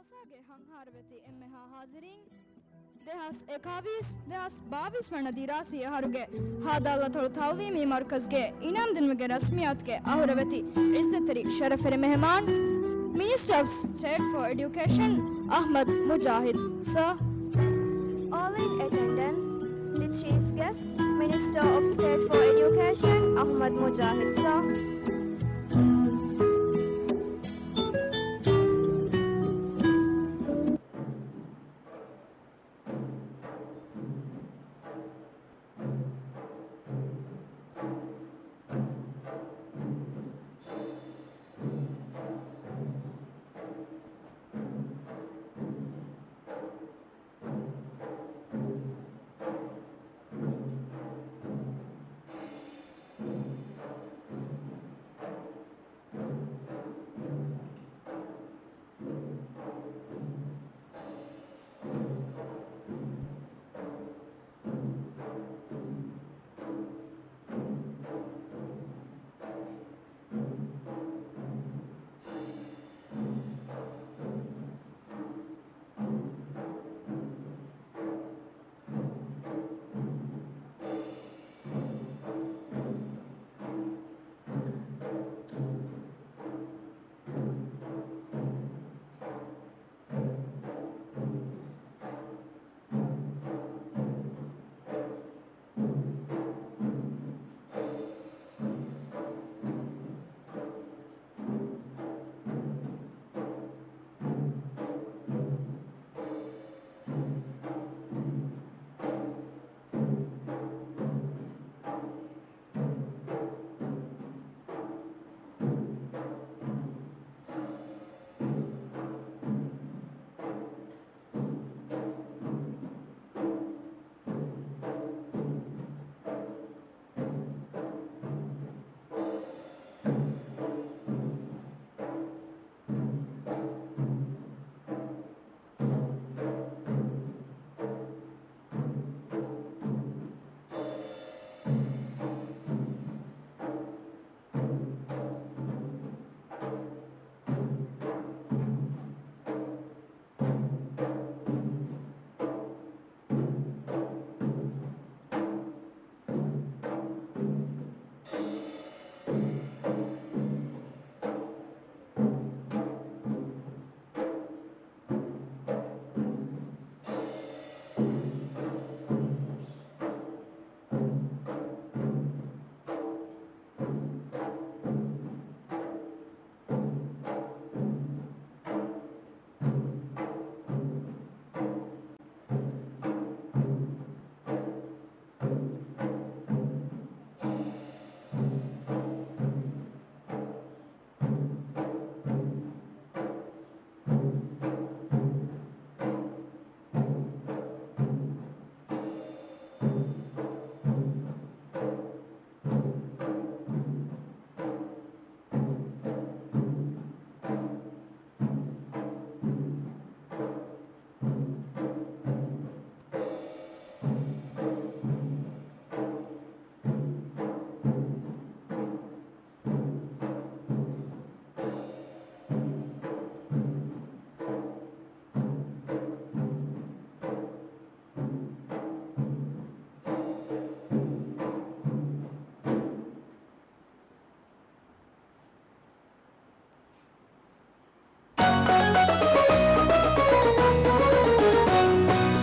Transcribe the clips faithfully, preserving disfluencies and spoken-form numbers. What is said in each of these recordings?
މަދްރަސާގެ ހަންހާރަވެތި އެންމެހާ ހާޒިރީން، ދެހާސް އެކާވީސް، ދެހާސް ބާވީސް ވަނަ ދިރާސީ އަހަރުގެ ހާދަ އަލްއަތޮޅު ތައުލީމީ މަރުކަޒްގެ އިނާމްދިނުމުގެ ރަސްމިއްޔާތުގެ އަހުރެ ވެތި ޢިއްޒަތްތެރި ޝަރަފުވެރި މެހެމާން، Minister of State for Education, އަޙްމަދު މުޖާހިދު ސާ. All in attendance, the chief guest, Minister of State for Education, އަޙްމަދު މުޖާހިދު ސާ.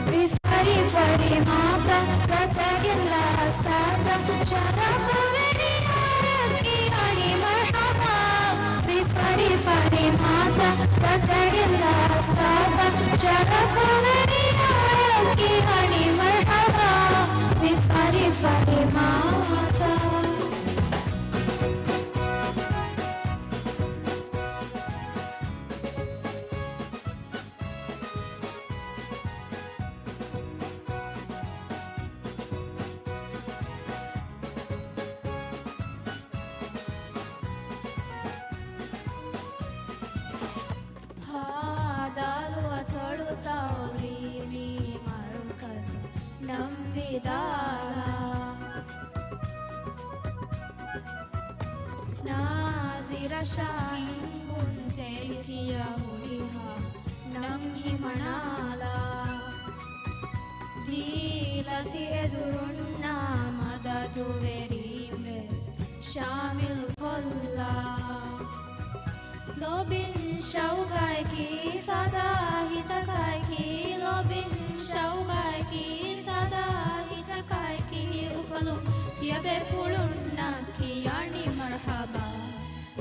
ފިފަރި ފަރިމާތައް ގަތަގެން ލާސްޓާތައް ޝަރަފުވެރިޔާ އެއްކި އަނި މަރްޙަބާ. ފިފަރި ފަރިމާތައް ގަތަގެން ލާސްޓާތައް ޝަރަފުވެރިޔާ އެއްކި އަނި މަރްޙަބާ. ފިފަރި ފަރިމާތައް. ހާދަ އަލްއަތޮޅު ތައުލީމީ މަރުކަޒު ނަންވިދާލާ، ނާޒިރަށާ ހިންގުންތެރި ތިޔަ ހުރިހާ ނަން ހިމަނާލާ، ދީލަތި އެދުރުންނާ މަދަދުވެރީން ވެސް ޝާމިލް ކޮށްލާ. ލޯބިން ޝައުގައަކީ ސާދާ ހިތަކައަކީ، ލޯބިން ޝައުގައަކީ ސާދާ ހިތަކައަކީ، އުފަލުން ތިޔަބޭފުޅުންނަށް ކިޔާނީ މަރްޙަބާ.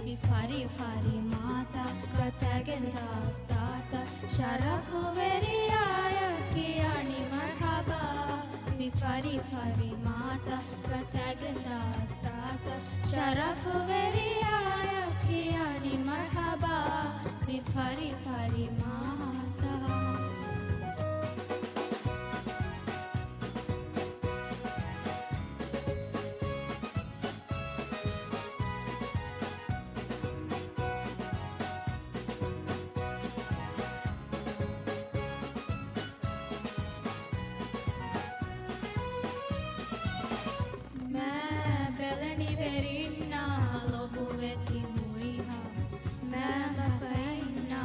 މި ފަރިފަރި މާތައް ގަތަގެން ދާސްތާތަ، ޝަރަފުވެރިޔާޔަށް ކިޔާނީ މަރްޙަބާ. މި ފަރިފަރި މާތައް ގަތަގެން ދާސްތާތަ، ޝަރަފުވެރިޔާޔަށް ކިޔާނީ މަރްޙަބާ. މި ފަރިފަރި މާތައް. މާ ބެލެނިވެރިންނާ ލޮބުވެތި ހުރިހާ މާ މަފައިންނާ،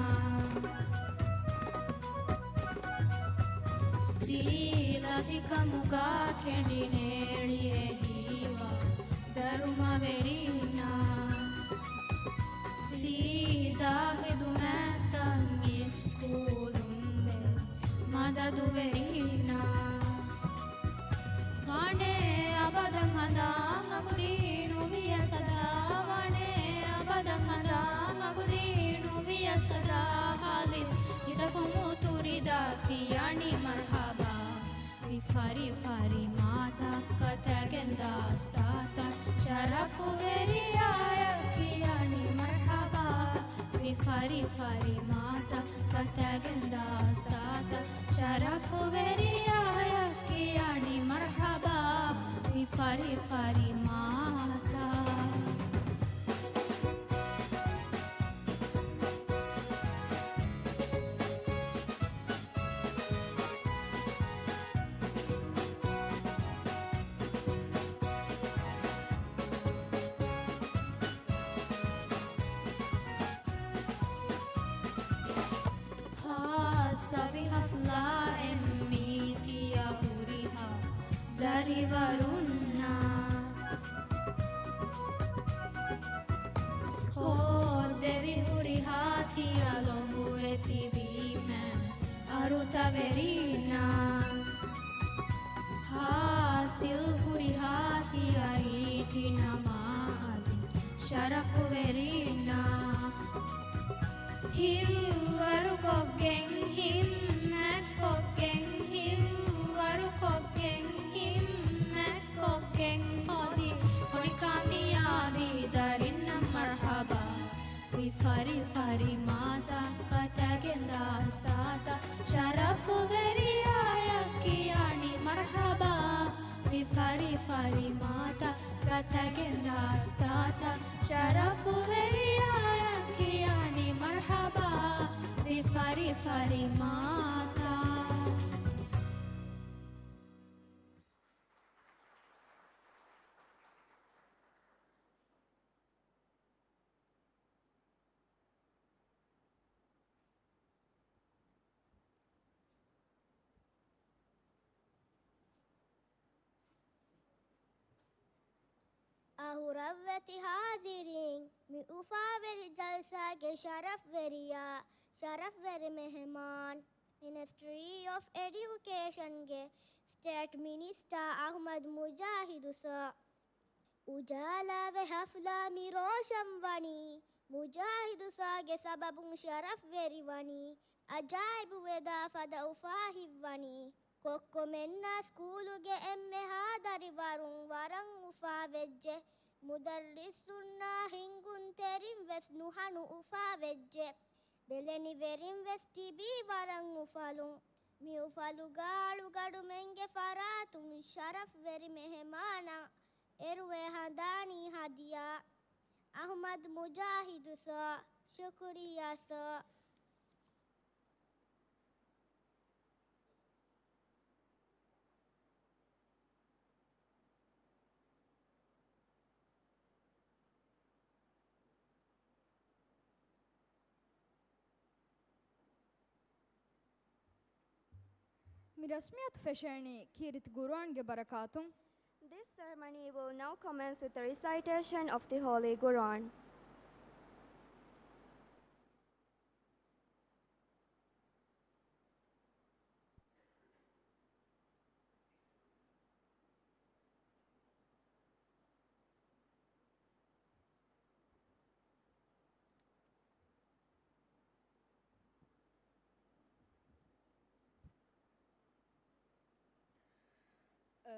ދީލަތިކަމުގާ ކެނޑިނޭޅި އެ ހީވާ ދަރުމަވެރިންނާ، ސީދާ ހިދުމަތްތައް އިސްކޫލުން ދޭ މަދަދުވެރިންނާ، ވާނެ އަބަދަށް ހަނދާން އަގުދީ ނުވިޔަސް އަދާ، ވާނެ އަބަދަށް ހަނދާން އަގުދީ ނުވިޔަސް އަދާ، ހާލިސް ހިތަކުން އުތުރިދާ ކިޔާނީ މަރްޙަބާ. މި ފަރިފަރި މާތައް ގަތަގެން ދާސްތާތަ، ޝަރަފުވެރިޔާޔަށް ކިޔާނީ މަރްޙަބާ. މި ފަރިފަރި މާތައް ގަތަގެން ދާސްތާތަ، ޝަރަފުވެރިޔާޔަށް ކިޔާނީ މަރްޙަބާ. މި ފަރިފަރި މާތައް. ހާއްސަވި ހަފްލާއެއް މީ ތިޔަ ހުރިހާ ދަރިވަރުންނާ، ހޯއްދެވި ހުރިހާ ތިޔަ ލޮބުވެތި ވީމާ އަރުތަވެރީންނާ، ހާސިލް ހުރިހާ ތިޔަ ރީތި ނަމާ އަދި ޝަރަފުވެރީންނާ، ހިތްވަރުކޮށްގެން ހިތް މައްކޮށްގެން، ހިތްވަރުކޮށްގެން ހިތް މައްކޮށްގެން ހޯދި ހޮނި ކާމިޔާބީ ދަރިންނަށް މަރްޙަބާ. މި ފަރިފަރި މާތައް ގަތަގެން ދާސްތާތަ، ޝަރަފުވެރިޔާޔަށް ކިޔާނީ މަރްޙަބާ. މި ފަރިފަރި މާތައް ގަތަގެން ދާސްތާތަ، ޝަރަފުވެރިޔާޔަށް ކިޔާނީ މަރްޙަބާ. މި ފަރިފަރި މާތައް. އަހުރަށްވެތި ހާޒިރީން، މި އުފާވެރި ޖަލްސާގެ ޝަރަފްވެރިޔާ، ޝަރަފްވެރި މެހެމާން، މިނިސްޓްރީ އޮފް އެޑިއުކޭޝަންގެ ސްޓޭޓް މިނިސްޓާ އަހުމަދު މުޖާހިދު ސާ. އުޖާލާވެ ހަފްލާ މި ރޯޝަން ވަނީ، މުޖާހިދު ސާގެ ސަބަބުން ޝަރަފްވެރި ވަނީ، އަޖާއިބު ވެދާ ފަދަ އުފާ ހިތްވަނީ. ކޮއްކޮމެންނާ ސްކޫލުގެ އެންމެހާ ދަރިވަރުން ވަރަށް އުފާވެއްޖެ. މުދައްރިސުންނާ ހިންގުންތެރިން ވެސް ނުހަނު އުފާވެއްޖެ. ބެލެނިވެރިން ވެސް ތިބީ ވަރަށް އުފަލުން. މި އުފަލުގަ އަޅުގަޑުމެންގެ ފަރާތުން ޝަރަފްވެރި މެހެމާނަށް އެރުވެ ހަނދާނީ ހަދިޔާ އަހުމަދު މުޖާހިދު ސާ. ޝުކުރިއްޔާ ސާ. މި ރަސްމިއްޔާތު ފެށޭނީ ކީރިތި ޤުރުއާންގެ ބަރަކާތުން. This ceremony will now commence with the recitation of the Holy Quran.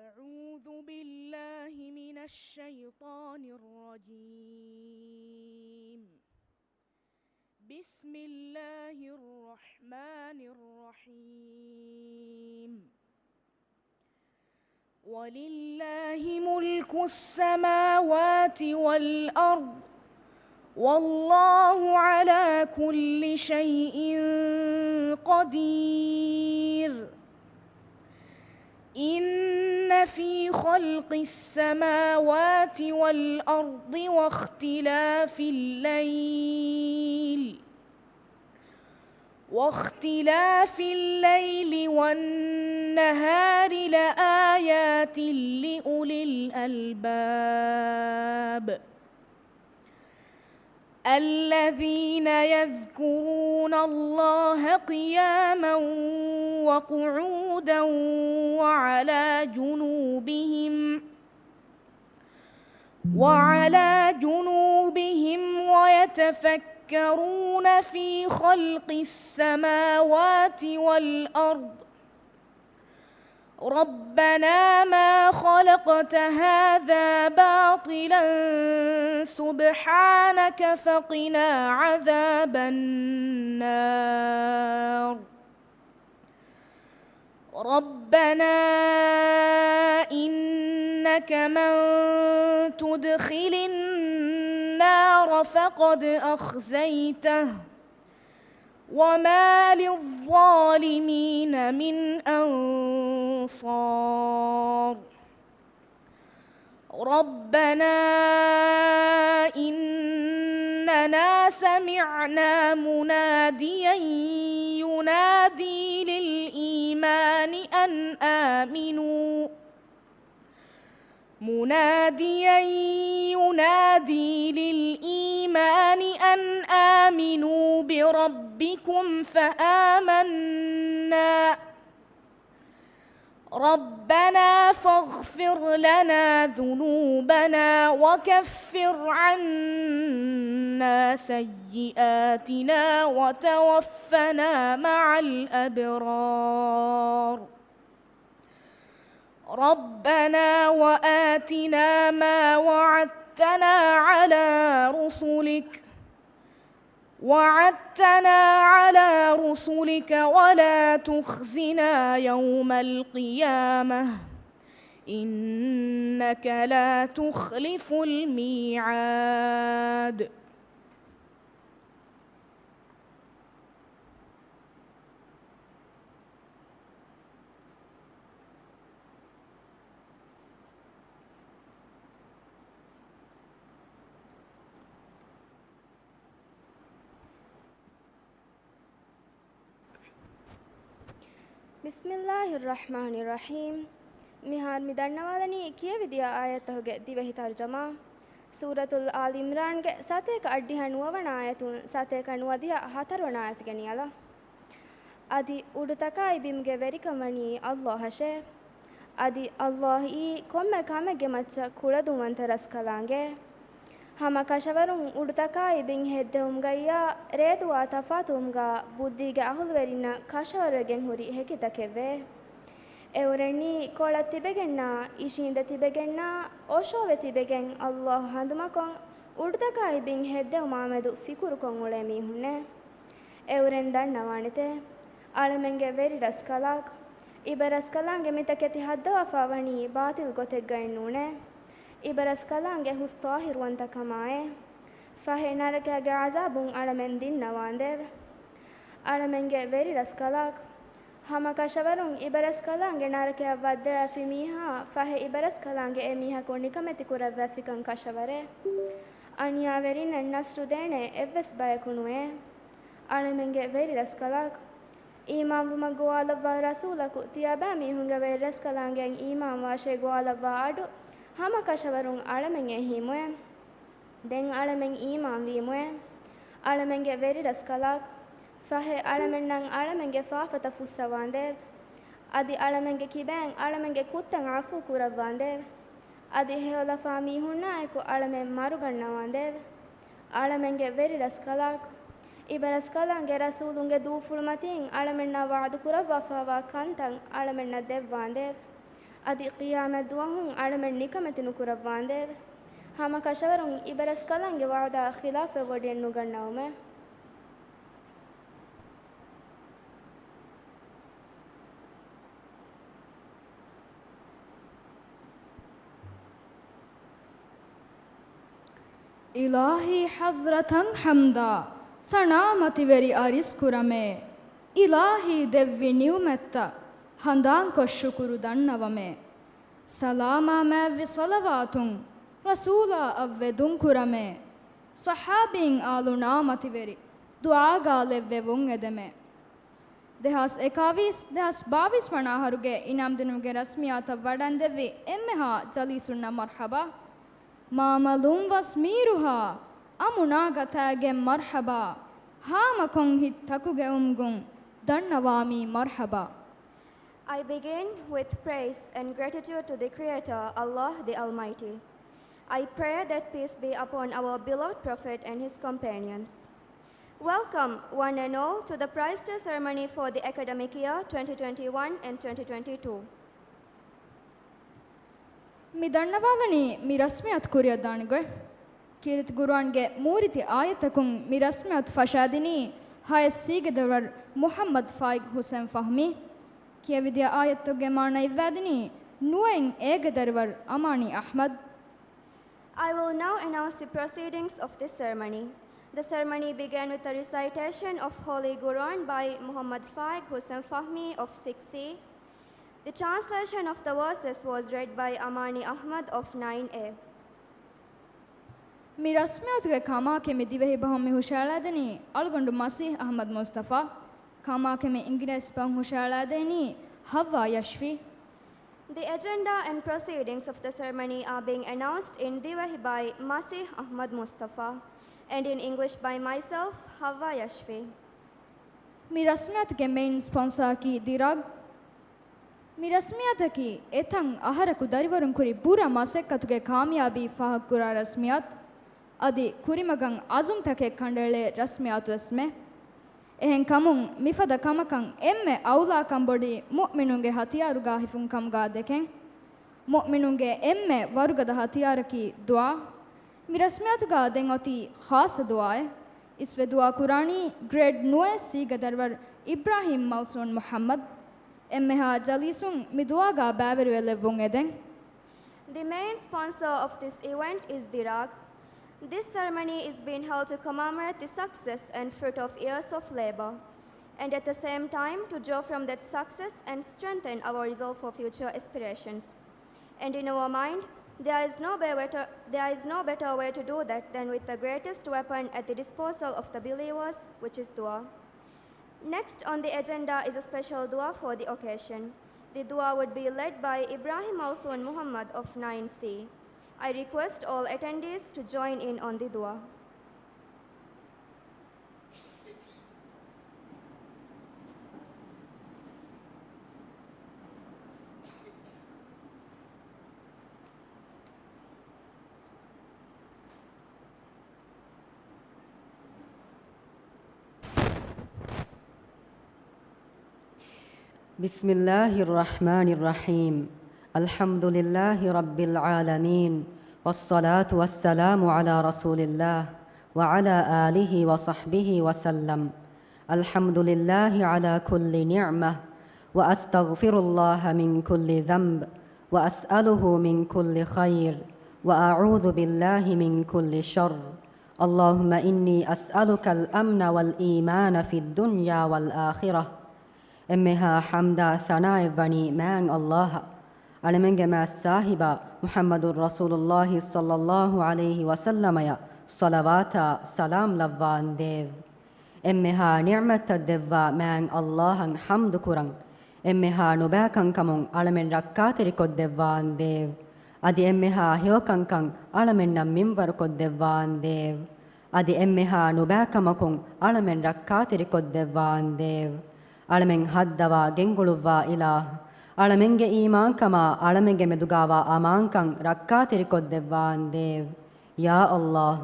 أعوذ بالله من الشيطان الرجيم. بسم الله الرحمن الرحيم. ولله ملك السماوات والأرض، والله على كل شيء قدير. إن في خلق السماوات والأرض واختلاف الليل واختلاف الليل والنهار لآيات لأولي الألباب الذين يذكرون الله قياما وقعودا وعلى جنوبهم وعلى جنوبهم ويتفكرون في خلق السماوات والأرض ربنا ما خلقت هذا باطلا سبحانك فقنا عذاب النار. ربنا إنك من تدخل النار فقد أخزيته وما للظالمين من أنصار. ربنا إننا سمعنا مناديا ينادي للإيمان أن آمنوا، مناديا ينادي للإيمان أن آمنوا بربكم فآمنا، ربنا فاغفر لنا ذنوبنا وكفر عنا سيئاتنا وتوفنا مع الأبرار. ربنا وآتنا ما وعدتنا على رسلك، وعدتنا على رسلك ولا تخزنا يوم القيامة، إنك لا تخلف الميعاد. بسم الله الرحمن الرحيم. މިހާރު މި ދަންނަވާލަނީ ކިޔެވިދިޔަ އާޔަތްތަކުގެ ދިވެހި ތަރުޖަމާ. ސޫރަތުލް އާލި އިމްރާންގެ ސަތޭކަ އަށްޑިހަ ނުވަވަނަ އާޔަތުން ސަތޭކަ ނުވަދިހަ ހަތަރުވަނަ އާޔަތުގެ ނިޔަލަށް. އަދި އުޑުތަކާއި ބިމުގެ ވެރިކަން ވަނީ އައްލާހަށޭ. އަދި އައްލާހީ ކޮންމެ ކަމެއްގެ މައްޗަށް ކުޅަދުންވަންތަ ރަސްކަލާނގެ. ހަމަ ކަށަވަރުން އުޑުތަކާއި ބިން ހެއްދެވުމުގައްޔާ ރޭދުވާ ތަފާތުވުމުގަ ބުއްދީގެ އަހުލުވެރިންނަށް ކަށަވަރުވެގެން ހުރި ހެކިތަކެއްވޭ. އެއުރެންނީ ކޮޅަށް ތިބެގެންނާ، އިށީނދެ ތިބެގެންނާ، އޮށޯވެ ތިބެގެން އައްލާހު ހަނދުމަކޮށް އުޑުތަކާއި ބިން ހެއްދެވުމާމެދު ފިކުރުކޮށް އުޅޭ މީހުންނޭ. އެއުރެން ދަންނަވާނެތޭ، އަޅަމެންގެ ވެރި ރަސްކަލާކޮ، އިބަރަސްކަލާނގެ މިތަކެތި ހައްދަވާފާ ވަނީ ބާޠިލް ގޮތެއްގައެއްނޫނޭ. އިބަރަސްކަލާނގެ ހުސް ޠާހިރުވަންތަކަމާއޭ. ފަހެ ނަރަކައިގެ ޢަޒާބުން އަޅަމެން ދިންނަވާނދޭވެ. އަޅަމެންގެ ވެރި ރަސްކަލާކޮ، ހަމަ ކަށަވަރުން އިބަރަސްކަލާނގެ ނަރަކަޔަށް ވައްދަވާފި މީހާ ފަހެ އިބަރަސްކަލާނގެ އެ މީހަކު ނިކަމެތި ކުރައްވާފިކަން ކަށަވަރޭ. އަނިޔާވެރިންނަށް ނަޞްރު ދޭނެ އެއްވެސް ބަޔަކު ނުވޭ. އަޅަމެންގެ ވެރި ރަސްކަލާކޮ، އީމާންވުމަށް ގޮވާލައްވާ ރަސޫލަކު ތިޔަބައިމީހުންގެ ވެރިރަސްކަލާނގެއަށް އީމާންވާށޭ ގޮވާލައްވާ އަޑު، ހަމަކަށަވަރުން އަޅަމެން އެހީމުއޭ. ދެން އަޅަމެން އީމާންވީމުއޭ. އަޅަމެންގެ ވެރިރަސްކަލާކު، ފަހެ އަޅަމެންނަށް އަޅަމެންގެ ފާފަތައް ފުއްސަވާނދޭވެ. އަދި އަޅަމެންގެ ކިބައިން އަޅަމެންގެ ކުށްތައް އަފޫ ކުރައްވާނދޭވެ. އަދި ހެޔޮލަފާ މީހުންނާއެކު އަޅަމެން މަރުގަންނަވާނދޭވެ. އަޅަމެންގެ ވެރިރަސްކަލާކު، އިބަރަސްކަލާނގެ ރަސޫލުންގެ ދޫފުޅުމަތީން އަޅަމެންނާ ވަޢުދު ކުރައްވާފައިވާ ކަންތައް އަޅަމެންނަށް ދެއްވާނދޭވެ. އަދި ޤިޔާމަތް ދުވަހުން އަޅަމެން ނިކަމެތި ނުކުރައްވާނދޭވެ. ހަމަކަށަވަރުން އިބަރަސްކަލާނގެ ވަޢުދާ ޚިލާފެއް ވޮޑިއެއް ނުގަންނަވުމޭ. އިލާހީ ޙަޟްރަތަށް ޙަމްދާ ސަނާ މަތިވެރި އަރިސް ކުރަމޭ. އިލާހީ ދެއްވި ނިޢުމަތްތައް ހަނދާންކޮށް ޝުކުރު ދަންނަވަމޭ. ސަލާމާ މާތްވި ޞަލަވާތުން ރަސޫލާ އަށް ވެދުން ކުރަމޭ. ޞަޙާބީން އާލުންނާ މަތިވެރި ދުޢާގާ ލެއްވެވުން އެދެމޭ. ދެހާސް އެކާވީސް، ދެހާސް ބާވީސް ވަނަ އަހަރުގެ އިނާމްދިނުމުގެ ރަސްމިއްޔާތަށް ވަޑަންދެއްވި އެންމެހާ ޖަލީސުންނަށް މަރްޙަބާ. މާމަލުން ވަސް މީރުހާ އަމުނާ ގަތާގެން މަރްޙަބާ. ހާމަކޮން ހިތް ތަކުގެ އުމުގުން ދަންނަވާމީ މަރްޙަބާ. I begin with praise and gratitude to the Creator, Allah the Almighty. I pray that peace be upon our beloved Prophet and his companions. Welcome, one and all, to the prize day ceremony for the academic year twenty twenty-one and twenty twenty-two. މި ދަންނަވާލަނީ މި ރަސްމިއްޔާތު ކުރިއަށްދާނެ ގޮތް. ކީރިތި ޤުރުއާންގެ މޫރިތި އާޔަތަކުން މި ރަސްމިއްޔާތު ފަށާދިނީ ހަޔަސް ސީގެދަރިވަރު މުޙައްމަދު ފާއިގް ޙުސެން ފަހްމީ. ކިޔެވިދިޔަ އާޔަތުގެ މާނަ އިއްވާދިނީ ނުވައިން އޭގެދަރިވަރު އަމާނީ އަޙްމަދު. I will now announce the proceedings of this ceremony. The ceremony began with the recitation of Holy Quran by Muhammad Faik Hussain Fahmi of six C. The translation of the verses was read by Amani Ahmad of nine A. މި ރަސްމިއްޔާތުގެ ކަމާކެ މި ދިވެހި ބަހުން މި ހުށައަޅާދެނީ އަޅުގަނޑު މަސީޙް އަޙްމަދު މުޞްޠަފާ. ކަމާކެ މި އިނގިރޭސި ބަހުން ހުށައަޅާދެނީ ޙައްވާ ޔަޝްފީ. The agenda and proceedings of the ceremony are being announced in Divehi by Masih Ahmad Mustafa, and in English by myself, Hawa Yashvi. މި ރަސްމިއްޔާތުގެ މެއިން ސްޕޮންސާއަކީ ދިރާގް. މި ރަސްމިއްޔާތަކީ އެތައް އަހަރަކު ދަރިވަރުން ކުރި ބުރަ މަސައްކަތުގެ ކާމިޔާބީ ފާހަގަކުރާ ރަސްމިއްޔާތު. އަދި ކުރިމަގަށް އަޒުމްތަކެއް ކަނޑައެޅޭ ރަސްމިއްޔާތުވެސްމެ. އެހެންކަމުން މިފަދަ ކަމަކަށް އެންމެ އައުލާކަން ބޮޑީ މުއުމިނުންގެ ހަތިޔާރުގާ ހިފުން ކަމުގާ ދެކެން. މުއުމިނުންގެ އެންމެ ވަރުގަދަ ހަތިޔާރަކީ ދުޢާ. މި ރަސްމިއްޔާތުގާ ދެން އޮތީ ޚާއްޞަ ދުޢާއެއް. އިސްވެ ދުޢާ ކުރާނީ ގްރޭޑް ނުވައެއް ސީގެ ދަރިވަރު އިބްރާހީމް މަލްސޫން މުޙައްމަދު. އެންމެހާ ޖަލީސުން މި ދުޢާގާ ބައިވެރިވެލެއްވުން އެދެން. The main sponsor of this event is Dirak. This ceremony is being held to commemorate the success and fruit of years of labor, and at the same time to draw from that success and strengthen our resolve for future aspirations. And in our mind, there is no better, there is no better way to do that than with the greatest weapon at the disposal of the believers, which is dua. Next on the agenda is a special dua for the occasion. The dua would be led by Ibrahim Alsun Muhammad of nine C. I request all attendees to join in on the dua. بسم الله الرحمن الرحيم. الحمد لله رب العالمين. والصلاة والسلام على رسول الله وعلى آله وصحبه وسلم. الحمد لله على كل نعمة، وأستغفر الله من كل ذنب، وأسأله من كل خير، وأعوذ بالله من كل شر. اللهم إني أسألك الأمن والإيمان في الدنيا والآخرة. އެންމެހާ ޙަމްދާ ސަނާއެއްވަނީ މާތް ﷲ އަށް. އަޅަމެންގެ މާތް ސާހިބާ މުޙައްމަދު ރަސޫލުﷲ ޞައްލަﷲ ޢަލައިހި ވަސައްލަމަޔަށް ޞަލަވާތާ ސަލާމް ލައްވާނދޭވެ. އެންމެހާ ނިޢުމަތްތައް ދެއްވާ މާތް ﷲ އަށް ޙަމްދު ކުރަން. އެންމެހާ ނުބައިކަންކަމުން އަޅަމެން ރައްކާތެރިކޮށްދެއްވާނދޭވް. އަދި އެންމެހާ ހެޔޮކަންކަން އަޅަމެންނަށް މިންވަރުކޮށްދެއްވާނދޭވް. އަދި އެންމެހާ ނުބައިކަމަކުން އަޅަމެން ރައްކާތެރިކޮށްދެއްވާނދޭވް. އަޅަމެން ހައްދަވާ ގެންގުޅުއްވާ އިލާހް، އަޅަމެންގެ އީމާންކަމާ އަޅަމެންގެ މެދުގާވާ އަމާންކަން ރައްކާތެރިކޮށްދެއްވާނދޭވް. ޔާ ﷲ،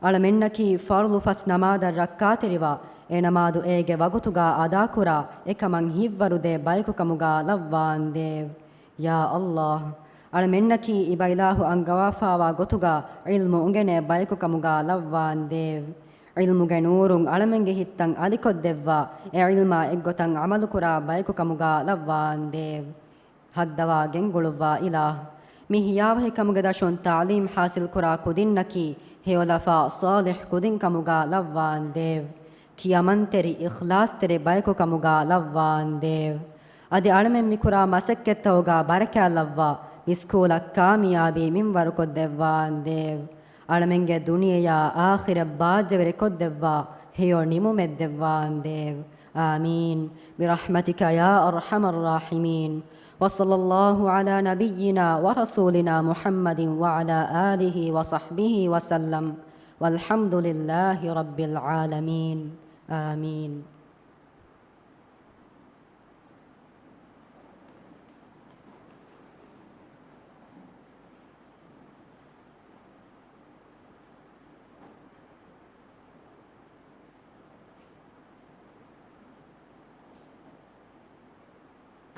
އަޅަމެންނަކީ ފަރުޟު ފަސް ނަމާދަށް ރައްކާތެރިވާ، އެ ނަމާދު އޭގެ ވަގުތުގާ އަދާކުރާ، އެކަމަށް ހިތްވަރުދޭ ބަޔަކުކަމުގާ ލައްވާނދޭވް. ޔާ ﷲ، އަޅަމެންނަކީ އިބައިލާހު އަންގަވާފާވާ ގޮތުގާ ޢިލްމު އުނގެނޭ ބަޔަކުކަމުގާ ލައްވާނދޭވް. ޢިލްމުގެ ނޫރުން އަޅަމެންގެ ހިތްތައް އަލިކޮށްދެއްވާ، އެ ޢިލްމާ އެއްގޮތަށް ޢަމަލުކުރާ ބަޔަކުކަމުގާ ލައްވާނދޭވް. ހައްދަވާ ގެންގުޅުއްވާ އިލާހް، މި ހިޔާވަހިކަމުގެ ދަށުން ތަޢުލީމް ޙާޞިލްކުރާ ކުދިންނަކީ ހެޔޮލަފާ ޞާލިޙް ކުދިންކަމުގާ ލައްވާނދޭވް. ކިޔަމަންތެރި އިޚްލާޞްތެރި ބަޔަކުކަމުގާ ލައްވާނދޭވް. އަދި އަޅަމެން މިކުރާ މަސައްކަތްތައުގާ ބަރަކާތްލައްވާ، މި ސްކޫލަށް ކާމިޔާބީ މިންވަރުކޮށްދެއްވާނދޭވް. އަޅަމެންގެ ދުނިޔެޔާ އާޚިރަތް ބާއްޖަވެރިކޮށްދެއްވާ، ހެޔޮ ނިމުމެއްދެއްވާނދޭވް. އާމީން. برحمتك يا أرحم الراحمين. وصلى الله على نبينا ورسولنا محمد وعلى آله وصحبه وسلم. والحمد لله رب العالمين. آمين.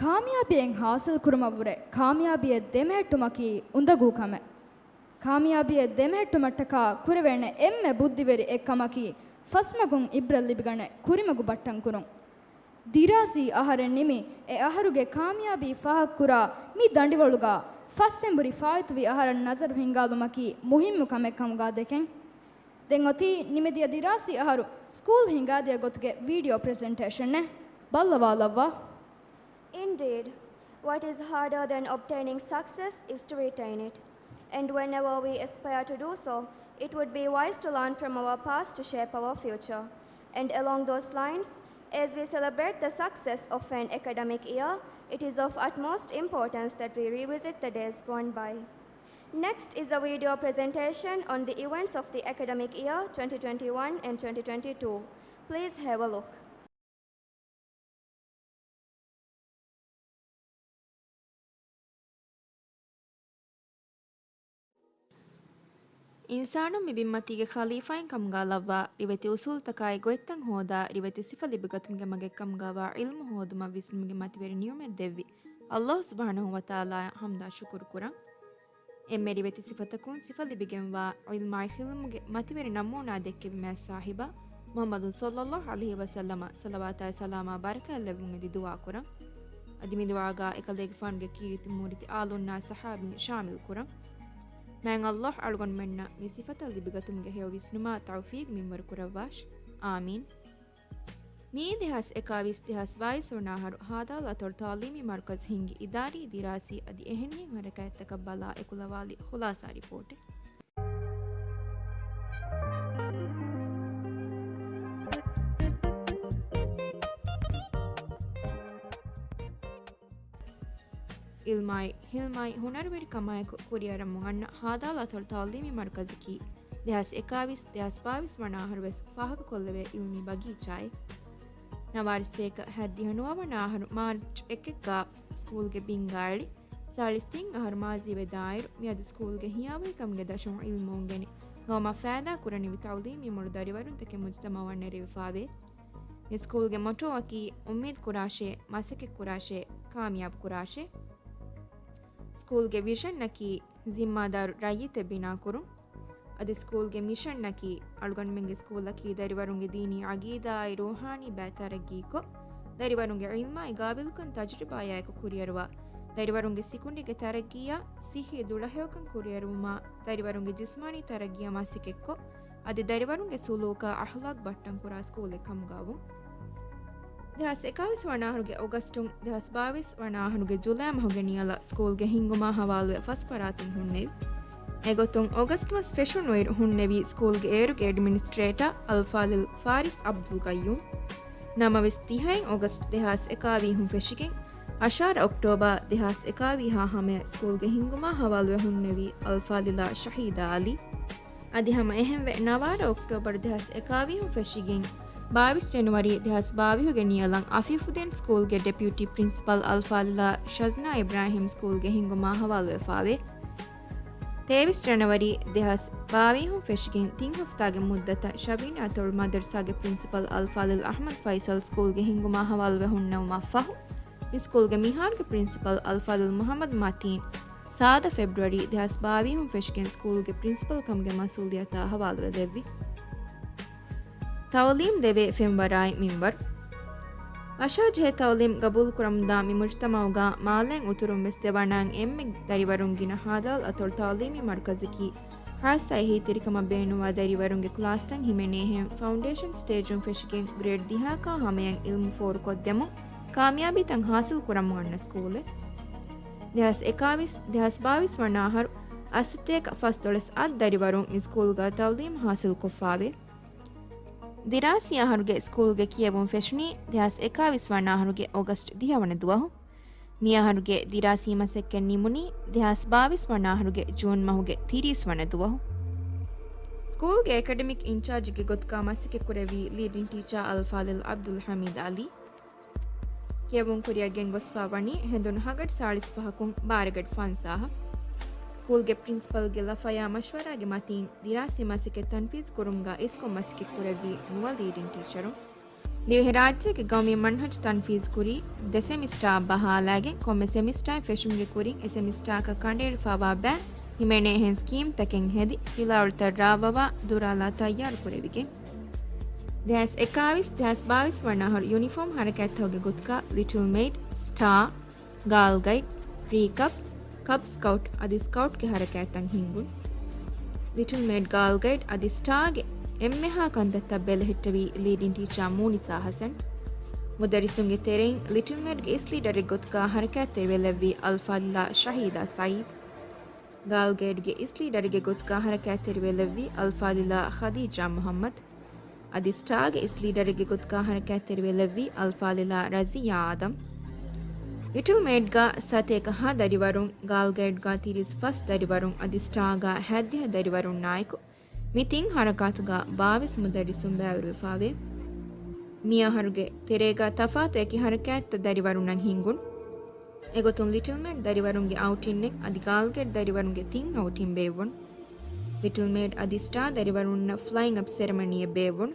ކާމިޔާބީއެއް ޙާޞިލްކުރުމަށްވުރެ ކާމިޔާބީއެއް ދެމެހެއްޓުމަކީ އުނދަގޫ ކަމެއް. ކާމިޔާބީއެއް ދެމެހެއްޓުމަށްޓަކާ ކުރެވޭނެ އެންމެ ބުއްދިވެރި އެއްކަމަކީ ފަސްމަގުން އިބްރަތް ލިބިގަނެ ކުރިމަގު ބައްޓަންކުރުން. ދިރާސީ އަހަރެއް ނިމި، އެ އަހަރުގެ ކާމިޔާބީ ފާހަގަކުރާ މި ދަނޑިވަޅުގާ ފަސްއެނބުރި ފާއިތުވި އަހަރަށް ނަޒަރު ހިންގާލުމަކީ މުހިއްމު ކަމެއް ކަމުގާ ދެކެން. ދެން އޮތީ ނިމެދިޔަ ދިރާސީ އަހަރު ސްކޫލް ހިންގާދިޔަ ގޮތުގެ ވީޑިއޯ ޕްރެޒެންޓޭޝަނެއް. ބައްލަވާލައްވާ. Indeed, what is harder than obtaining success is to retain it. And whenever we aspire to do so, it would be wise to learn from our past to shape our future. And along those lines, as we celebrate the success of an academic year, it is of utmost importance that we revisit the days gone by. Next is a video presentation on the events of the academic year twenty twenty-one and twenty twenty-two. Please have a look. އިންސާނުން މި ބިންމަތީގެ ޚަލީފާއިން ކަމުގާ ލައްވާ، ރިވެތި އުސޫލުތަކާއި ގޮތްތައް ހޯދާ، ރިވެތި ސިފަ ލިބިގަތުމުގެ މަގެއް ކަމުގާވާ ޢިލްމު ހޯދުމަށް ވިސްނުމުގެ މަތިވެރި ނިޢުމަތް ދެއްވި ﷲ ސުބްޙާނަހޫ ވަތަޢާލާއަށް ޙަމްދާ ޝުކުރު ކުރަން. އެންމެ ރިވެތި ސިފަތަކުން ސިފަ ލިބިގެންވާ ޢިލްމާއި ޙިލްމުގެ މަތިވެރި ނަމޫނާ ދެއްކެވި މާތް ޞާޙިބާ މުޙައްމަދު ޞައްލައްލާހު ޢަލައިހި ވަސައްލަމަށް ޞަލަވާތާއި ސަލާމާ ބަރަކާތް ލެއްވުން އެދި ދުޢާ ކުރަން. އަދި މި ދުޢާގާ އެކަލޭގެފާނުގެ ކީރިތި މޫރިތި އާލުންނާ ޞަޙާބީން ޝާމިލް ކުރަން. މާތް ﷲ އަޅުގަނޑުމެންނަށް މި ސިފަތައް ލިބިގަތުމުގެ ހެޔޮ ވިސްނުމާ ތައުފީޤް މިންވަރު ކުރައްވާށި. އާމީން. މިއީ ދެހާސް އެކާވީސް ދެހާސް ބާވީސް ވަނަ އަހަރު ހާދާލާތޮޅު ތަޢުލީމީ މަރުކަޒު ހިންގި އިދާރީ ދިރާސީ އަދި އެހެނިހެން ހަރަކާތްތަކަށް ބަލާ އެކުލަވާލި ޚުލާޞާ ރިޕޯޓެއް. ޢިލްމާއި، ޙިލްމާއި، ހުނަރުވެރިކަމާއެކު ކުރިއަރަމުން އަންނަ ހާދާލާތޮޅު ތަޢުލީމީ މަރުކަޒަކީ، ދެހާސް އެކާވީސް، ދެހާސް ބާވީސް ވަނަ އަހަރު ވެސް ފާހަގަކޮށްލެވޭ ޢިލްމީ ބަގީޗާއެއް. ނަވާރަ ސޭކަ ހަތްދިހަ ނުވަ ވަނަ އަހަރު މާރްޗް އެކެއްގާ ސްކޫލްގެ ބިންގާ އެޅި، ސާޅީސް ތިން އަހަރު މާޒީވެ ދާއިރު، މިއަދު ސްކޫލްގެ ހިޔާވަހިކަމުގެ ދަށުން ޢިލްމު އުނގެނި، ގައުމަށް ފައިދާ ކުރަނިވި ތަޢުލީމީ މޮޅު ދަރިވަރުންތަކެއް މުޖުތަމަޢުއަށް ނެރެވިފާވޭ. މި ސްކޫލްގެ މޮޓޯއަކީ، އުއްމީދު ކުރާށޭ، މަސައްކަތް ކުރާށޭ، ކާމިޔާބު ކުރާށޭ. ސްކޫލްގެ ވިޝަންއަކީ، ޒިންމާދާރު ރައްޔިތެއް ބިނާކުރުން. އަދި ސްކޫލްގެ މިޝަންއަކީ، އަޅުގަނޑުމެންގެ ސްކޫލަކީ ދަރިވަރުންގެ ދީނީ ޢަގީދާއާއި ރޫޙާނީ ބައި ތަރައްގީކޮށް، ދަރިވަރުންގެ ޢިލްމާއި ގާބިލްކަން ތަޖުރިބާއާއެކު ކުރިއަރުވާ، ދަރިވަރުންގެ ސިކުނޑީގެ ތަރައްގީއާ، ޞިއްޙީ ދުޅަހެޔޮކަން ކުރިއަރުވުމާ، ދަރިވަރުންގެ ޖިސްމާނީ ތަރައްގީއާ މަސައްކަތްކޮށް، އަދި ދަރިވަރުންގެ ސުލޫކާ އަޚްލާޤް ބައްޓަން ކުރާ ސްކޫލެއް ކަމުގާވުން. ދެހާސް އެކާވީސް ވަނަ އަހަރުގެ އޮގަސްޓުން ދެހާސް ބާވީސް ވަނަ އަހަރުގެ ޖުލައި މަހުގެ ނިޔަލަށް ސްކޫލްގެ ހިންގުމާ ހަވާލުވެ ފަސް ފަރާތުން ހުންނެވި. އެގޮތުން އޮގަސްޓް މަސް ފެށުނުއިރު ހުންނެވީ ސްކޫލްގެ އޭރުގެ އެޑްމިނިސްޓްރޭޓާ އަލްފާޟިލް ފާރިސް އަބްދުލް ގައްޔޫމް. ނަމަވެސް، ތިހައިން އޮގަސްޓް ދެހާސް އެކާވީހުން ފެށިގެން އަށާރަ އޮކްޓޯބާ ދެހާސް އެކާވީހާ ހަމަޔަށް ސްކޫލްގެ ހިންގުމާ ހަވާލުވެ ހުންނެވީ އަލްފާޟިލާ ޝަހީދާ އަލީ. އަދި ހަމަ އެހެންވެ، ނަވާރަ އޮކްޓޯބަރު ދެހާސް އެކާވީހުން ފެށިގެން، ބާވީސް ޖެނުއަރީ ދެހާސް ބާވީހުގެ ނިޔަލަށް އަފީފުދިން ސްކޫލްގެ ޑެޕިއުޓީ ޕްރިންސިޕަލް އަލްފާޟިލާ ޝަޒްނާ އިބްރާހިމް ސްކޫލްގެ ހިންގުމާ ހަވާލުވެފާވޭ. ތޭވީސް ޖަނަވަރީ ދެހާސް ބާވީހުން ފެށިގެން ތިން ހަފްތާގެ މުއްދަތަށް ޝަބީނާ ތޮޅު މަދަރުސާގެ ޕްރިންސިޕަލް އަލްފާޟިލް އަޙްމަދު ފައިސަލް ސްކޫލްގެ ހިންގުމާ ހަވާލުވެ ހުންނެވުމަށް ފަހު، މި ސްކޫލްގެ މިހާރުގެ ޕްރިންސިޕަލް އަލްފާޟިލް މުޙައްމަދު މަތީން، ސާދަ ފެބްރުއަރީ ދެހާސް ބާވީހުން ފެށިގެން ސްކޫލްގެ ޕްރިންސިޕަލް ކަމުގެ މަސްއޫލިއްޔަތާ ހަވާލުވެލެއްވި. ތަޢުލީމް ދެވޭ ފެންވަރާއި މިންވަރު. އަށާ ޖެހޭ ތަޢުލީމް ގަބޫލުކުރަމުންދާ މި މުޖުތަމަޢުގަ މާލޭން އުތުރުން ވެސް ދެވަނައިން އެންމެ ދަރިވަރުން ގިނަ ހާލާލް އަތޮޅު ތަޢުލީމީ މަރުކަޒަކީ، ޚާއްޞަ އެހީތެރިކަމަށް ބޭނުންވާ ދަރިވަރުންގެ ކްލާސްތައް ހިމެނޭހެން ފައުންޑޭޝަން ސްޓޭޖުން ފެށިގެން ގްރޭޑް ދިހައަކާ ހަމަޔަށް އިލްމު ފޯރުކޮށްދެމުން ކާމިޔާބީތައް ޙާޞިލް ކުރަމުން އަންނަ ސްކޫލެއް. ދެހާސް އެކާވީސް، ދެހާސް ބާވީސް ވަނަ އަހަރު އަށްސަތޭކަ ފަސްދޮޅަސް އަށް ދަރިވަރުން މި ސްކޫލްގަ ތަޢުލީމް ޙާޞިލްކޮށްފާވޭ. ދިރާސީ އަހަރުގެ ސްކޫލްގެ ކިޔެވުން ފެށުނީ ދެހާސް އެކާވީސް ވަނަ އަހަރުގެ އޮގަސްޓް ދިހަ ވަނަ ދުވަހު. މިއަހަރުގެ ދިރާސީ މަސައްކަތް ނިމުނީ ދެހާސް ބާވީސް ވަނަ އަހަރުގެ ޖޫން މަހުގެ ތިރީސް ވަނަ ދުވަހު. ސްކޫލްގެ އެކަޑެމިކް އިންޗާޖެއްގެ ގޮތުގަ މަސައްކަތްކުރެއްވީ ލީޑިން ޓީޗާ އަލްފާޟިލް ޢަބްދުލް ޙަމީދު ޢަލީ. ކިޔެވުން ކުރިއަށް ގެންގޮސްފާ ވަނީ ހެނދުނު ހަގަޑި ސާޅީސް ފަހަކުން ބާރަގަޑި ފަންސާހަށް. ސްކޫލްގެ ޕްރިންސިޕަލްގެ ލަފަޔާ މަޝްވަރާގެ މަތީން ދިރާސީ މަސައްކަތް ތަންފީޒު ކުރުމުގަ އިސްކޮށް މަސައްކަތް ކުރެއްވީ ނުވަ ލީޑިން ޓީޗަރުން. ދިވެހިރާއްޖޭގެ ގައުމީ މަންހަޖު ތަންފީޒު ކުރީ ދެ ސެމިސްޓާ ބަހާލާގެން، ކޮންމެ ސެމިސްޓާއެއް ފެށުމުގެ ކުރިން އެ ސެމިސްޓާއަކަށް ކަނޑައެޅިފާވާ ބައި ހިމެނޭހެން ސްކީމްތަކެއް ހެދި، ފިލާވަޅުތައް ރާވަވާ ދުރާލާ ތައްޔާރު ކުރެވިގެން. ދެހާސް އެކާވީސް، ދެހާސް ބާވީސް ވަނަ އަހަރު ޔުނިފޯމް ހަރަކާތްތަކުގެ ގޮތުގަ ލިޓްލް މެއިޑް، ސްޓާ، ގާލް ގައިޑް، ޕްރީ ކަޕް، ކަބް ސްކައުޓް އަދި ސްކައުޓްގެ ހަރަކާތްތައް ހިންގުން. ލިޓްލް މެއިޑް، ގާލް ގައިޑް އަދި ސްޓާގެ އެންމެހާ ކަންތައްތައް ބެލެހެއްޓެވީ ލީޑިން ޓީޗާ މޫނިސާ ޙަސަން. މުދައްރިސުންގެ ތެރެއިން ލިޓްލް މެއިޑްގެ އިސް ލީޑަރެއް ގޮތުގަ ހަރަކާތްތެރިވެލެއްވީ އަލްފާޟިލާ ޝަހީދާ ސައީދު. ގާލް ގައިޑްގެ އިސް ލީޑަރެއްގެ ގޮތުގަ ހަރަކާތްތެރިވެލެއްވީ އަލްފާޟިލާ ޚަދީޖާ މުޙައްމަދު. އަދި ސްޓާގެ އިސް ލީޑަރެއްގެ ގޮތުގަ ހަރަކާތްތެރިވެލެއްވީ އަލްފާޟިލާ ރަޒިޔާ އާދަމް. ލިޓްލް މެއިޑްގަ ސަތޭކަ ހަ ދަރިވަރުން، ގާލް ގައިޑްގަ ތިރީސް ފަސް ދަރިވަރުން އަދި ސްޓާގަ ހަތްދިހަ ދަރިވަރުންނާއެކު، މި ތިން ހަރަކާތުގަ ބާވީސް މުދައްރިސުން ބައިވެރިވެފާވޭ. މި އަހަރުގެ ތެރޭގަ ތަފާތު އެކި ހަރަކާތްތައް ދަރިވަރުންނަށް ހިންގުން. އެގޮތުން ލިޓްލް މެއިޑް ދަރިވަރުންގެ އައުޓިންއެއް އަދި ގާލް ގައިޑް ދަރިވަރުންގެ ތިން އައުޓިން ބޭއްވުން. ލިޓްލް މެއިޑް އަދި ސްޓާ ދަރިވަރުންނަށް ފްލައިން އަޕް ސެރެމަނީއެއް ބޭއްވުން.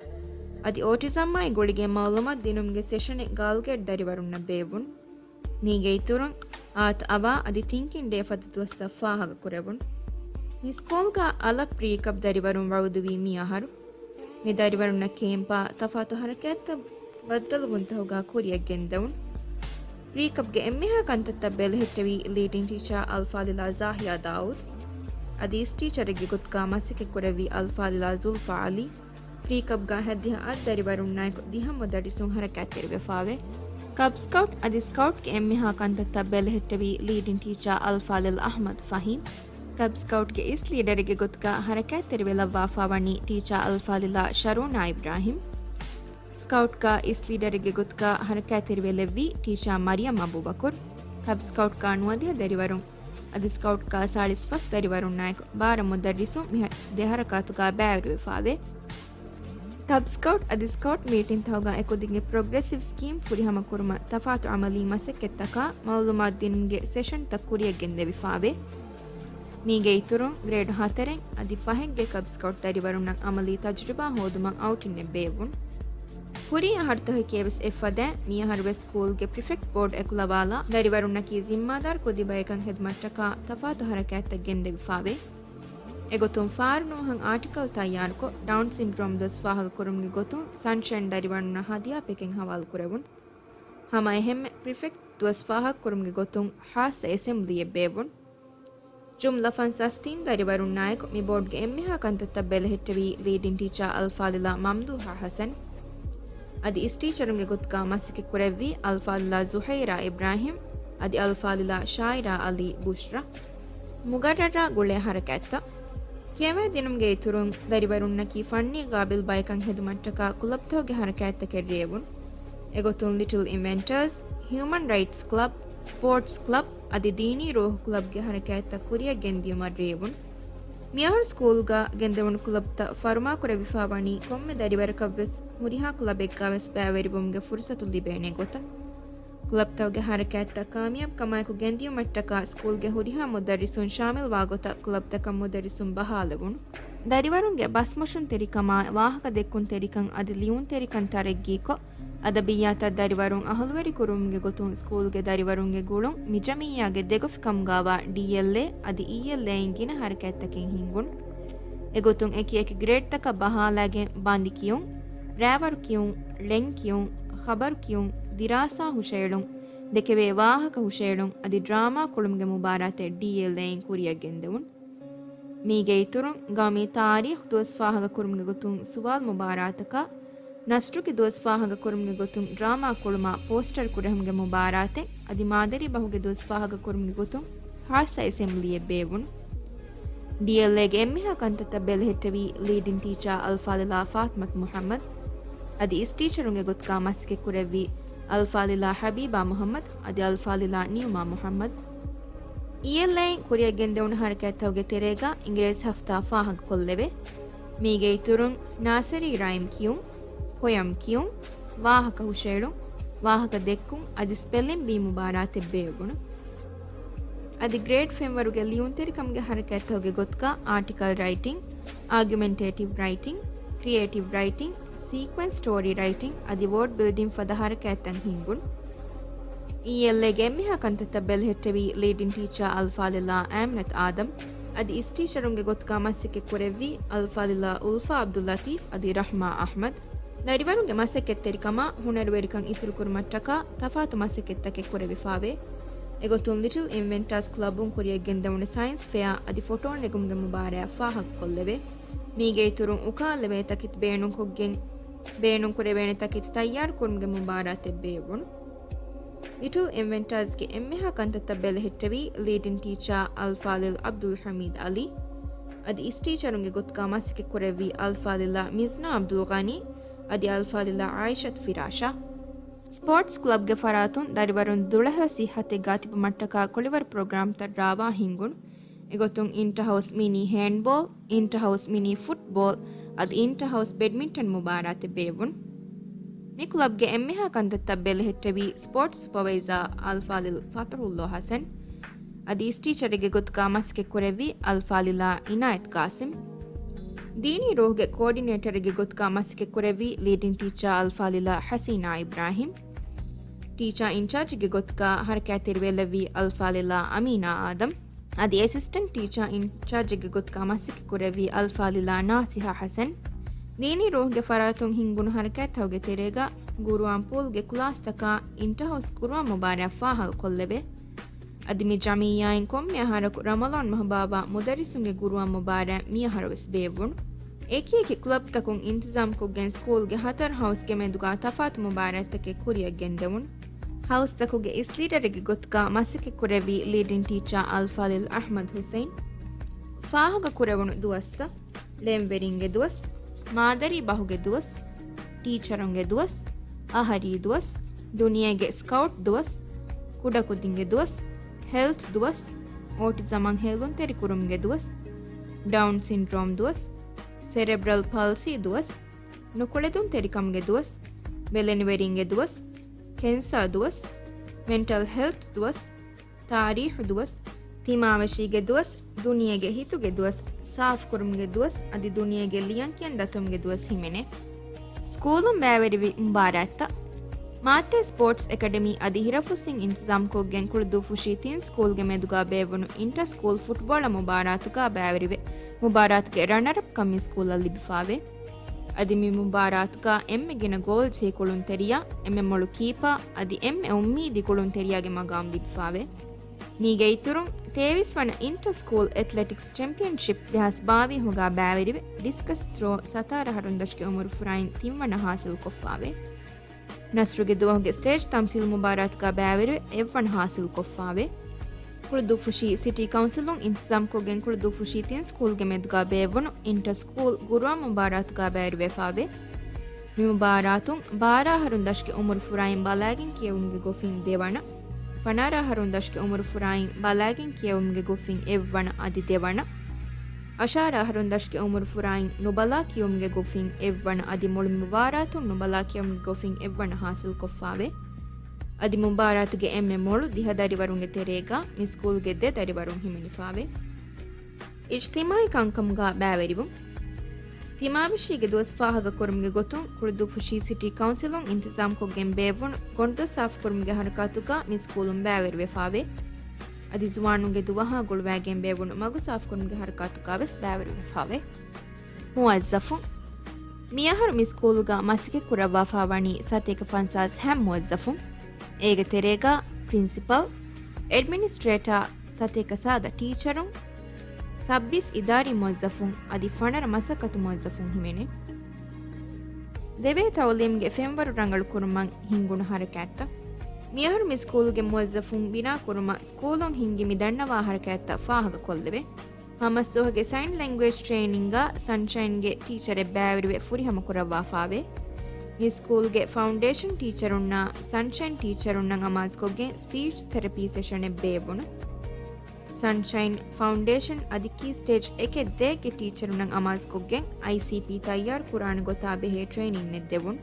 އަދި އޯޓިޒަމާއި ގުޅިގެން މައުލޫމާތު ދިނުމުގެ ސެޝަނެއް ގާލް ގައިޑް ދަރިވަރުންނަށް ބޭއްވުން. މީގެ އިތުރުން، އާތަ އަވާ އަދި ތިންކިން ޑޭ ފަދަ ދުވަސްތައް ފާހަގަކުރެވުން. މި ސްކޫލްގަ އަލަށް ޕްރީ ކަޕް ދަރިވަރުން ވަޢުދުވީ މި އަހަރު. މި ދަރިވަރުންނަށް ކޭމްޕާ ތަފާތު ހަރަކާތްތައް ބައްދަލުވުންތަކުގަ ކުރިއަށް ގެންދެވުން. ޕްރީ ކަޕްގެ އެންމެހާ ކަންތައްތައް ބެލެހެއްޓެވީ ލީޑިން ޓީޗާ އަލްފާޟިލާ ޒާހިޔާ ދާއޫދު. އަދި އިސް ޓީޗަރެއްގެ ގޮތުގަ މަސައްކަތްކުރެއްވީ އަލްފާޟިލާ ޒުލްފާ ޢަލީ. ޕްރީ ކަޕްގަ ހަތްދިހަ އަށް ދަރިވަރުންނާއެކު ދިހަ މުދައްރިސުން ހަރަކާތްތެރިވެފާވޭ. ކަބް ސްކައުޓް އަދި ސްކައުޓްގެ އެންމެހާ ކަންތައްތައް ބެލެހެއްޓެވީ ލީޑިން ޓީޗާ އަލްފާޟިލް އަޙްމަދު ފަހީމް. ކަބް ސްކައުޓްގެ އިސް ލީޑަރެއްގެ ގޮތުގަ ހަރަކާތްތެރިވެލައްވާފާ ވަނީ ޓީޗާ އަލްފާޟިލާ ޝަރޫނާ އިބްރާހިމް. ސްކައުޓްގަ އިސް ލީޑަރެއްގެ ގޮތުގަ ހަރަކާތްތެރިވެލެއްވީ ޓީޗާ މަރިޔަމް އަބޫބަކުރު. ކަބް ސްކައުޓްގަ ނުވަދިހަ ދަރިވަރުން އަދި ސްކައުޓްގަ ސާޅީސް ފަސް ދަރިވަރުންނާއެކު ބާރަ މުދައްރިސުން މި ހަ-، ދެ ހަރަކާތުގަ ބައިވެރިވެފާވޭ. ކަބް ސްކައުޓް އަދި ސްކައުޓް މީޓިންތަކުގަ އެކުދިންގެ ޕްރޮގްރެސިވް ސްކީމް ފުރިހަމަކުރުމަށް ތަފާތު އަމަލީ މަސައްކަތްތަކާ މައުލޫމާތު ދިނުމުގެ ސެޝަންތައް ކުރިއަށް ގެންދެވިފާވޭ. މީގެ އިތުރުން، ގްރޭޑް ހަތަރެއް އަދި ފަހެއްގެ ކަބް ސްކައުޓް ދަރިވަރުންނަށް އަމަލީ ތަޖުރިބާ ހޯދުމަށް އައުޓިންއެއް ބޭއްވުން. ކުރީ އަހަރުތަކަކީ ވެސް އެއްފަދައިން، މިއަހަރު ވެސް ސްކޫލްގެ ޕްރިފެކްޓް ބޯޑް އެކުލަވާލާ، ދަރިވަރުންނަކީ ޒިންމާދާރު ކުދި ބަޔަކަށް ހިދުމަތްޓަކާ ތަފާތު ހަރަކާތްތައް ގެންދެވިފާވޭ. އެގޮތުން ފާރު ނުވަހަށް އާޓިކަލް ތައްޔާރުކޮށް، ޑައުން ސިންޑްރޯމް ދުވަސް ފާހަގަކުރުމުގެ ގޮތުން ސަންޝައިން ދަރިވަރުންނަށް ހަދިޔާ ޕެކެއް ހަވާލުކުރެވުން. ހަމަ އެހެންމެ ޕްރިފެކްޓް ދުވަސް ފާހަގަކުރުމުގެ ގޮތުން ޚާއްޞަ އެސެމްބްލީއެއް ބޭއްވުން. ޖުމްލަ ފަންސާސް ތިން ދަރިވަރުންނާއެކު މި ބޯޑްގެ އެންމެހާ ކަންތައްތައް ބެލެހެއްޓެވީ ލީޑިން ޓީޗާ އަލްފާޟިލާ މަމްދޫހާ ޙަސަން. އަދި އިސް ޓީޗަރުންގެ ގޮތުގަ މަސައްކަތްކުރެއްވީ އަލްފާޟިލާ ޒުހައިރާ އިބްރާހިމް އަދި އަލްފާޟިލާ ޝާއިރާ ޢަލީ ބުޝްރާ. މުގައްރަރާ ގުޅޭ ހަރަކާތްތައް. ކިޔަވައިދިނުމުގެ އިތުރުން، ދަރިވަރުންނަކީ ފަންނީ ގާބިލް ބަޔަކަށް ހެދުމަށްޓަކާ ކުލަބްތަކުގެ ހަރަކާތްތަކެއް ރޭވުން. އެގޮތުން ލިޓްލް އިންވެންޓާސް، ހިއުމަން ރައިޓްސް ކްލަބް، ސްޕޯޓްސް ކްލަބް އަދި ދީނީ ރޯހު ކްލަބްގެ ހަރަކާތްތައް ކުރިއަށް ގެންދިޔުމަށް ރޭވުން. މިއަހަރު ސްކޫލްގަ ގެންދެވުނު ކުލަބްތައް ފަރުމާކުރެވިފާވަނީ ކޮންމެ ދަރިވަރަކަށްވެސް ހުރިހާ ކުލަބެއްގަވެސް ބައިވެރިވުމުގެ ފުރުސަތު ލިބޭނެ ގޮތަށް. ކުލަބްތަކުގެ ހަރަކާތްތައް ކާމިޔާބުކަމާއެކު ގެންދިޔުމަށްޓަކާ ސްކޫލްގެ ހުރިހާ މުދައްރިސުން ޝާމިލްވާ ގޮތަށް ކުލަބްތަކަށް މުދައްރިސުން ބަހާލެވުނު. ދަރިވަރުންގެ ބަސްމޮށުންތެރިކަމާއި ވާހަކަދެއްކުންތެރިކަން އަދި ލިޔުންތެރިކަން ތަރައްގީކޮށް، އަދަބިއްޔާތަށް ދަރިވަރުން އަހުލުވެރިކުރުމުގެ ގޮތުން ސްކޫލްގެ ދަރިވަރުންގެ ގުޅުން މި ޖަމިއްޔާގެ ދެގޮފިކަމުގައިވާ ޑީއެލްއޭ އަދި އީއެލްއޭއިން ގިނަ ހަރަކާތްތަކެއް ހިންގުން. އެގޮތުން އެކިއެކި ގްރޭޑްތަކަށް ބަހާލާގެން ބަނދި ކިޔުން، ރައިވަރު ކިޔުން، ޅެން ކިޔުން، ޚަބަރު ކިޔުން، ދިރާސާ ހުށައެޅުން، ދެކެވޭ ވާހަކަ ހުށައެޅުން އަދި ޑްރާމާ ކުޅުމުގެ މުބާރާތެއް ޑީއެލްއޭއިން ކުރިއަށް ގެންދެވުން. މީގެ އިތުރުން، ގައުމީ ތާރީޚު ދުވަސް ފާހަގަކުރުމުގެ ގޮތުން ސުވާލު މުބާރާތަކާ، ނަސްރުގެ ދުވަސް ފާހަގަކުރުމުގެ ގޮތުން ޑްރާމާ ކުޅުމާ ޕޯސްޓަރު ކުރެހުމުގެ މުބާރާތެއް އަދި މާދަރީ ބަހުގެ ދުވަސް ފާހަގަކުރުމުގެ ގޮތުން ޚާއްޞަ އެސެމްބްލީއެއް ބޭއްވުނު. ޑީއެލްއޭގެ އެންމެހާ ކަންތައްތައް ބެލެހެއްޓެވީ ލީޑިން ޓީޗާ އަލްފާޟިލާ ފާތިމަތު މުޙައްމަދު، އަދި އިސްޓީޗަރުންގެ ގޮތުގަ މަސައްކަތްކުރެއްވީ އަލްފާޟިލާ ޙަބީބާ މުޙައްމަދު އަދި އަލްފާޟިލާ ނިއުމާ މުޙައްމަދު. އީއެލްއޭއިން ކުރިއަށް ގެންދެވުނު ހަރަކާތްތަކުގެ ތެރޭގަ އިނގިރޭސި ހަފްތާ ފާހަގަކޮށްލެވޭ. މީގެ އިތުރުން ނާސަރީ ރައިމް ކިޔުން، ޕޮއަމް ކިޔުން، ވާހަކަ ހުށައެޅުން، ވާހަކަ ދެއްކުން އަދި ސްޕެލިން ބީ މުބާރާތެއް ބޭއްވުނު. އަދި ގްރޭޑް ފެންވަރުގެ ލިޔުންތެރިކަމުގެ ހަރަކާތްތަކުގެ ގޮތުގަ އާޓިކަލް ރައިޓިން، އާގިއުމެންޓޭޓިވް ރައިޓިން، ކްރިއޭޓިވް ރައިޓިން، ސީކްވެންސް ސްޓޯރީ ރައިޓިން އަދި ވޯޑް ބިލްޑިން ފަދަ ހަރަކާތްތައް ހިންގުން. އީއެލްއޭގެ އެންމެހާ ކަންތައްތައް ބެލެހެއްޓެވީ ލީޑިން ޓީޗާ އަލްފާޟިލާ އާމިނަތު އާދަމް އަދި އިސްޓީޗަރުންގެ ގޮތުގަ މަސައްކަތްކުރެއްވި އަލްފާޟިލާ އުލްފާ ޢަބްދުއްލަޠީފް އަދި ރަޙްމާ އަޙްމަދު. ދަރިވަރުންގެ މަސައްކަތްތެރިކަމާ ހުނަރުވެރިކަން އިތުރުކުރުމަށްޓަކާ ތަފާތު މަސައްކަތްތަކެއް ކުރެވިފާވޭ. އެގޮތުން ލިޓްލް އިންވެންޓާސް ކްލަބުން ކުރިއަށް ގެންދެވުނު ސައިންސް ފެއާ އަދި ފޮޓޯ ނެގުމުގެ މުބާރާތް ފާހަގަކޮށްލެވޭ. މީގެ އިތުރުން އުކާލެވޭ ތަކެތި ބޭނުންކޮށްގެން، ބޭނުންކުރެވޭނެ ތަކެތި ތައްޔާރުކުރުމުގެ މުބާރާތެއް ބޭއްވުނު. ލިޓްލް އިންވެންޓާސްގެ އެންމެހާ ކަންތައްތައް ބެލެހެއްޓެވީ ލީޑިން ޓީޗާ އަލްފާޟިލް ޢަބްދުލް ޙަމީދު ޢަލީ އަދި އިސްޓީޗަރުންގެ ގޮތުގަ މަސައްކަތްކުރެއްވި އަލްފާޟިލާ މިޒްނާ ޢަބްދުލްޣަނީ އަދި އަލްފާޟިލާ ޢާއިޝަތު ފިރާޝާ. ސްޕޯޓްސް ކްލަބްގެ ފަރާތުން ދަރިވަރުން ދުޅަހެޔޮ ސިއްހަތެއްގަ ތިބުމަށްޓަކާ ކުޅިވަރު ޕްރޮގްރާމްތައް ރާވާ ހިންގުން. އެގޮތުން އިންޓަހައުސް މިނީ ހޭންޑްބޯލް، އިންޓަހައުސް މިނީ ފުޓްބޯލް އަދި އިންޓަހައުސް ބެޑްމިންޓަން މުބާރާތެއް ބޭއްވުން. މި ކްލަބްގެ އެންމެހާ ކަންތައްތައް ބެލެހެއްޓެވީ ސްޕޯޓްސް ސުޕަވައިޒާ އަލްފާޟިލް ފަތުޙުﷲ ޙަސަން އަދި އިސްޓީޗަރެއްގެ ގޮތުގަ މަސައްކަތްކުރެއްވި އަލްފާޟިލާ އިނާޔަތު ޤާސިމް. ދީނީ ރޯހުގެ ކޯޑިނޭޓަރެއްގެ ގޮތުގަ މަސައްކަތްކުރެއްވި ލީޑިން ޓީޗާ އަލްފާޟިލާ ޙަސީނާ އިބްރާހިމް. ޓީޗާ އިންޗާޖެއްގެ ގޮތުގަ ހަރަކާތްތެރިވެލެއްވި އަލްފާޟިލާ އަމީނާ އާދަމް. އަދި އެސިސްޓެންޓް ޓީޗާ އިންޗާޖެއްގެ ގޮތުގަ މަސައްކަތްކުރެއްވި އަލްފާޟިލާ ނާސިހާ ޙަސަން. ދީނީ ރޯހުގެ ފަރާތުން ހިންގުނު ހަރަކާތްތަކުގެ ތެރޭގަ ގުރުއާން ޕޫލްގެ ކުލާސްތަކާ އިންޓަހައުސް ގުރުއާން މުބާރާތް ފާހަގަކޮށްލެވޭ. އަދި މި ޖަމިއްޔާއިން ކޮންމެ އަހަރަކު ރަމަޟާން މަހު ބާއްވާ މުދައްރިސުންގެ ގުރުއާން މުބާރާތް މިއަހަރުވެސް ބޭއްވުނު. އެކިއެކި ކްލަބްތަކުން އިންތިޒާމްކޮށްގެން ސްކޫލްގެ ހަތަރު ހައުސްގެ މެދުގަ ތަފާތު މުބާރާތްތަކެއް ކުރިއަށް ގެންދެވުނު. ހައުސްތަކުގެ އިސް ލީޑަރެއްގެ ގޮތުގަ މަސައްކަތްކުރެއްވީ ލީޑިން ޓީޗާ އަލްފާޟިލް އަޙްމަދު ޙުސައިން. ފާހަގަކުރެވުނު ދުވަސްތައް: ޅެންވެރިންގެ ދުވަސް، މާދަރީ ބަހުގެ ދުވަސް، ޓީޗަރުންގެ ދުވަސް، އަހަރީ ދުވަސް، ދުނިޔޭގެ ސްކައުޓް ދުވަސް، ކުޑަކުދިންގެ ދުވަސް، ހެލްތް ދުވަސް، އޯޓިޒަމަށް ހޭލުންތެރިކުރުމުގެ ދުވަސް، ޑައުން ސިންޑްރޯމް ދުވަސް، ސެރެބްރަލް ޕަލްސީ ދުވަސް، ނުކުޅެދުންތެރިކަމުގެ ދުވަސް، ބެލެނިވެރިންގެ ދުވަސް، ކެންސާ ދުވަސް، މެންޓަލް ހެލްތް ދުވަސް، ތާރީޚު ދުވަސް، ތިމާވެށީގެ ދުވަސް، ދުނިޔޭގެ ހިތުގެ ދުވަސް، ސާފުކުރުމުގެ ދުވަސް އަދި ދުނިޔޭގެ ލިޔަންކިޔަން ދަތުމުގެ ދުވަސް ހިމެނޭ. ސްކޫލުން ބައިވެރިވި މުބާރާތްތައް. މާއްޓޭ ސްޕޯޓްސް އެކަޑަމީ އަދި ހިރަފުސިން އިންތިޒާމްކޮށްގެން ކުޅަދޫފުށީ ތިން ސްކޫލްގެ މެދުގަ ބޭއްވުނު އިންޓަ ސްކޫލް ފުޓްބޯޅަ މުބާރާތުގަ ބައިވެރިވެ، މުބާރާތުގެ ރަނަރަޕްކަން މި ސްކޫލަށް ލިބިފާވޭ. އަދި މި މުބާރާތުގަ އެންމެ ގިނަ ގޯލް ޖެހި ކުޅުންތެރިޔާ، އެންމެ މޮޅު ކީޕާ އަދި އެންމެ އުއްމީދީ ކުޅުންތެރިޔާގެ މަގާމް ލިބިފާވޭ. މީގެ އިތުރުން، ތޭވީސް ވަނަ އިންޓަ ސްކޫލް އެތްލެޓިކްސް ޗެމްޕިއަންޝިޕް ދެހާސް ބާވީހުގަ ބައިވެރިވެ، ޑިސްކަސް ތްރޯ ސަތާރަ އަހަރުން ދަށުގެ އުމުރު ފުރާއިން ތިން ވަނަ ހާސިލްކޮށްފާވޭ. ނަސްރުގެ ދުވަހުގެ ސްޓޭޖް ތަމްސީލް މުބާރާތުގަ ބައިވެރިވެ، އެއްވަނަ ހާސިލްކޮށްފާވޭ. ކުޅުދުއްފުށީ ސިޓީ ކައުންސިލުން އިންތިޒާމްކޮށްގެން ކުޅުދުއްފުށީ ތިން ސްކޫލްގެ މެދުގާ ބޭއްވުނު އިންޓަ ސްކޫލް ގުރުއާން މުބާރާތުގާ ބައިވެރިވެފާވޭ. މި މުބާރާތުން ބާރަ އަހަރުން ދަށުގެ އުމުރު ފުރާއިން ބަލައިގެން ކިޔެވުމުގެ ގޮފިން ދެވަނަ، ފަނަރަ އަހަރުން ދަށުގެ އުމުރު ފުރާއިން ބަލައިގެން ކިޔެވުމުގެ ގޮފިން އެއްވަނަ އަދި ދެވަނަ، އަށާރަ އަހަރުން ދަށުގެ އުމުރު ފުރާއިން ނުބަލާ ކިޔެވުމުގެ ގޮފިން އެއްވަނަ އަދި މުޅި މުބާރާތުން ނުބަލާ ކިޔެވުމުގެ ގޮފިން އެއްވަނަ ހާސިލްކޮށްފާވޭ. އަދި މުބާރާތުގެ އެންމެ މޮޅު ދިހަ ދަރިވަރުންގެ ތެރޭގަ މި ސްކޫލްގެ ދެ ދަރިވަރުން ހިމެނިފާވޭ. އިޖްތިމާޢީ ކަންކަމުގާ ބައިވެރިވުން. ތިމާވެށީގެ ދުވަސް ފާހަގަކުރުމުގެ ގޮތުން ކުޅުދުއްފުށީ ސިޓީ ކައުންސިލުން އިންތިޒާމްކޮށްގެން ބޭއްވުނު ގޮނޑުދޮށް ސާފުކުރުމުގެ ހަރަކާތުގާ މި ސްކޫލުން ބައިވެރިވެފާވޭ. އަދި ޒުވާނުންގެ ދުވަހާ ގުޅުވައިގެން ބޭއްވުނު މަގު ސާފުކުރުމުގެ ހަރަކާތުގާވެސް ބައިވެރިވެފާވޭ. މުވައްޒަފުން. މިއަހަރު މި ސްކޫލުގަ މަސައްކަތް ކުރައްވާފާވަނީ ސަތޭކަ ފަންސާސް ހަ މުވައްޒަފުން. އޭގެ ތެރޭގަ ޕްރިންސިޕަލް، އެޑްމިނިސްޓްރޭޓާ، ސަތޭކަ ސާދަ ޓީޗަރުން، ސައްބީސް އިދާރީ މުވައްޒަފުން އަދި ފަނަރަ މަސައްކަތު މުވައްޒަފުން ހިމެނޭ. ދެވޭ ތައުލީމްގެ ފެންވަރު ރަނގަޅުކުރުމަށް ހިންގުނު ހަރަކާތްތައް. މިއަހަރު މި ސްކޫލްގެ މުވައްޒަފުން ބިނާކުރުމަށް ސްކޫލުން ހިންގި މި ދަންނަވާ ހަރަކާތްތައް ފާހަގަކޮށްލެވޭ. ހަމަސްދުވަހުގެ ސައިން ލެންގުއޭޖް ޓްރެއިނިންގާ ސަންޝައިންގެ ޓީޗަރެއް ބައިވެރިވެ ފުރިހަމަ ކުރައްވާފާވޭ. މި ސްކޫލްގެ ފައުންޑޭޝަން ޓީޗަރުންނާ ސަންޝައިން ޓީޗަރުންނަށް އަމާޒުކޮށްގެން ސްޕީޗް ތެރަޕީ ސެޝަނެއް ބޭއްވުނު. ސަންޝައިން ފައުންޑޭޝަން އަދި ކީ ސްޓޭޖް އެކެއް ދޭއްގެ ޓީޗަރުންނަށް އަމާޒުކޮށްގެން އައިސީޕީ ތައްޔާރު ކުރާނެ ގޮތާ ބެހޭ ޓްރެއިނިންއެއް ދެވުނު.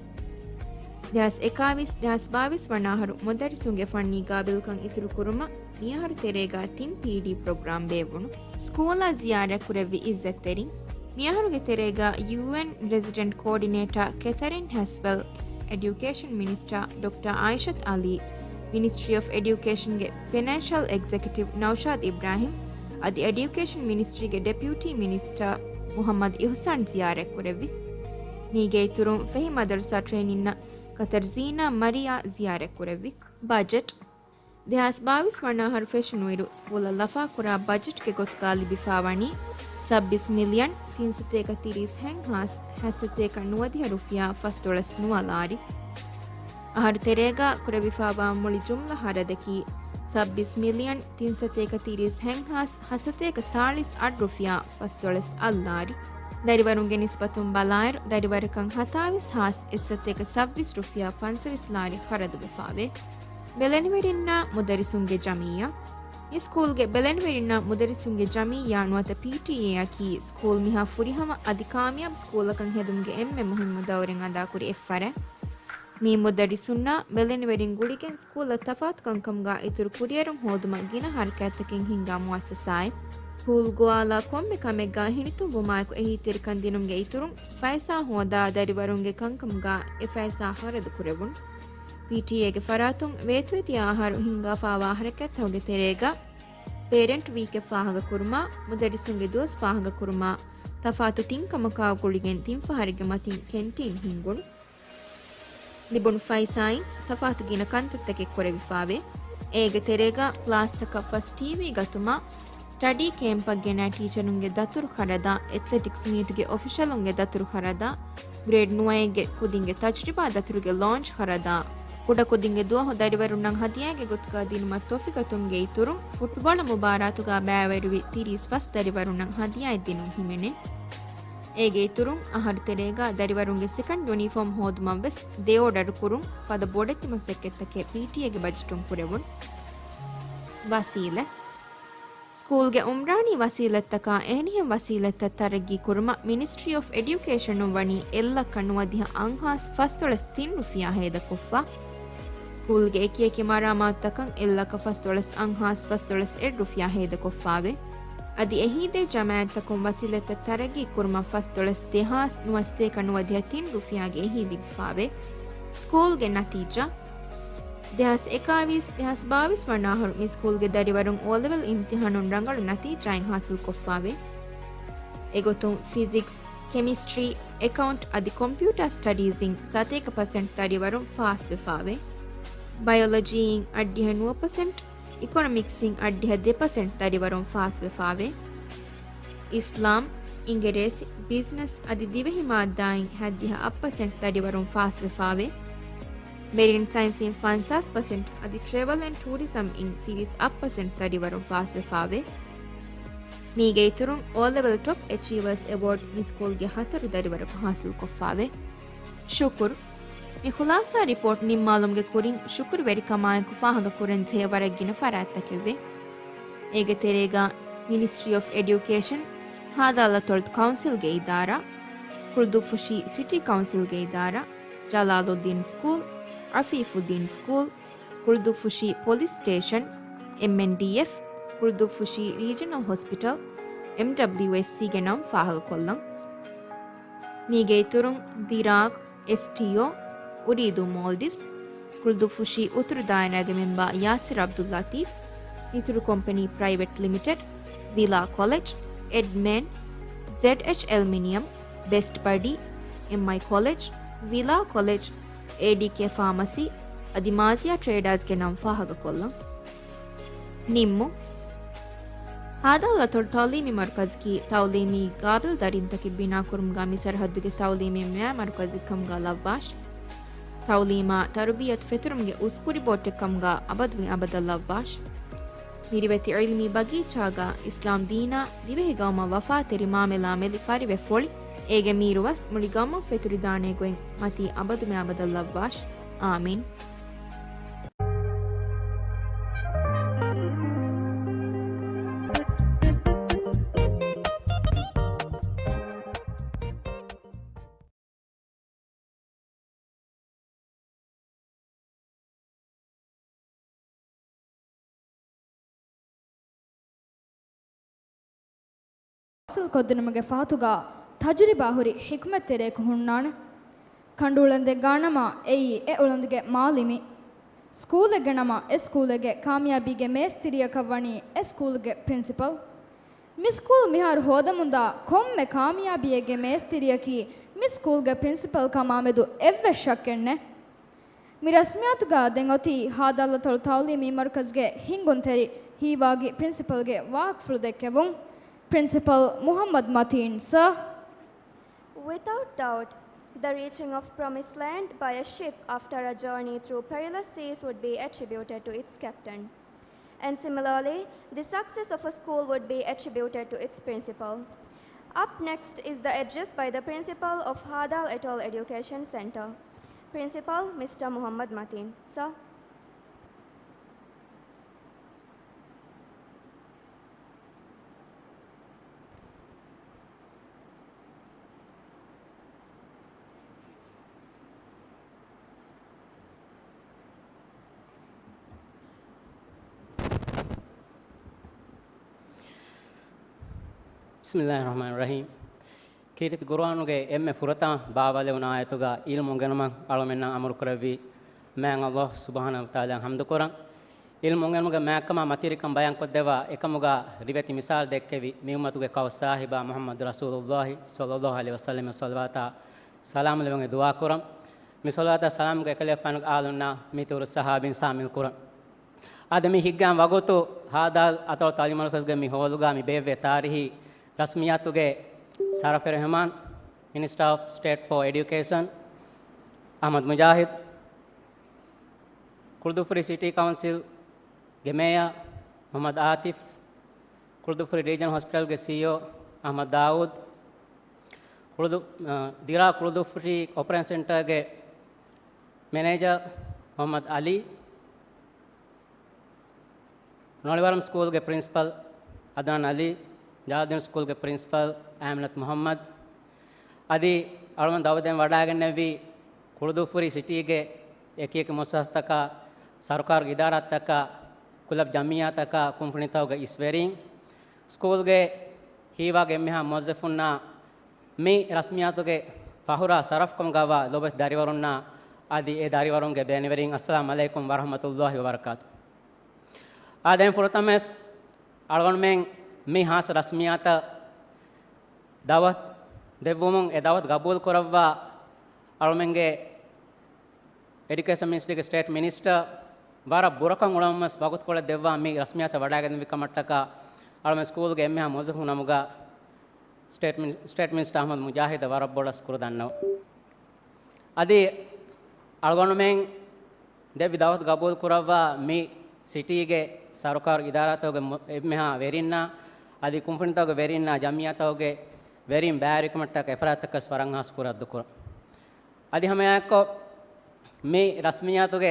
ދެހާސް އެކާވީސް، ދެހާސް ބާވީސް ވަނަ އަހަރު މުދައްރިސުންގެ ފަންނީ ގާބިލްކަން އިތުރުކުރުމަށް މިއަހަރު ތެރޭގަ ތިން ޕީޑީ ޕްރޮގްރާމް ބޭއްވުނު. ސްކޫލަށް ޒިޔާރަތްކުރެއްވި އިއްޒަތްތެރިން. މިއަހަރުގެ ތެރޭގަ ޔޫއެން ރެޒިޑެންޓް ކޯޑިނޭޓާ ކެތަރިން ހެސްވެލް، އެޑިއުކޭޝަން މިނިސްޓާ ޑޮކްޓަރ އާއިޝަތް އަލީ، މިނިސްޓްރީ އޮފް އެޑިއުކޭޝަންގެ ފިނޭންޝަލް އެގްޒެކެޓިވް ނައުޝާދް އިބްރާހިމް އަދި އެޑިއުކޭޝަން މިނިސްޓްރީގެ ޑެޕިއުޓީ މިނިސްޓާ މުހައްމަދު އިހުސާން ޒިޔާރަތްކުރެއްވި. މީގެ އިތުރުން ފެހި މަދަރުސާ ޓްރެއިނިންނަށް ކަތަރްޒީނާ މަރިޔާ ޒިޔާރަތްކުރެއްވި. ބަޖެޓް. ދެހާސް ބާވީސް ވަނަ އަހަރު ފެށުނުއިރު، ސްކޫލަށް ލަފާކުރާ ބަޖެޓްގެ ގޮތުގަ ލިބިފާވަނީ ސައްބީސް މިލިއަން ތިން ސަތޭކަ ތިރީސް ހެން ހާސް ހަ ސަތޭކަ ނުވަދިހަ ރުފިޔާ ފަސްދޮޅަސް ނުވަ ލާރި. އަހަރު ތެރޭގަ ކުރެވިފާވާ މުޅި ޖުމްލަ ހަރަދަކީ ސައްބީސް މިލިއަން ތިން ސަތޭކަ ތިރީސް ހެން ހާސް ހަ ސަތޭކަ ސާޅީސް އަށް ރުފިޔާ ފަސްދޮޅަސް އަށް ލާރި. ދަރިވަރުންގެ ނިސްބަތުން ބަލާއިރު، ދަރިވަރަކަށް ހަތާވީސް ހާސް އެއް ސަތޭކަ ސައްބީސް ރުފިޔާ ފަންސަވީސް ލާރި ޚަރަދުވެފާވޭ. ބެލެނިވެރިންނާ މުދައްރިސުންގެ ޖަމިއްޔާ. މި ސްކޫލްގެ ބެލެނިވެރިންނާ މުދައްރިސުންގެ ޖަމިއްޔާ ނުވަތަ ޕީޓީއޭއަކީ، ސްކޫލް މިހާ ފުރިހަމަ އަދި ކާމިޔާބު ސްކޫލަކަށް ހެދުމުގެ އެންމެ މުހިއްމު ދައުރެއް އަދާކުރި އެއްފަރާތް. މި މުދައްރިސުންނާ ބެލެނިވެރިން ގުޅިގެން ސްކޫލަށް ތަފާތު ކަންކަމުގާ އިތުރު ކުރިއެރުން ހޯދުމަށް ގިނަ ހަރަކާތްތަކެއް ހިންގާ މުއައްސަސާއެއް. ސްކޫލް ގޮވާލާ ކޮންމެ ކަމެއްގާ ހިނިތުންވުމާއެކު އެހީތެރިކަން ދިނުމުގެ އިތުރުން ފައިސާ ހޯދާ ދަރިވަރުންގެ ކަންކަމުގާ އެ ފައިސާ ޚަރަދު ކުރެވުން. ޕީޓީއޭގެ ފަރާތުން ވޭތުވެދިޔަ އަހަރު ހިންގާފާވާ ހަރަކާތްތަކުގެ ތެރޭގަ ޕޭރެންޓް ވީކެއް ފާހަގަކުރުމާ، މުދައްރިސުންގެ ދުވަސް ފާހަގަކުރުމާ، ތަފާތު ތިން ކަމަކާ ގުޅިގެން ތިން ފަހަރެއްގެ މަތިން ކެންޓީން ހިންގުނު. ލިބުނު ފައިސާއިން ތަފާތު ގިނަ ކަންތައްތަކެއް ކުރެވިފާވޭ. އޭގެ ތެރޭގަ ކްލާސްތަކަށް ފަސް ޓީވީ ގަތުމާ، ސްޓަޑީ ކޭމްޕަށް ގެނައި ޓީޗަރުންގެ ދަތުރު ޚަރަދާ، އެތްލެޓިކްސް މީޓުގެ އޮފިޝަލުންގެ ދަތުރު ޚަރަދާ، ގްރޭޑް ނުވައެއްގެ ކުދިންގެ ތަޖްރިބާ ދަތުރުގެ ލޯންޗް ޚަރަދާ، ކުޑަކުދިންގެ ދުވަހު ދަރިވަރުންނަށް ހަދިޔާގެ ގޮތުގަ ދިނުމަށް ތޮފިގަތުމުގެ އިތުރުން، ފުޓްބޯޅަ މުބާރާތުގަ ބައިވެރިވި ތިރީސް ފަސް ދަރިވަރުންނަށް ހަދިޔާއެއް ދިނުން ހިމެނޭ. އޭގެ އިތުރުން، އަހަރު ތެރޭގަ ދަރިވަރުންގެ ސެކަންޑް ޔުނީފޯމް ހޯދުމަށް ވެސް ދެ އޯޑަރު ކުރުން ފަދަ ބޮޑެތި މަސައްކަތްތަކެއް ޕީޓީއޭގެ ބަޖެޓުން ކުރެވުން. ވަސީލަތް. ސްކޫލްގެ އުމްރާނީ ވަސީލަތްތަކާ އެހެނިހެން ވަސީލަތްތައް ތަރައްގީ ކުރުމަށް މިނިސްޓްރީ އޮފް އެޑިއުކޭޝަނުން ވަނީ އެއްލައްކަ ނުވަދިހަ އަށްހާސް ފަސްދޮޅަސް ތިން ރުފިޔާ ހޭދަކޮށްފަ. ސްކޫލްގެ އެކިއެކި މަރާމާތުތަކަށް އެއްލައްކަ ފަސްދޮޅަސް އަށްހާސް ފަސްދޮޅަސް އެއް ރުފިޔާ ހޭދަކޮށްފާވޭ. އަދި އެހީދޭ ޖަމާއަތްތަކުން ވަސީލަތްތައް ތަރައްގީ ކުރުމަށް ފަސްދޮޅަސް ދެހާސް ނުވަސަތޭކަ ނުވަދިހަ ތިން ރުފިޔާގެ އެހީ ލިބިފާވޭ. ސްކޫލްގެ ނަތީޖާ. ދެހާސް އެކާވީސް، ދެހާސް ބާވީސް ވަނަ އަހަރު މި ސްކޫލްގެ ދަރިވަރުން އޯލެވެލް އިމްތިހާނުން ރަނގަޅު ނަތީޖާއެއް ހާސިލްކޮށްފާވޭ. އެގޮތުން ފިޒިކްސް، ކެމިސްޓްރީ، އެކައުންޓް އަދި ކޮމްޕިއުޓާ ސްޓަޑީޒްއިން ސަތޭކަ ޕަސެންޓް ދަރިވަރުން ފާސްވެފާވޭ. ބަޔޮލޮޖީއިން އަށްޑިހަ ނުވަ ޕަސެންޓް، އިކޮނޮމިކްސްއިން އަށްޑިހަ ދެ ޕަސެންޓް ދަރިވަރުން ފާސްވެފާވޭ. އިސްލާމް، އިނގިރޭސި، ބިޒްނަސް އަދި ދިވެހި މާއްދާއިން ހަތްދިހަ އަށް ޕަސެންޓް ދަރިވަރުން ފާސްވެފާވޭ. މެރިން ސައިންސްއިން ފަންސާސް ޕަސެންޓް އަދި ޓްރެވަލް އެންޑް ޓޫރިޒަމް އިން ތިރީސް އަށް ޕަސެންޓް ދަރިވަރުން ފާސްވެފާވޭ. މީގެ އިތުރުން އޯ ލެވެލް ޓޮޕް އެޗީވަރސް އެވޯޑް މި ސްކޫލްގެ ހަތަރު ދަރިވަރަކު ހާސިލްކޮށްފާވޭ. ޝުކުރު. މި ޚުލާސާ ރިޕޯޓް ނިންމާލުމުގެ ކުރިން ޝުކުރުވެރިކަމާއެކު ފާހަގަކުރަންޖެހޭ ވަރަށް ގިނަ ފަރާތްތަކެއްވޭ. އޭގެ ތެރޭގަ މިނިސްޓްރީ އޮފް އެޑިއުކޭޝަން، ހާދަ އަލަތޮޅު ކައުންސިލްގެ އިދާރާ، ކުޅުދުއްފުށީ ސިޓީ ކައުންސިލްގެ އިދާރާ، ޖަލާލުއްދީން ސްކޫލް، އަފީފުއްދީން ސްކޫލް، ކުޅުދުއްފުށީ ޕޮލިސް ސްޓޭޝަން، އެމްއެންޑީއެފް، ކުޅުދުއްފުށީ ރީޖަނަލް ހޮސްޕިޓަލް، އެމްޑަބްލިއުއެސްސީގެ ނަން ފާހަގަކޮށްލަން. މީގެ އިތުރުން ދިރާގް، އެސްޓީއޯ، އުރީދޫ މޯލްޑިވްސް، ކުޅުދުއްފުށީ އުތުރު ދާއިރާގެ މެމްބާ ޔާސިރް ޢަބްދުއްލަތީފް، އިތުރު ކޮމްޕެނީ ޕްރައިވެޓް ލިމިޓެޑް، ވިލާ ކޮލެޖް، އެޑްމޭން، ޒެޑްއެޗް އެލްމިނިއަމް، ބެސްޓް ބަޑީ، އެމްއައި ކޮލެޖް، ވިލާ ކޮލެޖް، އޭޑީކޭ ފާމަސީ، އަދި މާޒިޔާ ޓްރޭޑާޒްގެ ނަން ފާހަގަކޮށްލަން. ނިންމުން. ހާދަ އަލަތޮޅު ތައުލީމީ މަރުކަޒަކީ ތައުލީމީ ގާބިލް ދަރިންތަކެއް ބިނާކުރުމުގަ މި ސަރަހައްދުގެ ތައުލީމީ މަޔާ މަރުކަޒެއްކަމުގަ ލައްވާށި. ތައުލީމާ ތަރުބިއްޔަތު ފެތުރުމުގެ އުސްކުރި ބޯޓެއްކަމުގަ އަބަދުމި އަބަދަށް ލައްވާށި. މިރިވެތި ޢިލްމީ ބަގީޗާގަ އިސްލާމް ދީނާ ދިވެހި ގައުމަށް ވަފާތެރި މާމެލާ މެލި ފަރިވެ ފޮޅި، އޭގެ މީރުވަސް މުޅި ގައުމަށް ފެތުރިދާނޭ ގޮތް މަތީ އަބަދުމެ އަބަދަށް ލައްވާށި. އާމީން. ޙާޞިލްކޮށްދިނުމުގެ ފަހަތުގަ ތަޖުރިބާ ހުރި ޙިކުމަތްތެރިޔަކު ހުންނާނެ. ކަނޑުއުޅަނދެއްގާނަމަ އެއީ އެ އުޅަނދުގެ މާލިމީ. ސްކޫލެއްގެ ނަމަ އެ ސްކޫލެއްގެ ކާމިޔާބީގެ މޭސްތިރިޔަކަށް ވަނީ އެ ސްކޫލްގެ ޕްރިންސިޕަލް. މި ސްކޫލް މިހާރު ހޯދަމުންދާ ކޮންމެ ކާމިޔާބީއެއްގެ މޭސްތިރިޔަކީ މި ސްކޫލްގެ ޕްރިންސިޕަލް ކަމާމެދު އެއްވެސް ޝައްކެއް ނެތް. މި ރަސްމިއްޔާތުގަ ދެން އޮތީ ހާދަ އަލަތޮޅު ތައުލީމީ މަރުކަޒުގެ ހިންގުންތެރި ހީވާގި ޕްރިންސިޕަލްގެ ވާހަކަފުޅު ދެއްކެވުން. ޕްރިންސިޕަލް މުޙައްމަދު މަތީން ސަރ. Without doubt, the reaching of promised land by a ship after a journey through perilous seas would be attributed to its captain. And similarly, the success of a school would be attributed to its principal. Up next is the address by the principal of Hadal Atoll Education Center. Principal, Mister Muhammad Mateen. Sir. ބިސްމިއްލާހި ރަޙްމާނި ރަޙީމް. ކީރިތި ޤުރުއާނުގެ އެންމެ ފުރަތަމަ ބާވާލެވުނު އާޔަތުގަ ޢިލްމު އުނގެނުމަށް އަޅުމެންނަށް އަމުރުކުރެއްވި މާތް ﷲ ސުބްޙާނަހޫ ވަތަޢާލާއަށް ޙަމްދުކުރަން. ޢިލްމު އުނގެނުމުގެ މާތްކަމާ މަތިވެރިކަން ބަޔާންކޮށްދެއްވާ އެކަމުގަ ރިވެތި މިސާލު ދެއްކެވި މި އުއްމަތުގެ ކައުސާހިބާ މުޙައްމަދު ރަސޫލުﷲ ޞައްލަﷲ ޢަލައިހި ވަސައްލަމަށް ޞަލަވާތާ ސަލާމް ލެވުން ދުޢާކުރަން. މި ޞަލަވާތާ ސަލާމްގެ އެކަލޭގެފާނުގެ އާލުންނާ މިތުރު ޞަޙާބީން ޝާމިލް ކުރަން. އާދެ، މި ހިނގާ ވަގުތު ހާދަ އަތޮޅު ތަޢުލީމީ މަރުކަޒުގެ މި ހޯލުގަ މި ބޭއްވޭ ތާރީޚީ ރަސްމިއްޔާތުގެ ޝަރަފުވެރި މެހެމާން، މިނިސްޓަރ އޮފް ސްޓޭޓް ފޯ އެޑިއުކޭޝަން އަޙްމަދު މުޖާހިދު، ކުޅުދުއްފުށި ސިޓީ ކައުންސިލްގެ މޭޔަރ މުޙައްމަދު އާތިފް، ކުޅުދުއްފުށި ރީޖަނަލް ހޮސްޕިޓަލްގެ ސީއީއޯ އަޙްމަދު ދާއޫދު، ކުޅުދު-، އަ، ދިރާ ކުޅުދުއްފުށި އޮޕަރޭޝަން ސެންޓަރގެ މެނޭޖަރ މުޙައްމަދު އަލީ، ނޮޅިވަރަމް ސްކޫލްގެ ޕްރިންސިޕަލް އަދްނާން އަލީ، ޖަލާލުއްދީން ސްކޫލްގެ ޕްރިންސިޕަލް އާމިނަތު މުޙައްމަދު، އަދި އަޅުގަނޑު ދަޢުވަތު ދޭން ވަޑައިގެންނެވި ކުޅުދުއްފުށި ސިޓީގެ އެކިއެކި މުއައްސަސާތަކާ، ސަރުކާރުގެ އިދާރާތަކާ، ކުލަބް ޖަމިއްޔާތަކާ، ކުންފުނިތަކުގެ އިސްވެރިން، ސްކޫލްގެ ހީވާގެ އެންމެހާ މުވައްޒަފުންނާ، މި ރަސްމިއްޔާތުގެ ފަޚުރާ ޝަރަފްކަމުގަވާ ލޮބުވެތި ދަރިވަރުންނާ އަދި އެ ދަރިވަރުންގެ ބޭނުންވެރިން، އައްސަލާމު ޢަލައިކުމް ވަރަޙްމަތުﷲ ވަބަރަކާތު. އާދެ، ފުރަތަމަވެސް އަޅުގަނޑުމެން މި ޚާއްޞަ ރަސްމިއްޔާތަށް ދަޢުވަތު ދެއްވުމުން އެ ދަޢުވަތު ގަބޫލު ކުރައްވާ އަޅުމެންގެ އެޑިއުކޭޝަން މިނިސްޓްރީގެ ސްޓޭޓް މިނިސްޓަރ ވަރަށް ބުރަކޮށް އުޅަމުންވެސް ވަގުތުކޮޅެއް ދެއްވާ މި ރަސްމިއްޔާތަށް ވަޑައިގެންނެވި ކަމަށްޓަކާ އަޅުމެން ސްކޫލްގެ އެންމެހާ މުވައްޒަފުން ނަމުގަ ސްޓޭޓް މިނި-، ސްޓޭޓް މިނިސްޓަރ އަޙްމަދު މުޖާހިދަށް ވަރަށް ބޮޑަށް ޝުކުރު ދަންނަވަން. އަދި އަޅުގަނޑުމެން ދެއްވި ދަޢުވަތު ގަބޫލު ކުރައްވާ މި ސިޓީގެ ސަރުކާރު އިދާރާތަކުގެ މު-، އެންމެހާ ވެރިންނާ އަދި ކުންފުނިތަކުގެ ވެރިންނާ ޖަމްޢިއްޔާތަކުގެ ވެރިން ބައިވެރިކަމަށްޓަކާ އެފަރާތްތަކަށް ވަރަށް ހާސް ކުރިއަރަދުކުރަން. އަދި ހަމައެއާއެއްކޮށް، މި ރަސްމިއްޔާތުގެ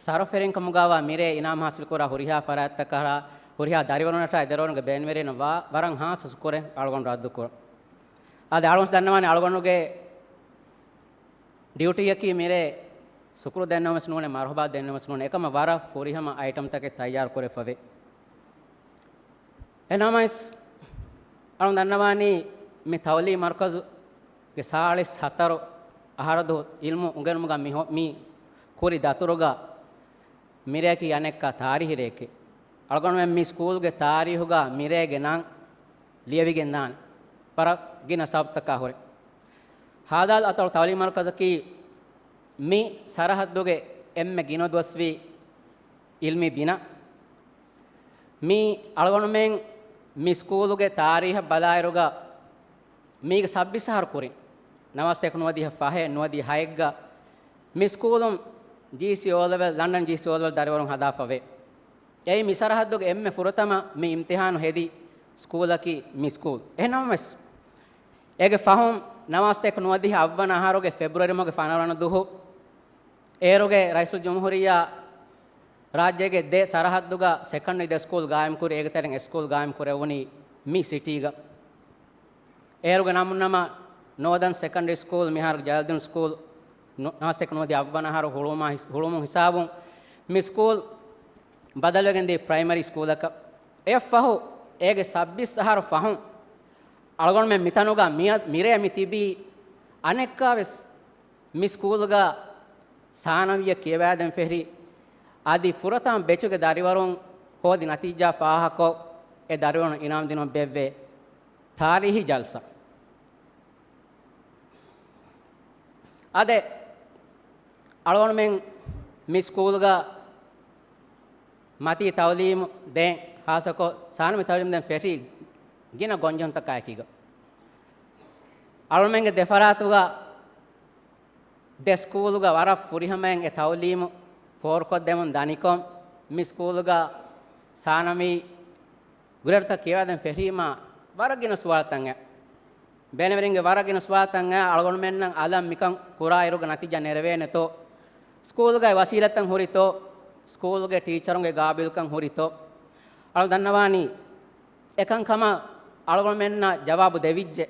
ސަރުފެރިންކަމުގައިވާ މިރޭ އިނާމް ހާސިލްކުރާ ހުރިހާ ފަރާތްތަކަށް، ހުރިހާ ދަރިވަރުންނަށާ އެ ދަރިވަރުންގެ ބޭނުންވެރިންނަށް ވާ ވަރަށް ހާސް ޝުކުރެއް އަޅުގަނޑު ރައްދުކުރަން. އަދި އަޅުގަނޑު ދަންނަވާނެ އަޅުގަނޑުގެ ޑިއުޓީއަކީ މިރޭ ޝުކުރު ދެންނެވުމެސް ނޫނޭ، މަރުޙަބާ ދެންނެވުމެސް ނޫނޭ، އެކަމަށް ވަރަށް ފުރިހަމަ އައިޓަމްތަކެއް ތައްޔާރު ކުރެވިފަވޭ. އެހެންނަމަވެސް، އަޅުގަނޑު ދަންނަވާނީ މި ތަޢުލީމީ މަރުކަޒުގެ ސާޅީސް ހަތަރު އަހަރު ދުވަހު އިލްމު އުނގެނުމުގަ މި ހޮ-، މި ކުރި ދަތުރުގަ މިރެއަކީ އަނެއްކާ ތާރީހީ ރެއެކޭ. އަޅުގަނޑުމެން މި ސްކޫލްގެ ތާރީހުގަ މިރޭގެ ނަން ލިޔެވިގެން ދާނެ ވަރަށް ގިނަ ސަބަބުތަކާ ހުރެ. ހާދާލް އަތޮޅު ތަޢުލީމީ މަރުކަޒަކީ މި ސަރަހައްދުގެ އެންމެ ގިނަ ދުވަސްވީ އިލްމީ ބިނާ. މި އަޅުގަނޑުމެން މި ސްކޫލުގެ ތާރީހަށް ބަލާއިރުގަ، މީގެ ސައްބީސް އަހަރު ކުރިން، ނަވާސްތޭކަ ނުވަދިހަ ފަހެއް ނުވަދިހަ ހައެއްގަ މި ސްކޫލުން ޖީސީ އޯލެވެލް، ލަންޑަން ޖީސީ އޯލެވެލް ދަރިވަރުން ހަދާފަވޭ. އެއީ މި ސަރަހައްދުގެ އެންމެ ފުރަތަމަ މި އިމްތިޙާނު ހެދި ސްކޫލަކީ މި ސްކޫލް. އެހެންނަމަވެސް، އޭގެ ފަހުން ނަވާސްތޭކަ ނުވަދިހަ އަށްވަނަ އަހަރުގެ ފެބްރުއަރީ މަހުގެ ފަނަރަ ވަނަ ދުވަހު އޭރުގެ ރައީސުލްޖުމްހޫރިއްޔާ ރާއްޖޭގެ ދެ ސަރަހައްދުގަ ސެކަންޑްރީ ދެ ސްކޫލް ގާއިމްކުރި، އޭގެ ތެރެއިން އެއް ސްކޫލް ގާއިމްކުރެވުނީ މި ސިޓީގަ. އޭރުގެ ނަމުން ނަމަ ނޯދަން ސެކަންޑްރީ ސްކޫލް، މިހާރު ޖަލާލުއްދީން ސްކޫލް، ނު-، ނަވާސްތޭކަ ނުވަދިހަ އަށްވަނަ އަހަރު ހުޅުވުމާ ހިސް-، ހުޅުވުމުން ހިސާބުން މި ސްކޫލް ބަދަލުވެގެން ދިޔަ ޕްރައިމަރީ ސްކޫލަކަށް. އެއަށްފަހު އޭގެ ސައްބީސް އަހަރު ފަހުން އަޅުގަނޑުމެން މިތަނުގަ މިއަ-، މިރޭ މި ތިބީ އަނެއްކާވެސް މި ސްކޫލްގަ ސާނަވީއަށް ކިޔަވާދޭން ފެށި، އަދި ފުރަތަމަ ބެޗުގެ ދަރިވަރުން ހޯދި ނަތީޖާ ފާހަގަކޮށް، އެ ދަރިވަރުން އިނާމް ދިނުމަށް ބޭއްވޭ ތާރީހީ ޖަލްސާ. އާދެ، އަޅުގަނޑުމެން މި ސްކޫލްގަ މަތީ ތަޢުލީމު ދޭން، ހާއްސަކޮށް ސާނަވީ ތަޢުލީމު ދޭން ފެށީ ގިނަ ގޮންޖެހުންތަކާއެކީގަ. އަޅުމެންގެ ދެފަރާތުގަ ދެ ސްކޫލުގަ ވަރަށް ފުރިހަމައިން އެ ތަޢުލީމު ފޯރުކޮށްދެމުން ދަނިކޮށް، މި ސްކޫލުގަ ސާނަވީ ގްރޭޑްތައް ކިޔަވާދޭން ފެށީމާ ވަރަށް ގިނަ ސުވާލުތައް އައި. ބޭނުންވެރިންގެ ވަރަށް ގިނަ ސުވާލުތައް އައި، އަޅުގަނޑުމެންނަށް އަލަށް މިކަން ކުރާއިރުގަ ނަތީޖާ ނެރެވޭނެތޯ؟ ސްކޫލުގައި ވަސީލަތްތައް ހުރިތޯ؟ ސްކޫލުގެ ޓީޗަރުންގެ ގާބިލްކަން ހުރިތޯ؟ އަޅު ދަންނަވާނީ، އެކަންކަމަށް އަޅުގަނޑުމެންނަށް ޖަވާބު ދެވިއްޖެ.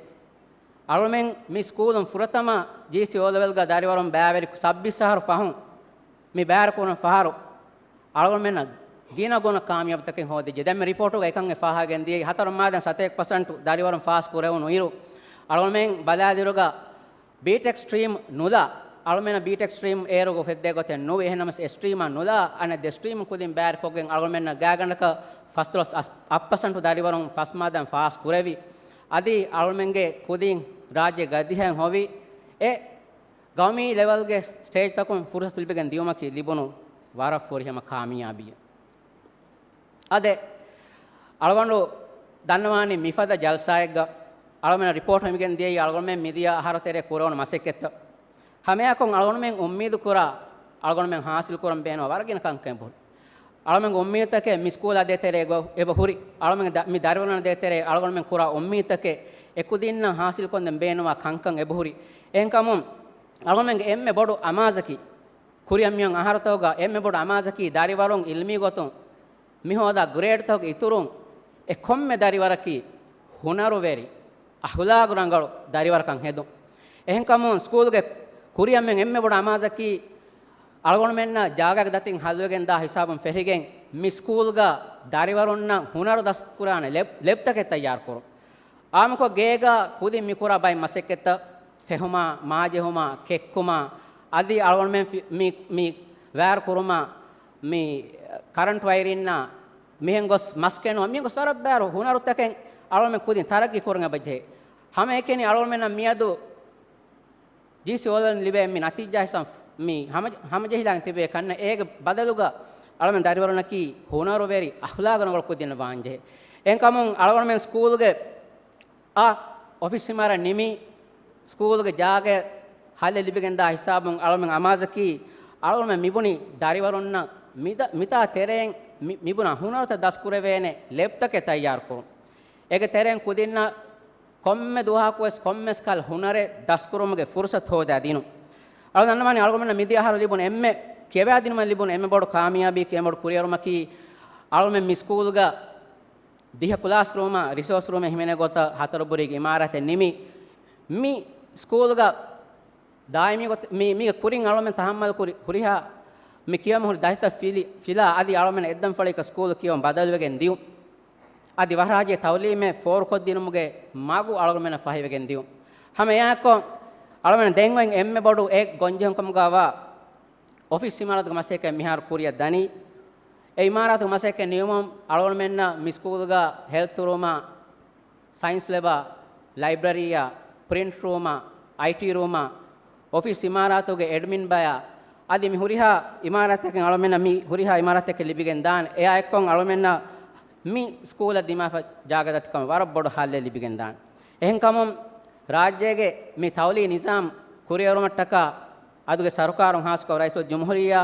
އަޅުމެން މި ސްކޫލުން ފުރަތަމަ ޖީސީ އޯލެވެލްގަ ދަރިވަރުން ބައިވެރި ސައްބީސް އަހަރު ފަހުން މި ބައިވެރިކުރުނު ފަހަރު އަޅުގަނޑުމެންނަށް ގިނަ ގުނަ ކާމިޔާބުތަކެއް ހޯދިއްޖެ. ދެންމެ ރިޕޯޓުގަ އެކަން އެ ފާހަގަގެން ދިޔައީ ހަތަރު މާދަން ސަތޭކަ ޕަސެންޓު ދަރިވަރުން ފާސް ކުރެވުނު އިރު، އަޅުގަނޑުމެން ބަލާލިއިރުގަ ބީޓެކް ސްޓްރީމް ނުލާ، އަޅުމެންނަށް ބީޓެކް ސްޓްރީމް އޭރުގަ އުފެއްދޭ ގޮތެއް ނުވި. އެހެންނަމަވެސް އެ ސްޓްރީމާ ނުލާ، އަނެއް ދެ ސްޓްރީމް ކުދިން ބައިވެރިކޮށްގެން އަޅުގަނޑުމެންނަށް ގާތްގަނޑަކަށް ފަސްދޮޅަސް އަސް-، އަށް ޕަސެންޓު ދަރިވަރުން ފަސް މާދަން ފާސް ކުރެވި. އަދި އަޅުމެންގެ ކުދިން ރާއްޖޭގެ ގަދަދިހައިން ހޮވި އެ ގައުމީ ލެވެލްގެ ސްޓޭޖްތަކުން ފުރުސަތު ލިބިގެން ދިޔުމަކީ ލިބުނު ވަރަށް ފުރިހަމަ ކާމިޔާބީއެއް. އާދެ، އަޅުގަނޑު ދަންނަވާނީ މިފަދަ ޖަލްސާއެއްގަ އަޅުމެންނަށް ރިޕޯޓް ހިމެނިގެން ދިޔައީ އަޅުގަނޑުމެން މިދިޔަ އަހަރު ތެރޭ ކުރެވުނު މަސައްކަތްތައް. ހަމައެއާއެކު އަޅުގަނޑުމެން އުއްމީދު ކުރާ، އަޅުގަނޑުމެން ހާސިލް ކުރަން ބޭނުންވާ ވަރަށް ގިނަ ކަންކަން އެބަހުރި. އަޅުމެންގެ އުއްމީދުތަކެއް މި ސްކޫލާ ދޭތެރޭ އެބަ، އެބަ ހުރި. އަޅުމެން ދަ-، މި ދަރިވަރުންނަށް ދޭތެރޭ އަޅުގަނޑުމެން ކުރާ އުއްމީދުތަކެއް އެކުދިންނަށް ހާސިލް ކޮށްދޭން ބޭނުންވާ ކަންކަން އެބަހުރި. އެހެންކަމުން އަޅުމެންގެ އެންމެ ބޮޑު އަމާޒަކީ، ކުރިއަށް މިއޮން އަހަރުތަކުގަ އެންމެ ބޮޑު އަމާޒަކީ ދަރިވަރުން އިލްމީ ގޮތުން މި ހޯދާ ގްރޭޑްތަކުގެ އިތުރުން އެ ކޮންމެ ދަރިވަރަކީ ހުނަރުވެރި، އަހުލާގު ރަނގަޅު ދަރިވަރަކަށް ހެދުން. އެހެންކަމުން ސްކޫލްގެ ކުރިއަށް މިއޮން އެންމެ ބޮޑު އަމާޒަކީ އަޅުގަނޑުމެންނަށް ޖާގައިގެ ދަތިން ހައްލުވެގެން ދާ ހިސާބުން ފެށިގެން މި ސްކޫލްގަ ދަރިވަރުންނަށް ހުނަރު ދަސްކުރާނެ ލެބް، ލެބްތަކެއް ތައްޔާރުކުރުން. އާއްމުކޮށް ގޭގަ ކުދިން މިކުރާ ބައެއް މަސައްކަތްތައް ފެހުމާ، މާޖެހުމާ، ކެއްކުމާ، އަދި އަޅުގަނޑުމެން ފި-، މި، މި ވަޔަރު ކުރުމާ، މި ކަރަންޓް ވަޔަރިންނާ، މިހެން ގޮސް މަސް ކެނުމާ، މިހެން ގޮސް ވަރަށް ބާރު ހުނަރުތަކެއް އަޅުގަނޑުމެން ކުދިން ތަރައްގީ ކުރަން އެބަޖެހޭ. ހަމައެކަނި އަޅުގަނޑުމެންނަށް މިއަދު ޖީސީ އޯލެވެލް ލިބޭ މި ނަތީޖާ ހިސާބުން މި ހަމަ-، ހަމަޖެހިލާން ތިބޭ ކަންނަ އޭގެ ބަދަލުގަ އަޅުމެން ދަރިވަރުންނަކީ ހުނަރުވެރި އަހުލާގު ރަނގަޅު ކުދިން ވާންޖެހޭ. އެހެންކަމުން އަޅުގަނޑުމެން ސްކޫލުގެ އާ އޮފީސް އިމާރާތް ނިމި، ސްކޫލުގެ ޖާގަ ހައްލެއް ލިބިގެންދާ ހިސާބުން އަޅުމެން އަމާޒަކީ އަޅުގަނޑުމެން މިބުނި ދަރިވަރުންނަށް މިދަ-، މިތާ ތެރެއިން މި-، މިބުނާ ހުނަރުތައް ދަސްކުރެވޭނެ ލެބްތަކެއް ތައްޔާރުކުރުން. އޭގެ ތެރެއިން ކުދިންނަށް ކޮންމެ ދުވަހަކުވެސް ކޮންމެސް ކަހަލަ ހުނަރެއް ދަސްކުރުމުގެ ފުރުސަތު ހޯދާ ދިނުން. އަޅުގަނޑު ދަންނަވާނީ އަޅުގަނޑުމެންނަށް މިދިޔަ އަހަރު ލިބުނު އެންމެ ކިޔަވާދިނުމަށް ލިބުނު އެންމެ ބޮޑު ކާމިޔާބީ އެންމެ ބޮޑު ކުރިއެރުމަކީ، އަޅުގަނޑުމެން މި ސްކޫލްގަ ދިހަ ކްލާސް ރޫމާ ރިސޯސް ރޫމެއް ހިމެނޭ ގޮތަށް ހަތަރު ބުރީގެ އިމާރާތެއް ނިމި، މި ސްކޫލްގަ ދާއިމީ ގޮތް-، މި، މީގެ ކުރިން އަޅުގަނޑުމެން ތަހައްމަލް ކުރި ހުރިހާ މި ކިޔަމަ ހުރި ދަތިތައް ފިލި-، ފިލާ އަދި އަޅުގަނޑުމެން އެއްދަން ފަޅިއަކަށް ސްކޫލް ކިޔަވަން ބަދަލުވެގެން ދިޔުން. އަދި ވަރަށް ރާއްޖޭ ތައުލީމެއް ފޯރުކޮށްދިނުމުގެ މަގު އަޅުގަނޑުމެންނަށް ފަހިވެގެން ދިޔުން. ހަމަ އެއާއެއްކޮށް އަޅުގަނޑު ދެން އޮތް އެންމެ ބޮޑު އެއް ގޮންޖެހުންކަމުގަ ވާ އޮފީސް އިމާރާތުގެ މަސައްކަތް މިހާރު ކުރިއަށް ދަނީ. އެ އިމާރާތުގެ މަސައްކަތް ނިމުމުން އަޅުގަނޑުމެންނަށް މި ސްކޫލްގަ ހެލްތު ރޫމާ، ސައިންސް ލެބާ، ލައިބްރަރީއާ، ޕްރިންޓް ރޫމާ، އައިޓީ ރޫމާ، އޮފީސް އިމާރާތުގެ އެޑްމިން ބަޔާ، އަދި މި ހުރިހާ އިމާރާތަކެއް އަޅުމެންނަށް މި ހުރިހާ އިމާރާތެއް ލިބިގެން ދާނެ. އެއާއެއްކޮށް އަޅުމެންނަށް މި ސްކޫލަށް ދިމާފަ ޖާގަ ދަތިކަމަށް ވަރަށް ބޮޑު ހައްލެއް ލިބިގެން ދާނެ. އެހެންކަމުން ރާއްޖޭގެ މި ތައުލީމީ ނިޒާމް ކުރިއެރުމަށްޓަކާ އަދުގެ ސަރުކާރުން ހާއްސަކޮށް ރައީސުލްޖުމްހޫރިއްޔާ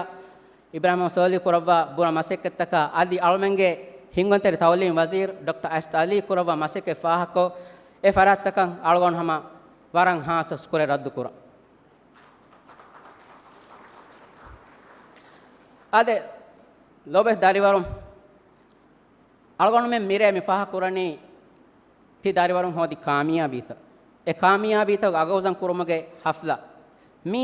އިބްރާހިމް ސޯލިހު ކުރައްވާ ބުރަ މަސައްކަތްތަކާ އަދި އަޅުމެންގެ ހިންގުންތެރި ތައުލީމް ވަޒީރު ޑޮކްޓަރ އައިސްތް އަލީ ކުރައްވާ މަސައްކަތް ފާހަގަކޮށް، އެ ފަރާތްތަކަށް އަޅުގަނޑު ހަމަ ވަރަށް ހާއްސަ ޝުކުރެއް ރައްދުކުރަން. އާދެ، ލޯބިވެތި ދަރިވަރުން، އަޅުގަނޑުމެން މިރޭ މި ފާހަގަކުރަނީ ތި ދަރިވަރުން ހޯދި ކާމިޔާބީތައް. އެ ކާމިޔާބީތައް އަގުވަޒަން ކުރުމުގެ ހަފްލާ. މީ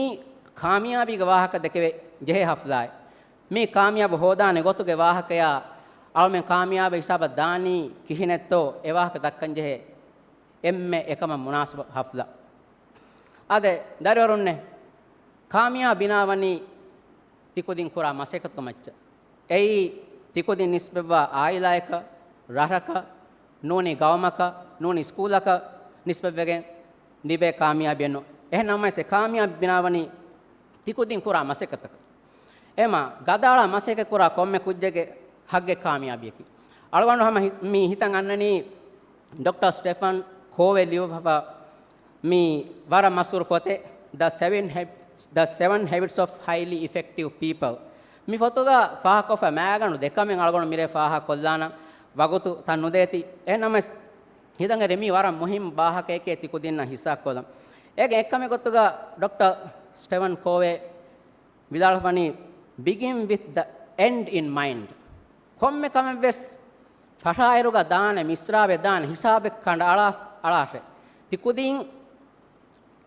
ކާމިޔާބީގެ ވާހަކަ ދެކެވޭ ޖެހޭ ހަފްލާއެއް. މީ ކާމިޔާބު ހޯދާނެ ގޮތުގެ ވާހަކަޔާ، އަޅުމެން ކާމިޔާބެއް ހިސާބަށް ދާނީ ކިހިނެއްތޯ އެ ވާހަކަ ދައްކަން ޖެހޭ އެންމެ އެކަމަށް މުނާސަބު ހަފްލާ. އާދެ، ދަރިވަރުންނޭ، ކާމިޔާބު ބިނާވަނީ ތިކުދިން ކުރާ މަސައްކަތުގެ މައްޗަށް. އެއީ ތިކުދިން ނިސްބަތްވާ އާއިލާއަކަށް، ރަށަކަށް، ނޫނީ ގައުމަކަށް، ނޫނީ ސްކޫލަކަށް ނިސްބަތްވެގެން ލިބޭ ކާމިޔާބީއެއް ނޫން. އެހެން ނަމަވެސް އެ ކާމިޔާބު ބިނާވަނީ ތިކުދިން ކުރާ މަސައްކަތަކަށް. އެމަ ގަދައަޅާ މަސައްކަތް ކުރާ ކޮންމެ ކުއްޖެއްގެ ހައްގެއް ކާމިޔާބީއަކީ. އަޅުގަނޑު ހަމަ ހި-، މި ހިތަށް އަންނަނީ ޑޮކްޓަރ ސްޓެފަން ކޯވެ ލިޔުއްވާފަ މި ވަރަށް މަޝްހޫރު ފޮތެއް، The Seven Hab-، The Seven Habits of Highly Effective People. މި ފޮތުގަ ފާހަގަކޮށްފަ މައިގަނޑު ދެކަމެއް އަޅުގަނޑު މިރޭ ފާހަގަކޮށްލާނަން ވަގުތު ތަން ނުދޭތީ. އެހެންނަމަވެސް، ހިތަށް އެރި މީ ވަރަށް މުހިންމު ބާހަކައެކޭ ތިކުދިންނަށް ހިއްސާކޮށްލަން. އޭގެ އެއްކަމެއް ގޮތުގަ ޑޮކްޓަރ ސްޓެފަން ކޯވެ ވިދާޅުވަނީ، Begin with the end in mind. ކޮންމެ ކަމެއްވެސް ފަށާއިރުގަ ދާނެ މިސްރާބެއް ދާނެ ހިސާބެއް ކަނޑައަޅާ-، އަޅާށޭ. ތިކުދިން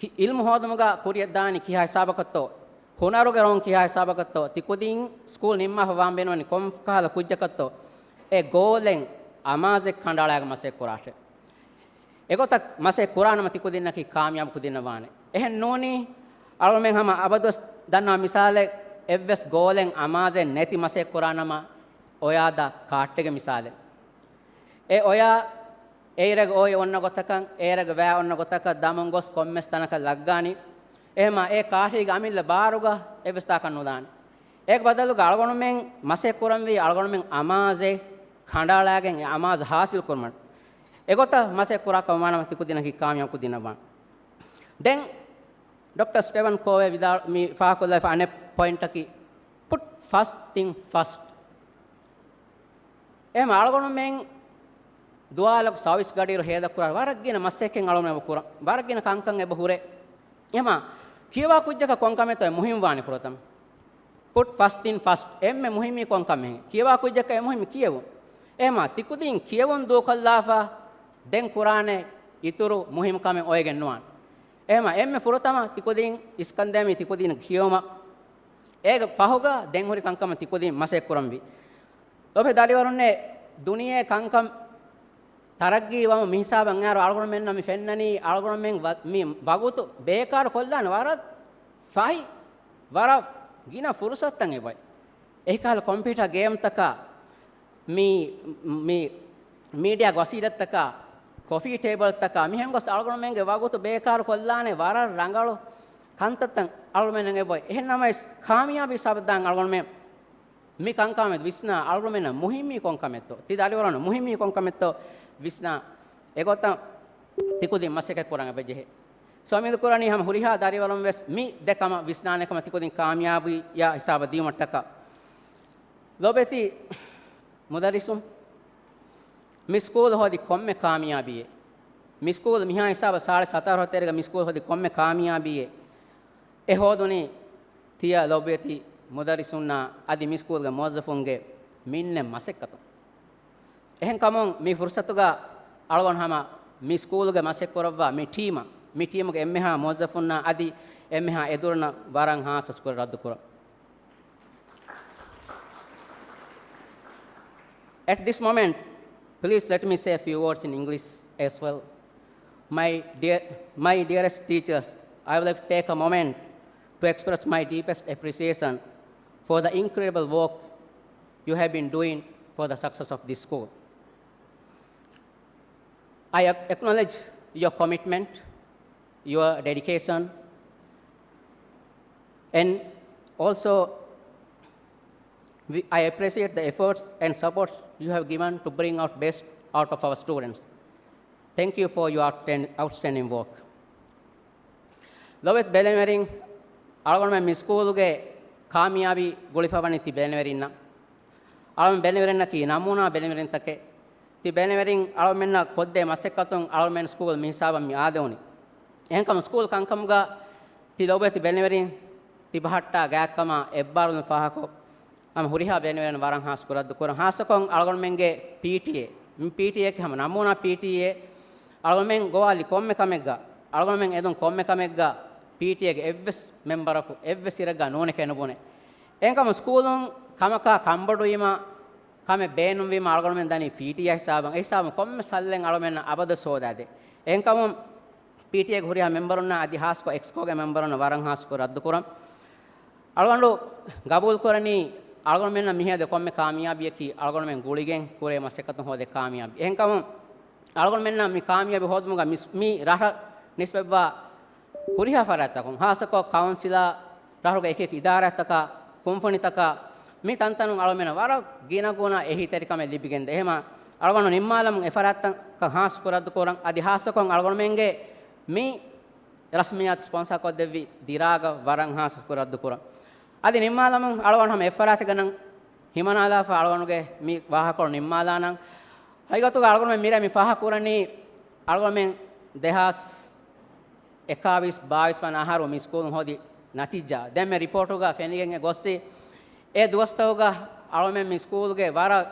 ކި-، އިލްމު ހޯދުމުގަ ކުރިއަށް ދާނީ ކިހާ ހިސާބަކަށްތޯ؟ ހުނަރުގެ ރޮން ކިހާ ހިސާބަކަށްތޯ؟ ތިކުދިން ސްކޫލް ނިންމާފަ ވާން ބޭނުންވަނީ ކޮން ކަހަލަ ކުއްޖަކަށްތޯ؟ އެ ގޯލެއް އަމާޒެއް ކަނޑައަޅާގެން މަސައްކަތް ކުރާށޭ. އެގޮތަށް މަސައްކަތް ކުރާނަމަ ތިކުދިންނަކީ ކާމިޔާބު ކުދިންނަށް ވާނެ. އެހެން ނޫނީ، އަޅުމެން ހަމަ އަބަދުވެސް ދަންނަވާ މިސާލެއް، އެއްވެސް ގޯލެއް އަމާޒެއް ނެތި މަސައްކަތް ކުރާނަމަ އޮޔާދާ ކާއްޓެއްގެ މިސާލެއް. އެ އޮޔާ އޭރަގަ އޮއި އޮންނަ ގޮތަކަށް، އޭރަގަ ވައި އޮންނަ ގޮތަކަށް ދަމުން ގޮސް ކޮންމެސް ތަނަކަށް ލައްގާނީ. އެހެމާ އެ ކާށީގެ އަމިއްލަ ބާރުގަ އެއްވެސް ތާކަށް ނުލާނެ. އޭގެ ބަދަލުގަ އަޅުގަނޑުމެން މަސައްކަތް ކުރަންވީ އަޅުގަނޑުމެން އަމާޒެއް ކަނޑައަޅާގެން އެ އަމާޒު ހާސިލް ކުރުމަށް. އެގޮތަށް މަސައްކަތް ކުރާކަށް ވާނަމަ ތިކުދިންނަކީ ކާމިޔާބު ކުދިންނަށް ވާނެ. ދެން ޑޮކްޓަރ ސްޓެފަން ކޯވެ ވިދާ-، މި ފާހަގަކޮށްލާފަ އަނެއް ޕޮއިންޓަކީ، put first thing first. އެހެމަ އަޅުގަނޑުމެން ދުވާލަކު ސަރވިސް ގަޑިއިރު ހޭދަކުރާ ވަރަށް ގިނަ މަސައްކަތް އަޅުގަނޑު އެބަ ކުރަން. ވަރަށް ގިނަ ކަންކަން އެބަ ހުރޭ. އެހެމަ ކިޔަވާ ކުއްޖަކަށް ކޮން ކަމެއްތޯ އެ މުހިންމު ވާނީ ފުރަތަމަ؟ Put first thing first. އެންމެ މުހިންމީ ކޮން ކަމެއް؟ ކިޔަވާ ކުއްޖަކަށް އެ މުހިންމީ ކިޔެވުން. އެހެމަ ތިކުދިން ކިޔެވުން ދޫކޮށްލާފަ ދެން ކުރާނެ އިތުރު މުހިންމު ކަމެއް އޮވެގެން ނުވާނެ. އެހެމަ އެންމެ ފުރަތަމަ ތިކުދިން އިސްކަންދޭ މީ ތިކުދިން ކިޔެވުމަށް. އޭގެ ފަހުގަ ދެން ހުރި ކަންކަމަށް ތިކުދިން މަސައްކަތް ކުރަންވީ. ލޯބިވެތި ދަރިވަރުންނޭ، ދުނިޔެ ކަންކަން ތަރައްގީ ވަމުން މިހިސާބަށް އައިރު އަޅުގަނޑުމެންނަށް މި ފެންނަނީ އަޅުގަނޑުމެން ވަ-، މި ވަގުތު ބޭކާރު ކޮށްލާނެ ވަރަށް ފަހި، ވަރަށް ގިނަ ފުރުސަތުތައް އެބައޮތް. އެހިކަހަލަ ކޮމްޕިއުޓާ ގޭމްތަކާ، މި، މި މީޑިއާ ވަސީލަތްތަކާ، ކޮފީ ޓޭބަލްތަކާ، މިހެން ގޮސް އަޅުގަނޑުމެންގެ ވަގުތު ބޭކާރު ކޮށްލާނެ ވަރަށް ރަނގަޅު ކަންތައްތައް އަޅުގަނޑުމެންނަށް އެބައޮތް. އެހެން ނަމަވެސް، ކާމިޔާބީ ހިސާބަށް ދާން އަޅުގަނޑުމެން މި ކަންކަމެއް ވިސްނާ، އަޅުގަނޑުމެންނަށް މުހިންމީ ކޮން ކަމެއްތޯ؟ ތި ދަރިވަރުން މުހިންމީ ކޮން ކަމެއްތޯ ވިސްނާ، އެގޮތަށް ތިކުދިން މަސައްކަތް ކުރަން އެބަޖެހޭ. އުއްމީދު ކުރަނީ ހަމަ ހުރިހާ ދަރިވަރުން ވެސް މި ދެ ކަމަށް ވިސްނާނެ ކަމަށް ތިކުދިން ކާމިޔާބީއާ ހިސާބަށް ދިޔުމަށްޓަކާ. ލޯބިވެތި މުދައްރިސުން، މި ސްކޫލް ހޯދި ކޮންމެ ކާމިޔާބީއެއް، މި ސްކޫލް މިހާ ހިސާބަށް ސާޅީސް ހަތަރު ހަތަރުގަ މި ސްކޫލް ހޯދި ކޮންމެ ކާމިޔާބީއެއް، އެ ހޯދުނީ ތިޔަ ލޯބިވެތި މުދައްރިސުންނާ އަދި މި ސްކޫލްގެ މުވައްޒަފުންގެ މިންނެ މަސައްކަތުން. އެހެންކަމުން މި ފުރުސަތުގަ އަޅުގަނޑު ހަމަ މި ސްކޫލްގެ މަސައްކަތް ކުރައްވާ މި ޓީމަށް، މި ޓީމުގެ އެންމެހާ މުވައްޒަފުންނާ އަދި އެންމެހާ އެދުރަންނަށް ވަރަށް ހާސް ޝުކުރު ރައްދުކުރަން. At this moment, please let me say a few words in English as well. My dear, my dearest teachers, I would like to take a moment to express my deepest appreciation for the incredible work you have been doing for the success of this school. I ac-, acknowledge your commitment, your dedication, and also we, I appreciate the efforts and support you have given to bring out best out of our students. Thank you for your outstand-, outstanding work. ލޯބިވެތި ބެލެނިވެރިން، އަޅުގަނޑުމެން މި ސްކޫލުގެ ކާމިޔާބީ ގުޅިފަވަނީ ތި ބެލެނިވެރިންނަށް. އަޅުގަނޑު ބެލެނިވެރިންނަކީ ނަމޫނާ ބެލެނިވެރިންތަކެއް. ތި ބެލެނިވެރިން އަޅުގަނޑުމެންނަށް ކޮށްދޭ މަސައްކަތުން އަޅުގަނޑުމެން ސްކޫލް މިހިސާބަށް މި އާދެވުނީ. އެހެންކަމުން ސްކޫލް ކަންކަމުގަ ތި ލޯބިވެތި ބެލެނިވެރިން ތި ބަހައްޓާ ގާތްކަމާ އެއްބާރުލުން ފާހަގަކޮށް، ހަމަ ހުރިހާ ބެލެނިވެރިން ވަރަށް ހާސް ޝުކުރު ރައްދު ކުރަން. ހާއްސަކޮށް އަޅުގަނޑުމެންގެ ޕީޓީއޭ، މި ޕީޓީއޭއަކީ ހަމަ ނަމޫނާ ޕީޓީއޭ. އަޅުގަނޑުމެން ގޮވާލި ކޮންމެ ކަމެއްގަ، އަޅުގަނޑުމެން އެދުން ކޮންމެ ކަމެއްގަ ޕީޓީއޭގެ އެއްވެސް މެމްބަރަކު އެއްވެސް އިރެއްގަ ނޫނެކޭ ނުބުނެ. އެހެންކަމުން ސްކޫލުން ކަމަކާ ކަންބޮޑުވީމަ، ކަމެއް ބޭނުންވީމަ އަޅުގަނޑުމެން ދަނީ ޕީޓީއޭ ހިސާބަށް. އެ ހިސާބުން ކޮންމެ ސައްލެއް އަޅުގަނޑުމެންނަށް އަބަދުވެސް ހޯދާދޭ. އެހެންކަމުން ޕީޓީއޭގެ ހުރިހާ މެމްބަރުންނާ އަދި ހާއްސަކޮށް އެކްސްކޯގެ މެމްބަރުންނަށް ވަރަށް ހާސް ޝުކުރު ރައްދުކުރަން. އަޅުގަނޑު ގަބޫލުކުރަނީ، އަޅުގަނޑުމެންނަށް މިހިއެދޭ ކޮންމެ ކާމިޔާބީއަކީ އަޅުގަނޑުމެން ގުޅިގެން ކުރޭ މަސައްކަތުން ހޯދޭ ކާމިޔާބީ. އެހެންކަމުން އަޅުގަނޑުމެންނަށް މި ކާމިޔާބީ ހޯދުމުގަ މި، މި ރަށަށް ނިސްބަތްވާ ހުރިހާ ފަރާތްތަކުން، ހާއްސަކޮށް ކައުންސިލާ، ރަށުގެ އެކި އެކި އިދާރާތަކާ، ކުންފުނިތަކާ، މި ތަންތަނުން އަޅުގަނޑުމެންނަށް ވަރަށް ގިނަގުނަ އެހީތެރިކަމެއް ލިބިގެންދޭ. އެހެމަ އަޅުގަނޑު ނިންމާލަމުން އެފަރާތްތަކަށް ހާސް ޝުކުރު ރައްދުކުރަން. އަދި ހާއްސަކޮށް އަޅުގަނޑުމެންގެ މި ރަސްމިއްޔާތު ސްޕޮންސާ ކޮށްދެއްވި ދިރާގަ ވަރަށް ހާސް ޝުކުރު ރައްދުކުރަން. އަދި ނިންމާލަމުން އަޅުގަނޑު ހަމަ އެއްފަރާތެއްގަ ނަން ހިމަނާލާފަ އަޅުގަނޑުގެ މި ވާހަކަކޮޅު ނިންމާލާނަން. ހަގީގަތުގަ އަޅުގަނޑުމެން މިރޭ މި ފާހަގަކުރަނީ އަޅުގަނޑުމެން ދެހާސް އެކާވީސް ބާވީސް ވަނަ އަހަރު މި ސްކޫލުން ހޯދި ނަތީޖާ. ދެން މި ރިޕޯޓުގަ ފެނިގެން އެ ގޮއްސި، އެ ދުވަސްތަކުގަ އަޅުގަނޑުމެން މި ސްކޫލުގެ ވަރަށް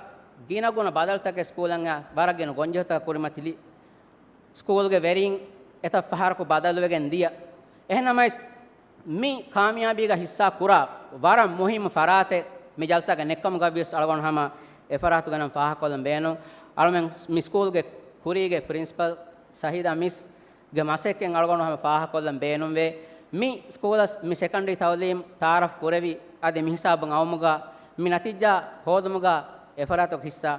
ގިނަގުނަ ބަދަލުތަކެއް ސްކޫލަށް ވަރަށް ގިނަ ގޮންޖެހުތަކަށް ކުރިމަތިލި. ސްކޫލްގެ ވެރިން އެތައް ފަހަރަކު ބަދަލުވެގެން ދިޔަ. އެހެންނަމަވެސް، މި ކާމިޔާބީގަ ހިއްސާ ކުރާ ވަރަށް މުހިއްމު ފަރާތެއް މި ޖަލްސާގަ ނެއްކަމުގަ ވިޔަސް އަޅުގަނޑު ހަމަ އެ ފަރާތުގަ ނަން ފާހަގަކޮށްލަން ބޭނުން. އަޅުމެން މި ސްކޫލްގެ ކުރީގެ ޕްރިންސިޕަލް ސަހީދާ މިސްގެ މަސައްކަތް އަޅުގަނޑު ހަމަ ފާހަގަކޮށްލަން ބޭނުންވޭ. މި ސްކޫލަށް މި ސެކަންޑަރީ ތައުލީމް ތައާރަފް ކުރެވި، އަދި މި ހިސާބުން އައުމުގަ މި ނަތީޖާ ހޯދުމުގަ އެފަރާތުގެ ހިއްސާ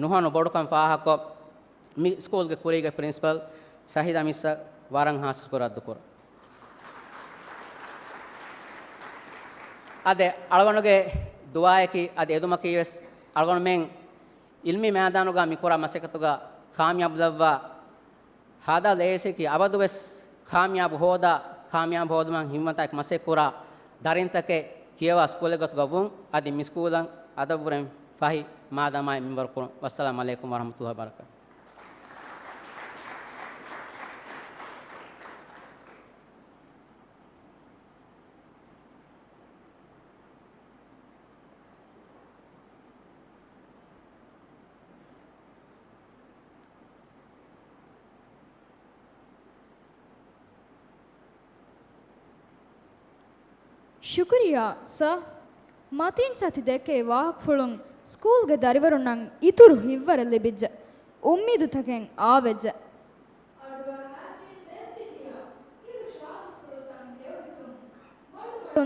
ނުހަނު ބޮޑުކަން ފާހަގަކޮށް، މި ސްކޫލްގެ ކުރީގެ ޕްރިންސިޕަލް ސަހީދާ މިސްއަށް ވަރަށް ހާސް ޝުކުރު ރައްދުކުރަން. އަދި އަޅުގަނޑުގެ ދުޢާއަކީ އަދި އެދުމަކީ ވެސް އަޅުގަނޑުމެން އިލްމީ މައިދާނުގަ މިކުރާ މަސައްކަތުގަ ކާމިޔާބުލައްވާ، ހާދާ ލޭސްއަކީ އަބަދުވެސް ކާމިޔާބު ހޯދާ، ކާމިޔާބު ހޯދުމަށް ހިންމަތާއެކު މަސައްކަތްކުރާ ދަރިންތަކެއް ކިޔަވާ ސްކޫލެއް ގޮތުގަ ވުން. އަދި މި ސްކޫލަށް އަދަށްވުރެން ފަހި މާދަމާއި މިންވަރު ކުރުން. ވައްސަލާމް ޢަލައިކުމް ވަރަޙްމަތުﷲ ވަބަރަކާތު. ޝުކުރިއްޔާ، ސާ. މަތީން ސާ ތި ދެއްކެވި ވާހަކަފުޅުން ސްކޫލްގެ ދަރިވަރުންނަށް އިތުރު ހިތްވަރެއް ލިބިއްޖެ. އުއްމީދުތަކެއް އާވެއްޖެ.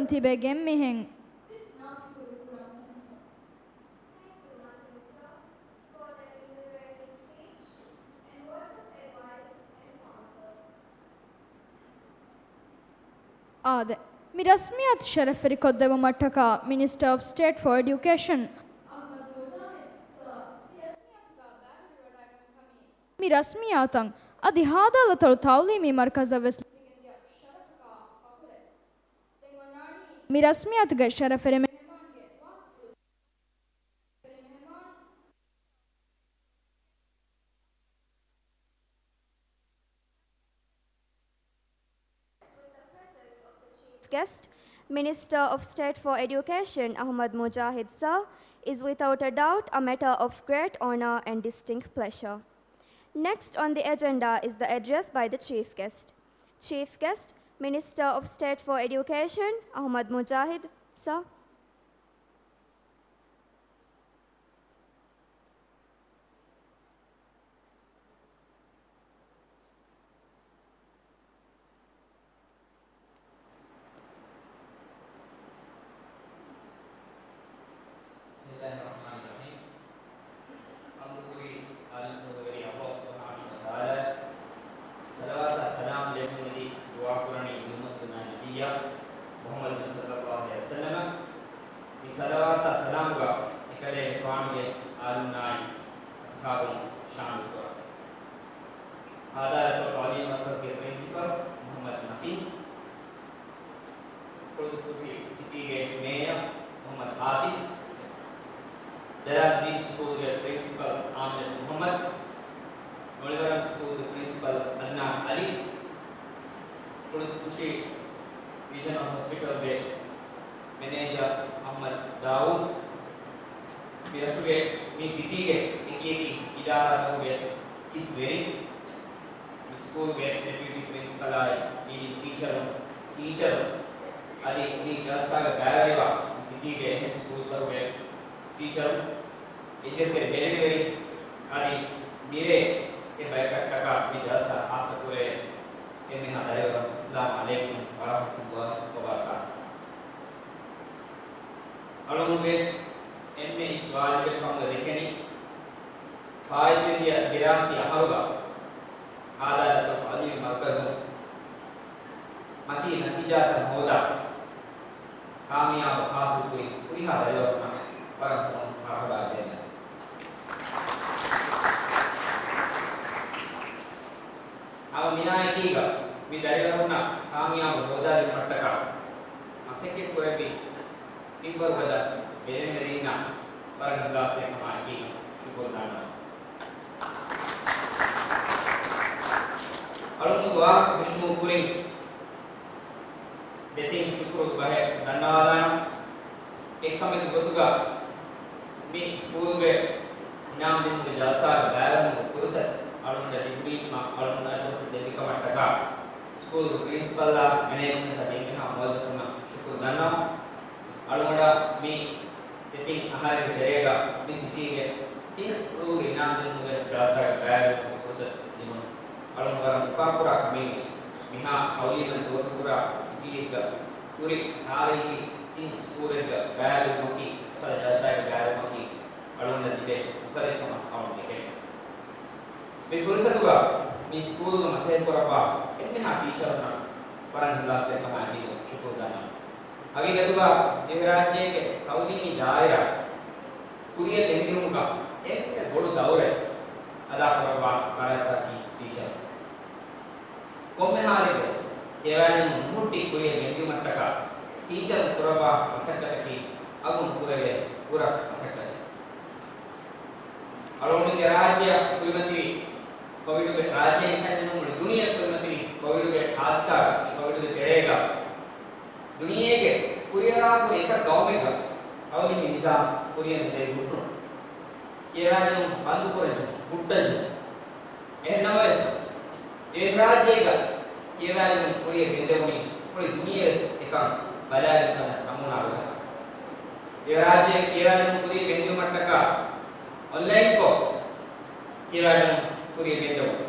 ތިބެ ގެންމިހެން. އާދެ، މި ރަސްމިއްޔާތު ޝަރަފްވެރިކޮށްދެއްވުމަށްޓަކާ މިނިސްޓަރ އޮފް ސްޓޭޓް ފޯ އެޑިއުކޭޝަން އަޙްމަދު މުޖާހިދު ސާ މި ރަސްމިއްޔާތުގަ ބައިވެރިވަޑައިގެން ކަމީ، މި ރަސްމިއްޔާތަށް އަދި ހާދާލަތޮޅު ތައުލީމީ މަރުކަޒަށް ވެސް ލިބިގެންދިޔަ މި ރަސްމިއްޔާތުގެ ޝަރަފުވެރި މެހެމާންގެ Guest, Minister of State for Education, Ahmad Mujahid sir, is without a doubt a matter of great honor and distinct pleasure. Next on the agenda is the address by the Chief Guest. Chief Guest, Minister of State for Education, Ahmad Mujahid sir. بسم الله الرحمن الرحيم. ޙަމްދުކުރީ ޢާލަމްތަކުގެ ވެރި ﷲ ސުބްޙާނަހޫ ވަތަޢާލާއަށް. ޞަލަވާތާ ސަލާމް ލެއްވުން އެދި ދުޢާކުރަނީ މިއުއްމަތުގެ މާތް ނަބިއްޔާ މުޙައްމަދު ޞައްލައްލާހު ޢަލައިހި ވަސައްލަމަށް. މި ޞަލަވާތާ ސަލާމްގަ އެކަލޭގެފާނުގެ އާލުންނާއި އަޞްޙާބުން ޝާމިލްކުރަން. ހާދާލަތު ތަޢުލީމީ މަރުކަޒުގެ ޕްރިންސިޕަލް މުޙައްމަދު ނަޢީމް، ކުޅުދުއްފުށި ސިޓީގެ މޭޔަރ މުޙައްމަދު އާތިފް، ޖަލާލުއްދީން ސްކޫލްގެ ޕްރިންސިޕަލް އާމިނަތު މުޙައްމަދު، މޮޅިވަރަން ސްކޫލްގެ ޕްރިންސިޕަލް އަދްނާން ޢަލީ، ކުޅުދުއްފުށި ރީޖަނަލް ހޮސްޕިޓަލްގެ މެނޭޖަރ އަޙްމަދު ދާއޫދު، މި ރަށުގެ، މި ސިޓީގެ އެކިއެކި އިދާރާތަކުގެ އިސް ވެރިން، މި ސްކޫލްގެ ޑެޕިއުޓީ ޕްރިންސިޕަލާއި ލީޑިން ޓީޗަރުން، ޓީޗަރުން، އަދި މި ޖަލްސާގަ ބައިވެރިވާ މި ސިޓީގެ އެހެން ސްކޫލްތަކުގެ ޓީޗަރުން، އިއްޒަތްތެރި ބެލެނިވެރިން، އަދި މިރޭ އެ ބަޔަކަށްޓަކާ މި ޖަލްސާ ޚާއްޞަކުރެވޭ އެންމެހާ ދަރިވަރުން، އައްސަލާމު ޢަލައިކުމް ވަރަޙްމަތުﷲ ވަބަރަކާތުހު. އަޅުގަނޑުގެ އެންމެ އިސް ވާޖިބެއް ކަމުގަ ދެކެނީ، ފާއިތުވެދިޔަ ދިރާސީ އަހަރުގަ ހާދާލަތު ތަޢުލީމީ މަރުކަޒުން މަތީ ނަތީޖާތައް ހޯދާ، ކާމިޔާބު ޙާޞިލުކުރި ހުރިހާ ދަރިވަރުންނަށް ވަރަށް ހުން މަރުޙަބާ ދޭން. ހަމަ މިނާއެކީގަ މި ދަރިވަރުންނަށް ކާމިޔާބު ހޯދާލުމަށްޓަކާ މަސައްކަތް ކުރެއްވި މިންވަރުގަދަ ބެލެނިވެރިންނަށް ވަރަށް އިޚްލާޞްތެރިކަމާއެކީގަ ޝުކުރު ދަންނަވަން. އަޅުގަނޑު ވާހަކަ ފެށުމުގެ ކުރިން ދެތިން ޝުކުރު ބަހެއް ދަންނަވާލާނަން. އެއްކަމެއްގެ ގޮތުގަ މި ސްކޫލްގެ އިނާމް ދިނުމުގެ ޖަލްސާގަ ބައިވެރިވުމުގެ ފުރުޞަތު އަޅުގަނޑަށް ލިބުނީމަ، އަޅުގަނޑަށް ފުރުޞަތު ލިބިކަމަށްޓަކާ ސްކޫލްގެ ޕްރިންސިޕަލްއާ މެނޭޖްމަންޓަށް ދެންމެހާ މުވައްޒަފުންނަށް ޝުކުރު ދަންނަވަން. އަޅުގަނޑަށް މި ދެތިން އަހަރެއްގެ ތެރޭގަ މި ސިޓީގެ ތިން ސްކޫލްގެ އިނާމް ދިނުމުގެ ޖަލްސާގެ ބައިވެރިވުމުގެ ފުރުޞަތު ލިބުނު. އަޅުގަނޑު ވަރަށް އުފާކުރާ ކަމެއް މި މިހާ ތަޢުލީމަށް ދުވަހު ކުރާ ސިޓީއެއްގަ ހުރި ތާރީހީ ތިން ސްކޫލެއްގަ ބައިވެރިވުމަކީ، އެފަދަ ޖަލްސާއެއްގަ ބައިވެރިވުމަކީ އަޅުގަނޑަށް ލިބޭ އުފަލެއްކަމަށް އަޅުގަނޑު ދެކެން. މި ފުރުޞަތުގަ މި ސްކޫލުގަ މަސައްކަތްކުރައްވާ އެންމެހާ ޓީޗަރުންނަށް ވަރަށް އިޚްލާޞްތެރިކަމާއެކީގަ ޝުކުރު ދަންނަވަން. ހަގީގަތުގަ ދިވެހިރާއްޖޭގެ ތަޢުލީމީ ދާއިރާ ކުރިއަށް ގެންދިއުމުގަ އެންމެ ބޮޑު ދައުރެއް އަދާކުރައްވާ ފަރާތްތަކަކީ ޓީޗަރުން. ކޮންމެހާލެއްގަވެސް ކިޔަވާދިނުމުން ނުހުއްޓި ކުރިއަށް ގެންދިއުމަށްޓަކާ ޓީޗަރުން ކުރައްވާ މަސައްކަތަކީ އަގުނުކުރެވޭ ކުރަ މަސައްކަތެއް. އަޅުގަނޑުގެ ރާއްޖެއަށް ކުރިމަތިވި ކޮވިޑުގެ، ރާއްޖެއިން ކަންނެއްނޫން މުޅި ދުނިޔެއަށް ކުރިމަތިވި ކޮވިޑުގެ ހާދިސާގަ، ކޮވިޑުގެ ތެރޭގަ ދުނިޔޭގެ ކުރިއަރާފުރި އެތައް ގައުމެއްގަ ތަޢުލީމީ ނިޒާމް ކުރިއަށް ނުދެވި ހުއްޓުނު، ކިޔަވާދިނުން ބަންދުކުރަންޖެހުނު، ހުއްޓަންޖެހުނު. އެހެންނަމަވެސް، ދިވެހިރާއްޖޭގަ ކިޔަވާދިނުން ކުރިއަށް ގެންދެވުނީ މުޅި ދުނިޔެވެސް އެކަން ބަލާލި ފަދަ ނަމޫނާ ގޮތަކަށް. ދިވެހިރާއްޖޭގަ ކިޔަވާދިނުން ކުރިއަށް ގެންދިއުމަށްޓަކާ އޮންލައިންކޮށް ކިޔަވާދިނުން ކުރިއަށް ގެންދެވުން.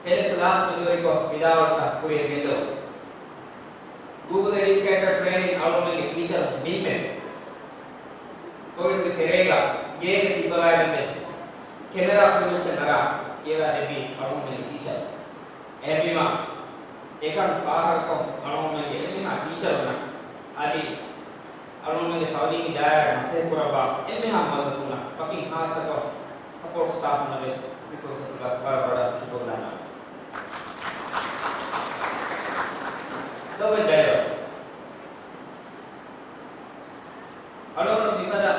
ޓެލެ ކްލާސް މަދުވެރިކޮށް ވިދާޅުވިތަން ކުރިއަށް ގެންދެވުން. ގޫގުލް އެޑިއުކޭޓަރ ޓްރޭނިން އަޅުގަނޑުމެންގެ ޓީޗަރުން ނިންމެވި. ކޮވިޑުގެ ތެރޭގަ ގޭގަ ތިއްބަވައިގެން ވެސް ކެމެރާ ކުރިމައްޗަށް ނަރާ ކިޔަވާ ދެއްވީ އަޅުގަނޑުމެންގެ ޓީޗަރުން. އެހެންވީމަ، އެކަން ފާހަގަކޮށް އަޅުގަނޑުމެންގެ އެންމެހާ ޓީޗަރުންނަށް އަދި އަޅުގަނޑުމެންގެ ތަޢުލީމީ ދާއިރާއަށް މަސައްކަތްކުރައްވާ އެންމެހާ މުވައްޒަފުންނަށް ވަކިން ޚާއްޞަކޮށް ސަޕޯޓް ސްޓާފުންނަށް ވެސް މި ފުރުޞަތުގަ ވަރަށް ވަރަށް ޝުކުރު ދަންނަވަން. ލޮބުވެތި ދަރިވަރުން. އަޅުގަނޑު މިފަދަ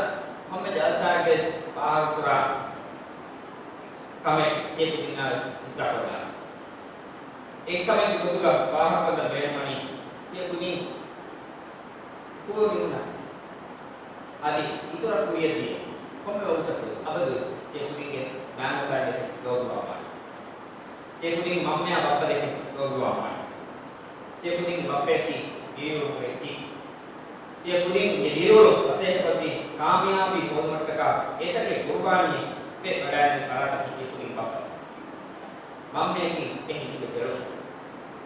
ހަމަ ޖަލްސާއެއްވެސް ފާހަގަކުރާ ކަމެއް ތިޔަކުދިންނާވެސް ހިއްސާކޮށްލާނަން. އެއްކަމެއްގެ ގޮތުގަ ފާހަގަކޮށްލަން ބޭނުންވަނީ، ތިޔަކުދިން ސްކޫލްގެ ހުންނަސް އަދި އިތުރަށް ކުރިޔަށްދިޔަސް ކޮންމެ ވަގުތަކުވެސް އަބަދުވެސް ތިޔަކުދިންގެ މާލެފާން ދެކެ ލޯބިވާވާނެ. ތިޔަކުދިން މަންމަޔާ ބައްޕަ ދެކެ ލޯބިވާވާނެ. ތިޔަކުދިން ބައްޕަޔަކީ ދިރިއުޅުމުގެ އެކީ. ތިޔަކުދިންގެ ދިރިއުޅުން ފަސޭހަކޮށްދީ ކާމިޔާބީ ހޯދުމަށްޓަކާ އެތަކެއް ގުރުބާނީ ވެ ވަޑައިގެން ފަރާތަކީ ތިޔަކުދިން ބައްޕަ. މަންމަޔަކީ އެ ހިތުގެ ތެޅުން.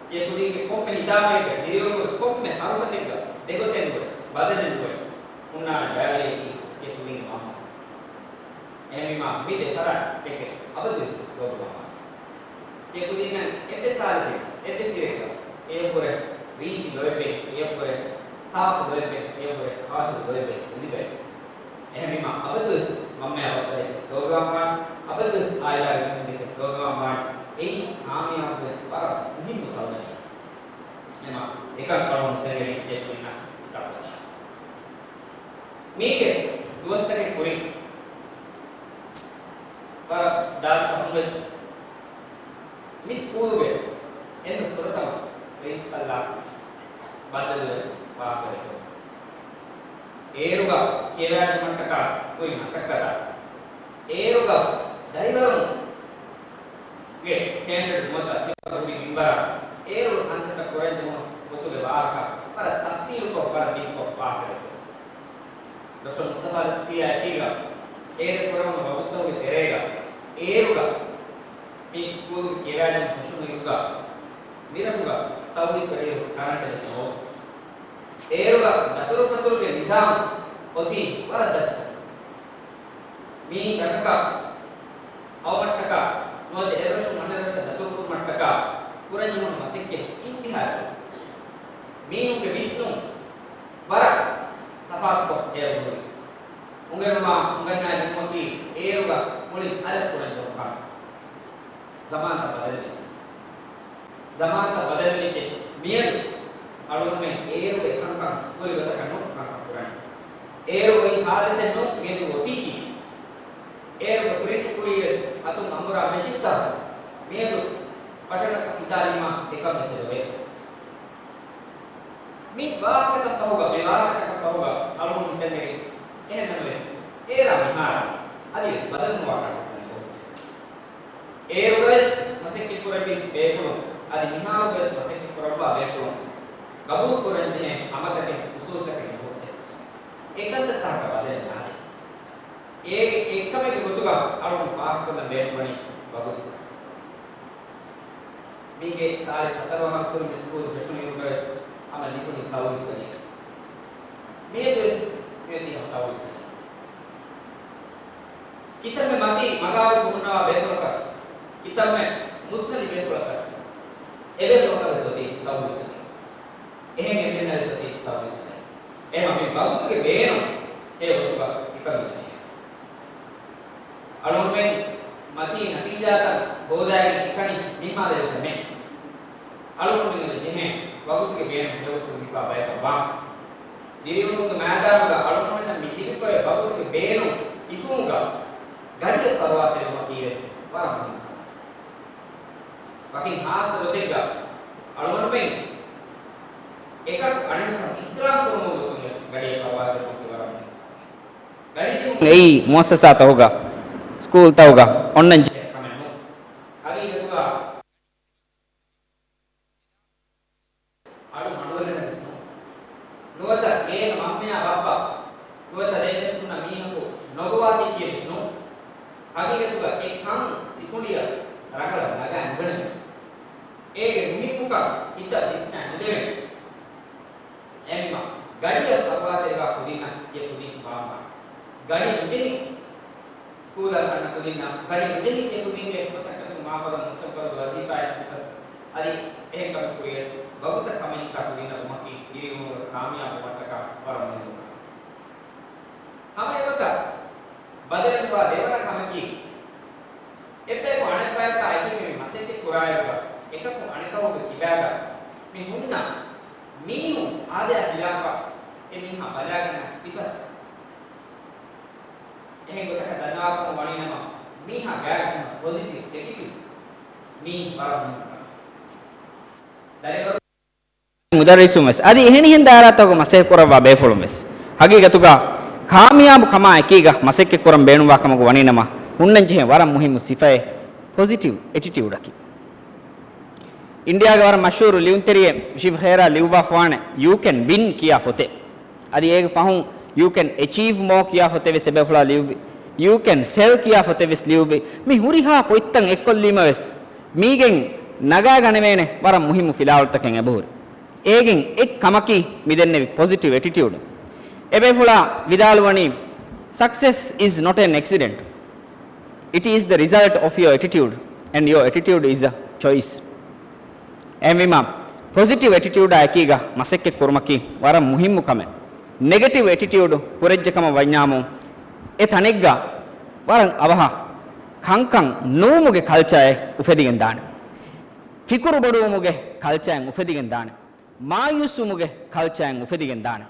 ތިޔަކުދިންގެ ކޮންމެ ހިތާމައެއްގަ ދިރިއުޅުމުގެ ކޮންމެ ހަރުފަތެއްގަ ދެގޮތެއް ނުވެ، ބަދަލެއް ނުވެ، ހުންނާނެ ޑައިރީއަކީ ތިޔަކުދިންގެ މަންމަ. އެހެންވީމާ މި ދެ ފަރާތް ދެކެ އަބަދުވެސް ލޯބިވާނެ. ތިޔަކުދިންނަށް އެއްވެސް ހާލަތެއް، އެއްވެސް އިރެއްގަ އެޔަށްވުރެ ރީތި ލޯތްބެއް، އެޔަށްވުރެ ސާފު ލޯތްބެއް، އެޔަށްވުރެ ކާހިލު ލޯތްބެއް ނުލިބޭ. އެހެންވީމާ އަބަދުވެސް މަންމަޔާ ބައްޕަ ދެކެ ލޯބިވާންވާނެ، އަބަދުވެސް އާއިލާގެ މީހުން ދެކެ ލޯބިވާންވާނެ. އެއީ ކާމިޔާބުގެ ވަރަށް މުހިއްމު ތަޅުލައިގެން. އެމާ އެކަން ކަޅުން ތެރެއިން ތެރެއިންނަށް ސަބަދާ. މީގެ ދުވަސްތަކެއް ކުރިން ވަރަށް ދާދި ފަހުން ވެސް މި ސްކޫލުގެ އެންމެ ފުރަތަމަ ޕްރިންސިޕަލްއާ ބައްދަލުވެ ވާހަކަ ދެއްކުން. އޭރުގަ ކިޔަވާދިނުމަށްޓަކާ ކުރި މަސައްކަތާ، އޭރުގަ ދަރިވަރުން ގެ ސްޓޭންޑަޑް ނުވަތަ ފިޔަވަޅު ހުރި މިންވަރާ، އޭރު ކަންތައްތައް ކުރަންޖެހުނު ގޮތުގެ ވާހަކަ ވަރަށް ތަފްސީލުކޮށް، ވަރަށް ދިގުކޮށް ވާހަކަ ދެއްކުން. ޑޮކްޓަރ މުސްތަފާ ލުތުފީއާ އެކީގަ އޭރު ކުރެވުނު ވަގުތުތަކުގެ ތެރޭގަ، އޭރުގަ މި ސްކޫލުގެ ކިޔަވާދިނުން ފެށުނު އިރުގަ، މިރަށުގަ ސައުވީސް ގަޑިއިރު ކަރަންޓެއް ވެސް ނޯވޭ. އޭރުގަ ދަތުރުފަތުރުގެ ނިޒާމު އޮތީ ވަރަށް ދަތިކޮށް. މީ ރަށަކަށް އައުމަށްޓަކާ ނުވަތަ އެރަށުން އަނެއްރަށަށް ދަތުރުކުރުމަށްޓަކާ ކުރަންޖެހުނު މަސައްކަތް އިންތިހާއެއް. މީހުންގެ ވިސްނުން ވަރަށް ތަފާތުކޮށް އޭރު ހުރި. އުނގެނުމާ އުނގަންނާ ދިނުމަކީ އޭރުގަ މުޅިން އަލަށް ކުރަންޖެހުނު ކަމެއް. ޒަމާންތައް ބަދަލުވެއްޖެ. ޒަމާންތައް ބަދަލުވެއްޖެ. މިއަދު އަޅުގަނޑުމެން އޭރުގެ ކަންކަން ހުރި ގޮތަކަށް ނޫން ކަންކަން ކުރަނީ. އޭރު އޮތް ހާލަތެއް ނޫން މިއަދު އޮތީކީ. އޭރުގެ ޕްރިންޓް ކުރީވެސް އަތުން އަނބުރާ މެޝިންތައް މިއަދު ބަޓަނަކަށް ފިތާލީމާ އެކަން ވެސް އެބަވޭ. މި ވާހަކަތައް ފަހުގަ، މި ވާހަކަތަކަށް ފަހުގަ އަޅުގަނޑު ހިތަށް ނެގި. އެހެން ނަމަވެސް، އޭރާ މިހާރު އަދިވެސް ބަދަލުނުވާ ކަންތައްތައް ނުކުރޭ. އޭރުގަވެސް މަސައްކަތް ކުރެއްވި ބޭފުޅުން، އަދި މިހާރުވެސް މަސައްކަތް ކުރައްވާ ބޭފުޅުން ގަބޫލު ކުރަންޖެހޭ ހަމަތަކެއް، އުސޫލުތަކެއް ނުހުއްޓޭ. އެ ކަންތައްތަކަށް ބަދަލެއް ނާދޭ. އޭގެ އެއްކަމެއްގެ ގޮތުގަ އަޅުގަނޑު ފާހަގަކޮށްލަން ބޭނުންވަނީ ވަގުތު. މީގެ ސާޅީސް ހަތަރު ވަހަކު ކުރިން މި ސްކޫލު ފެށުނު އިރުގަވެސް ހަމަ ލިބުނީ ސައުވީސް ސަތޭކަ. މިއަދުވެސް މިއޮތީ ހަމަ ސައުވީސް ސަތޭކަ. ކިތަންމެ މަތީ މަގާމުގަ ހުންނަވާ ބޭފުޅަކަސް، ކިތަންމެ މުއްސަނދި ބޭފުޅަކަސް، އެބޭފުޅަކަށް ވެސް އޮތީ ސައުވީސް ސަތޭކަ. އެހެން އެންމެންނަށް ވެސް އޮތީ ސައުވީސް ސަތޭކަ. އެހެންވީމަ މި ވަގުތުގެ ބޭނުން އެ ގޮތުގަ ހިފަން ދެއްވި. އަޅުގަނޑުމެން މަތީ ނަތީޖާތައް ހޯދާގެން އެކަނި ނިންމާލެވޭ ކަމެއް އަޅުގަނޑުމެން ޖެހޭ ވަގުތުގެ ބޭނުން ހެޔޮގޮތުން ހިފާ ބަޔަކަށް ވާން. ދިރިއުޅުމުގެ މައިދާނުގަ އަޅުގަނޑުމެންނަށް މި ލިބިފައި ވަގުތުގެ ބޭނުން ހިފުމުގަ ގަޑިއަށް ފަރުވާތެރިވުމަކީވެސް ވަރަށް މުހިންމު ކަމެއް. ވަކިން ހާއްސަ ގޮތެއްގަ އަޅުގަނޑުމެން އެކަކު އަނެކަކަށް އިޙްތިރާމް ކުރުމުގެ ގޮތުން ވެސް ގަޑިއަށް ފަރުވާތެރިކަމަކީ ވަރަށް މުހިންމު. ގަޑިޖެހުން އެއީ މުއައްސަސާތަކުގަ، ސްކޫލްތަކުގަ އޮންނަން ޖެހޭ ކަމެއް ނޫން. ހަގީގަތުގަ އަޑު މަޑުވެރިންނަށް ވެސް ނޫން. ނުވަތަ ގޭގަ މަންމަޔާ ބައްޕަ ނުވަތަ ދެން ވެސް ހުންނަ މީހަކު ނޮގޮވާތީކީއެއް ވެސް ނޫން. ހަގީގަތުގަ އެ ކަން ސިކުނޑިއަށް ރަނގަޅަށް ނަގާ ނުގަނެވޭ. އޭގެ މުހިއްމުކަން ހިތަށް ވިސްނާ ނުދެވޭ. އެހެންވީމަ، ގަޑިއަށް ފަރުވާތެރިވާ ކުދިންނަށް ތިޔަ ކުދިން ވާންވާނެ. ގަޑި ނުޖެހި ސްކޫލަށް އަންނަ ކުދިންނަށް، ގަޑި ނުޖެހި ތިޔަ ކުދިންގެ މަސައްކަތުގެ މާހައުލަށް މުސްތަގުބަލުގެ ވަޒީފާއެއް ނުވިތަސް، އަދި އެހެން ކަމެއް ކުރިޔަސް، ވަގުތަށް ކަމެއް ހިތާ ކުދިންނަށް ވުމަކީ ދިރިއުޅުމުގަ ކާމިޔާބުވުމަށްޓަކާ ވަރަށް މުހިންމު ކަމެއް. ހަމަ އެގޮތަށް ބަދަލެއް ނުވާ ދެވަނަ ކަމަކީ، އެއްބަޔަކު އަނެއްބަޔަކާ އެކީ މި މަސައްކަތް ކުރާއިރުގަ، އެކަކު އަނެކަކުގެ ކިބާގަ މި ހުންނަ މީހުން އާދަޔާ ޚިލާފަށް އެ މީހާ ބަލާގަންނަ ސިފަތައް. އެހެން ގޮތަކަށް ދަންނަވާކަމަށް ވަނީނަމަ، މީހާ ގާތުން ޕޮޒިޓިވް އެޓިޓިއުޑް މީ ވަރަށް މުހިންމު ކަމެއް. ދަރިވަރު މުދައްރިސުން ވެސް އަދި އެހެނިހެން ދާއިރާތަކުގަ މަސައްކަތް ކުރައްވާ ބޭފުޅުން ވެސް ހަގީގަތުގަ ކާމިޔާބު ކަމާ އެކީގަ މަސައްކަތް ކުރަން ބޭނުންވާ ކަމަކު ވަނީނަމަ، ހުންނަންޖެހޭ ވަރަށް މުހިއްމު ސިފައެއް ޕޮޒިޓިވް އެޓިޓިއުޑަކީ. އިންޑިއާގެ ވަރަށް މަޝްހޫރު ލިޔުންތެރިއެއް ޝިވް ޚޭރާ ލިޔުއްވާފަވާނެ، "You can win" ކިޔާ ފޮތެއް. އަދި އޭގެ ފަހުން "You can achieve more" ކިޔާ ފޮތެއް ވެސް އެބޭފުޅާ ލިޔުއްވި. "You can sell" ކިޔާ ފޮތެއް ވެސް ލިޔުއްވި. މި ހުރިހާ ފޮތްތައް އެއްކޮށްލީމަ ވެސް މީގެން ނަގާގަނެވޭނެ ވަރަށް މުހިއްމު ފިލާވަޅުތަކެއް އެބަހުރި. އޭގެން އެއް ކަމަކީ މިދެންނެވި ޕޮޒިޓިވް އެޓިޓިއުޑު. އެބޭފުޅާ ވިދާޅުވަނީ، "Success is not an accident. It is the result of your attitude, and your attitude is a choice." އެހެންވީމާ، ޕޮޒިޓިވް އެޓިޓިއުޑާ އެކީގަ މަސައްކަތް ކުރުމަކީ ވަރަށް މުހިއްމު ކަމެއް. ނެގެޓިވް އެޓިޓިއުޑު ކުރެއްޖެ ކަމަށް ވަންޏާމު، އެ ތަނެއްގަ ވަރަށް އަވަހަށް ކަންކަން ނުވުމުގެ ކަލްޗާއެއް އުފެދިގެން ދާނެ. ފިކުރު ބޮޑުވުމުގެ ކަލްޗާއެއް އުފެދިގެން ދާނެ. މާޔޫސްވުމުގެ ކަލްޗާއެއް އުފެދިގެން ދާނެ.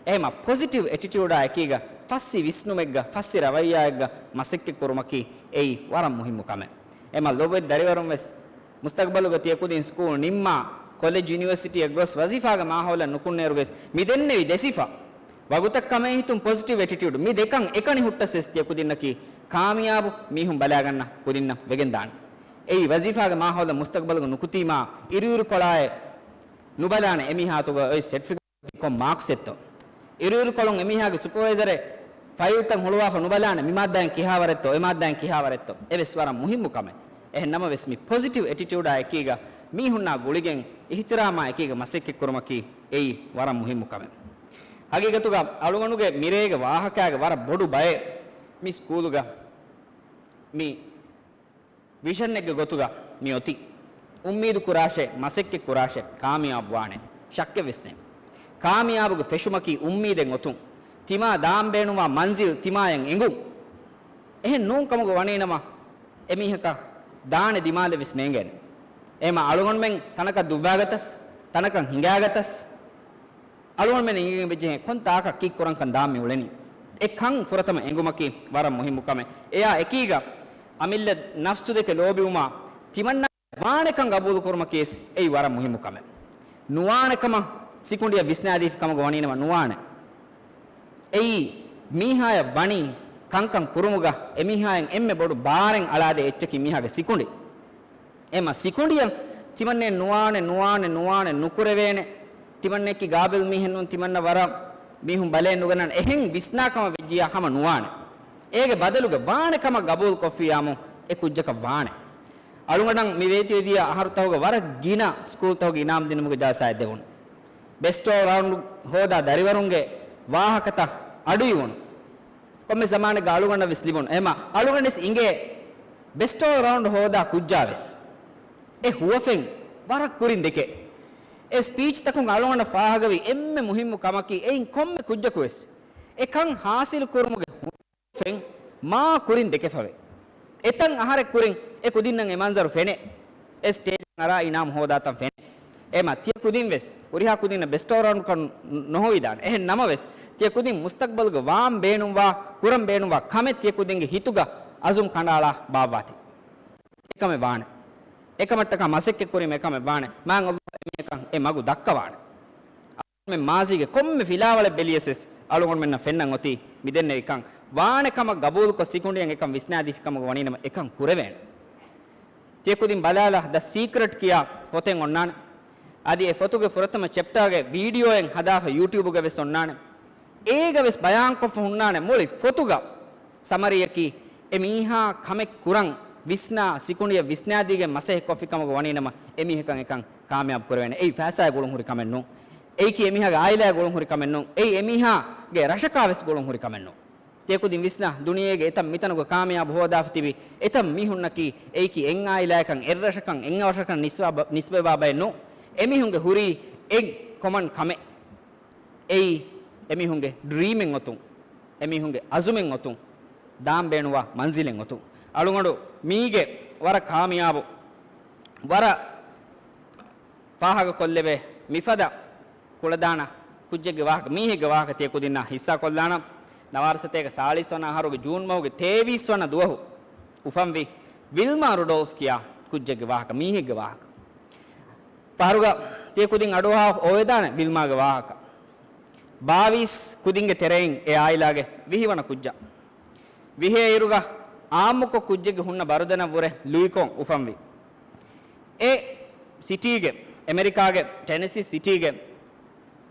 އެހެމަ ޕޮޒިޓިވް އެޓިޓިއުޑާ އެކީގަ ފައްސި ވިސްނުމެއްގަ، ފައްސި ރަވައްޔާއެއްގަ މަސައްކަތް ކުރުމަކީ އެއީ ވަރަށް މުހިއްމު ކަމެއް. އެމަ ލޮބުވެތި ދަރިވަރުން ވެސް މުސްތަގްބަލުގަ ތިޔަ ކުދިން ސްކޫލް ނިންމާ، ކޮލެޖް ޔުނިވަރސިޓީއަށް ގޮސް ވަޒީފާގެ މާހައުލަށް ނުކުންނޭރުގަސް މި ދެންނެވި ދެ ސިފަ، ވަގުތަށް ކަމޭ ހިތުން ޕޮޒިޓިވް އެޓިޓިއުޑް، މި ދެކަން އެކަނި ހުއްޓަސް ވެސް ތިޔަ ކުދިންނަކީ ކާމިޔާބު މީހުން ބަލާގަންނަ ކުދިންނަށް ވެގެން ދާނެ. އެއީ ވަޒީފާގެ މާހައުލަށް މުސްތަގްބަލުގަ ނުކުތީމާ، އިރުއިރުކޮޅާއެއް ނުބަލާނެ އެމީހާ އަތުގަ އޮތް ސެޓްފިކެޓް ކޮން މާކްސްއެއްތޯ. އިރުއިރުކޮޅުން އެމީހާގެ ސުޕަވައިޒަރެއް ފައިލްތައް ހުޅުވާފަ ނުބަލާނެ، މި މާއްދާއިން ކިހާވަރެއްތޯ، އެ މާއްދާއިން ކިހާވަރެއްތޯ. އެވެސް ވަރަށް މުހިއްމު ކަމެއް. އެހެން ނަމަވެސް، މި ޕޮޒިޓިވް އެޓިޓިއުޑާ އެކީގަ، މީހުންނާ ގުޅިގެން އިހްތިރާމާ އެކީގަ މަސައްކަތްކުރުމަކީ އެއީ ވަރަށް މުހިއްމު ކަމެއް. ހަގީގަތުގަ އަޅުގަނޑުގެ މިރޭގެ ވާހަކައިގެ ވަރަށް ބޮޑު ބައެއް މި ސްކޫލުގަ މި ވިޝަންއެއްގެ ގޮތުގަ މި އޮތީ. އުއްމީދު ކުރާށޭ، މަސައްކަތް ކުރާށޭ، ކާމިޔާބު ވާނެ. ޝައްކެއް ވެސް ނެތް. ކާމިޔާބުގެ ފެށުމަކީ އުއްމީދެއް އޮތުން. ތިމާ ދާން ބޭނުންވާ މަންޒިލް ތިމާޔަށް އެނގުން. އެހެން ނޫން ކަމުގަ ވަނީނަމަ، އެމީހަކަށް ދާނެ ދިމާލެއް ވެސް ނޭނގޭނެ. އެހެމަ އަޅުގަނޑުމެން ތަނަކަށް ދުއްވާގަތަސް، ތަނަކަށް ހިނގާގަތަސް، އަޅުގަނޑުމެން އެނގިގެން ވެއްޖެހޭ ކޮން ތާކަށް ކީއްކުރަންކަން ދާން މި އުޅެނީ. އެ ކަން ފުރަތަމަ އެނގުމަކީ ވަރަށް މުހިއްމު ކަމެއް. އެޔާ އެކީގަ އަމިއްލަ ނަފްސު ދެކެ ލޯބިވުމާ، ތިމަންނާ ވާނެކަން ގަބޫލުކުރުމަކީ ވެސް އެއީ ވަރަށް މުހިއްމު ކަމެއް. ނުވާނެކަމަށް ސިކުނޑިއަށް ވިސްނާދީފި ކަމުގަ ވަނީނަމަ ނުވާނެ. އެއީ މީހާޔަށް ވަނީ ކަންކަން ކުރުމުގަ އެމީހާއަށް އެންމެ ބޮޑު ބާރެއް އަޅާދޭ އެއްޗަކީ މީހާގެ ސިކުނޑި. އެމަ ސިކުނޑިއަށް ތިމަންނެ ނުވާނެ، ނުވާނެ، ނުވާނެ، ނުކުރެވޭނެ. ތިމަންނެއްކި ގާބިލް މީހެއް ނޫން، ތިމަންނަ ވަރަށް މީހުން ބަލައެއް ނުގަންނާނެ. އެހެން ވިސްނާ ކަމަށް ވެއްޖިޔާ ހަމަ ނުވާނެ. އޭގެ ބަދަލުގަ ވާނެ ކަމަށް ގަބޫލު ކޮށްފިޔާމު އެ ކުއްޖަކަށް ވާނެ. އަޅުގަނޑަށް މި ވޭތިވެދިޔަ އަހަރުތަކުގަ ވަރަށް ގިނަ ސްކޫލްތަކުގެ އިނާމް ދިނުމުގެ ޖަލްސާއެއް ދެވުނު. ބެސްޓް އޯލް ރައުންޑް ހޯދާ ދަރިވަރުންގެ ވާހަކަތައް އަޑުއިވުނު. ކޮންމެ ޒަމާނެއްގަ އަޅުގަނޑަށް ވެސް ލިބުނު. އެހެމަ އަޅުގަނޑަށް ވެސް އިނގޭ ބެސްޓް އޯލް ރައުންޑް ހޯދާ ކުއްޖާ ވެސް. އެ ހުވަފެން ވަރަށް ކުރިން ދެކޭ. އެ ސްޕީޗްތަކުން އަޅުގަނޑަށް ފާހަގަވި އެންމެ މުހިއްމު ކަމަކީ އެއިން ކޮންމެ ކުއްޖަކު ވެސް އެ ކަން ހާސިލު ކުރުމުގެ ފެން މާ ކުރިން ދެކެފަވޭ. އެތަން އަހަރެއް ކުރިން އެ ކުދިންނަށް އެ މަންޒަރު ފެނޭ. އެ ސްޓޭޖަށް އަރާ އިނާމް ހޯދާތަން ފެނޭ. އެމަ ތިޔަ ކުދިން ވެސް ހުރިހާ ކުދިންނަށް ބެސްޓް އޯލް ރައުންޑްކަން ނުހޮވިދާނެ. އެހެން ނަމަވެސް، ތިޔަ ކުދިން މުސްތަގްބަލުގަ ވާން ބޭނުންވާ، ކުރަން ބޭނުންވާ ކަމެއް ތިޔަ ކުދިންގެ ހިތުގަ އަޒުމް ކަނޑައަޅާ ބާއްވާތި. އެކަމެއް ވާނެ. އެކަމަށްޓަކާ މަސައްކަތް ކުރީމަ އެކަމެއް ވާނެ. މާތް ﷲ އެމީހަކަށް އެ މަގު ދައްކަވާނެ. އަޅުގަނޑުމެން މާޒީގެ ކޮންމެ ފިލާވަޅެއް ބެލިޔަސް ވެސް އަޅުގަނޑުމެންނަށް ފެންނަން އޮތީ މި ދެންނެވި ކަން. ވާނެ ކަމަށް ގަބޫލުކޮށް ސިކުނޑިއަށް އެކަން ވިސްނާދީފި ކަމުގަ ވަނީނަމަ އެކަން ކުރެވޭނެ. ތިޔަ ކުދިން ބަލާލަ ދަ ސީކްރެޓް ކިޔާ ފޮތެއް އޮންނާނެ. އަދި އެ ފޮތުގެ ފުރަތަމަ ޗެޕްޓާގެ ވީޑިއޯއެއް ހަދާފަ ޔޫޓިއުބުގަ ވެސް އޮންނާނެ. އޭގަ ވެސް ބަޔާންކޮށްފަ ހުންނާނެ މުޅި ފޮތުގަ ސަމަރީއަކީ، އެ މީހާ ކަމެއް ކުރަން ވިސްނާ، ސިކުނޑިއަށް ވިސްނާދީގެން މަސައްކަތް ކޮށްފި ކަމުގަ ވަނީނަމަ، އެ މީހަކަށް އެކަން ކާމިޔާބު ކުރެވޭނެ. އެއީ ފައިސާއާ ގުޅުން ހުރި ކަމެއް ނޫން. އެއީކީ އެ މީހާގެ އާއިލާއާ ގުޅުން ހުރި ކަމެއް ނޫން. އެއީ އެ މީހާގެ ރަށަކާ ވެސް ގުޅުން ހުރި ކަމެއް ނޫން. ތިޔަ ކުދިން ވިސްނާ، ދުނިޔޭގެ އެތަން މިތަނުގަ ކާމިޔާބު ހޯދާފަ ތިބި އެތަން މީހުންނަކީ، އެއީކީ އެއް އާއިލާއަކަށް، އެއް ރަށަކަށް، އެއް ރަށަކަށް ނިސްބަ-، ނިސްބަތްވާ ބައެއް ނޫން. އެމީހުންގެ ހުރީ އެއް ކޮމަން ކަމެއް. އެއީ އެމީހުންގެ ޑްރީމެއް އޮތުން، އެމީހުންގެ އަޒުމެއް އޮތުން، ދާން ބޭނުންވާ މަންޒިލެއް އޮތުން. އަޅުގަނޑު މީގެ ވަރަށް ކާމިޔާބު، ވަރަށް ފާހަގަކޮށްލެވޭ މިފަދަ ކުޅަދާނަ ކުއްޖެއްގެ ވާހަކަ، މީހެއްގެ ވާހަކަ ތިޔަ ކުދިންނާ ހިއްސާކޮށްލާނަން. ނަވާރަ ސަތޭކަ ސާޅީސް ވަނަ އަހަރުގެ ޖޫން މަހުގެ ތޭވީސް ވަނަ ދުވަހު އުފަންވި ވިލްމާ ރުޑޯލްފް ކިޔާ ކުއްޖެއްގެ ވާހަކަ، މީހެއްގެ ވާހަކަ. ފަހަރުގަ ތިޔަ ކުދިން އަޑުއަހާ އޮވެދާނެ ވިލްމާގެ ވާހަކަ. ބާވީސް ކުދިންގެ ތެރެއިން އެ އާއިލާގެ ވިހި ވަނަ ކުއްޖާ. ވިހޭ އިރުގަ އާއްމުކޮށް ކުއްޖެއްގެ ހުންނަ ބަރުދަނަށްވުރެ ލުއިކޮށް އުފަންވި. އެ ސިޓީގެ، އެމެރިކާގެ ޓެނެސީ ސިޓީގެ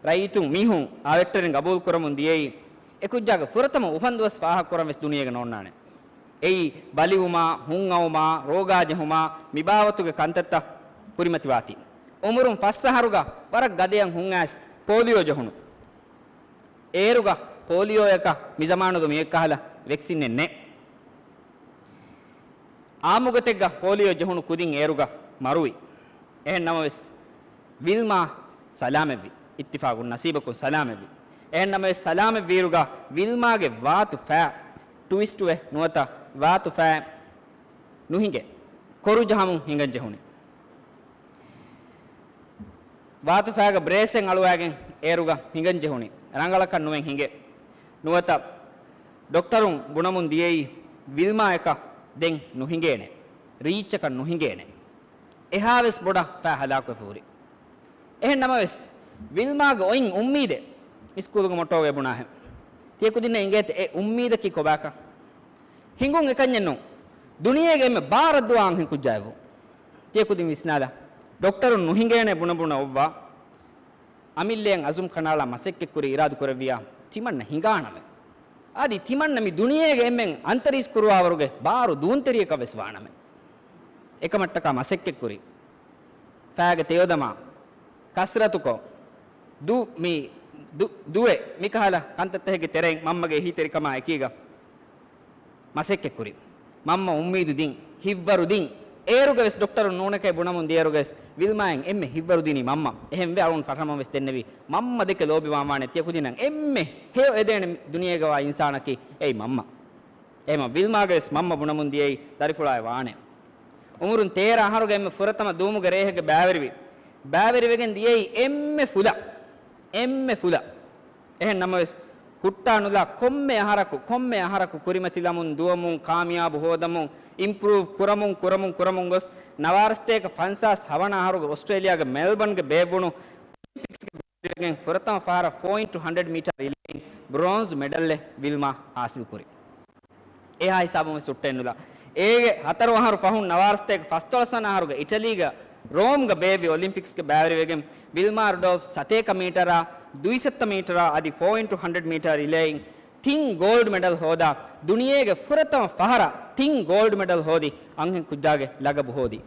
ރައްޔިތުން މީހުން އާ ވެކްޓަރިން ގަބޫލު ކުރަމުން ދިޔައީ، އެ ކުއްޖާގެ ފުރަތަމަ އުފަންދުވަސް ފާހަގަކުރަން ވެސް ދުނިޔޭގަ ނޯންނާނެ. އެއީ ބަލިވުމާ، ހުން އައުމާ، ރޯގާ ޖެހުމާ، މި ބާވަތުގެ ކަންތައްތައް ކުރިމަތިވާތީ. އުމުރުން ފަސް އަހަރުގަ ވަރަށް ގަދަޔަށް ހުން އައިސް ޕޯލިއޯ ޖެހުނު. އޭރުގަ ޕޯލިއޯއަކަށް މިޒަމާނުގަ މިއޮތް ކަހަލަ ވެކްސިނެއް ނެތް. އާއްމުގޮތެއްގަ ޕޯލިއޯ ޖެހުނު ކުދިން އޭރުގަ މަރުވި. އެހެން ނަމަވެސް، ވިލްމާ ސަލާމަތްވި. އިއްތިފާގުން ނަސީބަކުން ސަލާމަތްވި. އެހެން ނަމަވެސް، ސަލާމަތްވިއިރުގަ ވިލްމާގެ ވާތު ފައި ޓުވިސްޓުވެ ނުވަތަ ވާތު ފައި ނުހިނގޭ. ކޮރު ޖަހަމުން ހިނގަން ޖެހުނީ. ވާތުފައިގަ ބްރޭސެއް އަޅުވައިގެން އޭރުގަ ހިނގަން ޖެހުނީ. ރަނގަޅަކަށް ނުވެން ހިނގޭ. ނުވަތަ ޑޮކްޓަރުން ބުނަމުން ދިޔައީ ވިލްމާއަކަށް ދެން ނުހިނގޭނެ. ރީއްޗަކަށް ނުހިނގޭނެ. އެހާވެސް ބޮޑަށް ފައި ހަލާކުވެފަ ހުރި. އެހެން ނަމަވެސް، ވިލްމާގެ އޮތް އުއްމީދެއް މި ސްކޫލުގެ މޮޓޯގައި ބުނާހެން. ތިޔަ ކުދިންނަށް އިނގޭތަ އެ އުއްމީދަކީ ކޮބާކަށް؟ ހިނގުން އެކަންޏެއް ނޫން. ދުނިޔޭގެ އެންމެ ބާރަށް ދުވާ އަންހެން ކުއްޖާއެވެ. ތިޔަ ކުދިން ވިސްނާލާ. ޑޮކްޓަރުން ނުހިނގޭނެ ބުނަ ބުނަ އޮއްވާ. އަމިއްލައަށް އަޒުމް ކަނޑައަޅާ މަސައްކަތްކުރި އިރާދަކުރެއްވިޔާ ތިމަންނަ ހިނގާނަމޭ. އަދި ތިމަންނަ މި ދުނިޔޭގެ އެންމެން އަންތަރީސް ކުރުވާވަރުގެ ބާރު ދޫންތެރިޔަކަށް ވެސް ވާނަމޭ. އެކަމަށްޓަކާ މަސައްކަތްކުރި. ފައިގަ ތެޔޮދަމާ، ކަސްރަތުކޮށް، ދު، މި، ދު، ދުވެ، މިކަހަލަ ކަންތައްތަކެއްގެ ތެރެއިން މަންމަގެ އެހީތެރިކަމާ އެކީގަ މަސައްކަތްކުރި. މަންމަ އުއްމީދު ދިން، ހިތްވަރު ދިން. އޭރުގަ ވެސް ޑޮކްޓަރު ނޫނެކޭ ބުނަމުން ދިޔައިރުގަ ވެސް ވިލްމާއަށް އެންމެ ހިތްވަރު ދިނީ މަންމަ. އެހެންވެ އަޅުން ފަށަމަން ވެސް ދެންނެވި، މަންމަ ދެކެ ލޯބިވާން ވާނެ. ތިޔަ ކުދިންނަށް އެންމެ ހެޔޮ އެދޭނެ ދުނިޔޭގަވާ އިންސާނަކީ އެއީ މަންމަ. އެހެމަ ވިލްމާގެ ވެސް މަންމަ ބުނަމުން ދިޔައީ ދަރިފުޅާއެއް ވާނެ. އުމުރުން ތޭރަ އަހަރުގެ އެންމެ ފުރަތަމަ ދުވުމުގެ ރޭހެއްގެ ބައިވެރިވި. ބައިވެރިވެގެން ދިޔައީ އެންމެ ފުލަށް. އެންމެ ފުލަށް. އެހެން ނަމަވެސް، ހުއްޓާ ނުލާ ކޮންމެ އަހަރަކު، ކޮންމެ އަހަރަކު ކުރިމަތިލަމުން، ދުވަމުން، ކާމިޔާބު ހޯދަމުން، އިމްޕްރޫވް ކުރަމުން، ކުރަމުން، ކުރަމުން ގޮސް، ނަވާރަ ސަތޭކަ ފަންސާސް ހަވަނަ އަހަރުގެ އޮސްޓްރޭލިޔާގެ މެލްބަންގެ ބޭއްވުނު އޮލިމްޕިކްސްގެ ފުރަތަމަ ފަހަރަށް ފޯ އިންޓު ހަންޑްރެޑް މީޓަރ ރިލޭއިން ބްރޯންޒް މެޑަލްއެއް ވިލްމާ ހާސިލް ކުރި. އެހާ ހިސާބުން ވެސް ހުއްޓެއް ނުލާ. އޭގެ ހަތަރު އަހަރު ފަހުން ނަވާރަ ސަތޭކަ ފަސްދޮޅަސް ވަނަ އަހަރުގެ އިޓަލީގަ ރޯމްގަ ބޭއްވި އޮލިމްޕިކްސްގެ ބައިވެރިވެގެން ވިލްމާ ރުޑޯލްފް ސަތޭކަ މީޓަރާ، ދުއިސައްތަ މީޓަރާ އަދި ފޯ އިންޓު ހަންޑްރެޑް މީޓަރ ރިލޭއިން ތިން ގޯލްޑް މެޑަލް ހޯދާ، ދުނިޔޭގެ ފުރަތަމަ ފަހަރަށް ތިން ގޯލްޑް މެޑަލް ހޯދި އަންހެން ކުއްޖާގެ ލަގަބު ހޯދި.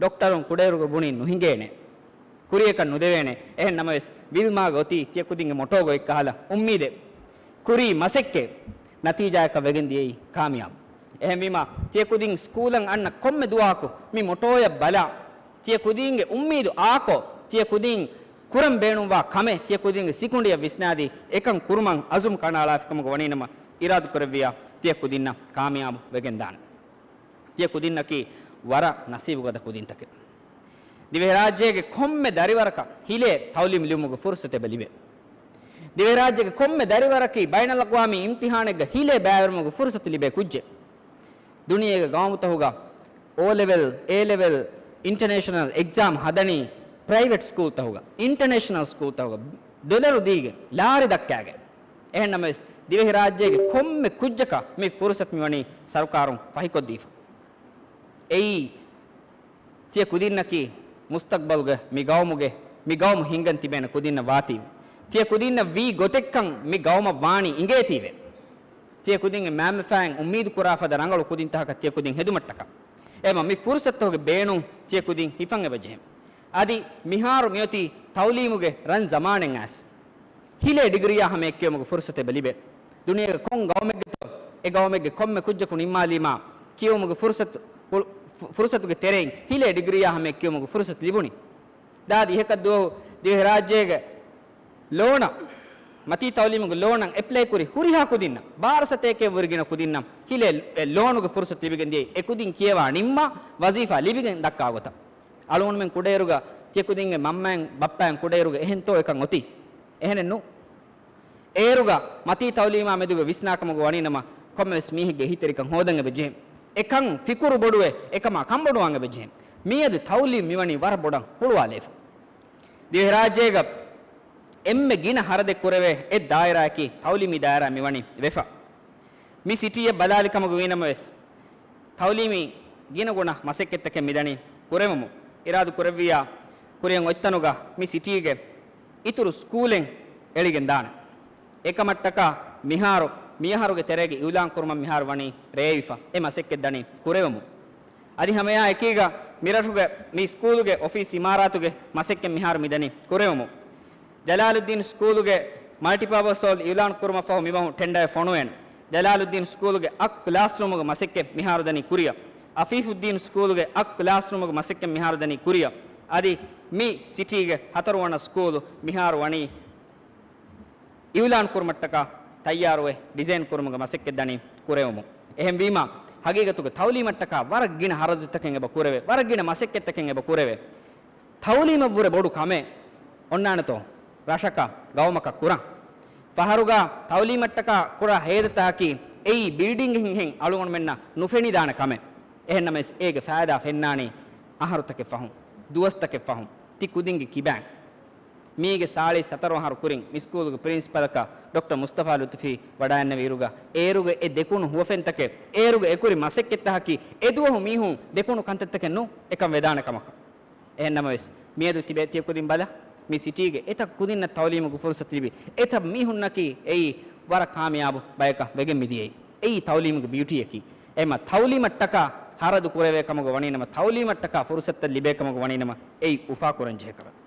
ޑޮކްޓަރުން ކުޑައިރުގަ ބުނި ނުހިނގޭނެ. ކުރިޔަކަށް ނުދެވޭނެ. އެހެން ނަމަވެސް، ވިލްމާގެ އޮތީ ތިޔަ ކުދިންގެ މޮޓޯގަ އޮތް ކަހަލަ އުއްމީދެއް. ކުރީ މަސައްކަތް، ނަތީޖާއަކަށް ވެގެން ދިޔައީ ކާމިޔާބު. އެހެންވީމާ، ތިޔަ ކުދިން ސްކޫލަށް އަންނަ ކޮންމެ ދުވަހަކު މި މޮޓޯއަށް ބަލާ، ތިޔަ ކުދީންގެ އުއްމީދު އާކޮށް، ތިޔަ ކުދީން ކުރަން ބޭނުންވާ ކަމެއް ތިޔަ ކުދީންގެ ސިކުނޑިއަށް ވިސްނާދީ، އެކަން ކުރުމަށް އަޒުމް ކަނޑައަޅާފިކަމުގަ ވަނީނަމަ، އިރާދަކުރެއްވިޔާ، ތިޔަ ކުދިންނަށް ކާމިޔާބު ވެގެންދާނެ. ތިޔަ ކުދިންނަކީ ވަރަށް ނަސީބުގަދަ ކުދިންތަކެއް. ދިވެހިރާއްޖޭގެ ކޮންމެ ދަރިވަރަކަށް ހިލޭ ތައުލީމް ލިބުމުގެ ފުރުސަތު އެބަ ލިބޭ. ދިވެހިރާއްޖޭގެ ކޮންމެ ދަރިވަރަކީ ބައިނަލްއަގްވާމީ އިމްތިހާނެއްގަ ހިލޭ ބައިވެރިވުމުގެ ފުރުސަތު ލިބޭ ކުއްޖެއް. ދުނިޔޭގެ ގައުމުތަހުގަ އޯ ލެވެލް، އޭ ލެވެލް، އިންޓަނޭޝަނަލް އެގްޒާމް ހަދަނީ ޕްރައިވެޓް ސްކޫލްތަހުގަ، އިންޓަނޭޝަނަލް ސްކޫލްތަހުގަ، ޑޮލަރު ދީގެން، ލާރި ދައްކާގެން. އެހެންނަމަވެސް، ދިވެހިރާއްޖޭގެ ކޮންމެ ކުއްޖަކަށް މި ފުރުސަތު މިވަނީ ސަރުކާރުން ފަހިކޮށްދީފަ. އެއީ، ތިޔަ ކުދިންނަކީ މުސްތަގްބަލުގެ މި ގައުމުގެ، މި ގައުމު ހިންގަން ތިބޭނެ ކުދިންނަށް ވާތީވެ. ތިޔަ ކުދިންނަށް ވީ ގޮތެއްކަން މި ގައުމަށް ވާނީ އިނގޭތީވެ. ތިޔަ ކުދިންގެ މައިންބަފައިން އުއްމީދު ކުރާ ފަދަ ރަނގަޅު ކުދިންތަކަކަށް ތިޔަ ކުދިން ހެދުމަށްޓަކާ. އެމަ މި ފުރުސަތުގެ ބޭނުން ތިޔަ ކުދިން ހިފަން އެބަޖެހެން. އަދި މިހާރު މިއޮތީ ތައުލީމުގެ ރަން ޒަމާނެއް އައިސް. ހިލޭ ޑިގްރީއާ ހަމަޔަށް ކިޔެވުމުގެ ފުރުސަތު އެބަ ލިބޭ. ދުނިޔޭގެ ކޮން ގައުމެއްގެތޯ އެ ގައުމެއްގެ ކޮންމެ ކުއްޖަކު ނިންމާލީމާ ކިޔެވުމުގެ ފުރުސަތު، ފު-، ފުރުސަތުގެ ތެރެއިން ހިލޭ ޑިގްރީއާ ހަމަޔަށް ކިޔެވުމުގެ ފުރުސަތު ލިބުނީ. ދާދި އިހަކަށް ދުވަހު ދިވެހިރާއްޖޭގެ ލޯނަށް، މަތީ ތައުލީމުގެ ލޯނަށް އެޕްލައި ކުރި ހުރިހާ ކުދިންނަށް، ބާރަ ސަތޭކައެއްވުރި ގިނަ ކުދިންނަށް ހިލޭ އެ ލޯނުގެ ފުރުސަތު ލިބިގެން ދިޔައީ. އެ ކުދިން ކިޔަވާ ނިންމާ ވަޒީފާ ލިބިގެން ދައްކާ ގޮތަށް. އަޅުގަނޑުމެން ކުޑައިރުގަ ތިޔަ ކުދިންގެ މަންމައިން ބައްޕައިން ކުޑައިރުގަ އެހެންތޯ އެކަން އޮތީ؟ އެހެނެއް ނޫ. އޭރުގަ މަތީ ތައުލީމާ މެދުގަ ވިސްނާކަމުގަ ވަނީނަމަ، ކޮންމެވެސް މީހެއްގެ އެހީތެރިކަން ހޯދަން އެބަޖެހޭ. އެކަން ފިކުރު ބޮޑުވެ، އެކަމާ ކަންބޮޑުވާން އެބަޖެހޭ. މިއަދު ތައުލީމް މިވަނީ ވަރަށް ބޮޑަށް ހުޅުވާލެވިފަ. ދިވެހިރާއްޖޭގަ އެންމެ ގިނަ ހަރަދެއް ކުރެވޭ އެއް ދާއިރާއަކީ ތައުލީމީ ދާއިރާ މިވަނީ ވެފަ. މި ސިޓީއަށް ބަލާލި ކަމުގަ ވީނަމަވެސް، ތައުލީމީ ގިނަގުނަ މަސައްކަތްތަކެއް މިދަނީ ކުރެވުމުން. އިރާދު ކުރެއްވިއްޔާ، ކުރިއަށް އޮތްތަނުގަ މި ސިޓީގެ އިތުރު ސްކޫލެއް އެޅިގެން ދާނެ. އެކަމަށްޓަކާ މިހާރު މިއަހަރުގެ ތެރޭގަ އިއުލާން ކުރުމަށް މިހާރު ވަނީ ރޭވިފަ. އެ މަސައްކަތް ދަނީ ކުރެވުމުން. އަދި ހަމައެއާ އެކީގަ މިރަށުގެ މި ސްކޫލުގެ އޮފީސް އިމާރާތުގެ މަސައްކަތް މިހާރު މިދަނީ ކުރެވުމުން. ޖަލާލުއްދީން ސްކޫލުގެ މަލްޓިޕާޕަސް ހޯލް އިއުލާން ކުރުމަށްފަހު މިބަހު ޓެންޑަރެއް ފޮނުވޭނެ. ޖަލާލުއްދީން ސްކޫލުގެ އަށް ކްލާސްރޫމުގެ މަސައްކަތް މިހާރު ދަނީ ކުރިއަށް. އަފީފުއްދީން ސްކޫލުގެ އަށް ކްލާސްރޫމުގެ މަސައްކަތް މިހާރު ދަނީ ކުރިއަށް. އަދި މި ސިޓީގެ ހަތަރުވަނަ ސްކޫލު މިހާރު ވަނީ އިއުލާން ކުރުމަށްޓަކާ ތައްޔާރުވެ، ޑިޒައިން ކުރުމުގެ މަސައްކަތް ދަނީ ކުރެވުމުން. އެހެންވީމާ، ހަގީގަތުގަ ތައުލީމަށްޓަކާ ވަރަށް ގިނަ ހަރަދުތަކެއް އެބަ ކުރެވޭ، ވަރަށް ގިނަ މަސައްކަތްތަކެއް އެބަ ކުރެވޭ. ތައުލީމަށްވުރެ ބޮޑު ކަމެއް އޮންނާނެތޯ ރަށަކަށް ގައުމަކަށް ކުރަން؟ ފަހަރުގަ ތައުލީމަށްޓަކާ ކުރާ ހޭދަތަކަކީ އެއީ ބިލްޑިންގެއްހެން އަޅުގަނޑުމެންނަށް ނުފެނިދާނެ ކަމެއް. އެހެންނަމަވެސް އޭގެ ފައިދާ ފެންނާނީ އަހަރުތަކެއް ފަހުން، ދުވަސްތަކެއް ފަހުން، ތި ކުދިންގެ ކިބައިން. މީގެ ސާޅީސް ހަތަރު އަހަރު ކުރިން މި ސްކޫލުގެ ޕްރިންސިޕަލަކަށް ޑޮކްޓަރ މުސްތަފާ ލުތުފީ ވަޑައިންނެވި އިރުގަ، އޭރުގެ އެ ދެކުނު ހުވަފެންތަކެއް، އޭރުގެ އެކުރި މަސައްކަތްތަކަކީ އެދުވަހު މީހުން ދެކުނު ކަންތައްތަކެއް ނޫން، އެކަން ވެދާނެ ކަމަކަށް. އެހެންނަމަވެސް، މިއަދު ތިބޭ ތިޔަ ކުދިން ބަލަ، މި ސިޓީގެ އެތައް ކުދިންނަށް ތައުލީމުގެ ފުރުސަތު ލިބި، އެތައް މީހުންނަކީ އެއީ ވަރަށް ކާމިޔާބު ބަޔަކަށް ވެގެން މިދިޔައީ. އެއީ ތައުލީމުގެ ބިއުޓީއަކީ. އެމަ ތައުލީމަށްޓަކާ ހަރަދު ކުރެވޭ ކަމުގަ ވަނީނަމަ، ތައުލީމަށްޓަކާ ފުރުސަތުތައް ލިބޭ ކަމުގަ ވަނީނަމަ، އެއީ އުފާކުރަން ޖެހޭ ކަމެއް.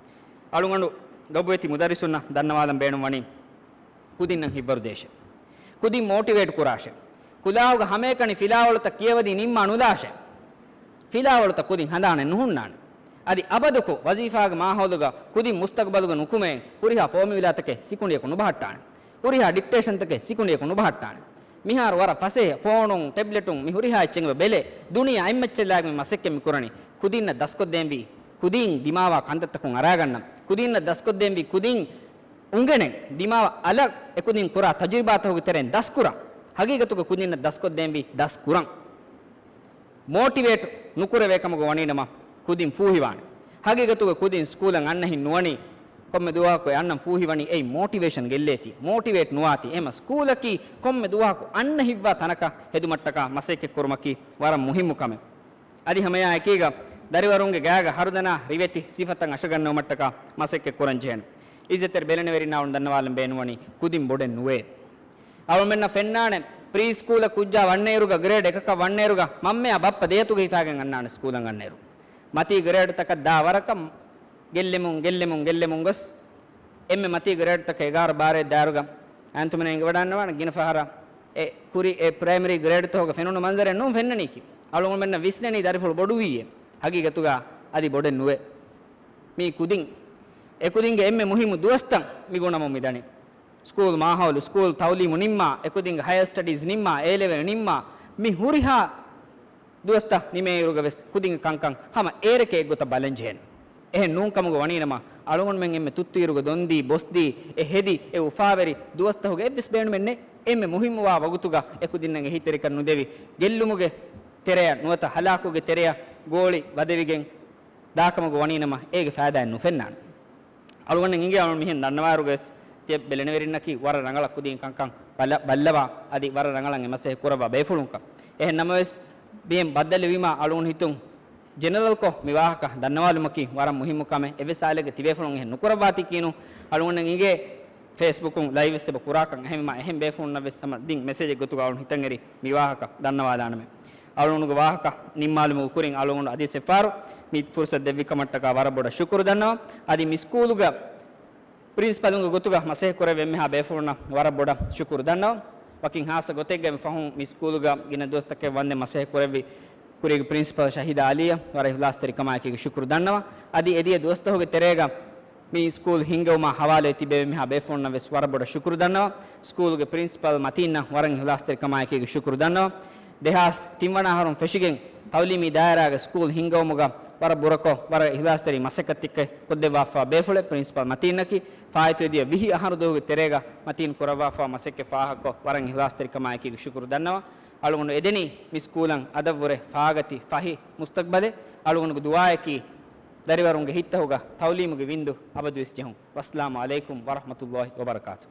އަޅުގަނޑު ލޮބުވެތި މުދައްރިސުންނަށް ދަންނަވާލަން ބޭނުން ވަނީ، ކުދިންނަށް ހިތްވަރު ދޭށޭ. ކުދިން މޯޓިވޭޓް ކުރާށޭ. ކުލާހުގަ ހަމައެކަނި ފިލާވަޅުތައް ކިޔަވަދީ ނިންމާ ނުލާށޭ. ފިލާވަޅުތައް ކުދިން ހަނދާނެއް ނުހުންނާނެ. އަދި އަބަދުކޮށް ވަޒީފާގެ މާހައުލުގަ ކުދިން މުސްތަގުބަލުގެ ނުކުމެ ހުރިހާ ފޯމިއުލާތަކެއް ސިކުނޑިއަކު ނުބަހައްޓާނެ. ހުރިހާ ޑިކްޓޭޝަންތަކެއް ސިކުނޑިއަކު ނުބަހައްޓާނެ. މިހާރު ވަރަށް ފަސޭހަ ފޯނުން، ޓެބްލެޓުން މި ހުރިހާ އެއްޗެއް ބެލެ، ދުނިޔެ އެއްމައްޗަށް ލާގެ މި މަސައްކަތް މި ކުރަނީ. ކުދިންނަށް ދަސްކޮށްދޭންވީ، ކުދިން ދިމާވާ ކަންތައްތަކުން އަރާގަންނަން. ކުދިންނަށް ދަސްކޮށްދޭންވީ، ކުދިން އުނގެނެން ދިމާވާ އަލަށް އެކުދިން ކުރާ ތަޖުރިބާތަކުގެ ތެރެއިން ދަސްކުރަން. ހަގީގަތުގަ ކުދިންނަށް ދަސްކޮށްދޭންވީ ދަސްކުރަން. މޯޓިވޭޓް ނުކުރެވޭ ކަމުގަ ވަނީނަމަ، ކުދިން ފޫހިވާނެ. ހަގީގަތުގަ ކުދިން ސްކޫލަށް އަންނަހިން ނުވަނީ، ކޮންމެ ދުވަހަކު އެ އަންނަން ފޫހިވަނީ އެއީ މޯޓިވޭޝަން ގެއްލޭތީ، މޯޓިވޭޓް ނުވާތީ. އެހެމަ ސްކޫލަކީ ކޮންމެ ދުވަހަކު އަންނަ ހިތްވާ ތަނަކަށް ހެދުމަށްޓަކާ މަސައްކަތް ކުރުމަކީ ވަރަށް މުހިއްމު ކަމެއް. އަދި ހަމަޔާ އެކީގަ ދަރިވަރުންގެ ގާގަ ހަރުދަނާ ރިވެތި ސިފަތައް އަށަގަންނަވުމަށްޓަކާ މަސައްކަތް ކުރަން ޖެހޭނެ. އިއްޒަތްތެރި ބެލެނިވެރިންނާ އަޅުން ދަންނަވާލަން ބޭނުންވަނީ ކުދިން ބޮޑެއް ނުވޭ. އަޅުމެންނަށް ފެންނާނެ، ޕްރީ ސްކޫލަށް ކުއްޖާ ވަންނައިރުގަ، ގްރޭޑް އެކަކަށް ވަންނައިރުގަ، މަންމަޔާ ބައްޕަ ދެއަތުގަ ހިފާގެން އަންނާނެ ސްކޫލަށް އަންނައިރު. މަތީ ގްރޭޑްތަކަށް ދާ ވަރަކަށް ގެއްލެމުން، ގެއްލެމުން، ގެއްލެމުން ގޮސް، އެންމެ މަތީ ގްރޭޑްތަކަށް އެގާރަ ބާރައެއް ދާއިރުގަ، އައިންތުމެން އެނގިވަޑަންނަވާނެ ގިނަ ފަހަރަށް އެ ކުރި އެ ޕްރައިމަރީ ގްރޭޑްތަކުގަ ފެނުނު މަންޒަރެއް ނޫން ފެންނަނީކީ. އަޅުގަނޑުމެންނަށް ވިސްނެނީ ދަރިފުޅު ބޮޑުވީއޭ. ހަގީގަތުގަ އަދި ބޮޑެއް ނުވޭ. މީ ކުދިން، އެ ކުދިންގެ އެންމެ މުހިއްމު ދުވަސްތައް މި ގުނަމުން މި ދަނީ. ސްކޫލް މާހައުލު، ސްކޫލް ތައުލީމު ނިންމާ، އެކުދިންގެ ހަޔަރ ސްޓަޑީޒް ނިންމާ، އޭ ލެވެލް ނިންމާ، މި ހުރިހާ ދުވަސްތައް ނިމޭއިރުގަ ވެސް ކުދިންގެ ކަންކަން ހަމަ އޭރެކޭ އެއްގޮތަށް ބަލަން ޖެހޭނެ. އެހެން ނޫން ކަމުގަ ވަނީނަމަ، އަޅުގަނޑުމެން އެންމެ ތުއްތުއިރުގަ ދޮންދީ، ބޮސްދީ، އެ ހެދި، އެ އުފާވެރި ދުވަސްތަކުގެ އެއްވެސް ބޭނުމެއް ނެތް. އެންމެ މުހިއްމުވާ ވަގުތުގަ އެކުދިންނަށް އެހީތެރިކަން ނުދެވި، ގެއްލުމުގެ ތެރެއަށް ނުވަތަ ހަލާކުގެ ތެރެއަށް ގޯޅި ވަދެވިގެން ދާކަމަކު ވަނީނަމަ، އޭގެ ފައިދާއެއް ނުފެންނާނެ. އަޅުގަނޑަށް އިނގޭ އަޅުގަނޑު މިހެން ދަންނަވާއިރުގަވެސް ތިޔަ ބެލެނިވެރިންނަކީ ވަރަށް ރަނގަޅަށް ކުދިން ކަންކަން ބަލަ-، ބައްލަވާ، އަދި ވަރަށް ރަނގަޅަށް އެ މަސައްކަތް ކުރައްވާ ބޭފުޅުންކަން. އެހެން ނަމަވެސް، ބިހެން ބައްދަލުވީމާ އަޅުގަނޑު ހިތުން ޖެނެރަލްކޮށް މި ވާހަކަ ދަންނަވާލުމަކީ ވަރަށް މުހިއްމު ކަމެއް. އެއްވެސް އާލެއްގެ ތިބޭފުޅުން އެހެން ނުކުރައްވާތީކީނު. އަޅުގަނޑަށް އިނގޭ ފޭސްބުކުން ލައިވްވެސް އެބަ ކުރާކަން. އެހެންވީމާ އެހެން ބޭފުޅުންނަށްވެސް ހަމަ ދިން މެސެޖެއް ގޮތުގަ އަޅުގަނޑު ހިތަށް އެރި މި ވާހަކަ ދަންނަވާލާނަމޭ. އަޅުގަނޑުގެ ވާހަކަ ނިންމާލުމުގެ ކުރިން އަޅުގަނޑު އަދިވެސް އެއްފަހަރު މި ފުރުސަތު ދެއްވި ކަމަށްޓަކާ ވަރަށް ބޮޑަށް ޝުކުރު ދަންނަވަން. އަދި މި ސްކޫލުގަ ޕްރިންސިޕަލުންގެ ގޮތުގަ މަސައްކަތް ކުރެއްވި އެންމެހާ ބޭފުޅުންނަށް ވަރަށް ބޮޑަށް ޝުކުރު ދަންނަވަން. ވަކިން ހާއްސަ ގޮތެއްގައި މި ފަހުން މި ސްކޫލުގަ ގިނަ ދުވަސްތަކެއް ވަންދެން މަސައްކަތް ކުރެއްވި ކުރީގެ ޕްރިންސިޕަލް ޝަހީދާ އަލީއަށް ވަރަށް އިޚްލާޞްތެރިކަމާއެކީގަ ޝުކުރު ދަންނަވަން. އަދި އެދިޔަ ދުވަސްތަކުގެ ތެރޭގަ މި ސްކޫލް ހިންގެވުމާ ހަވާލުވެ ތިބެވި އެންމެހާ ބޭފުޅުންނަށް ވެސް ވަރަށް ބޮޑަށް ޝުކުރު ދަންނަވަން. ސްކޫލުގެ ޕްރިންސިޕަލް މަތީންނަށް ވަރަށް އިޚްލާޞްތެރިކަމާއެކީގަ ޝުކުރު ދަންނަވަން. ދެހާސް ތިންވަނަ އަހަރުން ފެށިގެން ތައުލީމީ ދާއިރާގެ ސްކޫލް ހިންގަވުމުގަ ވަރަށް ބުރަކޮށް، ވަރަށް އިހްލާސްތެރި މަސައްކަތްތައް ކޮށްދެއްވާފަ ބޭފުޅެއް ޕްރިންސިޕަލް މަތީންއަކީ، ފާއިތުވެދިޔަ ވިހި އަހަރު ދުވަހުގެ ތެރޭގަ މަތީން ކުރައްވާފަ މަސައްކަތް ފާހަގަކޮށް، ވަރަށް އިހްލާސްތެރިކަމާއެކީގެ ޝުކުރު ދަންނަވަން. އަޅުގަނޑު އެދެނީ މި ސްކޫލަށް އަދަށްވުރެ ފާގަތި ފަހި މުސްތަގްބަލެއް. އަޅުގަނޑުގެ ދުޢާއަކީ، ދަރިވަރުންގެ ހިތްތަހުގަ ތައުލީމުގެ ވިންދު އަބަދުވެސް ޖެހުން. ވައްސަލާމު ޢަލައިކުމް ވަރަޙްމަތުﷲި ވަބަރަކާތު.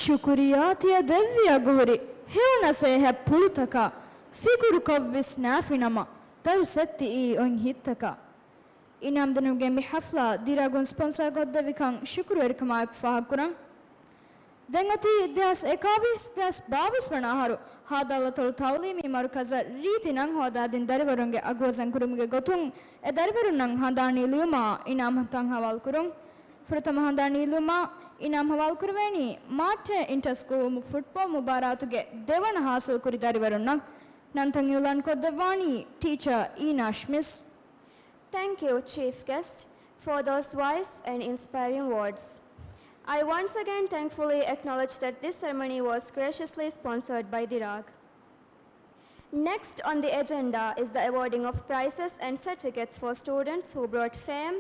ޝުކުރިއްޔާ ތިޔަ ދެއްވި އަގުހުރި ހެޔޮ ނަސޭހަތް ޕުޅުތަކާ، ފިކުރުކޮށް ވިސްނާފިނަމަ، ދަރުސެއް ތިއީ އޮތް ހިތްތަކާ. އިނާމްދިނުމުގެ މި ޙަފްލާ ދިރާގުން ސްޕޮންސާ ކޮށްދެއްވިކަން ޝުކުރުވެރިކަމާއެކު ފާހަގަކުރަން. ދެން އޮތީ ދެހާސް އެކާވީސް، ދެހާސް ބާވީސް ވަނަ އަހަރު ހާދަ އަލްއަތޮޅު ތައުލީމީ މަރުކަޒަށް ރީތި ނަން ހޯދާދިން ދަރިވަރުންގެ އަގުވަޒަން ކުރުމުގެ ގޮތުން އެ ދަރިވަރުންނަށް ހަނދާނީ ލިޔުމާ އިނާމްތައް ހަވާލުކުރުން. ފުރަތަމަ ހަނދާނީ ލިޔުމާ އިނާމް ހަވާލުކުރެވޭނީ މާއްޓޭ އިންޓަ ސްކޫލް ފުޓްބޯލް މުބާރާތުގެ ދެވަނަ ހާސިލްކުރި ދަރިވަރުންނަށް. ނަންތައް އިއުލާން ކޮށްދެއްވާނީ ޓީޗަރ އީނާޝް މިސް. Thank you, Chief Guest, for those wise and inspiring words. I once again thankfully acknowledge that this ceremony was graciously sponsored by Dirag. Next on the agenda is the awarding of prizes and certificates for students who brought fame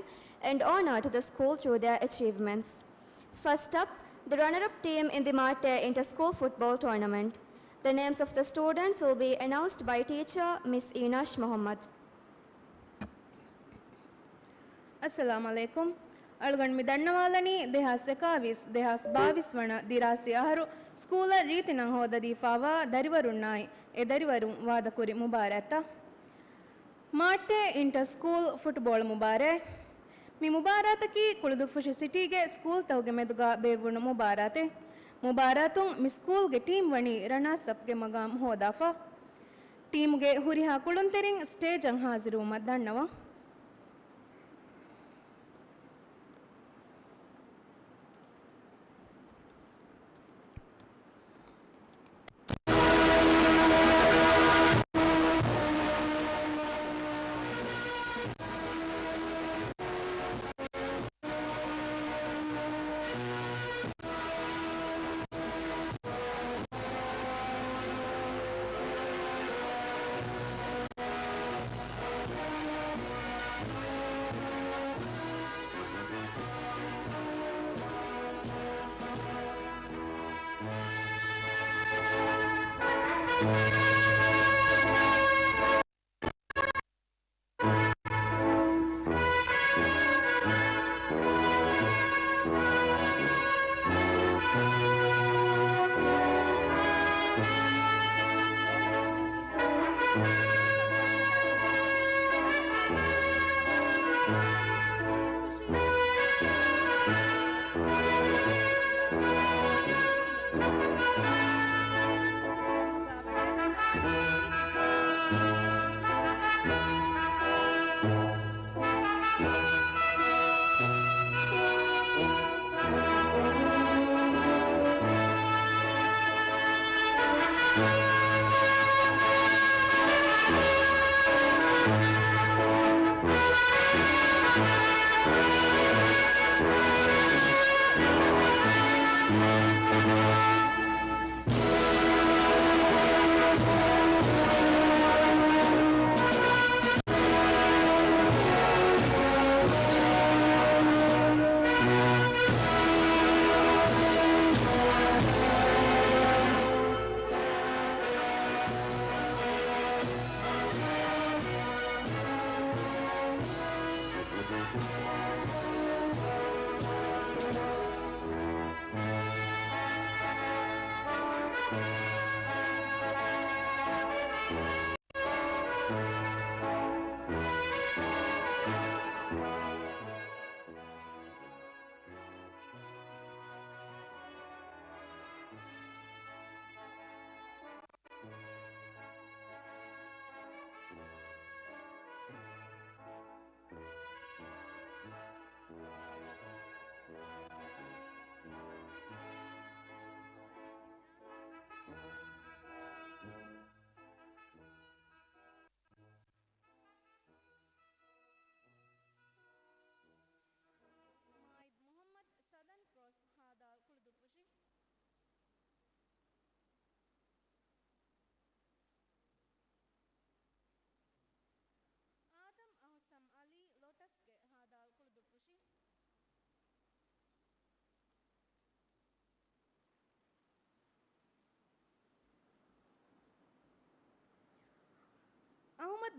and honor to the school through their achievements. First up, the runner-up team in the Marte Inter-School Football Tournament. The names of the students will be announced by teacher Miss Inash Mohammad. އައްސަލާމު ޢަލައިކުމް. އަޅުގަނޑު މި ދަންނަވާލަނީ ދެހާސް އެކާވީސް، ދެހާސް ބާވީސް ވަނަ ދިރާސީ އަހަރު ސްކޫލަށް ރީތި ނަން ހޯދަދީފާވާ ދަރިވަރުންނާއި އެ ދަރިވަރުން ވާދަކުރި މުބާރާތްތައް. މާއްޓޭ އިންޓަ ސްކޫލް ފުޓްބޯޅަ މުބާރާތް. މި މުބާރާތަކީ ކުޅުދުއްފުށި ސިޓީގެ ސްކޫލްތަކުގެ މެދުގަ ބޭއްވުނު މުބާރާތެއް. މުބާރާތުން މި ސްކޫލްގެ ޓީމް ވަނީ ރަނާސްއަޕްގެ މަގާމް ހޯދާފަ. ޓީމުގެ ހުރިހާ ކުޅުންތެރިން ސްޓޭޖަށް ހާޒިރުވުމަށް ދަންނަވަން.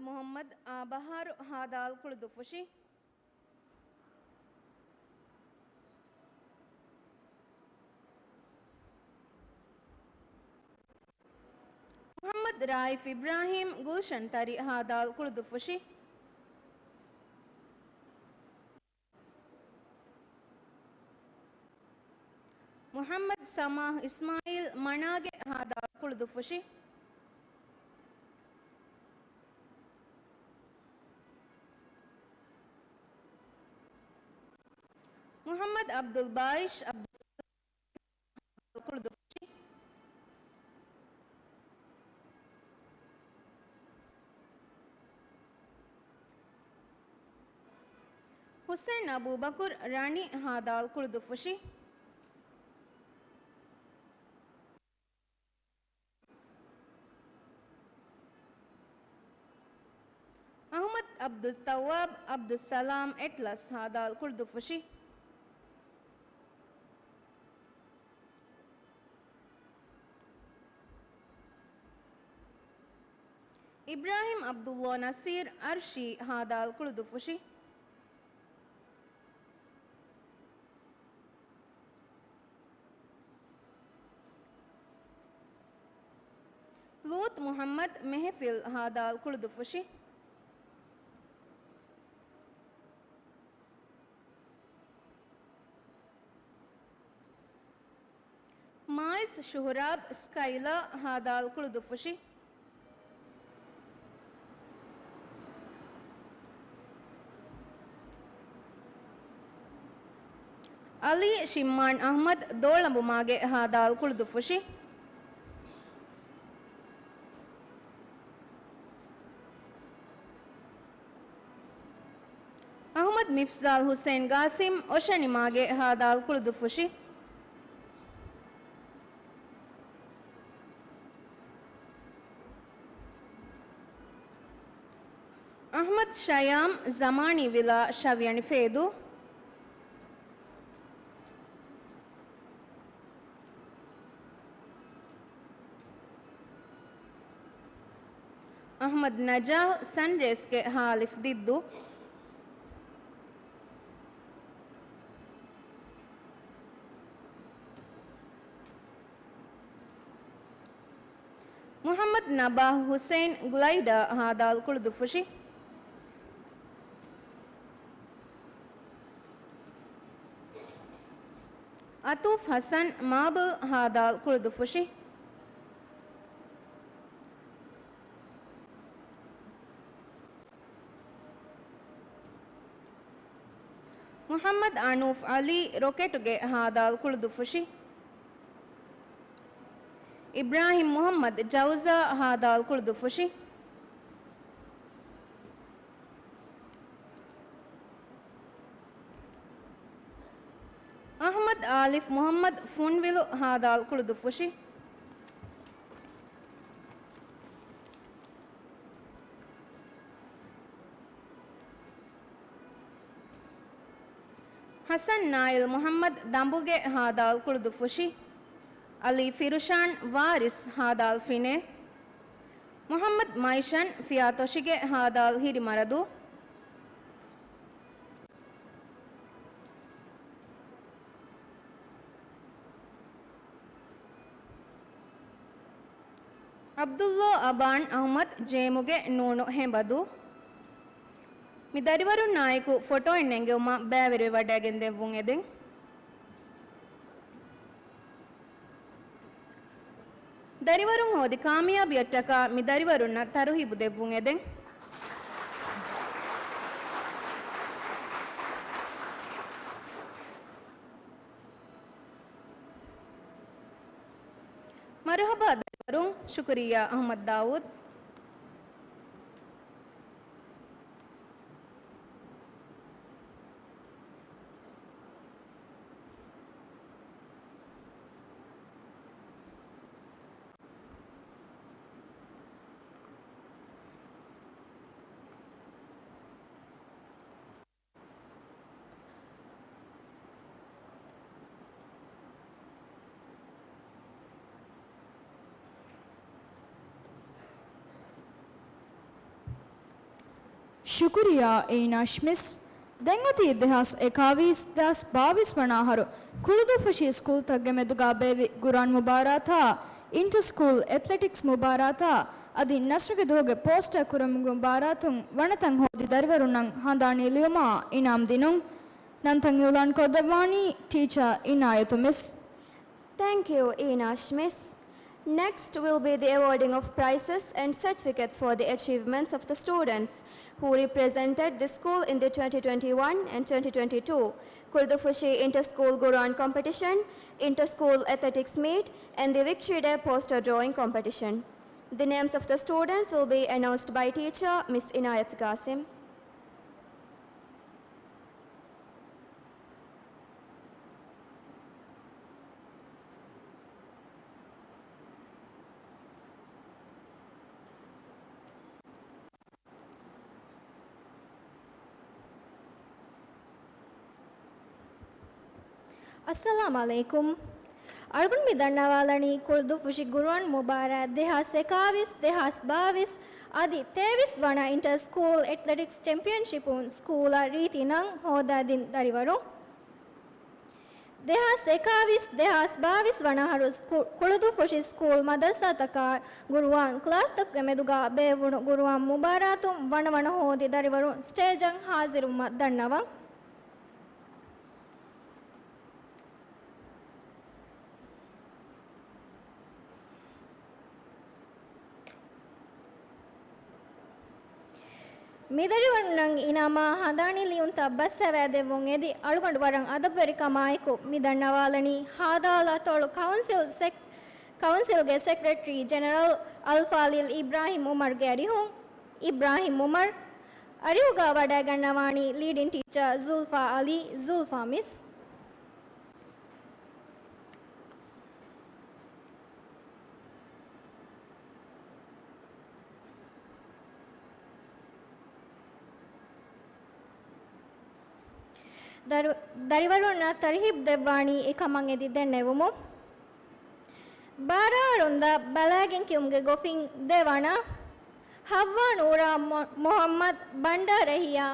މުޙައްމަދު އާ ބަހާރު ހާދާލް ކުޅުދުއްފުށި. މުޙައްމަދު ރާއިފް އިބްރާހީމް ގުލްޝަން ތަރި ހާދާލް ކުޅުދުއްފުށި. މުޙައްމަދު ސަމާޙް އިސްމާޢީލް މަނާގެ ހާދާލް ކުޅުދުއްފުށި. މުޙައްމަދު ޢަބްދުލް ބާއިޝް ޢަބްދުއްސަލާމް ކުޅުދުއްފުށި. ޙުސައިން އަބޫބަކުރު ރަނި ހާދާލް ކުޅުދުއްފުށި. އަޙްމަދު ޢަބްދުއްތައްވާބް ޢަބްދުއްސަލާމް އެޓްލަސް ހާދާލް ކުޅުދުއްފުށި. އިބްރާހީމް ޢަބްދުﷲ ނަޞީރު ޢަރްޝީ ހާދާލް ކުޅުދުއްފުށި. ލޫޠު މުޙައްމަދު މެހެފިލް ހާދާލް ކުޅުދުއްފުށި. މާއިޒް ޝުހުރާބް ސްކައިލާ ހާދާލް ކުޅުދުއްފުށި. އަލީ ޝިއްމާން އަޙްމަދު ދޯޅަނބުމާގެ ހާދާލް ކުޅުދުއްފުށި. އަޙްމަދު މިފްޒާލް ޙުސައިން ގާސިމް އޮށަނިމާގެ ހާދާލް ކުޅުދުއްފުށި. އަޙްމަދު ޝަޔާމް ޒަމާނީ ވިލާ ޝަވިޔަނި ފޭދޫ. އަޙްމަދު ނަޖާޙް ސަންރޭސްގެ ހާލިފް ދިއްދޫ. މުޙައްމަދު ނަބާޙް ޙުސައިން ގްލައިޑާ ހާދާލް ކުޅުދުއްފުށި. އަތޫފް ޙަސަން މާބަލް ހާދާލް ކުޅުދުއްފުށި. މުޙައްމަދު އަނޫފް ޢަލީ ރޮކެޓުގެ ހާދާލް ކުޅުދުއްފުށި. އިބްރާހީމް މުޙައްމަދު ޖައުޒާ ހާދާލް ކުޅުދުއްފުށި. އަޙްމަދު އާލިފް މުޙައްމަދު ފުންވިލު ހާދާލް ކުޅުދުއްފުށި. ޙަސަން ނާއިލް މުޙައްމަދު ދަނބުގެ ހާދާލް ކުޅުދުއްފުށި. އަލީ ފިރުޝާން ވާރިސް ހާދާލް ފިނޭ. މުޙައްމަދު މައިޝަން ފިޔާތޮށިގެ ހާދާލް ހިރިމަރަދޫ. ޢަބްދުﷲ އަބާން އަޙްމަދު ޖޭމުގެ ނޫނު ހެނބަދޫ. މި ދަރިވަރުންނާއެކު ފޮޓޯއެއް ނެންގެވުމަށް ބައިވެރިވެވަޑައިގެން ދެއްވުން އެދެން. ދަރިވަރުން ހޯދި ކާމިޔާބިއަށްޓަކާ މި ދަރިވަރުންނަށް ތަރުހީބު ދެއްވުން އެދެން. މަރުޙަބާ ދަރިވަރުން. ޝުކުރިއްޔާ އަޙްމަދު ދާއޫދު. ޝުކުރިއްޔާ އީނާޝް މިސް. ދެން އޮތީ ދެހާސް އެކާވީސް، ދެހާސް ބާވީސް ވަނަ އަހަރު ކުޅުދުއްފުށި ސްކޫލްތަކުގެ މެދުގަ ބޭއްވި ގުރުއާން މުބާރާތާ، އިންޓަ ސްކޫލް އެތްލެޓިކްސް މުބާރާތާ އަދި ނަޝްރުގެ ދުވަހުގެ ޕޯސްޓަރ ކުރުމުގެ މުބާރާތުން ވަނަތަން ހޯދި ދަރިވަރުންނަށް ހަނދާނީ ލިޔުމާ އިނާމް ދިނުން. ނަންތައް އިއުލާން ކޮށްދެއްވާނީ ޓީޗަރ އިނާޔަތު މިސް. Thank you, އީނާޝް މިސް. Next will be the awarding of prizes and certificates for the achievements of the students who represented the school in the twenty twenty-one and twenty twenty-two ކުޅުދުއްފުށި Inter-School Quran Competition, Inter-School Athletics Meet, and the Victory Day Poster Drawing Competition. The names of the students will be announced by teacher Miss Inayat Qasim. އައްސަލާމް ޢަލައިކުމް. އަޅުގަނޑު މި ދަންނަވާލަނީ ކުޅުދުއްފުށި ގުރުއާން މުބާރާތް ދެހާސް އެކާވީސް، ދެހާސް ބާވީސް އަދި ތޭވީސް ވަނަ އިންޓަ ސްކޫލް އެތްލެޓިކްސް ޗެމްޕިއަންޝިޕުން ސްކޫލަށް ރީތި ނަން ހޯދާދިން ދަރިވަރުން. ދެހާސް އެކާވީސް، ދެހާސް ބާވީސް ވަނަ އަހަރު ސްކޫ-، ކުޅުދުއްފުށި ސްކޫލް މަދަރުސާތަކާ ގުރުއާން ކްލާސްތަކުގެ މެދުގަ ބޭއްވުނު ގުރުއާން މުބާރާތުން ވަނަވަނަ ހޯދި ދަރިވަރުން ސްޓޭޖަށް ހާޒިރުވުމަށް ދަންނަވަން. މިދަރިވަރުންނަށް އިނާމާ ހަނދާނީ ލިޔުންތައް ބަސް ހަވައިދެއްވުން އެދި، އަޅުގަނޑު ވަރަށް އަދަބުވެރިކަމާއެކު މި ދަންނަވާލަނީ ހާދާލް އަތޮޅު ކައުންސިލް ސެކް-، ކައުންސިލްގެ ސެކްރެޓަރީ ޖެނެރަލް އަލްފާޟިލް އިބްރާހިމް އުމަރުގެ އަރިހުން، އިބްރާހިމް އުމަރު، އަރިހުގަ ވަޑައިގަންނަވާނީ ލީޑިން ޓީޗަރ ޒުލްފާ ޢަލީ، ޒުލްފާ މިސް. ދަރި-، ދަރިވަރުންނަށް ތަރުހީބު ދެއްވާނީ އެކަމަށް އެދި ދެންނެވުމުން. ބާރަ އަހަރުން ދާ ބަލައިގެން ކިޔުމުގެ ގޮފިން ދެވަނަ، ޙައްވާ ނޫރާ މު-، މުޙައްމަދު ބަންޑާރަ އެހިޔާ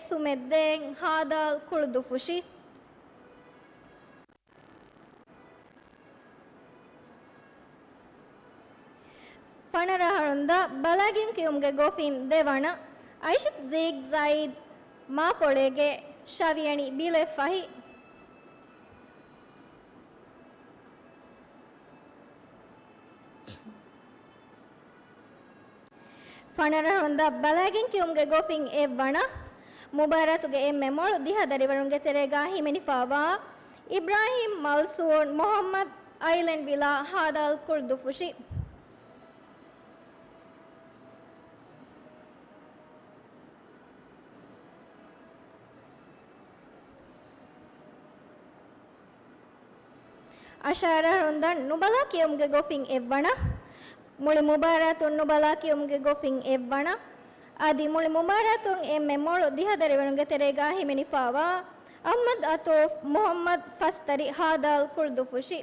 ސުމެއްދޭން ހާދާލް ކުޅުދުއްފުށި. ފަނަރަ އަހަރުން ދާ ބަލައިގެން ކިޔުމުގެ ގޮފިން ދެވަނަ، އައިޝަތު ޒީގް ޒައިދް މާފޮޅޭގެ ޝަވިޔަނި ބިލެއް ފަހި. ފަނަރަ އަހަރުން ދާ ބަލައިގެން ކިޔުމުގެ ގޮފިން އެއްވަނަ، މުބާރާތުގެ އެންމެ މޮޅު ދިހަ ދަރިވަރުންގެ ތެރޭގަ ހިމެނިފައިވާ އިބްރާހިމް މައުސޫން މުޙައްމަދު އައިލެންޑް ވިލާ ހާދާލް ކުޅުދުއްފުށި. އަށާރަ އަހަރުން ދާ ނުބަލާ ކިޔުމުގެ ގޮފިން އެއްވަނަ، މުޅި މުބާރާތުން ނުބަލާ ކިޔުމުގެ ގޮފިން އެއްވަނަ، އަދި މުޅި މުބާރާތުން އެންމެ މޮޅު ދިހަ ދަރިވަރުންގެ ތެރޭގަ ހިމެނިފައިވާ އަޙްމަދު އަތޫފް މުޙައްމަދު ފަސްތަރި ހާދާލް ކުޅުދުއްފުށި.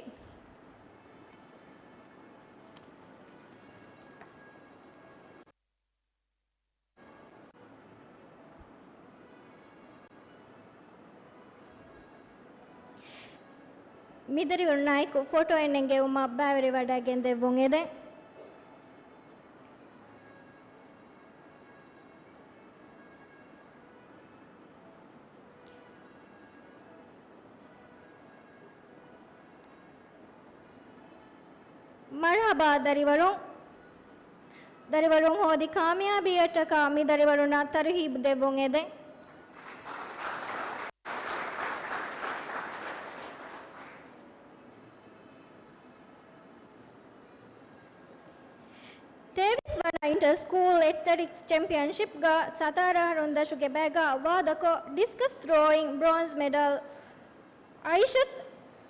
މިދަރިވަރުންނާއެކު ފޮޓޯއެއް ނެންގެވުމަށް ބައިވެރިވަޑައިގެންދެއްވުން އެދެން. މަރުޙަބާ ދަރިވަރުން. ދަރިވަރުން ހޯދި ކާމިޔާބީއަށްޓަކާ މި ދަރިވަރުންނަށް ތަރުހީބު ދެއްވުން އެދެން. ތޭވީސް ވަނަ އިންޓަރ ސްކޫލް އެތްލެޓިކްސް ޗެމްޕިއަންޝިޕްގަ ސަތާރަ އަހަރުން ދަށުގެ ބައިގަ ވާދަކޮށް، ޑިސްކަސް ތްރޯއިން ބްރޯންޒް މެޑަލް އައިޝަތު،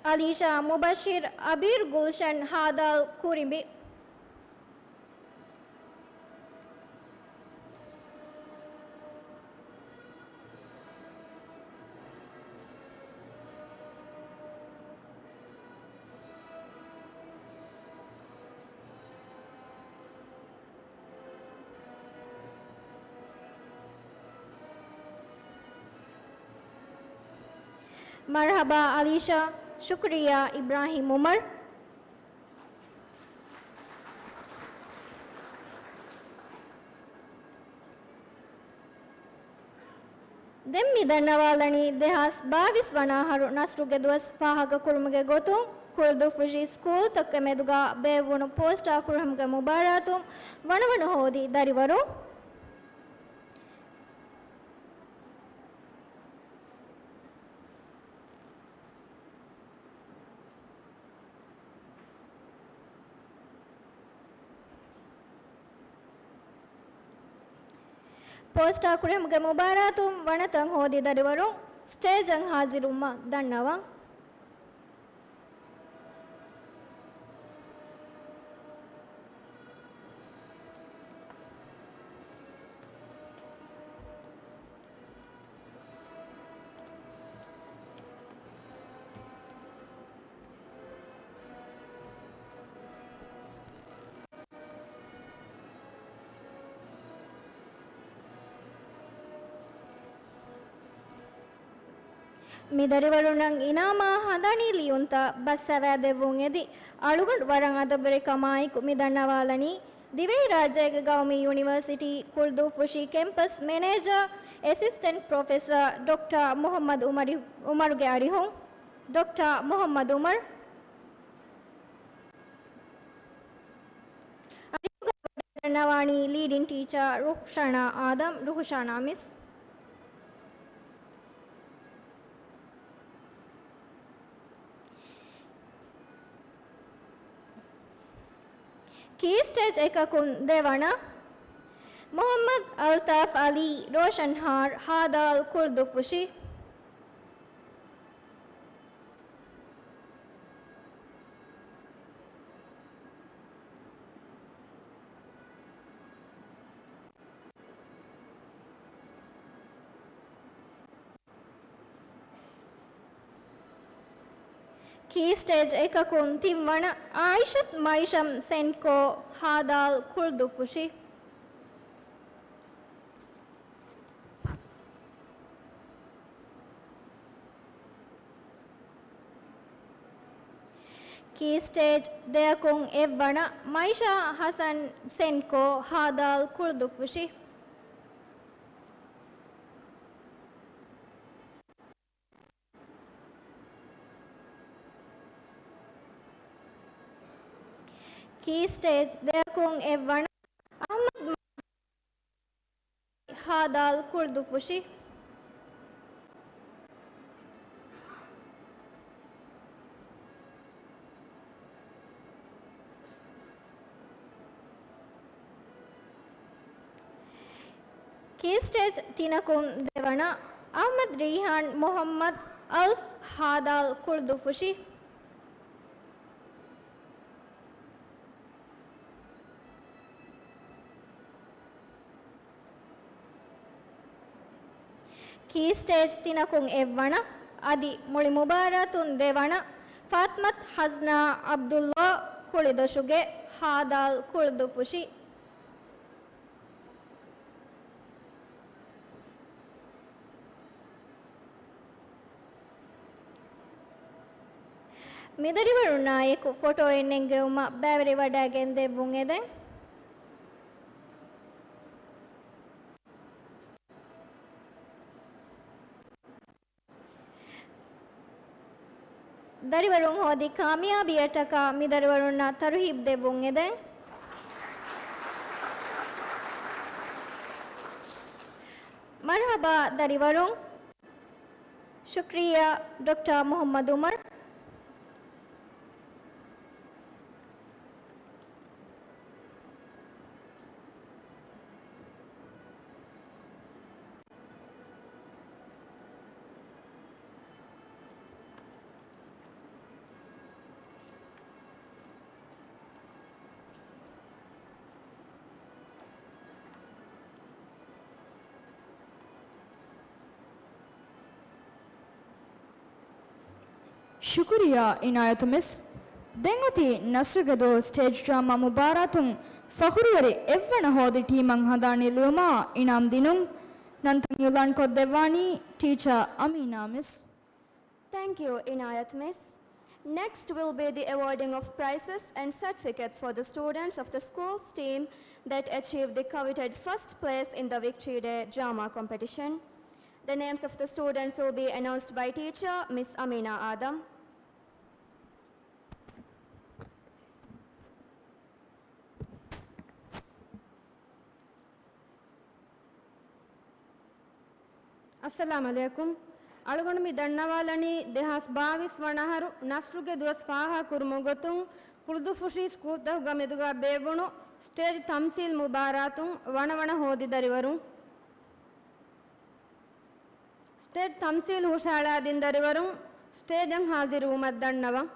އަލީޝާ، މުބަޝިރު، އަބީރު، ގުލްޝަން ހާދާލް ކުރިނބި. މަރުޙަބާ އަލީޝާ. ޝުކުރިއްޔާ އިބްރާހީމް އުމަރު. ދެން މި ދަންނަވާލަނީ ދެހާސް ބާވީސް ވަނަ އަހަރު ނަސްރުގެ ދުވަސް ފާހަގަކުރުމުގެ ގޮތުން ކުޅުދުއްފުށި ސްކޫލްތަކުގެ މެދުގަ ބޭއްވުނު ޕޯސްޓާ ކުރުހަމުގެ މުބާރާތުން ވަނަވަނަ ހޯދި ދަރިވަރުން. ޕޯސްޓާ ކުރުހަމުގެ މުބާރާތުން ވަނަތަން ހޯދި ދަރިވަރުން ސްޓޭޖަށް ހާޒިރުވުމަށް ދަންނަވަން. މި ދަރިވަރުންނަށް އިނާމާ ހަނދާނީ ލިޔުންތައް ބައްސަވާދެއްވުން އެދި، އަޅުގަނޑު ވަރަށް އަދަބުވެރިކަމާއެކު މި ދަންނަވާލަނީ، ދިވެހިރާއްޖޭގެ ގައުމީ ޔުނިވަރސިޓީ ކުޅުދުއްފުށި ކެމްޕަސް މެނޭޖަރ އެސިސްޓެންޓް ޕްރޮފެސަރ ޑޮކްޓަރ މުޙައްމަދު އުމަރި-، އުމަރުގެ އަރިހުން، ޑޮކްޓަރ މުޙައްމަދު އުމަރު. އަރިހުގަ ދަންނަވާނީ ލީޑިން ޓީޗަރ ރުޚްޝާނާ އާދަމް، ރުޚްޝާނާ މިސް. ކީ ސްޓޭޖް އެކަކުން ދެވަނަ، މުޙައްމަދު އަލްތާފް އަލީ ރޯޝަންހާރު ހާދާލް ކުޅުދުއްފުށި. ކީ ސްޓޭޖް އެކަކުން ތިންވަނަ، އާއިޝަތު މައިޝަމް ސެންކޯ ހާދާލް ކުޅުދުއްފުށި. ކީ ސްޓޭޖް ދެއަކުން އެއްވަނަ، މައިޝާ ހަސަން ސެންކޯ ހާދާލް ކުޅުދުއްފުށި. ކީ ސްޓޭޖް ދެއަކުން އެއްވަނަ، އަޙްމަދު ހާދާލް ކުޅުދުއްފުށި. ކީ ސްޓޭޖް ތިނަކުން ދެވަނަ، އަޙްމަދު ރީޙާން މުޙައްމަދު އަލްފް ހާދާލް ކުޅުދުއްފުށި. ކީ ސްޓޭޖް ތިނަކުން އެއްވަނަ، އަދި މުޅި މުބާރާތުން ދެވަނަ، ފާތްމަތު ހަޒްނާ ޢަބްދުﷲ ކުޅިދޮށުގެ ހާދާލް ކުޅުދުއްފުށި. މިދަރިވަރުންނާއެކު ފޮޓޯއެއް ނެންގެވުމަށް ބައިވެރިވަޑައިގެން ދެއްވުން އެދެން. ދަރިވަރުން ހޯދި ކާމިޔާބީއަށްޓަކާ މިދަރިވަރުންނަށް ތަރުހީބް ދެއްވުން އެދެން. މަރުޙަބާ ދަރިވަރުން. ޝުކްރިއްޔާ ޑޮކްޓަރ މުޙައްމަދު އުމަރު. ޝުކުރިއްޔާ އިނާޔަތު މިސް. ދެން އޮތީ ނަސްރުގެ ދުވަހު ސްޓޭޖް ޑްރާމާ މުބާރާތުން ފަޚުރުވެރި އެއްވަނަ ހޯދި ޓީމަށް ހަނދާނީ ލިޔުމަށް އިނާމް ދިނުން. ނަންތައް އިއުލާން ކޮށްދެއްވާނީ ޓީޗަރ އަމީނާ މިސް. Thank you, Inayat Miss. Next will be the awarding of prizes and certificates for the students of the school's team that achieved the coveted first place in the Victory Day drama competition. The names of the students will be announced by teacher Miss Amina Adam. އައްސަލާމް ޢަލައިކުމް. އަޅުގަނޑު މި ދަންނަވާލަނީ ދެހާސް ބާވީސް ވަނަ އަހަރު ނަސްރުގެ ދުވަސް ފާހަގަކުރުމުގެ ގޮތުން ކުޅުދުއްފުށި ސްކޫލްތަކުގެ މެދުގަ ބޭއްވުނު ސްޓޭޖް ތަމްސީލް މުބާރާތުން ވަނަވަނަ ހޯދި ދަރިވަރުން. ސްޓޭޖް ތަމްސީލް ހުށަހަޅާދިން ދަރިވަރުން ސްޓޭޖަށް ހާޒިރުވުމަށް ދަންނަވަން.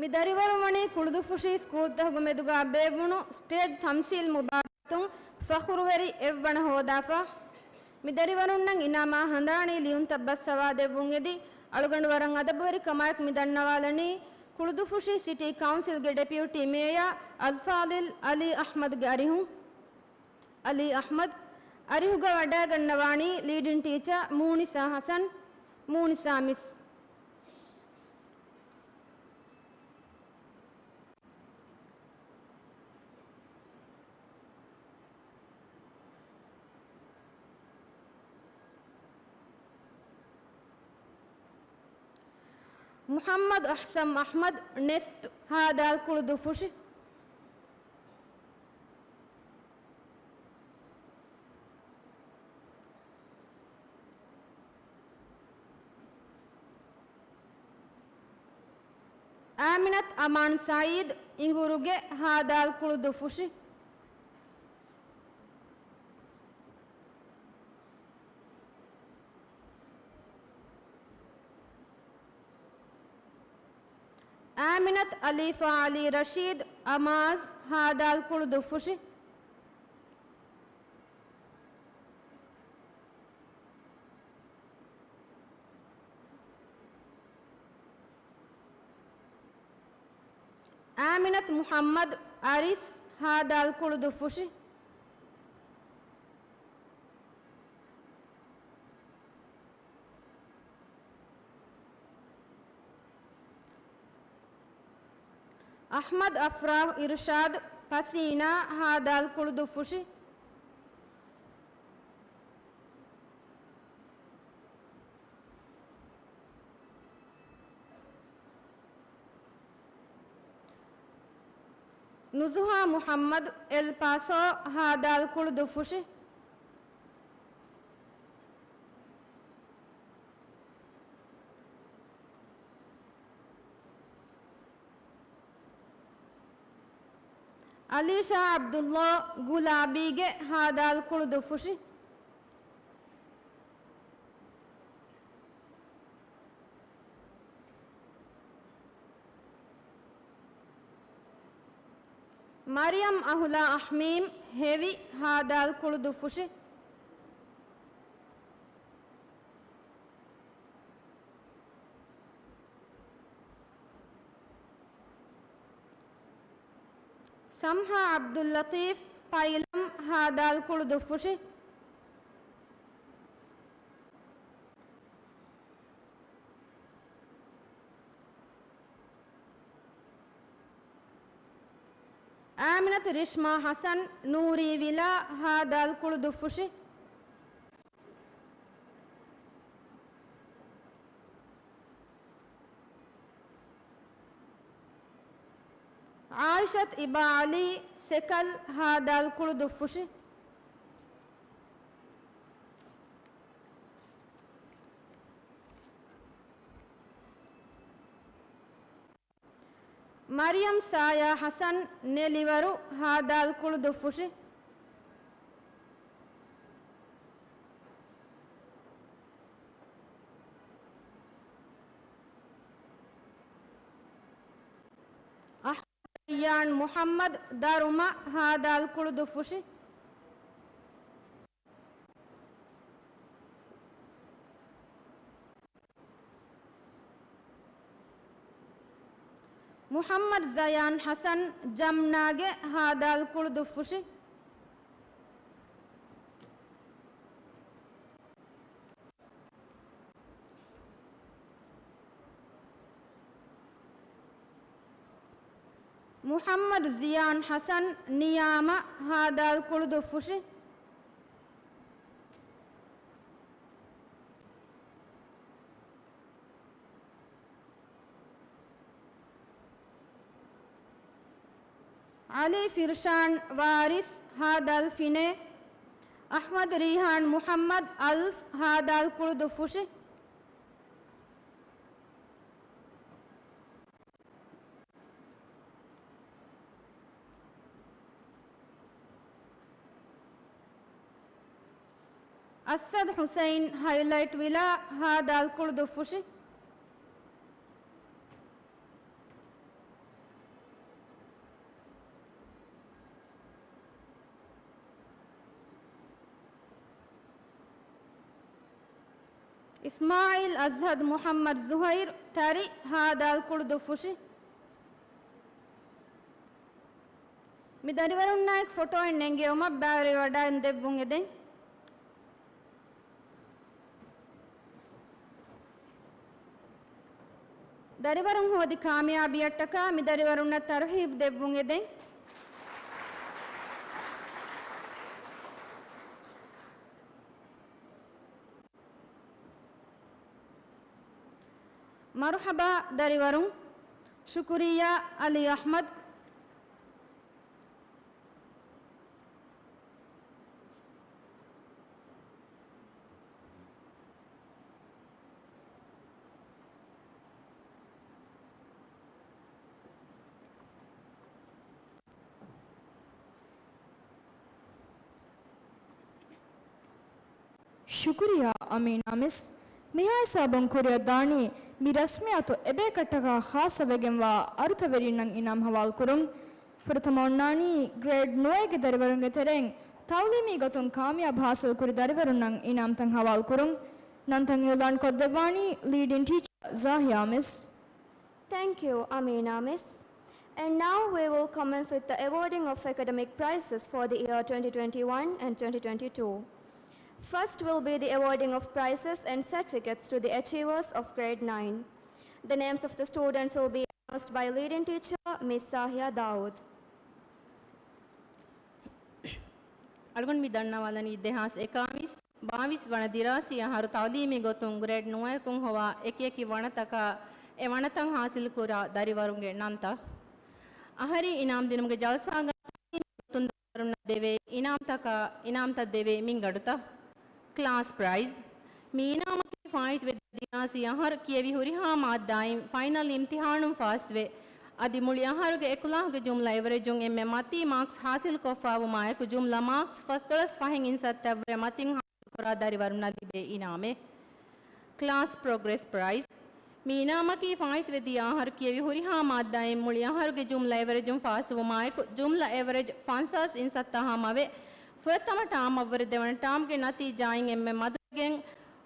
މި ދަރިވަރުން ވަނީ ކުޅުދުއްފުށި ސްކޫލްތަކުގެ މެދުގަ ބޭއްވުނު ސްޓޭޖް ތަމްސީލް މުބާރާތުން ފަޚުރުވެރި އެއްވަނަ ހޯދާފަ. މި ދަރިވަރުންނަށް އިނާމާ ހަނދާނީ ލިޔުންތައް ބައްސަވާ ދެއްވުން އެދި، އަޅުގަނޑު ވަރަށް އަދަބުވެރިކަމާއެކު މި ދަންނަވާލަނީ ކުޅުދުއްފުށި ސިޓީ ކައުންސިލްގެ ޑެޕިއުޓީ މޭޔާ އަލްފާޟިލް އަލީ އަޙްމަދުގެ އަރިހުން. އަލީ އަޙްމަދު އަރިހުގަ ވަޑައިގަންނަވާނީ ލީޑިން ޓީޗާ މޫނިސާ ޙަސަން، މޫނިސާ މިސް. މުޙައްމަދު އަޙްސަން އަޙްމަދު، ނެސްޓް، ހާދާލް ކުޅުދުއްފުށި. އާމިނަތު އަމާން ސަޢީދު، އިނގުރުގެ، ހާދާލް ކުޅުދުއްފުށި. އާމިނަތު އަލީފާ ޢަލީ ރަޝީދު، އަމާޒް، ހާދާލް ކުޅުދުއްފުށި. އާމިނަތު މުޙައްމަދު އަރިސް، ހާދާލް ކުޅުދުއްފުށި. އަޙްމަދު އަފްރާހް އިރުޝާދު، ޕަސީނާ، ހާދާލް ކުޅުދުއްފުށި. ނުޒުހާ މުޙައްމަދު، އެލް ޕާސޯ، ހާދާލް ކުޅުދުއްފުށި. އަލީޝާ ޢަބްދުﷲ، ގުލާބީގެ، ހާދާލް ކުޅުދުއްފުށި. މަރިޔަމް އަހުލާ އަޙްމީމް، ހެވި، ހާދާލް ކުޅުދުއްފުށި. ސަމްހާ ޢަބްދުއްލަޠީފް، ފައިލަމް، ހާދާލް ކުޅުދުއްފުށި. އާމިނަތު ރިޝްމާ ޙަސަން، ނޫރީ ވިލާ، ހާދާލް ކުޅުދުއްފުށި. ޢާއިޝަތު އިބާ ޢަލީ، ސެކަލް، ހާދާލް ކުޅުދުއްފުށި. މަރިޔަމް ސާޔާ ހަސަން، ނެލިވަރު، ހާދާލް ކުޅުދުއްފުށި. އަޙްމަދު ރައްޔާން މުޙައްމަދު، ދަރުމަ، ހާދާލް ކުޅުދުއްފުށި. މުޙައްމަދު ޒަޔާން ހަސަން، ޖަމްނާގެ، ހާދާލް ކުޅުދުއްފުށި. މުޙައްމަދު ޒިޔާން ހަސަން، ނިޔާމަ، ހާދާލް ކުޅުދުއްފުށި. ޢަލީ ފިރްޝާން ވާރިސް، ހާދާލް ފިނޭ. އަޙްމަދު ރީޙާން މުޙައްމަދު، އަލްފް، ހާދާލް ކުޅުދުއްފުށި. އައްސަދު ޙުސައިން، ހައިލައިޓް ވިލާ، ހާދާލް ކުޅުދުއްފުށި. އިސްމާޢީލް އަޒްހަދު މުޙައްމަދު ޒުހައިރު، ތަރި، ހާދާލް ކުޅުދުއްފުށި. މި ދަރިވަރުންނާއެކު ފޮޓޯއެއް ނެންގެވުމަށް ބައިވެރިވަޑައިން ދެއްވުން އެދެން. ދަރިވަރުން ހޯދި ކާމިޔާބީއަށްޓަކާ މި ދަރިވަރުންނަށް ތަރުހީބު ދެއްވުން އެދެން. މަރުޙަބާ ދަރިވަރުން. ޝުކުރިއްޔާ އަލީ އަޙްމަދު. ޝުކުރިއްޔާ އަމީނާ މިސް. މިހާ ހިސާބުން ކުރިއަށް ދާނީ މި ރަސްމިއްޔާތު އެބޭކަށްޓަކާ ޚާއްޞަވެގެންވާ އަރުތަވެރީންނަށް އިނާމް ހަވާލުކުރުން. ފުރަތަމަ އޮންނާނީ ގްރޭޑް ނުވައިގެ ދަރިވަރުންގެ ތެރެއިން ތަޢުލީމީ ގޮތުން ކާމިޔާބު ޙާޞިލްކުރި ދަރިވަރުންނަށް އިނާމްތައް ހަވާލުކުރުން. ނަންތައް އިޢުލާން ކޮށްދެއްވާނީ ލީޑިން ޓީޗަރ ޒާހިޔާ މިސް. Thank you, އަމީނާ މިސް. And now we will commence with the awarding of academic prizes for the year twenty twenty-one and twenty twenty-two. First will be the awarding of prizes and certificates to the achievers of grade nine. The names of the students will be announced by leading teacher Miss Sahia Dawood. އަޅުގަނޑު މި ދަންނަވާލަނީ ދެހާސް އެކާވީސް ބާވީސް ވަނަ ދިރާސީ އަހަރު ތަޢުލީމީ ގޮތުން ގްރޭޑް ނުވައަކުން ހޮވާ އެކި އެކި ވަނަތަކާ އެ ވަނަތައް ޙާޞިލްކުރާ ދަރިވަރުންގެ ނަންތައް. އަހަރީ އިނާމް ދިނުމުގެ ޖަލްސާގަ ތަޢުލީމީ ގޮތުން ދަރިވަރުންނަށް ދެވޭ އިނާމްތަކާ، އިނާމްތައް ދެވޭ މިންގަނޑުތައް. ކްލާސް ޕްރައިޒް. މި އިނާމަކީ ފާއިތުވެ ދިރާސީ އަހަރު ކިޔެވި ހުރިހާ މާއްދާއިން ފައިނަލް އިމްތިޙާނުން ފާސްވެ، އަދި މުޅި އަހަރުގެ އެކުލާހުގެ ޖުމްލަ އެވަރެޖުން އެންމެ މަތީ މާކްސް ޙާޞިލްކޮށްފާވުމާއެކު ޖުމްލަ މާކްސް ފަސްދޮޅަސް ފަހެއް އިން ސައްތައަށްވުރެ މަތިން ޙާޞިލްކުރާ ދަރިވަރުންނަށް ލިބޭ އިނާމެއް. ކްލާސް ޕްރޮގްރެސް ޕްރައިޒް. މި އިނާމަކީ ފާއިތުވެ ދިޔަ އަހަރު ކިޔެވި ހުރިހާ މާއްދާއިން މުޅި އަހަރުގެ ޖުމްލަ އެވަރެޖުން ފާސްވުމާއެކު ޖުމްލަ އެވަރެޖް ފަންސާސް އިން ސައްތަ ހަމަވެ، ފުރަތަމަ ޓާމަށްވުރެ ދެވަނަ ޓާމްގެ ނަތީޖާއިން އެންމެ މަދުވެގެން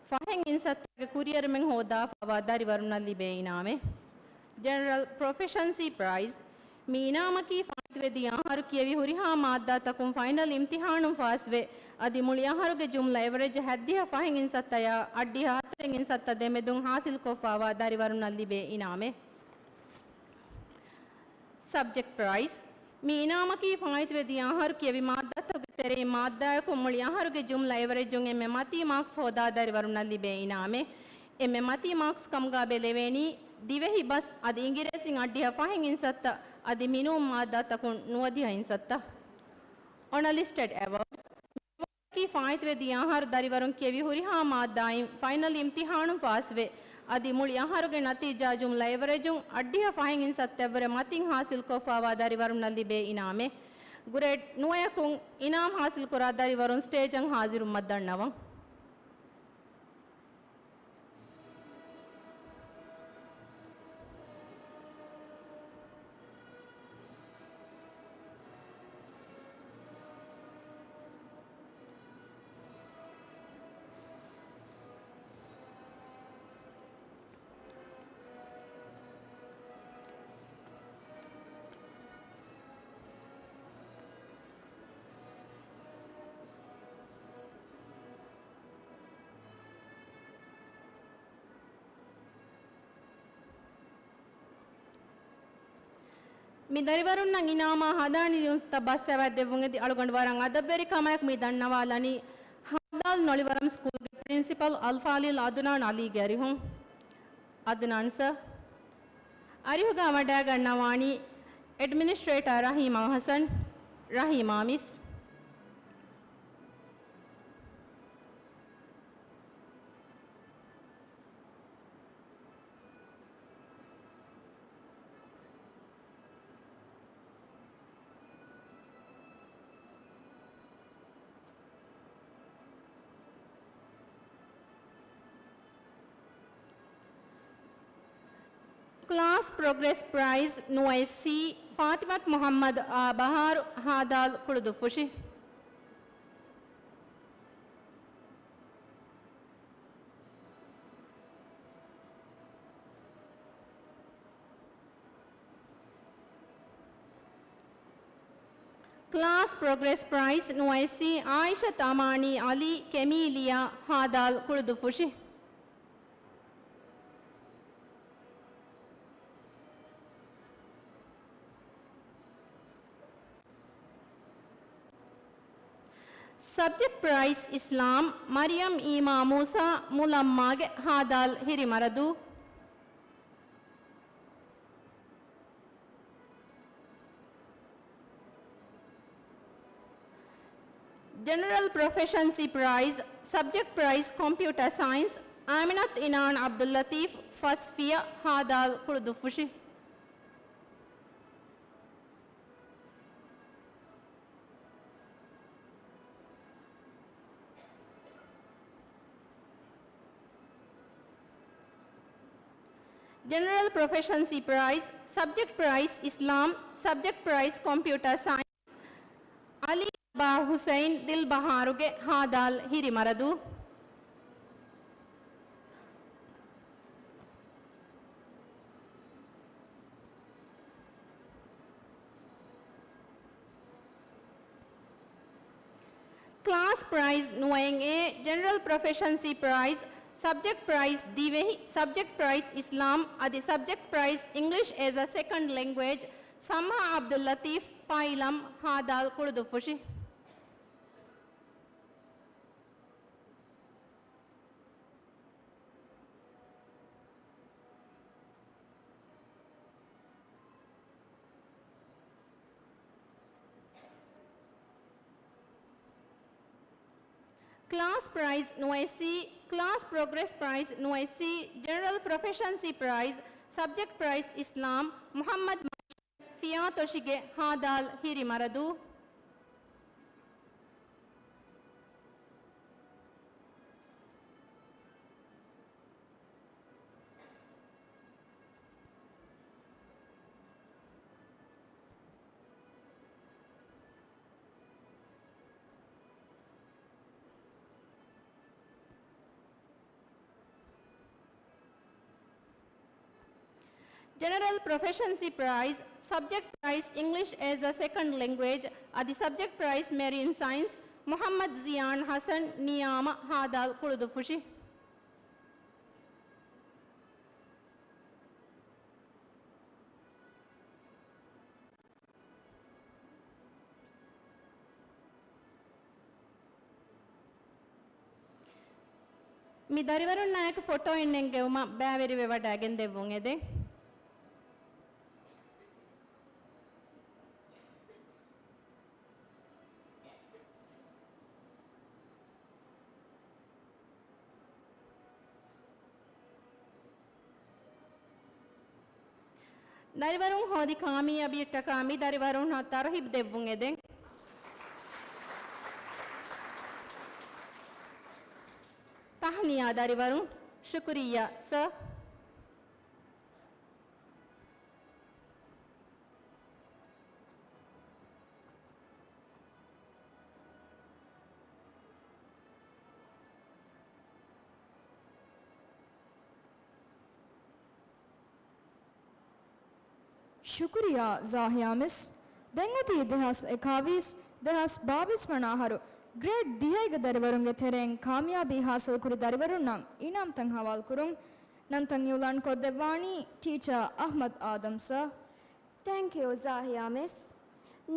ފަހެއް އިން ސައްތައިގެ ކުރިއެރުމެއް ހޯދާފާވާ ދަރިވަރުންނަށް ލިބޭ އިނާމެއް. ޖެނެރަލް ޕްރޮފެޝަންސީ ޕްރައިޒް. މި އިނާމަކީ ފާއިތުވެ ދިޔަ އަހަރު ކިޔެވި ހުރިހާ މާއްދާތަކުން ފައިނަލް އިމްތިޙާނުން ފާސްވެ، އަދި މުޅި އަހަރުގެ ޖުމްލަ އެވަރެޖް ހަތްދިހަ ފަހެއް އިން ސައްތަޔާ އަށްޑިހަ ހަތަރެއް އިން ސައްތަ ދެމެދުން ޙާޞިލްކޮށްފާވާ ދަރިވަރުންނަށް ލިބޭ އިނާމެއް. ސަބްޖެކްޓް ޕްރައިޒް. މި އިނާމަކީ ފާއިތުވެ ދިޔަ އަހަރު ކިޔެވި މާއްދާތަކުގެ ތެރެއިން މާއްދާއަކުން މުޅި އަހަރުގެ ޖުމްލަ އެވަރެޖުން އެންމެ މަތީ މާކްސް ހޯދާ ދަރިވަރުންނަށް ލިބޭ އިނާމެއް. އެންމެ މަތީ މާކްސް ކަމުގަ ބެލެވޭނީ ދިވެހި ބަސް އަދި އިނގިރޭސިން އަށްޑިހަ ފަހެއް އިން ސައްތަ އަދި މިނޫން މާއްދާތަކުން ނުވަދިހަ އިން ސައްތަ. އޮނަލިސްޓެޑް އެވޯޑް. އަކީ ފާއިތުވެ ދިޔަ އަހަރު ދަރިވަރުން ކިޔެވި ހުރިހާ މާއްދާއިން ފައިނަލް އިމްތިޙާނުން ފާސްވެ، އަދި މުޅި އަހަރުގެ ނަތީޖާ ޖުމްލަ އެވަރެޖުން އައްޑިހަ ފަހެއް އިންސައްތައަށްވުރެ މަތިން ހާސިލްކޮށްފައިވާ ދަރިވަރުންނަށް ލިބޭ އިނާމެއް. ގްރޭޑް ނުވަޔަކުން އިނާމް ހާސިލްކުރާ ދަރިވަރުން ސްޓޭޖަށް ހާޒިރުވުމަށް ދަންނަވަން. މި ދަރިވަރުންނަށް އިނާމާ ހަދާނެ ލިޔުންތައް ބަސްއަވައިދެއްވުން އެދި އަޅުގަނޑު ވަރަށް އަދަބުވެރި ކަމާއެކު މި ދަންނަވާލަނީ ހާދާލް ނޮޅިވަރަމް ސްކޫލްގެ ޕްރިންސިޕަލް އަލްފާޟިލް އަދުނާން އަލީގެ އަރިހުން. އަދުނާން ސަރ. އަރިހުގަ ވަޑައިގަންނަވާނީ އެޑްމިނިސްޓްރޭޓާ ރަހީމާ ހަސަން، ރަހީމާ މިސް. ކްލާސް ޕްރޮގްރެސް ޕްރައިޒް ނުވައެއް ސީ، ފާތިމަތު މުޙައްމަދު އާ ބަހާރު، ހާދާލް ކުޅުދުއްފުށި. ކްލާސް ޕްރޮގްރެސް ޕްރައިޒް ނުވައެއް ސީ، އާއިޝަތު އަމާނީ އަލީ، ކެމީލިއާ، ހާދާލް ކުޅުދުއްފުށި. ސަބްޖެކްޓް ޕްރައިޒް އިސްލާމް، މަރިޔަމް އީމާ މޫސާ، މުލައްމާގެ، ހާދާލް ހިރި މަރަދޫ. ޖެނެރަލް ޕްރޮފެޝަންސީ ޕްރައިޒް، ސަބްޖެކްޓް ޕްރައިޒް ކޮމްޕިއުޓާ ސައިންސް، އާމިނަތު އިނާން ޢަބްދުއްލަތީފް، ފަސް ފިޔަ، ހާދާލް ކުޅުދުއްފުށި. ޖެނެރަލް ޕްރޮފެޝަންސީ ޕްރައިޒް، ސަބްޖެކްޓް ޕްރައިޒް އިސްލާމް، ސަބްޖެކްޓް ޕްރައިޒް ކޮމްޕިއުޓާ ސައިންސް، އަލީ ބާ ހުސައިން ދިލްބަހާރުގެ، ހާދާލް ހިރި މަރަދޫ. ކްލާސް ޕްރައިޒް ނުވައެއް އޭ، ޖެނެރަލް ޕްރޮފެޝަންސީ ޕްރައިޒް، ސަބްޖެކްޓް ޕްރައިޒް ދިވެހި، ސަބްޖެކްޓް ޕްރައިޒް އިސްލާމް، އަދި ސަބްޖެކްޓް ޕްރައިޒް އިންގްލިޝް އޭޒް އަ ސެކަންޑް ލެންގުއޭޖް، ސަމްހާ ޢަބްދުއްލަތީފް، ފާއިލަމް، ހާދާލް ކުޅުދުއްފުށި. ކްލާސް ޕްރައިޒް ނުވައެއް ސީ، ކްލާސް ޕްރޮގްރެސް ޕްރައިޒް ނުވައެއް ސީ، ޖެނެރަލް ޕްރޮފެޝަންސީ ޕްރައިޒް، ސަބްޖެކްޓް ޕްރައިޒް އިސްލާމް، މުޙައްމަދު ފިޔާތޮށިގެ، ހާދާލް ހިރި މަރަދޫ. ޖެނެރަލް ޕްރޮފެޝަންސީ ޕްރައިޒް، ސަބްޖެކްޓް ޕްރައިޒް އިންގްލިޝް އޭޒް އަ ސެކަންޑް ލެންގުއޭޖް، އަދި ސަބްޖެކްޓް ޕްރައިޒް މެރިން ސައިންސް، މުޙައްމަދު ޒިޔާން ޙަސަން، ނިޔާމަ، ހާދާލް ކުޅުދުއްފުށި. މި ދަރިވަރުންނާއެކު ފޮޓޯއެއް ނެންގެވުމަށް ބައިވެރިވެވަޑައިގެން ދެއްވުން އެދެން. ދަރިވަރުން ހޯދި ކާމިޔާބީއަށްޓަކާ މި ދަރިވަރުންނަށް ތަރުހީބު ދެއްވުން އެދެން. ތަހުނިޔާ ދަރިވަރުން. ޝުކުރިއްޔާ، ސަރ. ޝުކުރިއްޔާ ޒާހިޔާ މިސް. ދެން އޮތީ ދެހާސް އެކާވީސް، ދެހާސް ބާވީސް ވަނަ އަހަރު ގްރޭޑް ދިހައިގެ ދަރިވަރުންގެ ތެރެއިން ކާމިޔާބީ ހާސިލްކުރި ދަރިވަރުންނަށް އިނާމްތައް ހަވާލުކުރުން. ނަންތައް އިއުލާން ކޮށްދެއްވާނީ ޓީޗަރ އަޙްމަދު އާދަމް ސާ. Thank you, ޒާހިޔާ މިސް.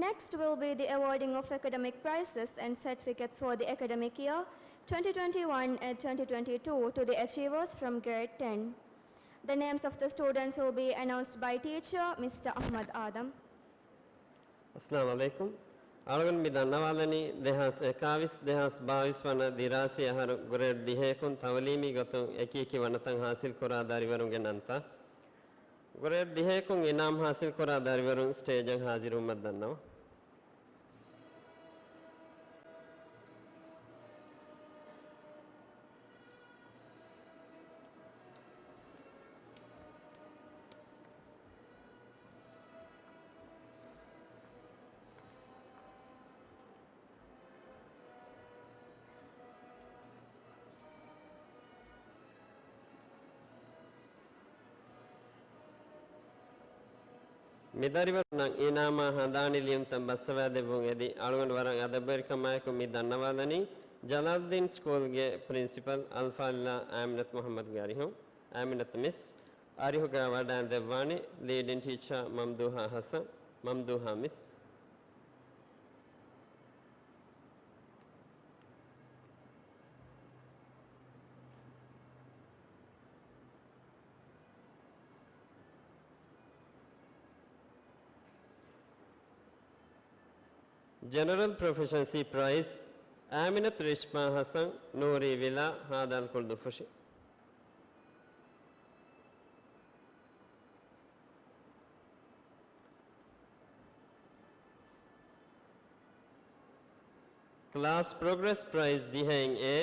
Next will be the awarding of academic prizes and certificates for the academic year twenty twenty-one and twenty twenty-two to the achievers from grade ten. The names of the students will be announced by teacher, Mister Ahmad Adam. އައްސަލާމު ޢަލައިކުމް. އަޅުގަނޑު މި ދަންނަވާލަނީ، ދެހާސް އެކާވީސް، ދެހާސް ބާވީސް ވަނަ ދިރާސީ އަހަރު ގްރޭޑް ދިހައަކުން ތަޢުލީމީ ގޮތުން އެކި އެކި ވަނަތައް ހާސިލްކުރާ ދަރިވަރުންގެ ނަންތައް. ގްރޭޑް ދިހައަކުން އިނާމް ހާސިލްކުރާ ދަރިވަރުން ސްޓޭޖަށް ހާޒިރުވުމަށް ދަންނަވަން. މި ދަރިވަރުންނަށް އިނާމާ ހަނދާނީ ލިޔުންތައް ބައްސަވާދެއްވުން އެދި، އަޅުގަނޑު ވަރަށް އަދަބުވެރިކަމާއެކު މި ދަންނަވާލަނީ، ޖަލާލްދީން ސްކޫލްގެ ޕްރިންސިޕަލް އަލްފާޟިލާ އާމިނަތު މުޙައްމަދުގެ އަރިހުން. އާމިނަތު މިސް، އަރިހުގަ ވަޑައިން ދެއްވާނީ ލީޑިން ޓީޗަރ މަމްދޫހާ ޙަސަން، މަމްދޫހާ މިސް. ޖެނެރަލް ޕްރޮފިޝަންސީ ޕްރައިޒް، އާމިނަތު ރިޝްމާ ޙަސަން، ނޫރީ ވިލާ، ހާދާލް ކުޅުދުއްފުށި. ކްލާސް ޕްރޮގްރެސް ޕްރައިޒް ދިހައިން އޭ،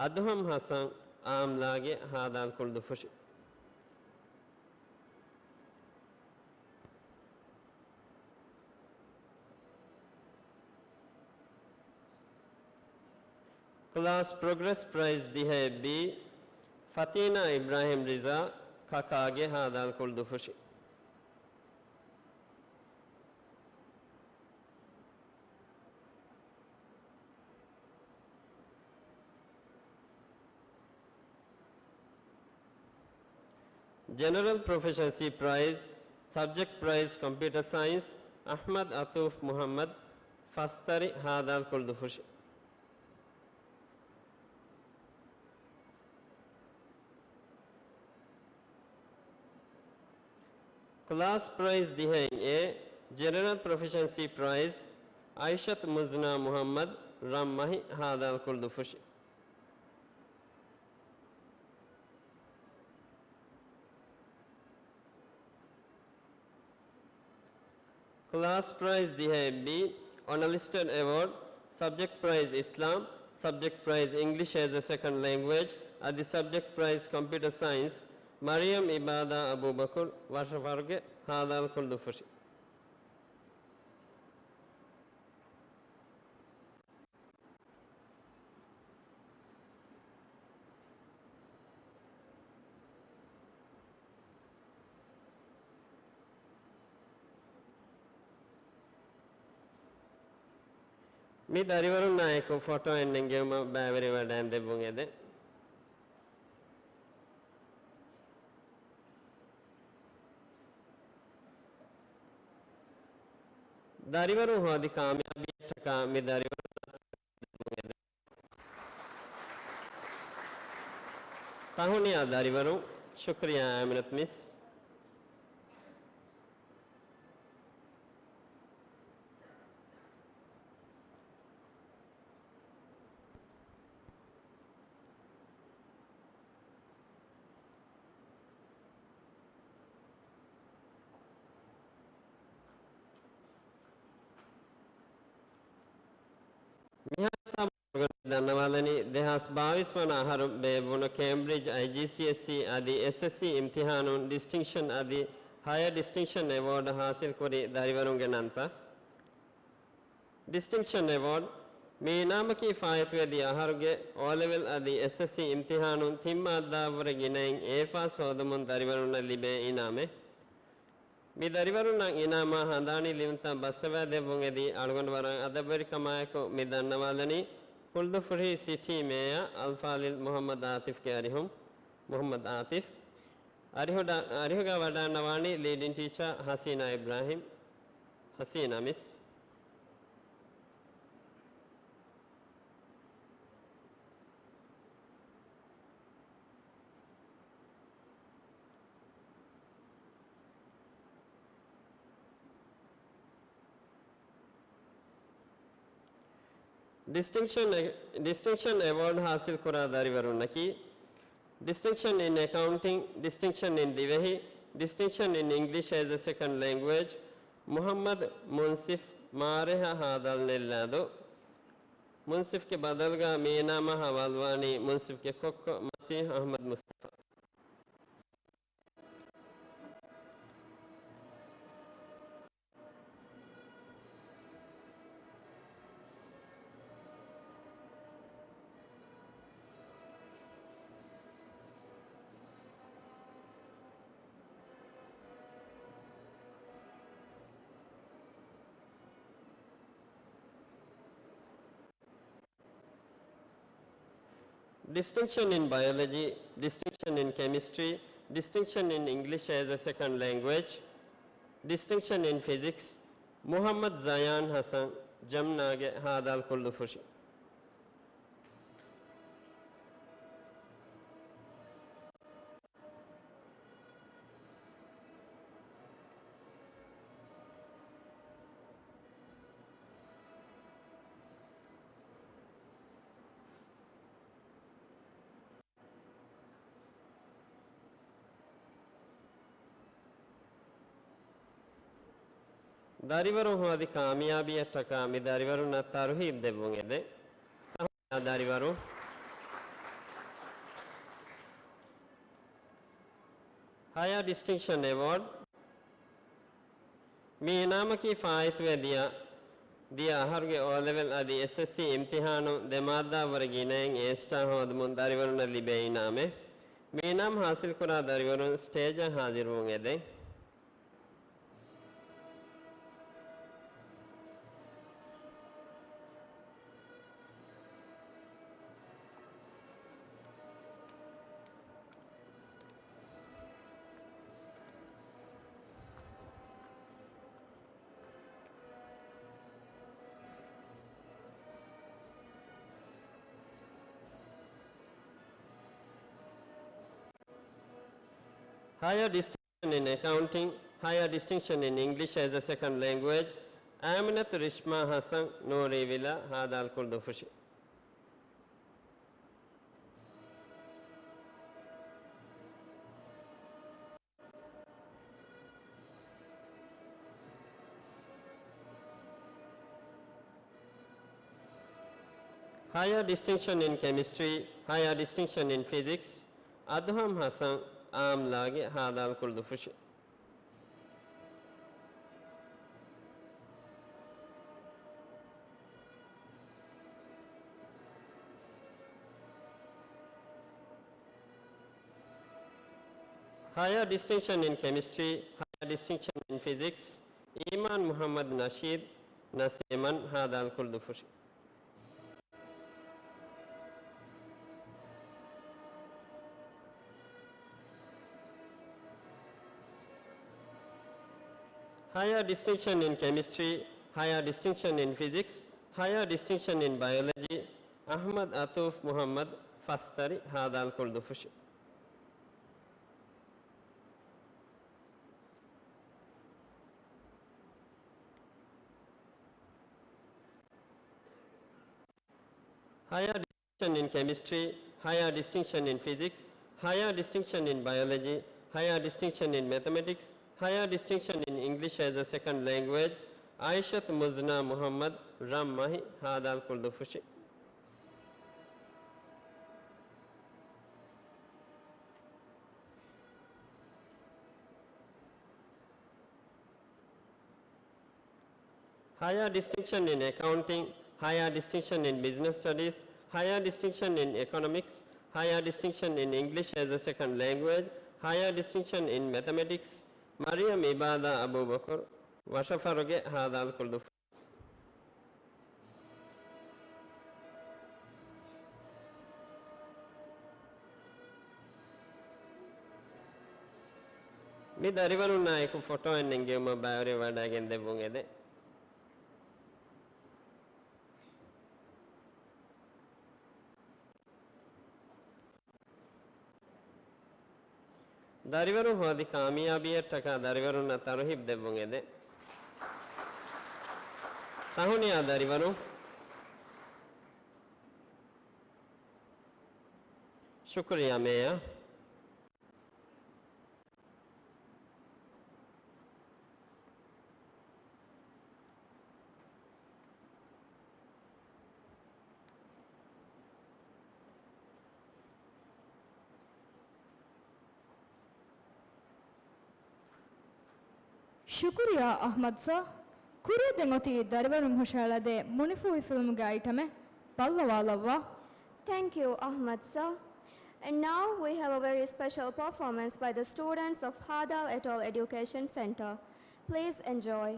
އަދުހަމް ޙަސަން، އާމްލާގެ، ހާދާލް ކުޅުދުއްފުށި. ކްލާސް ޕްރޮގްރެސް ޕްރައިޒް ދިހައެއް ބީ، ފަތީނާ އިބްރާހިމް ރިޒާ، ކަކާގެ، ހާދާލް ކުޅުދުއްފުށި. ޖެނެރަލް ޕްރޮފިޝަންސީ ޕްރައިޒް، ސަބްޖެކްޓް ޕްރައިޒް ކޮމްޕިއުޓަރ ސައިންސް، އަޙްމަދު އަތޫފް މުޙައްމަދު، ފަސްތަރި، ހާދާލް ކުޅުދުއްފުށި. ކްލާސް ޕްރައިޒް ދިހައިން އޭ، ޖެނެރަލް ޕްރޮފިޝަންސީ ޕްރައިޒް، އައިޝަތު މުޒްނާ މުޙައްމަދު، ރަށްމަހި، ހާދާލް ކުޅުދުއްފުށި. ކްލާސް ޕްރައިޒް ދިހައެއް ބީ، އޮނަލިސްޓެޑް އެވޯޑް، ސަބްޖެކްޓް ޕްރައިޒް އިސްލާމް، ސަބްޖެކްޓް ޕްރައިޒް އިންގްލިޝް އޭޒް އެ ސެކަންޑް ލެންގުއޭޖް، އަދި ސަބްޖެކްޓް ޕްރައިޒް ކޮމްޕިއުޓަރ ސައިންސް، މަރިޔަމް އިބާދާ އަބޫބަކުރު، ވަށަފަރުގެ، ހާދާލް ކުޅުދުއްފުށި. މި ދަރިވަރުންނާއެކު ފޮޓޯއެއް ނެންގެވުމަށް ބައިވެރިވެވަޑައިން ދެއްވުން އެދެން. ދަރިވަރުން ހޯދި ކާމިޔާބީއަށްޓަކާ މި ދަރިވަރުންނަށް ތަހުނިޔާ ދަރިވަރުން. ޝުކުރިއްޔާ އާމިނަތު މިސް. ދަންނަވާލަނީ، ދެހާސް ބާވީސް ވަނަ އަހަރު ބޭއްވުނު ކޭމްބްރިޖް އައިޖީސީއެސްސީ އަދި އެސްއެސްސީ އިމްތިހާނުން ޑިސްޓިންކްޝަން އަދި ހަޔަ ޑިސްޓިންކްޝަން އެވޯޑް ހާސިލްކުރި ދަރިވަރުންގެ ނަންތައް. ޑިސްޓިންކްޝަން އެވޯޑް. މި އިނާމަކީ ފާއިތުވެދިޔަ އަހަރުގެ އޯލެވެލް އަދި އެސްއެސްސީ އިމްތިހާނުން ތިން މާއްދާއަށްވުރެ ގިނައިން އޭފާސް ހޯދުމުން ދަރިވަރުންނަށް ލިބޭ އިނާމެއް. މި ދަރިވަރުންނަށް އިނާމާ ހަނދާނީ ލިޔުންތައް ބައްސަވާދެއްވުން އެދި، އަޅުގަނޑު ވަރަށް އަދަބުވެރިކަމާއެކު މި ދަންނަވާލަނީ، ކުޅުދުފުށީ ސިޓީ މޭޔަރ އަލްފާޟިލް މުޙައްމަދު އާތިފްގެ އަރިހުން، މުޙައްމަދު އާތިފް. އަރިހުޑަ-، އަރިހުގަ ވަޑައިންނަވާނީ ލީޑިން ޓީޗަރ ހަސީނާ އިބްރާހިމް. ހަސީނާ މިސް. ޑިސްޓިންކްޝަން އެ-، ޑިސްޓިންކްޝަން އެވޯޑް ހާސިލްކުރާ ދަރިވަރުންނަކީ، ޑިސްޓިންކްޝަން އިން އެކައުންޓިން، ޑިސްޓިންކްޝަން އިން ދިވެހި، ޑިސްޓިންކްޝަން އިން އިންގްލިޝް އޭޒް އެ ސެކަންޑް ލެންގުއޭޖް، މުޙައްމަދު މުންސިފް މާރޭހަށް ހާދަ ލެއްލާދޯ. މުންސިފްގެ ބަދަލުގަ މި އިނާމަށް ހަވާލުވާނީ މުންސިފްގެ ކޮއްކޮ މަސީޙް އަޙްމަދު މުސްތަފާ. Distinction in biology, distinction in chemistry, distinction in English as a second language, distinction in physics, މުޙައްމަދު ޒަޔާން ޙަސަން، ޖަމްނާގެ ހާދާލް ކުޅުދުފުށި. ދަރިވަރުން ހޯދި ކާމިޔާބީއަށްޓަކާ މި ދަރިވަރުންނަށް ތަރުހީބް ދެއްވުން އެދެން. ސަހަނާ ދަރިވަރު. Higher Distinction Award. މި އިނާމަކީ ފާއިތުވެ ދިޔަ، ދިޔަ އަހަރުގެ އޯލެވެލް އަދި އެސްއެސްސީ އިމްތިހާނު ދެ މާއްދާއަށްވުރެ ގިނައިން އޭ ސްޓާ ހޯދުމުން ދަރިވަރުންނަށް ލިބޭ އިނާމެއް. މި އިނާމް ހާސިލްކުރާ ދަރިވަރުން ސްޓޭޖަށް ހާޒިރުވުން އެދެން. Higher Distinction in Accounting, Higher Distinction in English as a Second Language, އާމިނަތު ރިޝްމާ ޙަސަން، ނޫރީވިލާ، ހާދާލް ކުޅުދުފުށި. Higher Distinction in Chemistry, Higher Distinction in Physics، އަދުހަމް ޙަސަން، އާމްލާގެ ހާދާލް ކުޅުދުފުށި. Higher Distinction in Chemistry, Higher Distinction in Physics، އީމާން މުޙައްމަދު ނަޝީދު، ނަސޭމަން، ހާދާލް ކުޅުދުފުށި. Higher Distinction in Chemistry, Higher Distinction in Physics، Higher Distinction in Biology، އަޙްމަދު އަތޫފް މުޙައްމަދު، ފަސްތަރި، ހާދާލް ކުޅުދުފުށި. Higher Distinction in Chemistry, Higher Distinction in Physics، Higher Distinction in Biology، Higher Distinction in Mathematics، Higher Distinction in English as a Second Language، އައިޝަތު މުޒްނާ މުޙައްމަދު، ރަށްމަހި، ހާދާލް ކުޅުދުފުށި. Higher distinction in accounting, higher distinction in business studies, higher distinction in economics, higher distinction in English as a second language, higher distinction in mathematics, މަރިޔަމް އިބާދާ އަބޫބަކުރު، ވަށަފަރުގެ ހާދާލުކުރު ދުފު. މި ދަރިވަރުންނާއެކު ފޮޓޯއެއް ނެންގެވުމަށް ބައިވެރިވެވަޑައިގެން ދެއްވުން އެދެން. ދަރިވަރުން ހޯދި ކާމިޔާބީއަށްޓަކާ ދަރިވަރުންނަށް ތަރުހީބް ދެއްވުން އެދެން. ތަހުނިޔާ ދަރިވަރުން. ޝުކުރިއްޔާ މޭޔާ. ޝުކުރިއްޔާ އަޙްމަދު ސާ. ކުރިއަށް ދެން އޮތީ ދަރިވަރުން ހުށަހަޅަދޭ މުނިފޫހި ފިލްމުގެ އައިޓަމެއް. ބައްލަވާލައްވާ. Thank you, Ahmad sir. And now we have a very special performance by the students of Hadal Atoll Education Center. Please enjoy.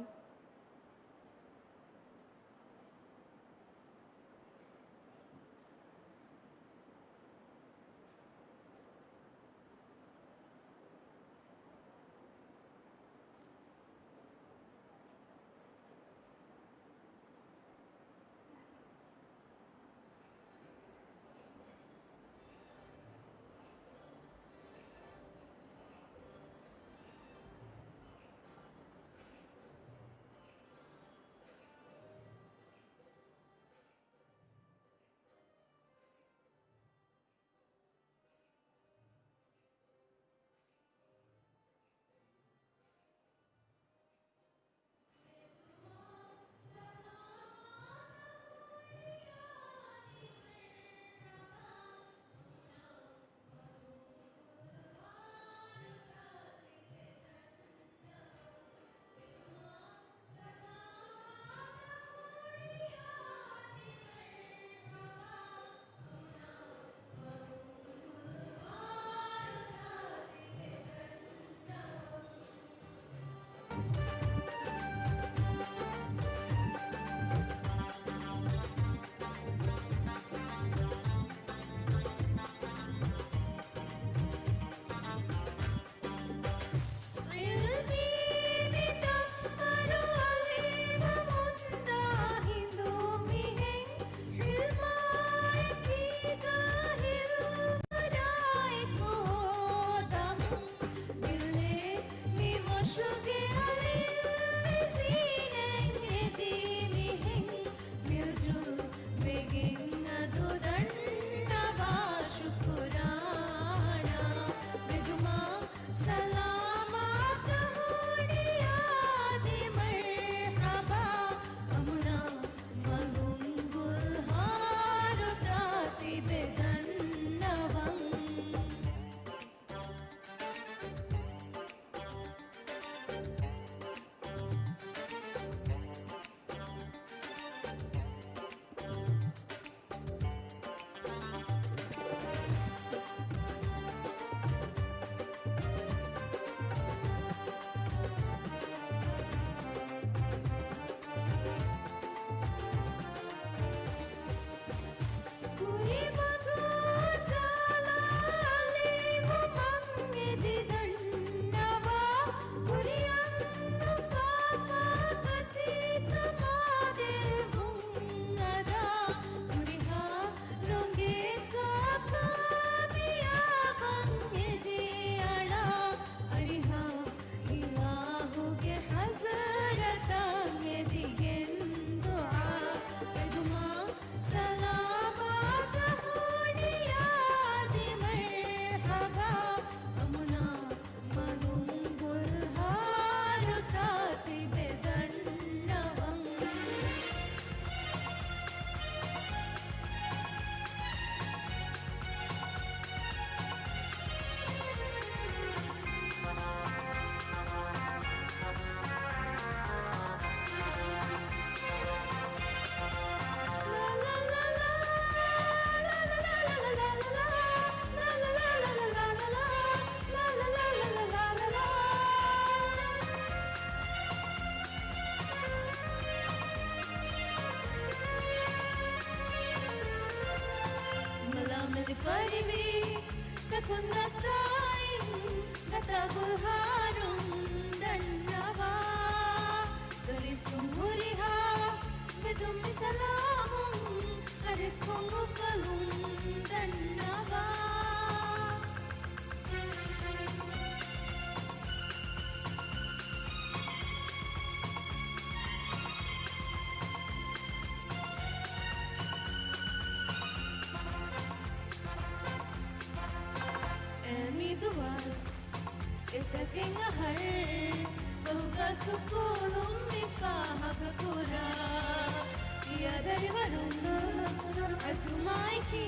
ދުވަސް އެތަކެއް އަހަރު ފަހުގަ ސުކޫލުން މި ފާހަގަކުރާ. ތިޔަ ދަރިވަރުން އަޒުމާއެކީ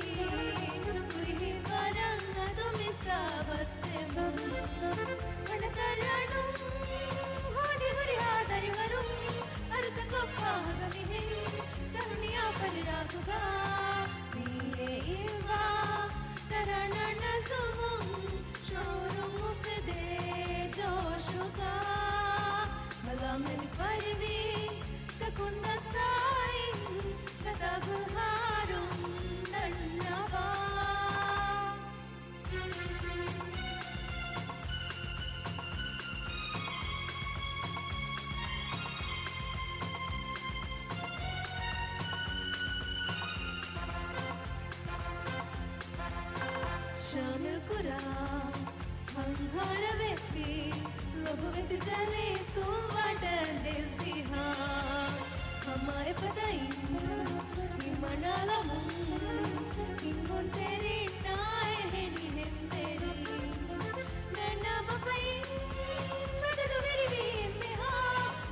ހުރިހި ވަރަށް އަދު މި ސާބަސް ދެމުން. ހަނދަތައް ރަނުން ހޯދި ހުރިހާ ދަރިވަރުން އަރުތަކަށް ފާހަގަ މިހެން ދަރުނިޔާ ފަރިރާކުގަ މިއެ އިއްވާ ތަރަނަ ނަޒުމުން ޝުޢޫރުން އުފެދޭ ޖޯޝުގަ. ބަލާމެން ފަރިވީ ތަކުން ދަސްތާއިން ގަދަ ގުލްހާރުން ދަންނަވާ. ޝާމިލް ކުރާ ހަންހާރަ ވެއްޓި ލޮބުވެތި ޖަލިސުން ވަޑަ ދެއްވިހާ. ހަމަ އެފަދައިން ހިމަނާލަމުން ހިނގުންތެރިންނާ އެހެނިހެން ތެރި ނަންނާ ބަފައިން ބަދަލުވެރިވީ އެންމެހާ.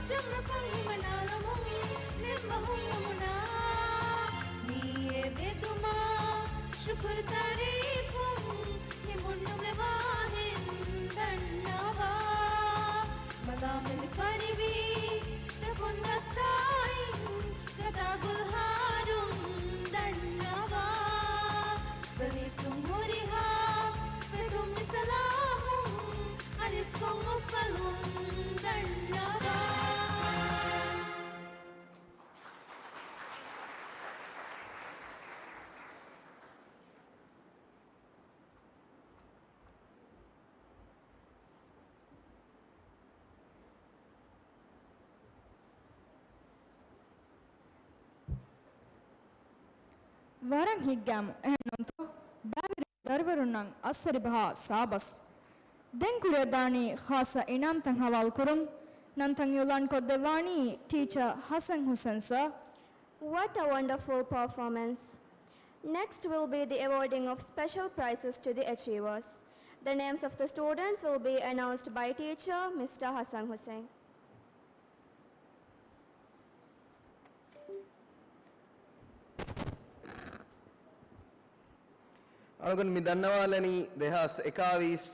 ޖަމްރަކުން ހިމަނާލަމުން ނެންމަ ހުންނަމުނާ މިއެ ވެދުމާ ޝުކުރު ތާރީފުން ނިމުން ނުވެވާހެން ދަންނަވާ. މަލާމެލި ފަރިވީ ތަކުން ދަސްތާއިން ގަދަ ގުލްހާރުން ދަންނަވާ. ޖަލިސުން ހުރިހާ ފެތުން މި ސަލާމުން އަރިސްކޮށް އުފަލުން ދަންނަވާ. ވަރަށް ހިތްގައިމު، އެހެންނޫންތޯ؟ ބައިވެރި ދަރިވަރުންނަށް އައްސަރިބަހާ ސާބަސް. ދެން ކުރިއަށްދާނީ ޚާއްޞަ އިނާމްތައް ހަވާލުކުރުން. ނަންތައް އިޢުލާން ކޮށްދެއްވާނީ ޓީޗަރ ހަސަން ހުސެން ސާ. What a wonderful performance! Next will be the awarding of special prizes to the achievers. The names of the students will be announced by teacher Mister Hassan Hussain. އަޅުގަނޑު މި ދަންނަވާލަނީ ދެހާސް އެކާވީސް،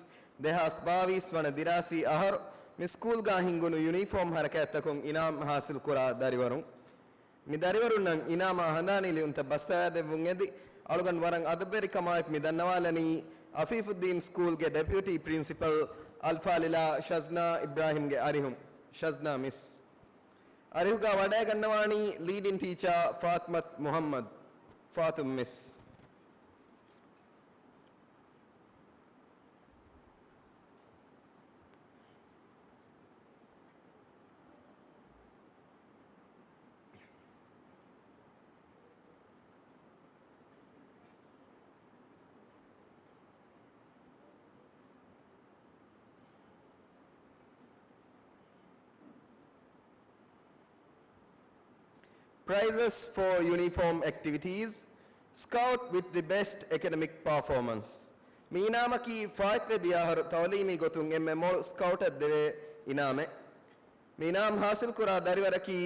ދެހާސް ބާވީސް ވަނަ ދިރާސީ އަހަރު މި ސްކޫލްގާ ހިންގުނު ޔުނީފޯމް ހަރަކާތްތަކުން އިނާމް ހާސިލް ކުރާ ދަރިވަރުން. މި ދަރިވަރުންނަށް އިނާމާ ހަނދާނީ ލިޔުންތައް ބައްސަވާދެއްވުން އެދި، އަޅުގަނޑު ވަރަށް އަދަބުވެރިކަމާއެކު މި ދަންނަވާލަނީ އަފީފުއްދީން ސްކޫލްގެ ޑެޕިއުޓީ ޕްރިންސިޕަލް އަލްފާޟިލާ ޝަޒްނާ އިބްރާހިމްގެ އަރިހުން. ޝަޒްނާ މިސް. އަރިހުގާ ވަޑައިގަންނަވާނީ ލީޑިން ޓީޗާ ފާތިމަތު މުޙައްމަދު، ފާތުމް މިސް. Prizes for uniform activities, Scout with the best academic performance. މި އިނާމަކީ ފާއިތުވެ ދިޔަ އަހަރު ތަޢުލީމީ ގޮތުން އެންމެ މޮޅު ސްކައުޓަށް ދެވޭ އިނާމެއް. މި އިނާމް ހާސިލްކުރާ ދަރިވަރަކީ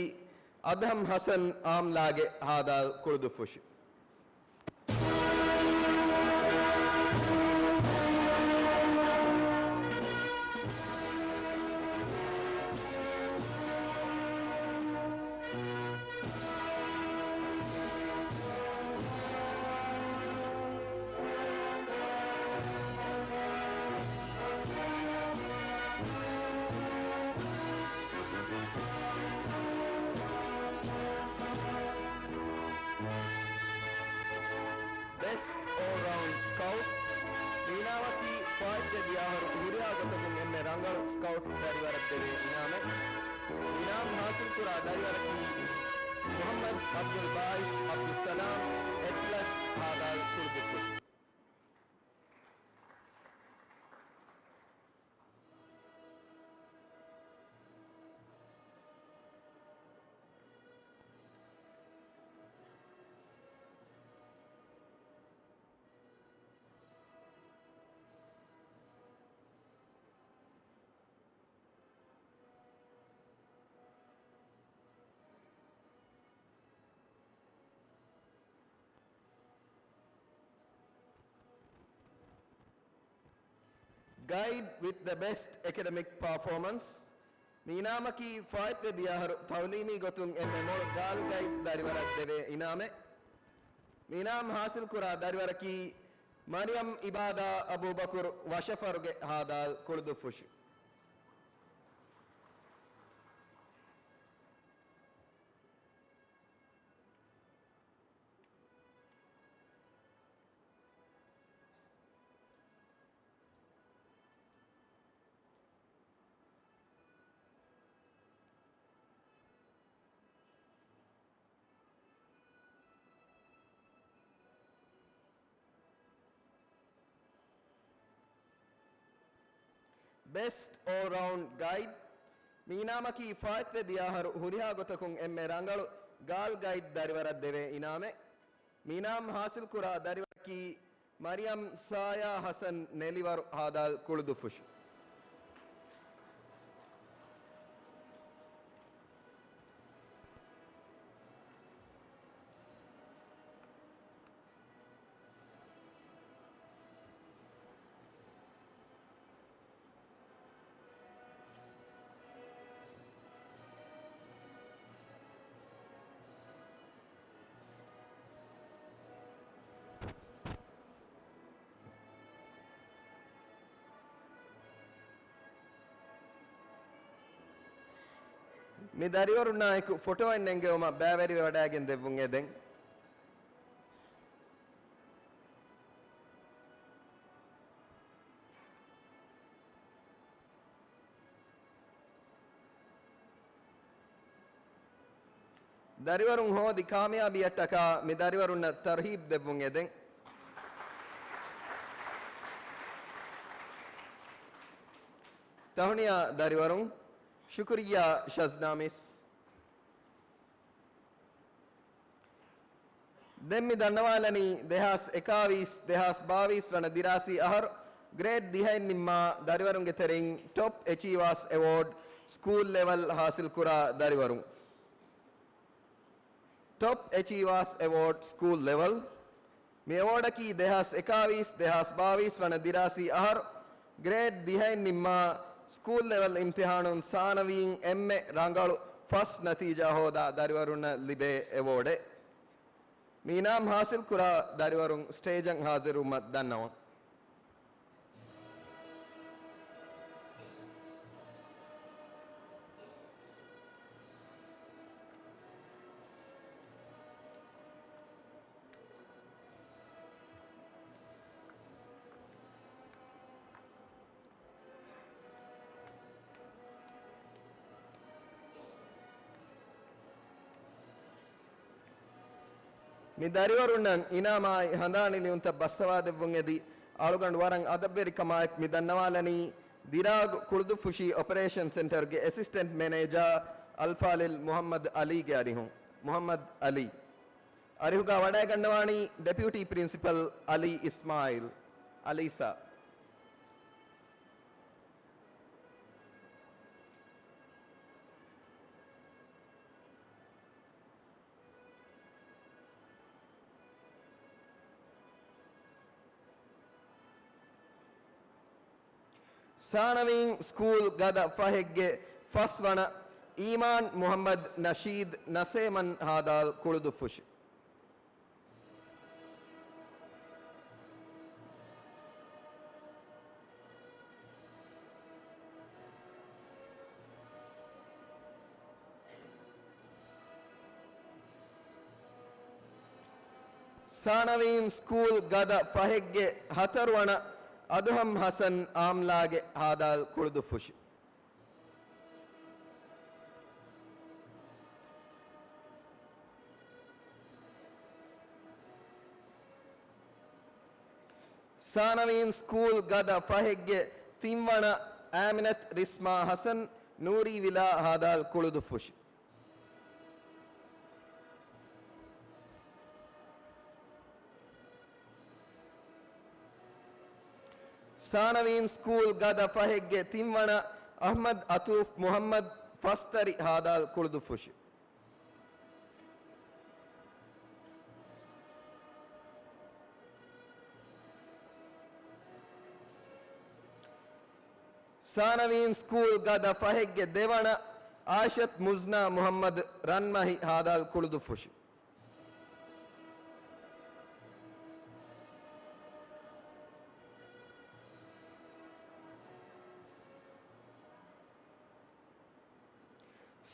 އަދްހަމް ހަސަން އާމްލާގެ ހާދާލް ކުޅުދުއްފުށި. ބެސްޓް އޯލްރައުންޑް ސްކައުޓް. މި އިނާމަކީ ފާއިތުވެ ދިޔަ އަހަރު ހުރިހާ ގޮތަކުން އެންމެ ރަނގަޅު ސްކައުޓް ދަރިވަރަށް ދެވޭ އިނާމެއް. އިނާމް ހާސިލްކުރާ ދަރިވަރަކީ މުޙައްމަދު ޢަބްދުލް ބާއިސް ޢަބްދުއްސަލާމް، އެޓްލަސް، ހާދާލް ކުޅުދުއްފުށި. Guide with the best academic performance. މި އިނާމަކީ ފާއިތުވެދިޔަ އަހަރު ތައުލީމީ ގޮތުން އެންމެ މޮޅު ގާލް ގައިޑް ދަރިވަރަށް ދެވޭ އިނާމެއް. މި އިނާމް ހާސިލްކުރާ ދަރިވަރަކީ މަރިޔަމް އިބާދާ އަބޫބަކުރު ވަށަފަރުގެ ހާދާލް ކުޅުދުއްފުށި. Best All-Round Guide. މި އިނާމަކީ ފާއިތުވެދިޔަ އަހަރު ހުރިހާ ގޮތަކުން އެންމެ ރަނގަޅު ގާލް ގައިޑް ދަރިވަރަށް ދެވޭ އިނާމެއް. މި އިނާމް ހާސިލްކުރާ ދަރިވަރަކީ މަރިޔަމް ސާޔާ ހަސަން ނެލިވަރު ހާދާލް ކުޅުދުއްފުށި. މި ދަރިވަރުންނާއެކު ފޮޓޯއެއް ނެންގެވުމަށް ބައިވެރިވެވަޑައިގެން ދެއްވުން އެދެން. ދަރިވަރުން ހޯދި ކާމިޔާބީއަށްޓަކާ މި ދަރިވަރުންނަށް ތަރުހީބް ދެއްވުން އެދެން. ތަހުނިޔާ ދަރިވަރުން. ޝުކުރިއްޔާ ޝަޒްނާމިސް. ދެން މި ދަންނަވާލަނީ ދެހާސް އެކާވީސް، ދެހާސް ބާވީސް ވަނަ ދިރާސީ އަހަރު ގްރޭޑް ދިހައިން ނިންމާ ދަރިވަރުންގެ ތެރެއިން ޓޮޕް އެޗީވާސް އެވޯޑް ސްކޫލް ލެވެލް ހާސިލްކުރާ ދަރިވަރުން. ޓޮޕް އެޗީވާސް އެވޯޑް ސްކޫލް ލެވެލް. މި އެވޯޑަކީ ދެހާސް އެކާވީސް، ދެހާސް ބާވީސް ވަނަ ދިރާސީ އަހަރު ގްރޭޑް ދިހައިން ނިންމާ ސްކޫލް ލެވެލް އިމްތިހާނުން ސާނަވީން އެންމެ ރަނގަޅު ފަސް ނަތީޖާ ހޯދާ ދަރިވަރުންނަށް ލިބޭ އެވޯޑެއް. މި އިނާމް ހާސިލްކުރާ ދަރިވަރުން ސްޓޭޖަށް ހާޒިރުވުމަށް ދަންނަވަން. މި ދަރިވަރުންނަށް އިނާމާއި ހަނދާނީ ލިޔުންތައް ބައްސަވާދެއްވުން އެދި، އަޅުގަނޑު ވަރަށް އަދަބުވެރިކަމާއެކު މި ދަންނަވާލަނީ، ދިރާގު ކުޅުދުއްފުށީ އޮޕަރޭޝަން ސެންޓަރުގެ އެސިސްޓެންޓް މެނޭޖާ އަލްފާޟިލް މުޙައްމަދު ޢަލީގެ އަރިހުން. މުޙައްމަދު ޢަލީ. އަރިހުގަ ވަޑައިގަންނަވާނީ ޑެޕިއުޓީ ޕްރިންސިޕަލް ޢަލީ އިސްމާޢީލް، ޢަލީ ސާ. ސާނަވީން ސްކޫލް ގަދަ ފަހެއްގެ ފަސްވަނަ އީމާން މުޙައްމަދު ނަޝީދު ނަސޭމަން ހާދާލް ކުޅުދުއްފުށި. ސާނަވީން ސްކޫލް ގަދަ ފަހެއްގެ ހަތަރުވަނަ އަދުހަމް ޙަސަން އާމްލާގެ ހާދާލް ކުޅުދުއްފުށި. ސާނަވީން ސްކޫލް ގަދަ ފަހެއްގެ ތިންވަނަ އާމިނަތު ރިސްމާ ޙަސަން ނޫރީވިލާ ހާދާލް ކުޅުދުއްފުށި. ސާނަވީން ސްކޫލް ގަދަ ފަހެއްގެ ތިންވަނަ އަޙްމަދު އަތޫފް މުޙައްމަދު ފަސްތަރި ހާދާލް ކުޅުދުއްފުށި. ސާނަވީން ސްކޫލް ގަދަ ފަހެއްގެ ދެވަނަ އާއިޝަތް މުޒްނާ މުހައްމަދު ރަންމަހި ހާދާލް ކުޅުދުއްފުށި.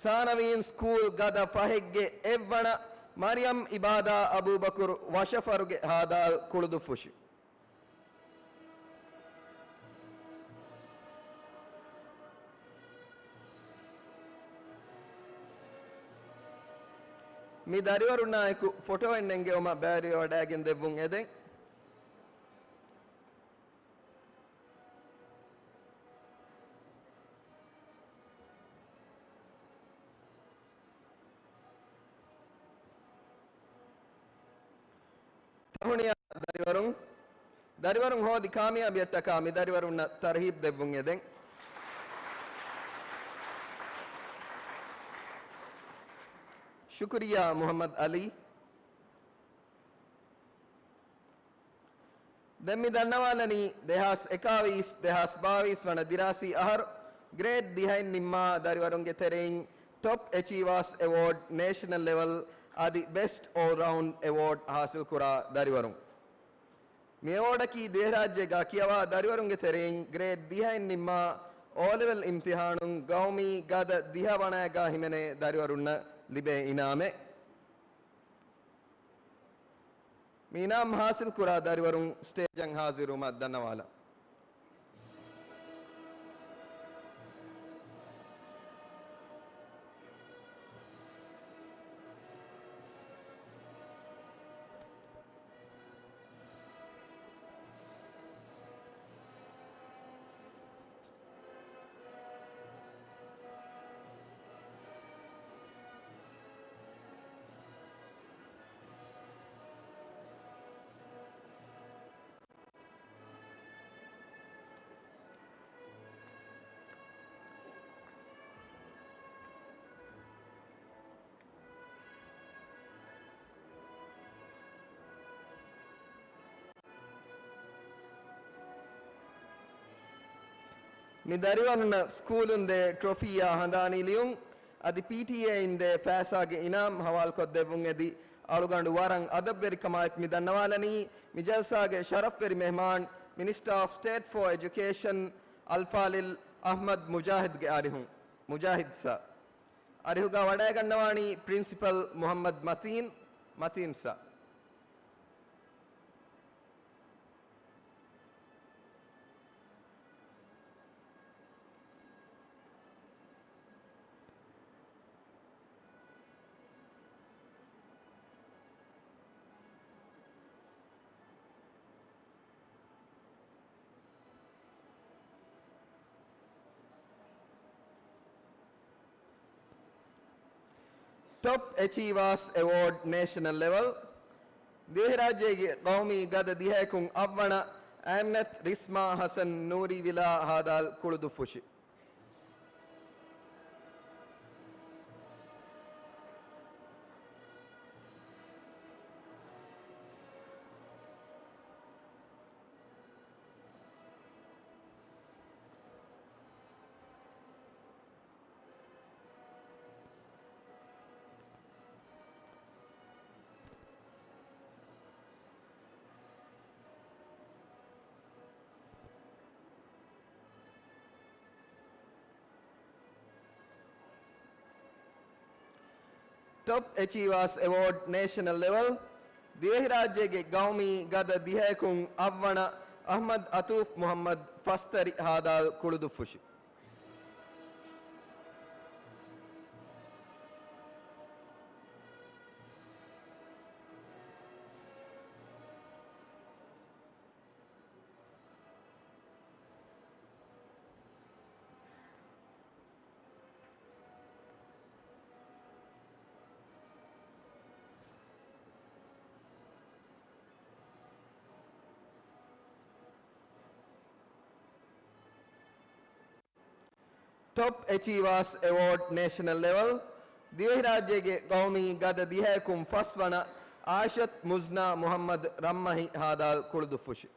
ސާނަވީން ސްކޫލް ގަދަ ފަހެއްގެ އެއްވަނަ މަރިޔަމް އިބާދާ އަބޫބަކުރު ވަށަފަރުގެ ހާދާލް ކުޅުދުއްފުށި. މި ދަރިވަރުންނާއެކު ފޮޓޯއެއް ނެންގެވުމަށް ބައިވެރިވެވަޑައިގެން ދެއްވުން އެދެން. ތަހުނިޔާ ދަރިވަރުން، ދަރިވަރުން ހޯދި ކާމިޔާބިއަށްޓަކާ މި ދަރިވަރުންނަށް ތަރްހީބް ދެއްވުން އެދެން. ޝުކުރިއްޔާ މުހައްމަދު އަލީ. ދެން މި ދަންނަވާލަނީ، ދެހާސް އެކާވީސް، ދެހާސް ބާވީސް ވަނަ ދިރާސީ އަހަރު ގްރޭޑް ދިހައިން ނިންމާ ދަރިވަރުންގެ ތެރެއިން ޓޮޕް އެޗީވާސް އެވޯޑް ނޭޝަނަލް ލެވެލް އަދި ބެސްޓް އޯލް ރައުންޑް އެވޯޑް ހާސިލް ކުރާ ދަރިވަރުން. މި އެވޯޑަކީ ދިވެހިރާއްޖޭގާ ކިޔަވާ ދަރިވަރުންގެ ތެރެއިން ގްރޭޑް ދިހައިން ނިންމާ އޯލެވެލް އިމްތިހާނުން ގައުމީ ގަދަ ދިހަ ވަނައިގާ ހިމެނޭ ދަރިވަރުންނަށް ލިބޭ އިނާމެއް. މި އިނާމް ހާސިލްކުރާ ދަރިވަރުން ސްޓޭޖަށް ހާޒިރުވުމަށް ދަންނަވާލަން. މި ދަރިވަރުންނަށް ސްކޫލުން ދޭ ޓްރޮފީއާ ހަނދާނީ ލިޔުން އަދި ޕީޓީއޭއިން ދޭ ފައިސާގެ އިނާމް ހަވާލުކޮށްދެއްވުން އެދި، އަޅުގަނޑު ވަރަށް އަދަބުވެރިކަމާއެކު މި ދަންނަވާލަނީ، މި ޖަލްސާގެ ޝަރަފްވެރި މެހްމާން، މިނިސްޓާ އޮފް ސްޓޭޓް ފޯ އެޖުކޭޝަން އަލްފާޟިލް އަޙްމަދު މުޖާހިދުގެ އަރިހުން، މުޖާހިދު ސާ. އަރިހުގާ ވަޑައިގަންނަވާނީ ޕްރިންސިޕަލް މުޙައްމަދު މަތީން، މަތީން ސާ. ޓޮޕް އެޗީވާސް އެވޯޑް ނޭޝަނަލް ލެވެލް، ދިވެހިރާއްޖޭގެ ގައުމީ ގަދަ ދިހައެކުން އަށްވަނަ އައިމްނަތް ރިސްމާ ޙަސަން ނޫރީ ވިލާ ހާދާލް ކުޅުދުއްފުށި. ޓޮޕް އެޗީވާސް އެވޯޑް ނޭޝަނަލް ލެވެލް، ދިވެހިރާއްޖޭގެ ގައުމީ ގަދަ ދިހައެކުން އަށްވަނަ އަޙްމަދު އަތޫފް މުޙައްމަދު ފަސްތަރި ހާދާލް ކުޅުދުއްފުށި. ޓޮޕް އެޗީވާސް އެވޯޑް ނޭޝަނަލް ލެވެލް، ދިވެހިރާއްޖޭގެ ގައުމީ ގަދަ ދިހައެކުން ފަސްވަނަ އާއިޝަތު މުޒްނާ މުޙައްމަދު ރަންމަހި ހާދާލް ކުޅުދުއްފުށި.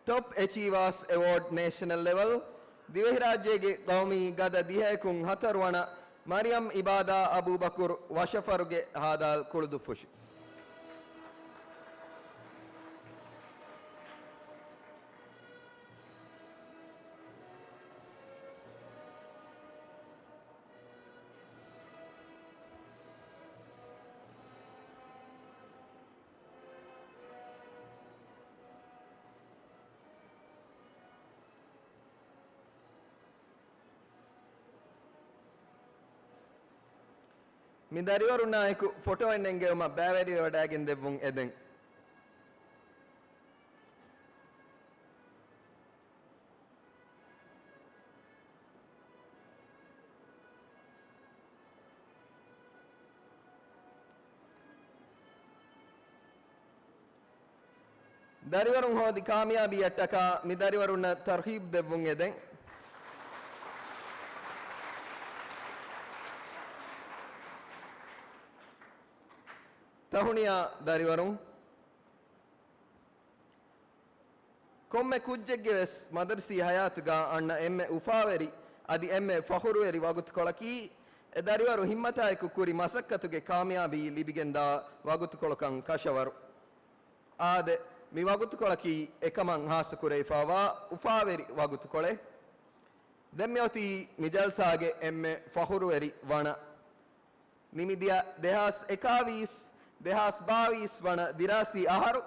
ޓޮޕް އެޗީވާސް އެވޯޑް ނޭޝަނަލް ލެވެލް، ދިވެހިރާއްޖޭގެ ޤައުމީ ގަދަ ދިހައެކުން ހަތަރު ވަނަ، މަރިޔަމް އިބާދާ އަބޫބަކުރު، ވަށަފަރުގެ ހާދާލް ކުޅުދުއްފުށި. މި ދަރިވަރުންނާއެކު ފޮޓޯއެއް ނެންގެވުމަށް ބައިވެރިވެވަޑައިގެން ދެއްވުން އެދެން. ދަރިވަރުން ހޯދި ކާމިޔާބީއަށްޓަކާ މި ދަރިވަރުންނަށް ތަރްހީބް ދެއްވުން އެދެން. ތަހުނިޔާ ދަރިވަރުން. ކޮންމެ ކުއްޖެއްގެ ވެސް މަދަރުސީ ހަޔާތުގަ އަންނަ އެންމެ އުފާވެރި އަދި އެންމެ ފަޚުރުވެރި ވަގުތުކޮޅަކީ، އެ ދަރިވަރު ހިއްމަތާއެކު ކުރި މަސައްކަތުގެ ކާމިޔާބީ ލިބިގެންދާ ވަގުތުކޮޅަކަށް ކަށަވަރު. އާދެ، މި ވަގުތުކޮޅަކީ އެކަމަށް ހާއްސަކުރެވިފައިވާ އުފާވެރި ވަގުތުކޮޅެއް. ދެން މިއޮތީ މި ޖަލްސާގެ އެންމެ ފަޚުރުވެރި ވަނަ. ނިމިދިޔަ ދެހާސް އެކާވީސް، ދެހާސް ބާވީސް ވަނަ ދިރާސީ އަހަރު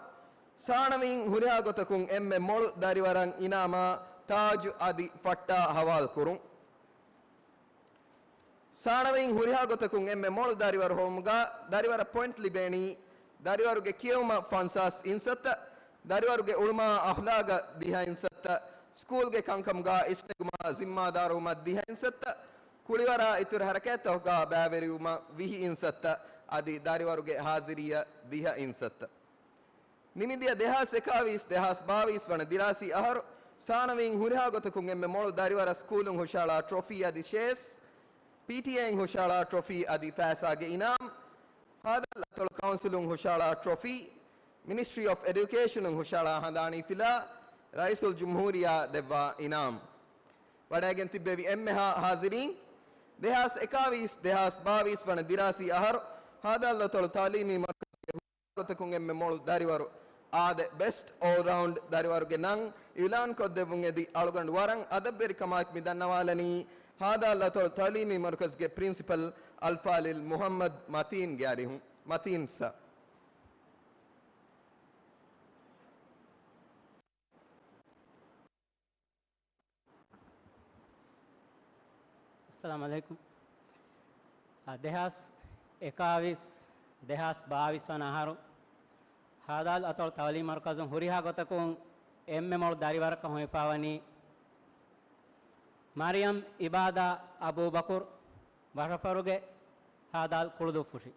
ސާނަވީން ހުރިހާ ގޮތަކުން އެންމެ މޮޅު ދަރިވަރަށް އިނާމާ ތާޖު އަދި ފައްޓާ ހަވާލުކުރުން. ސާނަވީން ހުރިހާ ގޮތަކުން އެންމެ މޮޅު ދަރިވަރު ހޮވުމުގަ ދަރިވަރަށް ޕޮއިންޓް ލިބޭނީ، ދަރިވަރުގެ ކިޔެވުމަށް ފަންސާސް އިންސައްތަ، ދަރިވަރުގެ އުޅުމާ އަޚްލާގަށް ދިހަ އިންސައްތަ، ސްކޫލްގެ ކަންކަމުގަ އިސްނެގުމާ ޒިންމާދާރުވުމަށް ދިހަ އިންސައްތަ، ކުޅިވަރާ އިތުރު ހަރަކާތްތަކުގަ ބައިވެރިވުމަށް ވިހި އިންސައްތަ އަދި ދަރިވަރުގެ ހާޒިރީއަށް ދިހަ އިންސައްތަ. ނިމިދިޔަ ދެހާސް އެކާވީސް، ދެހާސް ބާވީސް ވަނަ ދިރާސީ އަހަރު ސާނަވީން ހުރިހާ ގޮތަކުން އެންމެ މޮޅު ދަރިވަރަށް ސްކޫލުން ހުށައަޅާ ޓްރޮފީ އަދި ޝޭސް، ޕީޓީއޭއިން ހުށައަޅާ ޓްރޮފީ އަދި ފައިސާގެ އިނާމް، ހާދަ އަތޮޅު ކައުންސިލުން ހުށައަޅާ ޓްރޮފީ، މިނިސްޓްރީ އޮފް އެޑިއުކޭޝަނުން ހުށައަޅާ ހަނދާނީ ފިލާ، ރައީސުލްޖުމްހޫރިއްޔާ ދެއްވާ އިނާމް. ވަޑައިގެން ތިއްބެވި އެންމެހާ ހާޒިރީން، ދެހާސް އެކާވީސް، ދެހާސް ބާވީސް ވަނަ ދިރާސީ އަހަރު ހާދަ އަތޮޅު ތައުލީމީ މަރުކަޒުގެ ގޮތަކުން އެންމެ މޮޅު ދަރިވަރު، އާދެ، ބެސްޓް އޯލްރައުންޑް ދަރިވަރުގެ ނަން އިއުލާންކޮށްދެއްވުން އެދި، އަޅުގަނޑު ވަރަށް އަދަބްވެރިކަމާއެކު މި ދަންނަވާލަނީ، ހާދަ އަތޮޅު ތައުލީމީ މަރުކަޒުގެ ޕްރިންސިޕަލް އަލްފާޟިލް މުޙައްމަދު މަތީންގެ އަރިހުން. މަތީން ސާ. އައްސަލާމު ޢަލައިކުމް. އާ، ދެހާސް އެކާވީސް، ދެހާސް ބާވީސް ވަނަ އަހަރު ހާދަ އަތޮޅު ތައުލީމީ މަރުކަޒުން ހުރިހާ ގޮތަކުން އެންމެ މޮޅު ދަރިވަރަކަށް ހޮވިފައިވަނީ މަރިޔަމް އިބާދާ އަބޫބަކުރު، ވަށަފަރުގެ ހާދަ ކުޅުދުއްފުށި.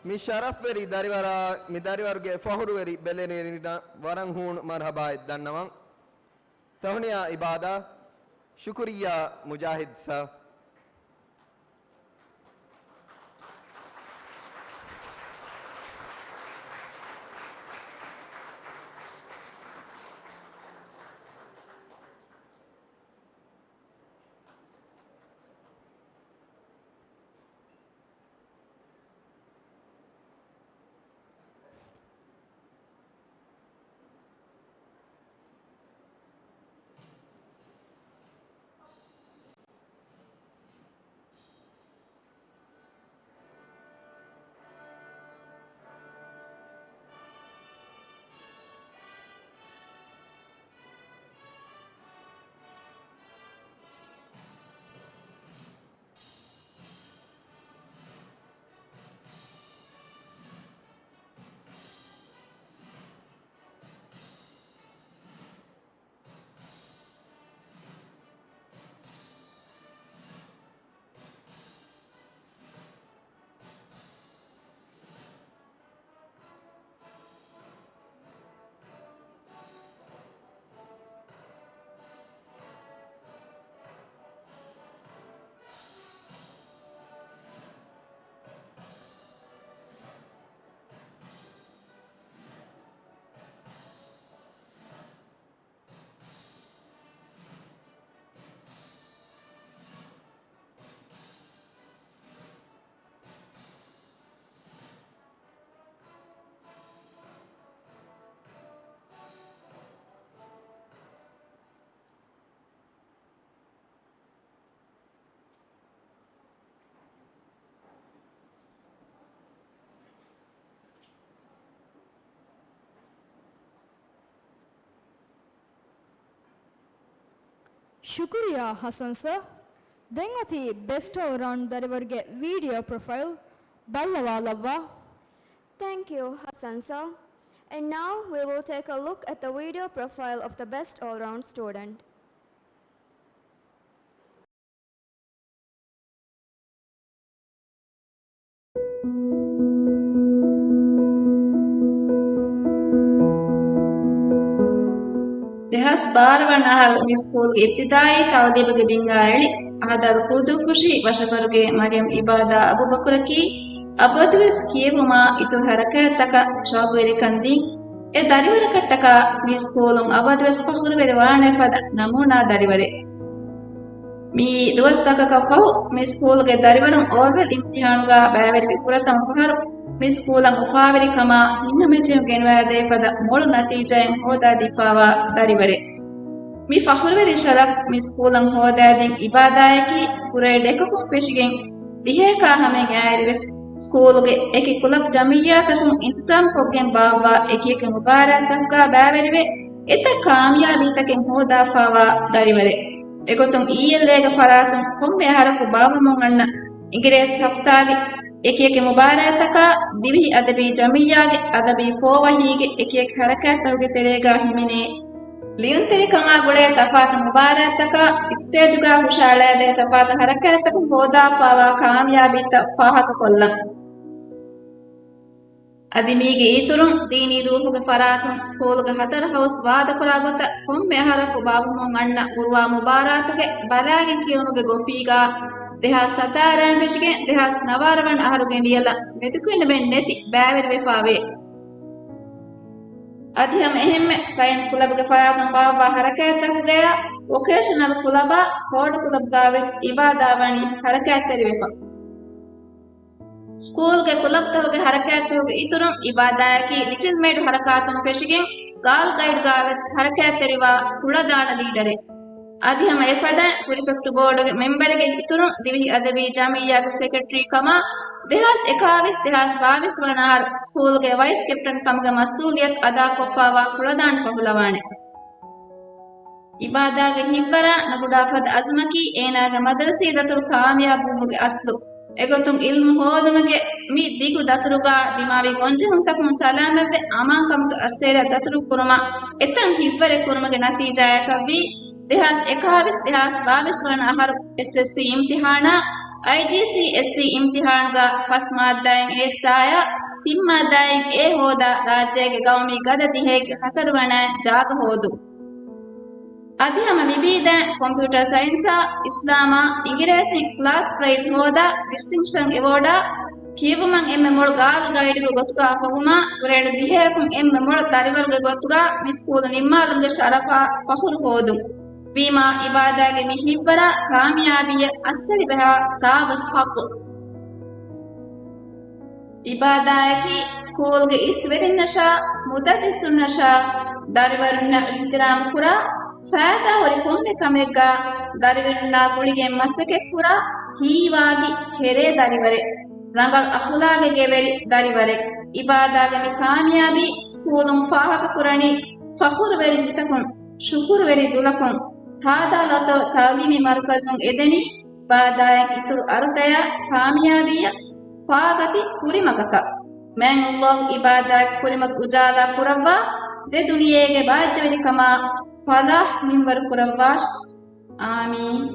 މި ޝަރަފްވެރި ދަރިވަރާ، މި ދަރިވަރުގެ ފަހުރުވެރި ބެލެނިވެރިންނަށް ވަރަށް ހޫނު މަރުޙަބާއެއް ދަންނަވަން. ތަހުނިޔާ އިބާދާ، ޝުކުރިއްޔާ މުޖާހިދް ސާ. ޝުކުރިއްޔާ ހަސަން ސާ. ދެން އޮތީ ބެސްޓް އޯލް ރައުންޑް ދަރިވަރުގެ ވީޑިއޯ ޕްރޮފައިލް ބައްލަވާލައްވާ. Thank you, ހަސަން ސާ. And now we will take a look at the video profile of the best all-round student. ދެހާސް ބާރަ ވަނަ އަހަރު މި ސްކޫލްގެ އިބްތިދާއީ ތައުލީމުގެ ބިންގާ އެޅި، އަހަދާލް ކުޅުދުއްފުށި ވަށަފަރުގެ މަރިޔަމް އިބާދާ އަބޫބަކުރަކީ، އަބަދުވެސް ކިޔެވުމާ އިތުރު ހަރަކާތްތަކަށް ޝައުގުވެރިކަން ދިން އެ ދަރިވަރަކަށްޓަކާ މި ސްކޫލުން އަބަދުވެސް ފަޚުރުވެރިވާނެ ފަދަ ނަމޫނާ ދަރިވަރެއް. މިއީ ދުވަސްތަކަކަށް ފަހު، މި ސްކޫލުގެ ދަރިވަރުން އޯވެލް އިމްތިހާނުގަ ބައިވެރިވި ފުރަތަމަ ފަހަރު، މި ސްކޫލަށް އުފާވެރިކަމާ ހިތްހަމަޖެހުން ގެނުވާދޭ ފަދަ މޮޅު ނަތީޖާއެއް ހޯދާދީފާވާ ދަރިވަރެއް. މި ފަޚުރުވެރި ޝަރަފް މި ސްކޫލަށް ހޯދާދިން އިބާދާއަކީ ކުރެ ޑެކަކުން ފެށިގެން ދިހައެކާ ހަމައިން އައިރިވެސް ސްކޫލުގެ އެކި ކުލަބް ޖަމިއްޔާތަކުން އިންތިޒާމްކޮށްގެން ބާއްވާ އެކިއެކި މުބާރާތްތަކުގަ ބައިވެރިވެ، އެތައް ކާމިޔާބީތަކެއް ހޯދާފާވާ ދަރިވަރެއް. އެގޮތުން އީއެލްއޭގެ ފަރާތުން ކޮންމެ އަހަރަކު ބާއްވަމުން އަންނަ އިނގިރޭސި ހަފްތާގެ އެކިއެކި މުބާރާތްތަކާ، ދިވެހި އަދަބީ ޖަމިއްޔާގެ އަދަބީ ފޯވަހީގެ އެކިއެކި ހަރަކާތްތަކުގެ ތެރޭގަ ހިމެނޭ، ލިޔުންތެރިކަމާ ގުޅޭ ތަފާތު މުބާރާތްތަކާ، ސްޓޭޖުގަ ހުށައަޅައިދޭ ތަފާތު ހަރަކާތްތަކުން ހޯދާފާވާ ކާމިޔާބީތައް ފާހަގަކޮށްލަން. އަދި މީގެ އިތުރުން، ދީނީ ރޫޙުގެ ފަރާތުން ސްކޫލުގެ ހަތަރު ހައުސް ވާދަކުރާ ގޮތަށް ކޮންމެ އަހަރަކު ބާއްވަމުން އަންނަ ގުރުއާ މުބާރާތުގެ ބަލާގެން ކިޔުމުގެ ގޮފީގަ، ދެހާސް ސަތާރައިން ފެށިގެން ދެހާސް ނަވާރަ ވަނަ އަހަރު ގެނޑިއަލަން މެދުކުއިންނެމެން ނެތި ބައިވެރިވެފާވޭ. އަދި ހަމަ އެހެންމެ ސައިންސް ކުލަބުގެ ފަރާތުން ބާއްވާ ހަރަކާތްތަކުގަޔާ، ވޮކޭޝަނަލް ކުލަބާ، ކޯޑް ކުލަބްގަވެސް އިބާދާ ވަނީ ހަރަކާތްތެރިވެފަ. ސްކޫލްގެ ކުލަބްތަކުގެ ހަރަކާތްތަކުގެ އިތުރުން އިބާދާއަކީ ލިޓިލް މޭޑް ހަރަކާތުން ފެށިގެން، ގާލް ގައިޑްގަވެސް ހަރަކާތްތެރިވާ ކުޅަދާނަ ލީޑަރެއް. އަދި ހަމަ އެފަދައިން ޕްރިފެކްޓް ބޯޑުގެ މެމްބަރެއްގެ އިތުރުން ދިވެހި އަދަބީ ޖަމިއްޔާގެ ސެކްރެޓަރީ ކަމާ، ދެހާސް އެކާވީސް ދެހާސް ބާވީސް ވަނަ އަހަރު ސްކޫލްގެ ވައިސް ކެޕްޓަން ކަމުގެ މަސްއޫލިއްޔަތު އަދާކޮށްފާވާ ކުޅަދާނަ ފަހުލަވާނެ. އިބާދާގެ ހިތްވަރާ ނުގުޑާ ފަދަ އަޒުމަކީ އޭނާގެ މަދަރަސީ ދަތުރު ކާމިޔާބުވުމުގެ އަސްލު. އެގޮތުން އިލްމު ހޯދުމުގެ މި ދިގު ދަތުރުގަ ދިމާވި ގޮންޖެހުންތަކުން ސަލާމަތްވެ އަމާންކަމުގެ އައްސޭރިއަށް ދަތުރު ކުރުމަށް އެތަން ހިތްވަރެއް ކުރުމުގެ ނަތީޖާއަކަށްވީ، ދެހާސް އެކާވީސް ދެހާސް ބާވީސް ވަނަ އަހަރު އެސްއެސްސީ އިމްތިހާނާ އައިޖީސީއެސްސީ އިމްތިހާނުގަ ފަސް މާއްދާއިން އޭ ސްޓާއާ ތިން މާއްދާއިން އޭ ހޯދާ ރާއްޖޭގެ ގައުމީ ގަދަ ދިހައެއްގެ ހަތަރުވަނައިން ޖާގަ ހޯދުން. އަދި ހަމަ މިބީދައިން ކޮމްޕިއުޓަރ ސައިންސާ، އިސްލާމާ، އިނގިރޭސިން ކްލާސް ޕްރައިޒް ހޯދާ، ޑިސްޓިންކްޝަން އެވޯޑާ، ކިޔެވުމަށް އެންމެ މޮޅު ގާލު ގައިޑުގެ ގޮތުގަ ހޮވުމާ، ގްރޭޑް ދިހައަކުން އެންމެ މޮޅު ދަރިވަރުގެ ގޮތުގަ މި ސްކޫލު ނިންމާލުމުގެ ޝަރަފާ ފަޚުރު ހޯދުން. ވީމާ، އިބާދާގެ މި ހިތްވަރާ ކާމިޔާބީއަށް އައްސަލިބެހާ ސާބަސް ޙައްޤު. އިބާދާއަކީ ސްކޫލްގެ އިސްވެރިންނަށާ، މުދައްރިސުންނަށާ، ދަރިވަރުންނަށް އިޙްތިރާމްކުރާ، ފައިދާހުރި ކޮންމެ ކަމެއްގަ ދަރިވަރުންނާ ގުޅިގެން މަސައްކަތްކުރާ، ހީވާގި ކެރޭ ދަރިވަރެއް، ރަނގަޅު އަޚުލާގެއްގެ ވެރި ދަރިވަރެއް. އިބާދާގެ މި ކާމިޔާބީ ސްކޫލުން ފާހަގަކުރަނީ ފަޚުރުވެރި ހިތަކުން، ޝުކުރުވެރި ދުލަކުން. ހާދާ ލަތޯ ތައުލީމީ މަރުކަޒުން އެދެނީ އިބާދާއަށް އިތުރު އަރުތަޔާ ކާމިޔާބީއަށް ފާގަތި ކުރިމަގަކަށް. މާތް ﷲ އިބާދާގެ ކުރިމަގު އުޖާލާ ކުރައްވާ، ދެ ދުނިޔޭގެ ބާއްޖަވެރިކަމާ ފަލާޙް މިންވަރު ކުރައްވާށި. އާމީން.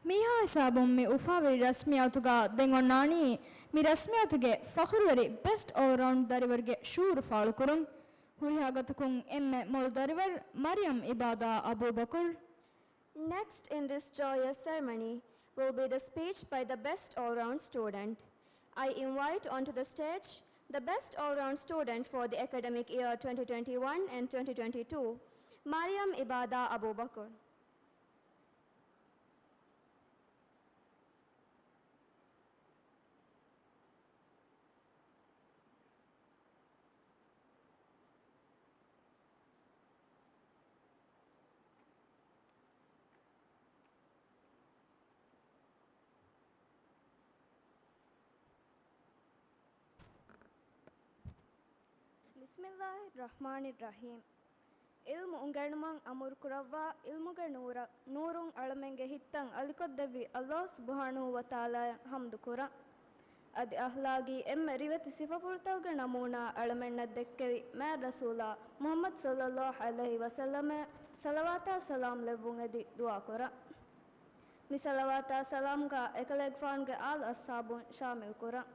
މީހާ ހިސާބުން މި އުފާވެރި ރަސްމިއްޔާތުގަ ދެން އޮންނާނީ، މި ރަސްމިއްޔާތުގެ ފަޚުރުވެރި ބެސްޓް އޯލްރައުންޑް ދަރިވަރުގެ ޝުޢޫރު ފާޅުކުރުން. ހުރިހާ ގޮތަކުން އެންމެ މޮޅު ދަރިވަރު މަރިޔަމް އިބާދާ އަބޫބަކުރު. Next in this joyous ceremony will be the speech by the best all-round student. I invite onto the stage the best all-round student for the academic year twenty twenty-one and twenty twenty-two, Mariam Ibada Abubakar. بسم الله الرحمن الرحيم. ޢިލްމު އުނގެނުމަށް އަމުރުކުރައްވާ ޢިލްމުގެ ނޫރަށް، ނޫރުން އަޅަމެންގެ ހިތްތައް އަލިކޮށްދެއްވި ﷲ ސުބްޙާނަހޫ ވަތަޢާލާއަށް ޙަމްދުކުރަން. އަދި އަޚްލާޤީ އެންމެ ރިވެތި ސިފަފުޅުތަކުގެ ނަމޫނާ އަޅަމެންނަށް ދެއްކެވި މާތް ރަސޫލާ މުޙައްމަދު ޞައްލައްލާހު ޢަލައިހި ވަސައްލަމަށް ޞަލަވާތާ ސަލާމް ލެއްވުން އެދި ދުޢާކުރަން. މި ޞަލަވާތާ ސަލާމްގަ އެކަލޭގެފާނުގެ އާލު އަޞްޙާބުން ޝާމިލްކުރަން.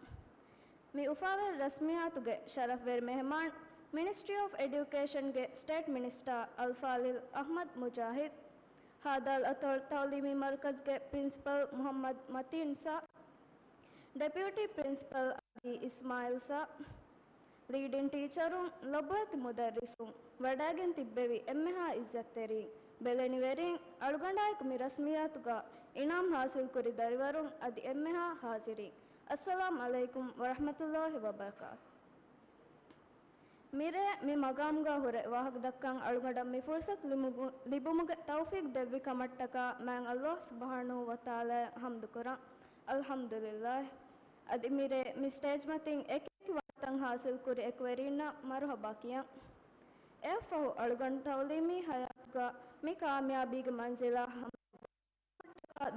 މި އުފާވެރި ރަސްމިއްޔާތުގެ ޝަރަފްވެރި މެހެމާން، މިނިސްޓްރީ އޮފް އެޑިއުކޭޝަންގެ ސްޓޭޓް މިނިސްޓާ އަލްފާޟިލް އަޙްމަދު މުޖާހިދު، ހާދާލް އަތޮޅު ތަޢުލީމީ މަރުކަޒުގެ ޕްރިންސިޕަލް މުޙައްމަދު މަތީން ސާ، ޑެޕިއުޓީ ޕްރިންސިޕަލް އަލީ އިސްމާޢީލް ސާ، ލީޑިން ޓީޗަރުން، ލޮބުވެތި މުދައްރިސުން، ވަޑައިގެން ތިއްބެވި އެންމެހާ އިއްޒަތްތެރިން، ބެލެނިވެރިން، އަޅުގަނޑާއެކު މި ރަސްމިއްޔާތުގަ އިނާމް ޙާޞިލްކުރި ދަރިވަރުން އަދި އެންމެހާ ޙާޟިރީން، އައްސަލާމް ޢަލައިކުމް ވަރަޙްމަތުﷲ ވަބަރަކާތު. މިރޭ މި މަގާމުގަ ހުރެ ވާހަކަ ދައްކަން އަޅުގަނޑަށް މި ފުރުޞަތު ލިބު-، ލިބުމުގެ ތައުފީޤު ދެއްވި ކަމަށްޓަކާ މާތް ﷲ ސުބްޙާނަހޫ ވަތަޢާލާއަށް ޙަމްދުކުރަން. އަލްޙަމްދުލިއްލާހް. އަދި މިރޭ މި ސްޓޭޖް މަތިން އެކި ވާތަން ޙާޞިލްކުރި އެކުވެރީންނަށް މަރުޙަބާ ކިޔަން. އެއަށްފަހު އަޅުގަނޑު ތަޢުލީމީ ޙަޔާތުގަ މި ކާމިޔާބީގެ މަންޒިލާ ހަމަ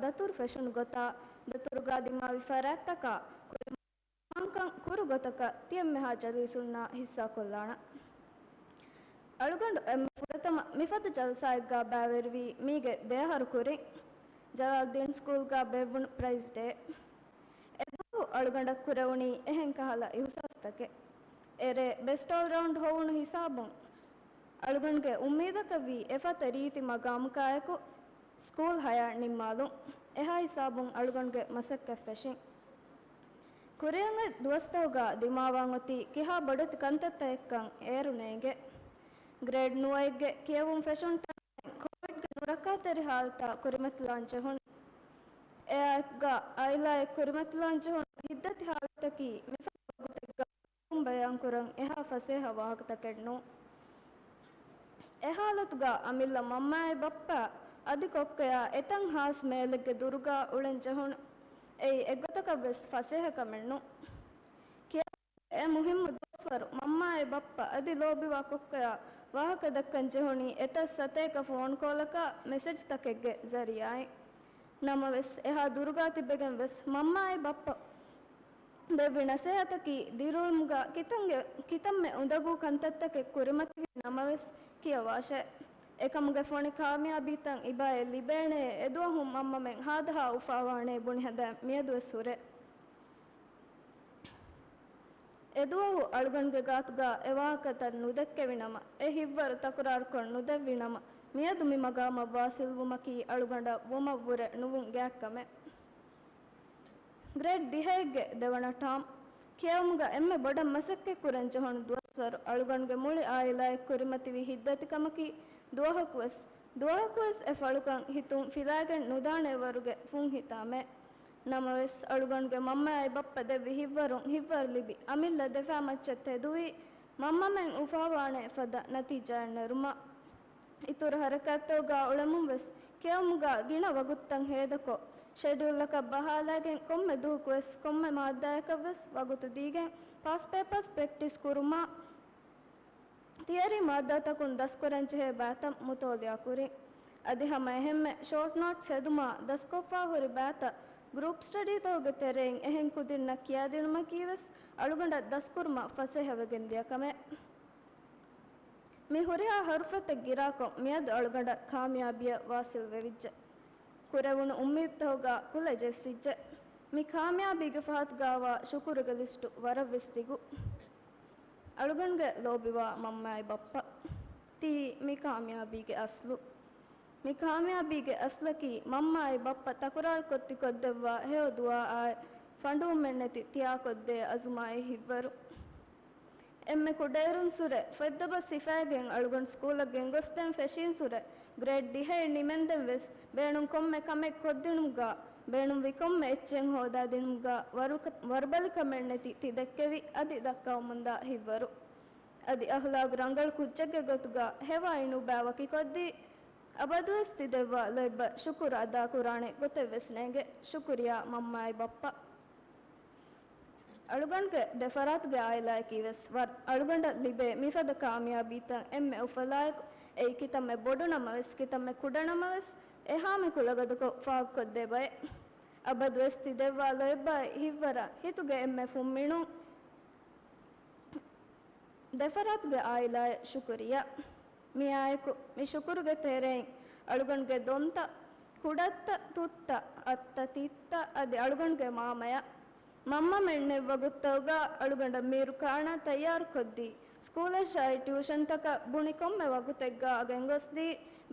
ދަތުރު ފެށުނު ގޮތާ، ދަތުރުގަ ދިމާވި ފަރާތްތަކާ ކުރި މަގާމްކަން ކުރު ގޮތަކަށް ތިޔަ އެންމެހާ ޖަލީސުންނާ ހިއްސާކޮށްލާނަން. އަޅުގަނޑު އެންމެ ފުރަތަމަ މިފަދަ ޖަލްސާއެއްގަ ބައިވެރިވީ މީގެ ދެއަހަރު ކުރިން، ޖަލާލްދީން ސްކޫލްގަ ބޭއްވުނު ޕްރައިޒް ޑޭ. އެދުވަހު އަޅުގަނޑަށް ކުރެވުނީ އެހެން ކަހަލަ އިހުސާސްތަކެއް. އެރޭ ބެސްޓް އޯލްރައުންޑް ހޮވުނު ހިސާބުން އަޅުގަނޑުގެ އުއްމީދަކަށްވީ އެފަދަ ރީތި މަގާމަކާއެކު ސްކޫލް ހަޔާތް ނިންމާލުން. އެހާ ހިސާބުން އަޅުގަނޑުގެ މަސައްކަތް ފެށިން. ކުރިއަށް އޮތް ދުވަސްތަކުގަ ދިމާވާން އޮތީ ކިހާ ބޮޑެތި ކަންތައްތަކެއްކަން އޭރު ނޭނގެ. ގްރޭޑް ނުވައެއްގެ ކިޔެވުން ފެށުން ކޯވިޑްގެ ނުރައްކާތެރި ހާލަތާ ކުރިމަތިލާން ޖެހުނު. އެއާއެކުގަ އާއިލާއެއް ކުރިމަތިލާން ޖެހުނު ހިތްދަތި ހާލަތަކީ މިފަދަ ވަގުތެއްގަ ބަޔާންކުރަން އެހާ ފަސޭހަ ވާހަކަތަކެއް ނޫން. އެ ހާލަތުގަ އަމިއްލަ މަންމާއި ބައްޕަ އަދި ކޮއްކޮޔާ އެތަން ހާސް މޭލެއްގެ ދުރުގަ އުޅެން ޖެހުނު. އެއީ އެއްގޮތަކަށް ވެސް ފަސޭހަ ކަމެއް ނޫން. ކިޔާ އެ މުހިއްމު ދުވަސްވަރު މަންމާއި ބައްޕަ އަދި ލޯބިވާ ކޮއްކޮޔާ ވާހަކަ ދައްކަން ޖެހުނީ އެތައް ސަތޭކަ ފޯން ކޯލަކާ މެސެޖްތަކެއްގެ ޒަރީއާއިން. ނަމަވެސް، އެހާ ދުރުގާ ތިބެގެން ވެސް މަންމާއި ބައްޕަ ދެއްވި ނަސޭހަތަކީ ދިރިއުޅުމުގަ ކިތަންގެ، ކިތަންމެ އުނދަގޫ ކަންތައްތަކެއް ކުރިމަތިވި ނަމަވެސް ކިޔަވާށޭ. އެކަމުގެ ފޮނި ކާމިޔާބީތައް އިބައެއް ލިބޭނޭ އެދުވަހު މަންމަމެން ހާދަހާ އުފާވާނޭ ބުނި ހަދާ މިއަދުވެސް ހުރޭ. އެދުވަހު އަޅުގަނޑުގެ ގާތުގަ އެ ވާހަކަތައް ނުދެއްކެވި ނަމަ، އެ ހިއްވަރު ތަކުރާރުކޮށް ނުދެއްވި ނަމަ، މިއަދު މި މަގާމަށް ވާސިލްވުމަކީ އަޅުގަނޑަށް ވުމަށްވުރެ ނުވުން ގާތްކަމެއް. ގްރޭޑް ދިހައެއްގެ ދެވަނަ ޓާމް. ކިޔަވުމުގަ އެންމެ ބޮޑަށް މަސައްކަތްކުރަން ޖެހުނު ދުވަސްވަރު އަޅުގަނޑުގެ މުޅި އާއިލާއެއް ކުރިމަތިވި ހިތްދަތިކަމަކީ ދުވަހަކުވެސް، ދުވަހަކުވެސް އެ ފަޅުކަން ހިތުން ފިލާގެން ނުދާނެ ވަރުގެ ފުންހިތާމެ. ނަމަވެސް، އަޅުގަނޑުގެ މަންމައާއި ބައްޕަ ދެއްވި ހިތްވަރުން ހިތްވަރު ލިބި، އަމިއްލަ ދެފާ މައްޗަށް ތެދުވީ، މަންމަމެން އުފާވާނެ ފަދަ ނަތީޖާއެއް ނެރުމަށް. އިތުރު ހަރަކާތްތަކުގަ އުޅެމުން ވެސް ކިޔަވުމުގަ ގިނަ ވަގުތުތައް ހޭދަކޮށް، ޝެޑިއުލްއަކަށް ބަހާލައިގެން ކޮންމެ ދުވަހަކުވެސް ކޮންމެ މާއްދާއަކަށްވެސް ވަގުތު ދީގެން ޕާސް ޕޭޕާސް ޕްރެކްޓިސް ކުރުމާ، ތިއަރީ މާއްދާތަކުން ދަސްކުރަންޖެހޭ ބައިތައް މުތޯލިއާކުރިން. އަދި ހަމަ އެހެންމެ ޝޯޓް ނޯޓްސް ހެދުމާ، ދަސްކޮށްފާ ހުރި ބައިތައް ގްރޫޕް ސްޓަޑީތަކުގެ ތެރެއިން އެހެން ކުދިންނަށް ކިޔާދިނުމަކީވެސް އަޅުގަނޑަށް ދަސްކުރުމަށް ފަސޭހަވެގެންދިޔަ ކަމެއް. މި ހުރިހާ ހަރުފަތައް ގިރާކޮށް، މިއަދު އަޅުގަނޑަށް ކާމިޔާބީއަށް ވާސިލް ވެވިއްޖެ. ކުރެވުނު އުއްމީދުތަކުގަ ކުލަ ޖެއްސިއްޖެ. މި ކާމިޔާބީގެ ފަހަތުގައިވާ ޝުކުރުގެ ލިސްޓު ވަރަށްވެސް ދިގު. އަޅުގަނޑުގެ ލޯބިވާ މަންމާއި ބައްޕަ، ތީ މި ކާމިޔާބީގެ އަސްލު. މި ކާމިޔާބީގެ އަސްލަކީ މަންމާއި ބައްޕަ ތަކުރާރުކޮށް ތިކޮށްދެއްވާ ހެޔޮ ދުޢާއާއި ފަނޑުވުމެއްނެތި ތިޔާކޮށްދޭ އަޒުމާއި ހިތްވަރު. އެންމެ ކުޑައިރުންސުރެ ފޮތްދަބަސް ހިފައިގެން އަޅުގަނޑު ސްކޫލަށް ގެންގޮސްދޭން ފެށީންސުރެ، ގްރޭޑް ދިހައެއް ނިމެންދެން ވެސް ބޭނުން ކޮންމެ ކަމެއް ކޮށްދިނުމުގަ، ބޭނުންވި ކޮންމެ އެއްޗެއް ހޯދާދިނުމުގަ ވަރު-، ވަރުބަލިކަމެއްނެތި ތި ދެއްކެވި އަދި ދައްކަވަމުންދާ ހިތްވަރު. އަދި އަހްލާގު ރަނގަޅު ކުއްޖެއްގެ ގޮތުގަ ހެވާއި ނުބައި ވަކިކޮށްދީ، އަބަދުވެސް ތި ދެއްވާ ލޯތްބަށް ޝުކުރު އަދާކުރާނެ ގޮތެއްވެސް ނޭނގެ. ޝުކުރިއްޔާ މަންމާއި ބައްޕަ. އަޅުގަނޑުގެ ދެފަރާތުގެ އާއިލާއަކީވެސް ވަރަށް އަޅުގަނޑަށް ލިބޭ މިފަދަ ކާމިޔާބީތައް އެންމެ އުފަލާއެކު، އެއީ ކިތަންމެ ބޮޑު ނަމަވެސް، ކިތަންމެ ކުޑަ ނަމަވެސް، އެހާމެ ކުލަގަދަކޮށް ފާހަގަކޮށްދޭ ބައެއް. އަބަދުވެސް ތި ދެއްވާ ލޯތްބާއި ހިތްވަރާ ހިތުގެ އެންމެ ފުންމިނުން ދެފަރާތުގެ އާއިލާއަށް ޝުކުރިއްޔާ. މިއާއެކު މި ޝުކުރުގެ ތެރެއިން އަޅުގަނޑުގެ ދޮންތައް، ކުޑަތައް، ތުއްތައް، އަތްތައް، ތިއްތައް އަދި އަޅުގަނޑުގެ މާމަޔަށް. މަންމަމެން ނެތް ވަގުތުތަކުގަ އަޅުގަނޑަށް މީރު ކާނާ ތައްޔާރުކޮށްދީ، ސްކޫލަށާއި ޓިއުޝަންތަކަށް ބުނި ކޮންމެ ވަގުތެއްގަ ގެންގޮސްދީ،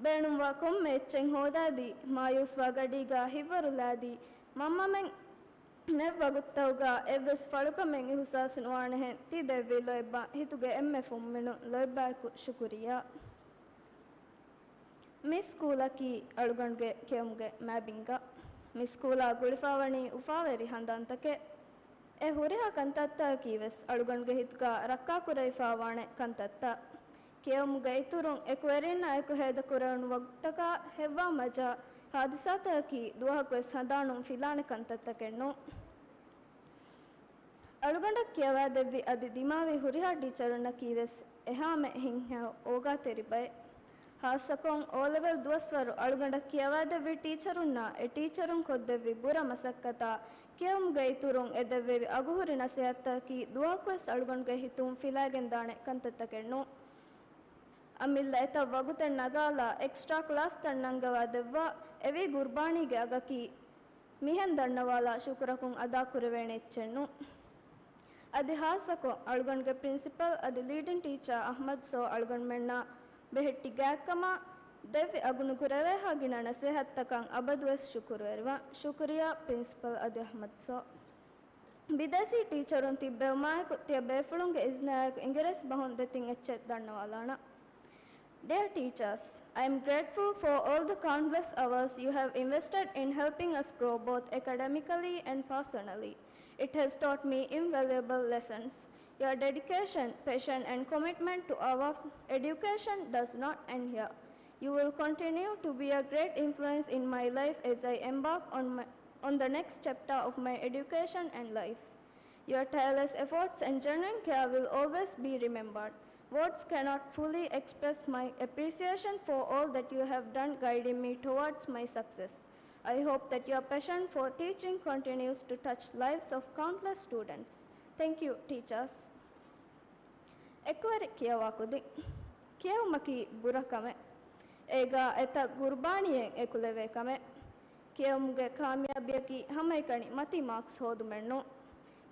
ބޭނުންވާ ކޮންމެ އެއްޗެއް ހޯދާދީ، މާޔޫސްވާ ގަޑީގަ ހިތްވަރު ލާދީ، މަންމަމެން ނެތް ވަގުތުތަކުގަ އެއްވެސް ފަޅުކަމެއް އިހުސާސް ނުވާނެހެން ތި ދެއްވި ލޯތްބާ ހިތުގެ އެންމެ ފުންމިނުން ލޯތްބާއެކު ޝުކުރިއްޔާ. މި ސްކޫލަކީ އަޅުގަނޑުގެ ކެއުމުގެ މާބިންގަ. މި ސްކޫލާ ގުޅިފާވަނީ އުފާވެރި ހަނދާންތަކެއް. އެ ހުރިހާ ކަންތައްތަކަކީ ވެސް އަޅުގަނޑުގެ ހިތުގަ ރައްކާކުރެވިފާވާނެ ކަންތައްތައް. ކެއުމުގެ އިތުރުން އެކުވެރިންނާ އެކު ހޭދަކުރެވުނު ވަގުތުތަކާ ހެއްވާ މަޖާ ހާދިސާތަކަކީ ދުވަހަކުވެސް ހަނދާނުން ފިލާނެ ކަންތައްތަކެއް ނޫން. އަޅުގަނޑަށް ކިޔަވާދެއްވި އަދި ދިމާވި ހުރިހާ ޓީޗަރުންނަކީ ވެސް އެހާމެ ހިތްހެޔޮ އޯގާތެރި ބައެއް. ހާއްސަކޮށް އޯލެވެލް ދުވަސްވަރު އަޅުގަނޑަށް ކިޔަވާދެއްވި ޓީޗަރުންނާ އެ ޓީޗަރުން ކޮށްދެއްވި ބުރަ މަސައްކަތާ ކިޔަވުމުގެ އިތުރުން އެ ދެއްވެވި އަގުހުރި ނަސޭހަތްތަކަކީ ދުވަހަކުވެސް އަޅުގަނޑުގެ ހިތުން ފިލާގެންދާނެ ކަންތައްތަކެއް ނޫން. އަމިއްލަ އެތައް ވަގުތެއް ނަގާލާ އެކްސްޓްރާ ކްލާސްތައް ނަންގަވާ ދެއްވާ އެވީ ގުރްބާނީގެ އަގަކީ މިހެން ދަންނަވާލާ ޝުކުރަކުން އަދާކުރެވޭނެ އެއްޗެއް ނޫން. އަދި ހާއްސަކޮށް އަޅުގަނޑުގެ ޕްރިންސިޕަލް އަދި ލީޑިން ޓީޗާ އަޙްމަދު ސޯ އަޅުގަނޑުމެންނާ ބެހެއްޓި ގާތްކަމާ ދެއްވި އަގުނުކުރެވޭހާ ގިނަ ނަސޭހަތްތަކަށް އަބަދުވެސް ޝުކުރުވެރިވާން. ޝުކުރިއްޔާ ޕްރިންސިޕަލް އަދި އަޙްމަދު ސޯ. ބިދޭސީ ޓީޗަރުން ތިއްބެވުމާއެކު، ތިޔަ ބޭފުޅުންގެ އިޒްނާއެކު އިނގިރޭސި ބަހުން ދެތިން އެއްޗެއް ދަންނަވާލާނަން. Dear teachers, I am grateful for all the countless hours you have invested in helping us grow both academically and personally. It has taught me invaluable lessons. Your dedication, passion, and commitment to our education does not end here. You will continue to be a great influence in my life as I embark on my, on the next chapter of my education and life. Your tireless efforts and genuine care will always be remembered. Words cannot fully express my appreciation for all that you have done guiding me towards my success. I hope that your passion for teaching continues to touch lives of countless students. Thank you, teachers. އެކުވެރި ކިޔަވާ ކުދިން. ކިޔެވުމަކީ ބުރަ ކަމެއް. އޭގާ އެތައް ގުރުބާނީއެއް އެކުލެވޭ ކަމެއް. ކިޔެވުމުގެ ކާމިޔާބީއަކީ ހަމައެކަނި މަތީ މާކްސް ހޯދުމެއް ނޫން.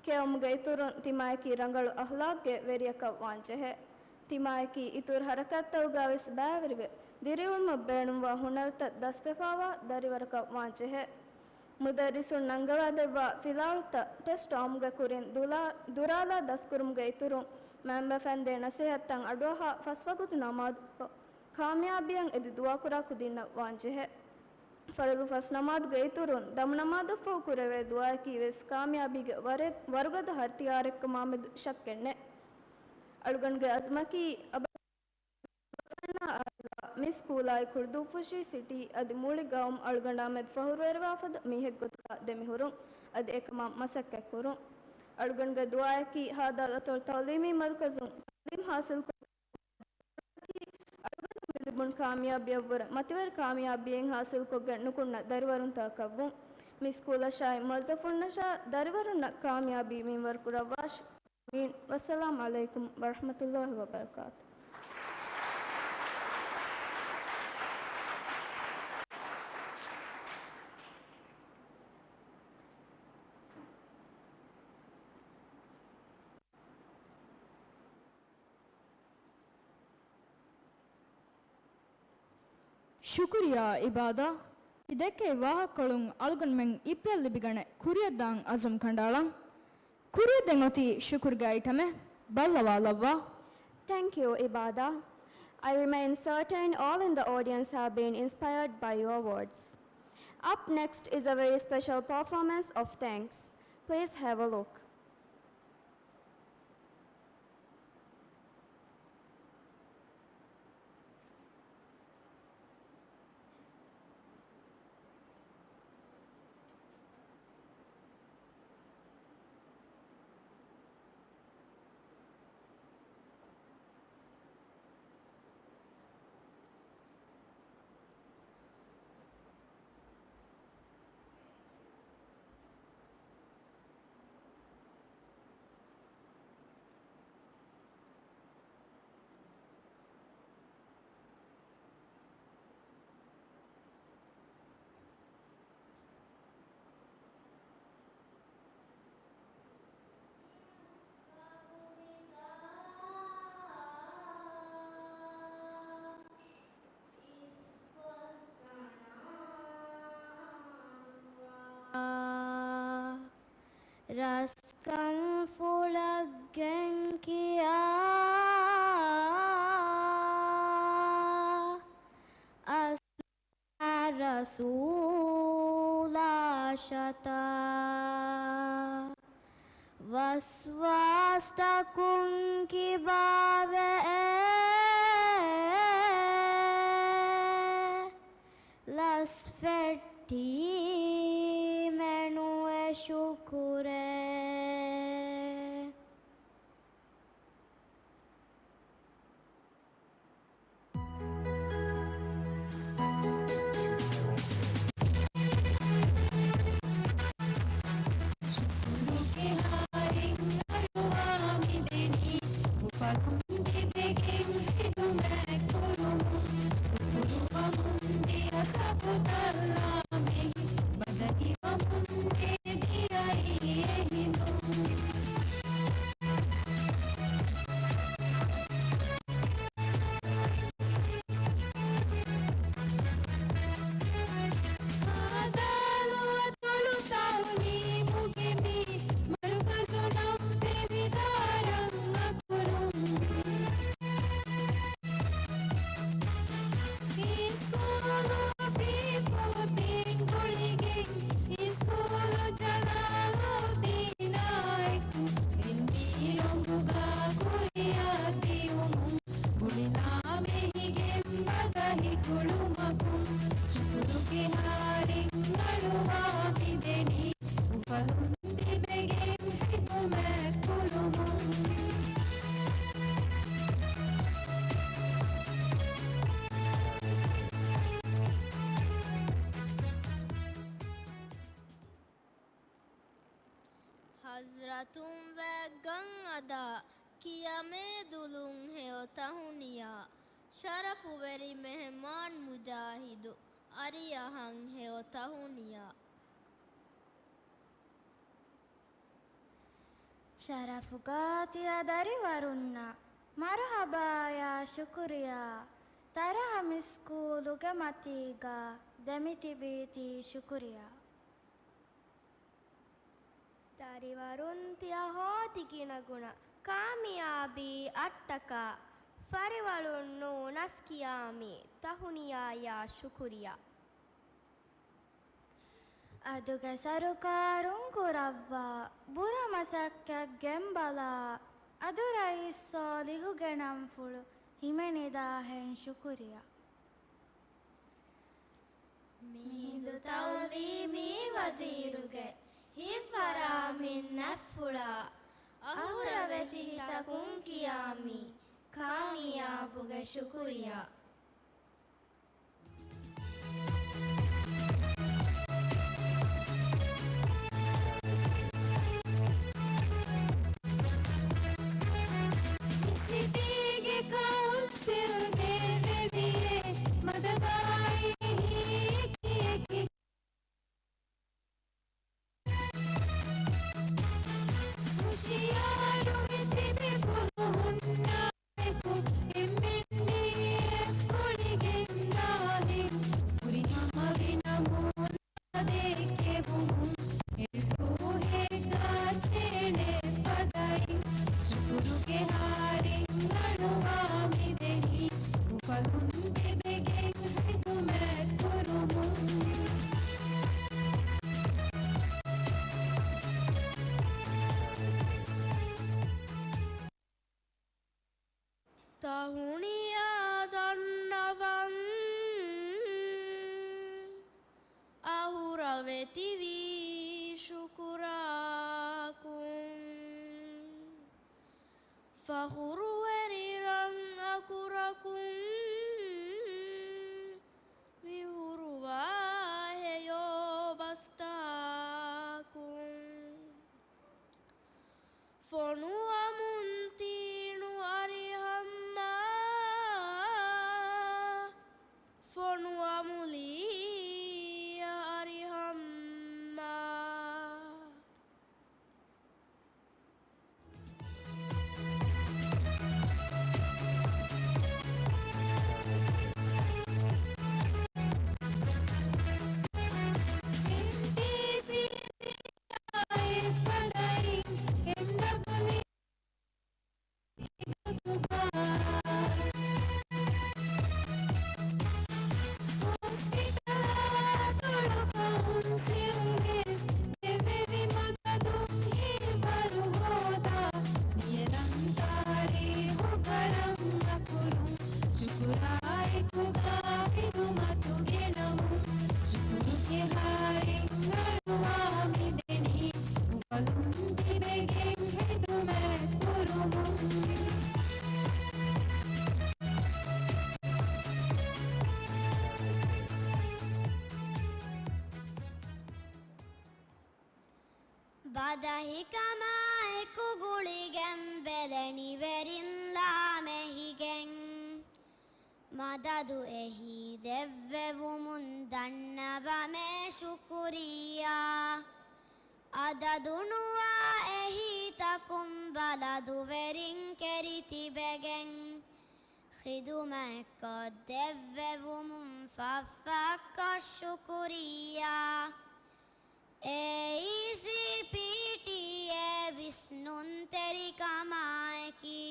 ކިޔެވުމުގެ އިތުރުން ތިމާޔަކީ ރަނގަޅު އަހްލާގްގެ ވެރިޔަކަށް ވާންޖެހޭ. ތިމާޔަކީ އިތުރު ހަރަކާތްތަކުގައިވެސް ބައިވެރިވެ، ދިރިއުޅުމަށް ބޭނުންވާ ހުނަރުތައް ދަސްވެފާވާ ދަރިވަރަކަށް ވާންޖެހޭ. މުދައްރިސުން ނަންގަވާދެއްވާ ފިލާވަޅުތައް ޓެސްޓް އާއްމުގެ ކުރިން ދުލާ-، ދުރާލާ ދަސްކުރުމުގެ އިތުރުން މައިންބަފައިން ދޭ ނަސޭހަތްތައް އަޑުއަހާ ފަސްވަގުތު ނަމާދުކޮށް، ކާމިޔާބީއަށް އެދި ދުޢާކުރާ ކުދިންނަށް ވާންޖެހޭ. ފަރުޟު ފަސް ނަމާދުގެ އިތުރުން ދަމު ނަމާދަށްފަހު ކުރެވޭ ދުޢާއަކީ ވެސް ކާމިޔާބީގެ ވަރެ-، ވަރުގަދަ ހަރިތިއާރެއްކަމާމެދު ޝައްކެއްނެތް. އަޅުގަނޑުގެ އަޒުމަކީ އަބަ ފަންނާ އާއިލާ މި ސްކޫލާއި ކުޅިދުއްފުށީ ސިޓީ އަދި މުޅި ގައުމު އަޅުގަނޑާމެދު ފަހުރުވެރިވާފަދަ މީހެއްގޮތުގަ ދެމިހުރުން އަދި އެކަމަށް މަސައްކަތްކުރުން. އަޅުގަނޑުގެ ދުޢާއަކީ ހާދާ ދަތުރު ތަޢުލީމީ މަރުކަޒުން ތަޢުލީމް ޙާޞިލްކޮށް އަޅުގަނޑު މިލިބުނު ކާމިޔާބީއަށްވުރެ މަތިވެރި ކާމިޔާބީއެއް ޙާޞިލްކޮށްގެން ނުކުންނަ ދަރިވަރުންތަކަކަށްވުން. މި ސްކޫލަށާއި މުވައްޒަފުންނަށާ ދަރިވަރުންނަށް ކާމިޔާބީ މިންވަރުކުރައްވާށި. އާމީން. ވައްސަލާމް ޢަލައިކުމް ވަރަޙްމަތުﷲި ވަބަރަކާތު. ޝުކުރިއްޔާ އިބާދާ. ތި ދެއްކެވި ވާހަކަކޮޅުން އަޅުގަނޑުމެން ޢިބްރަތް ލިބިގަނެ ކުރިއަށްދާން އަޒުމް ކަނޑައަޅަން. ކުރިއަށްދޭން އޮތީ ޝުކުރުގެ އައިޓަމެއް. ބައްލަވާލައްވާ. Thank you, އިބާދާ. I remain certain all in the audience have been inspired by your words. Up next is a very special performance of Thanks. Please have a look. ރަސްކަން ފުޅަށްގެން ކިޔާ އަސް ރަސޫލާ ޝަތާ ވަސްވާސްތަކުން ކިބާވެ ލަސް ފެއްޓީމެ ނުވެ ޝުކުރޭ. އަތުންވައިގަން އަދާ، ކިޔަމޭ ދުލުން ހެޔޮ ތަހުނިޔާ، ޝަރަފުވެރި މެހެމާން މުޖާހިދު، އަރިއަހަން ހެޔޮ ތަހުނިޔާ. ޝަރަފުގާ ތިޔަ ދަރިވަރުންނަށް މަރުޙަބާޔާ ޝުކުރިޔާ، ތަރަހަ މި ސްކޫލުގެ މަތީގަ ދެމިތިބީތީ ޝުކުރިޔާ. ދަރިވަރުން ތިޔަ ހޯދި ގިނަގުނަ ކާމިޔާބީ އަށްޓަކާ، ފަރިވަޅުން ނޫނަސް ކިޔާ މި ތަހުނިޔާޔާ ޝުކުރިޔާ. އަދުގެ ސަރުކާރުން ކުރައްވާ ބުރަ މަސައްކަތް ގެންބަލާ، އަދު ރައީސް ސޯލިހުގެ ނަންފުޅު ހިމެނިދާހެން ޝުކުރިޔާ. މިހިނދު ތައުލީމީ ވަޒީރުގެ ހިތްވަރާ މި ނަފްފުޅާ، އަހުރަވެތި ހިތަކުން ކިޔާ މި ކާމިޔާބުގެ ޝުކުރިޔާ. ސިޓީގެ ކައުންސިލް ބޭއްވެވިއޭ، މަދަދާއި އެކި އެކި ހުޝިޔާރުވެ ތިބި ފުލުހުންނާއެކު، އެމްއެންޑީއެފް ގުޅިގެންދާހެން ފުރިހަމަވި ނަމޫނާ ދެއްކެވުމުން، އެއްރޫހެއްގާ ޗޭނެއް ފަދައިން، ޝުކުރުގެ ހާރެއް އަޅުވާ މިދެނީ، އުފަލުން ތިބެގެން ހިދުމަތް ކުރުމުން. ތަހުނިޔާ ދަންނަވަން، އަހުރަވެތިވީ ޝުކުރާކުން. ފަޚުރުވެރި ރަން އަކުރަކުން، ވިހުރުވާ ހެޔޮ ބަސްތާކުން. ފޮނުވަމުން ތީނު އަރިހަށްމާ، ފޮނުވަމުލީ އަރިހަށްމާ. ޝުކުރާއެކުގާ ޚިދުމަތުގެ ނަމުން، ޝުކުރުގެ ހާރެއް އަޅުވާ މިދެނީ، އުފަލުން ތިބެގެން ޚިދުމަތް ކުރުމުން. ބަދަހިކަމާއެކު ގުޅިގެން ބެލެނިވެރިން ލާމެހިގެން، މަދަދު އެހީ ދެއްވެވުމުން ދަންނަވަމޭ ޝުކުރިއްޔާ. އަދަދުނުވާ އެހީތަކުން ބަލަދުވެރިން ކެރިތިބެގެން، ޚިދުމަތްކޮށްދެއްވެވުމުން ފަށްފަށްކޮށް ޝުކުރިއްޔާ. އޭއީސީޕީޓީއޭ ވިސްނުންތެރިކަމާއެކީ،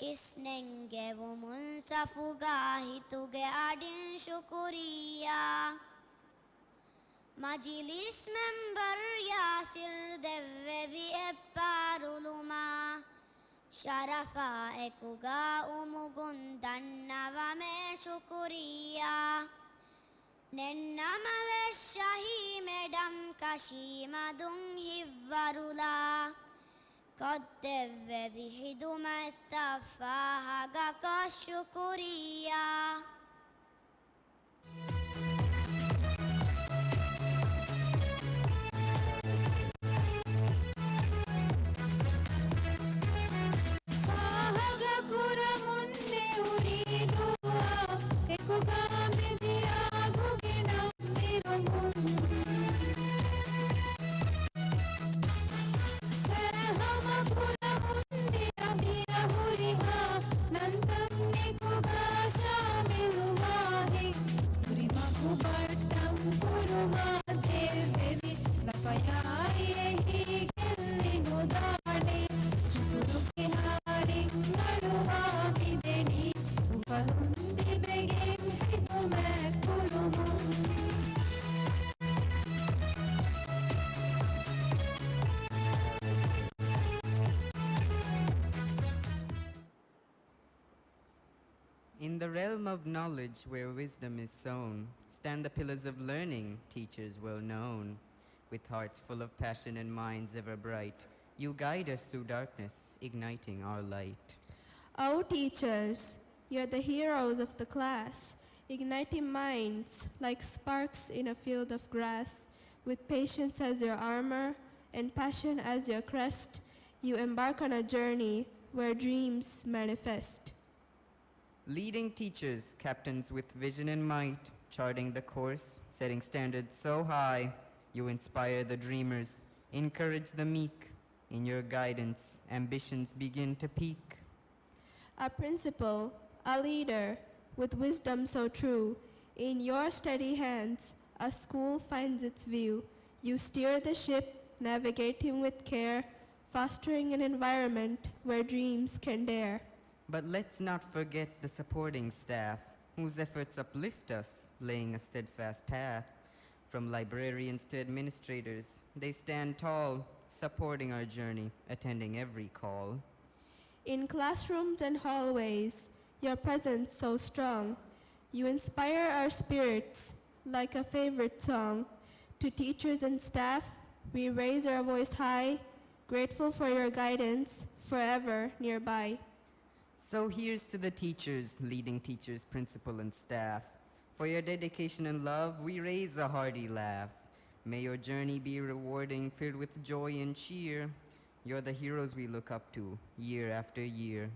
އިސްނެންގެވުމުން ސަފުގާ ހިތުގެ އަޑިން ޝުކުރިއްޔާ. މަޖިލީސް މެމްބަރު ޔާސިރު ދެއްވެވި އެއްބާރުލުމާ، ޝަރަފާ އެކުގާ އުމުގުން ދަންނަވަމޭ ޝުކުރިއްޔާ. ނެންނަމަވެސް ޝަހީ މެޑަމް ކަށީމަދުން ހިތްވަރުލާ، ކޮށްދެއްވެވި ޚިދުމަތްތައް ފާހަގަކޮށް ޝުކުރިއްޔާ. the realm of knowledge where wisdom is sown, stand the pillars of learning, teachers well known. With hearts full of passion and minds ever bright, you guide us through darkness, igniting our light. O teachers, you're the heroes of the class, igniting minds like sparks in a field of grass. With patience as your armor and passion as your crest, you embark on a journey where dreams manifest. Leading teachers, captains with vision and might, charting the course, setting standards so high, you inspire the dreamers, encourage the meek. In your guidance, ambitions begin to peak. A principal, a leader, with wisdom so true, in your steady hands, a school finds its view. You steer the ship, navigating with care, fostering an environment where dreams can dare. But let's not forget the supporting staff, whose efforts uplift us, laying a steadfast path. From librarians to administrators, they stand tall, supporting our journey, attending every call. In classrooms and hallways, your presence so strong. You inspire our spirits like a favorite song. To teachers and staff, we raise our voice high, grateful for your guidance, forever nearby. So here's to the teachers, leading teachers, principal, and staff. For your dedication and love, we raise a hearty laugh. May your journey be rewarding, filled with joy and cheer. You're the heroes we look up to, year after year.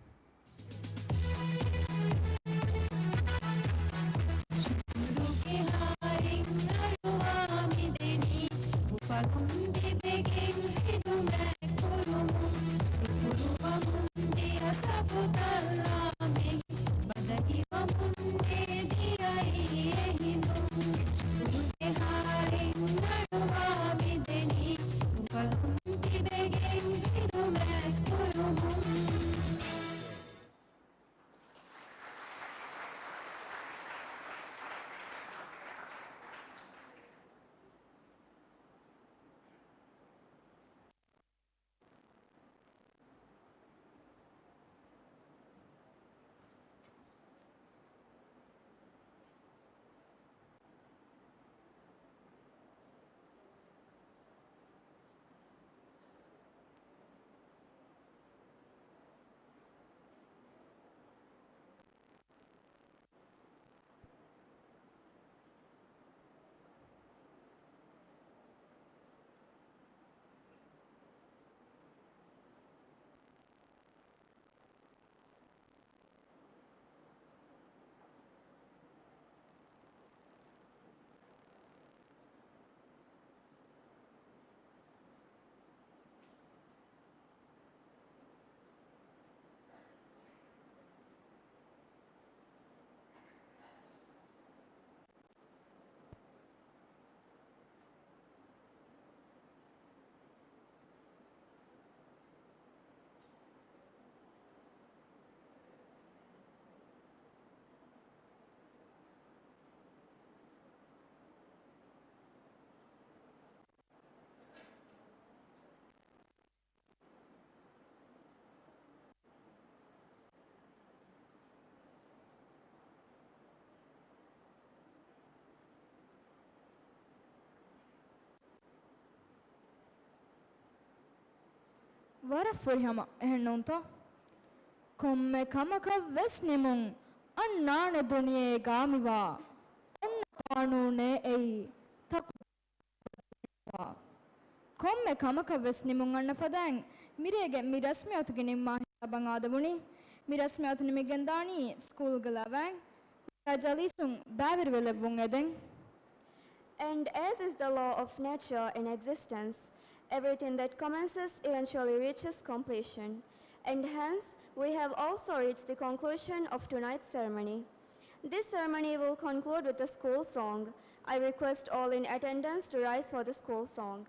ވަރަށް ފުރިހަމަ، އެހެންނޫންތަ؟ ކޮންމެ ކަމަކަށް ވެސް ނިމުން އަންނާނެ ދުނިޔޭގާ މިވާ. އޮންނަ ޤާނޫނޭ އެއީ. ތަކު ކޮންމެ ކަމަކަށް ވެސް ނިމުން އަންނަ ފަދައިން، މިރޭގެ މި ރަސްމިއްޔަތުގެ ނިންމާ ހިސާބަށް އާދެވުނީ. މި ރަސްމިއްޔަތު ނިމިގެންދާނީ ސްކޫލްގެ ލަވައިން. ޖަލީސުން ބައިވެރިވެލެއްވުން އެދެން. And as is the law of nature and existence, everything that commences eventually reaches completion. And hence, we have also reached the conclusion of tonight's ceremony. This ceremony will conclude with the school song. I request all in attendance to rise for the school song.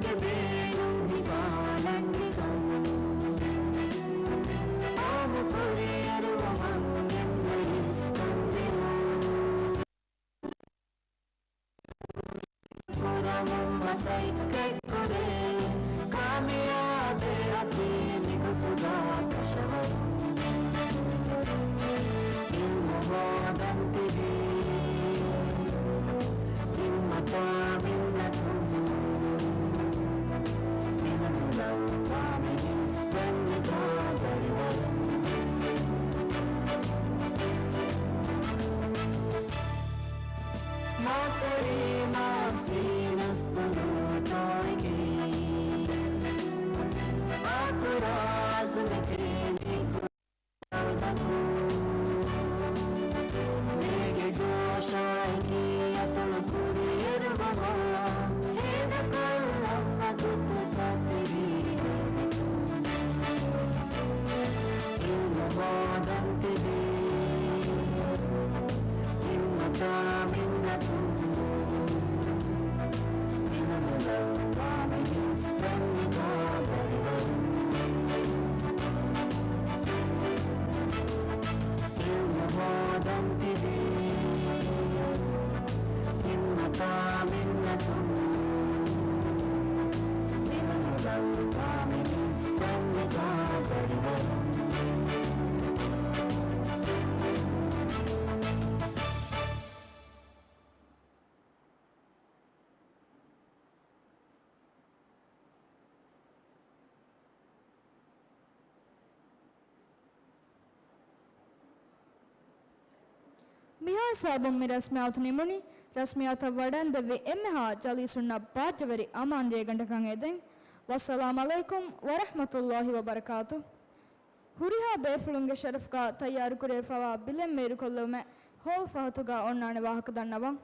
ގެ ބޭނުން ހިފާލަން ނިކަން. އާމު ކުރިއެރުވަމަން އެންމެ އިސްކަން ދިނުން. ކުރަމުން މަސައްކަތްކުރޭ، ކާމިޔާބެއް އަކީ މިގޮތުގަ ކަށަވަރު. އިލްމު ހޯދަން ތިބީ، ހިންމަތާ މިންނަތުން. އިލްމު ލައްވާ މި ހިސް ދެން މިތާ ދަރިވަރު. މާ ކަރީމާ ސީނަސް ބުނޫ ތޯއެކީ. އާކުރާ އަޒުމެކޭ މީ ކުރާ ދަކު. މޭގެ ޖޯޝާއެކީ އަތޮޅު ކުރިއެރުމަށް ހޭދަ ކޮށްލަން ވަގުތުތައް ތިބީ ހޭދަކު. އިލްމު ހޯދަން ތިބީ، ހިންމަތާ މިންނަތުން. އިލްމު ލައްވާ މި ހިސް ދެން މިތާ ދަރިވަރުން. އިލްމު ހޯދަން ތިބީ، ހިންމަތާ މިންނަތުން. އިލްމު ލައްވާ މި ހިސް ދެން މިތާ ދަރިވަރުން. މިހާ ހިސާބުން މި ރަސްމިއްޔާތު ނިމުނީ. ރަސްމިއްޔާތަށް ވަޑައިންދެއްވި އެންމެހާ ޖަލީސުންނަށް ބާއްޖަވެރި އަމާން ރޭގަނޑަކަށް އެދެން. ވައްސަލާމް ޢަލައިކުމް ވަރަޙްމަތުﷲި ވަބަރަކާތު. ހުރިހާ ބޭފުޅުންގެ ޝަރަފުގަ ތައްޔާރުކުރެވިފައިވާ ބިލެއް މޭރުކޮށްލެވުމެއް ހޯލް ފަހަތުގަ އޮންނާނެ ވާހަކަ ދަންނަވަން.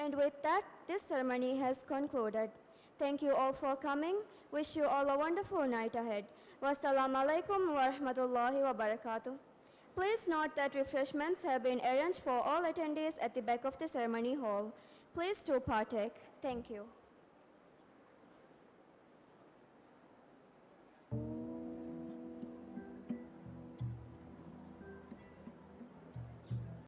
And with that, this ceremony has concluded. Thank you all for coming. Wish you all a wonderful night ahead. Wassalamu alaikum wa rahmatullahi wa barakatuh. Please note that refreshments have been arranged for all attendees at the back of the ceremony hall. Please do partake. Thank you.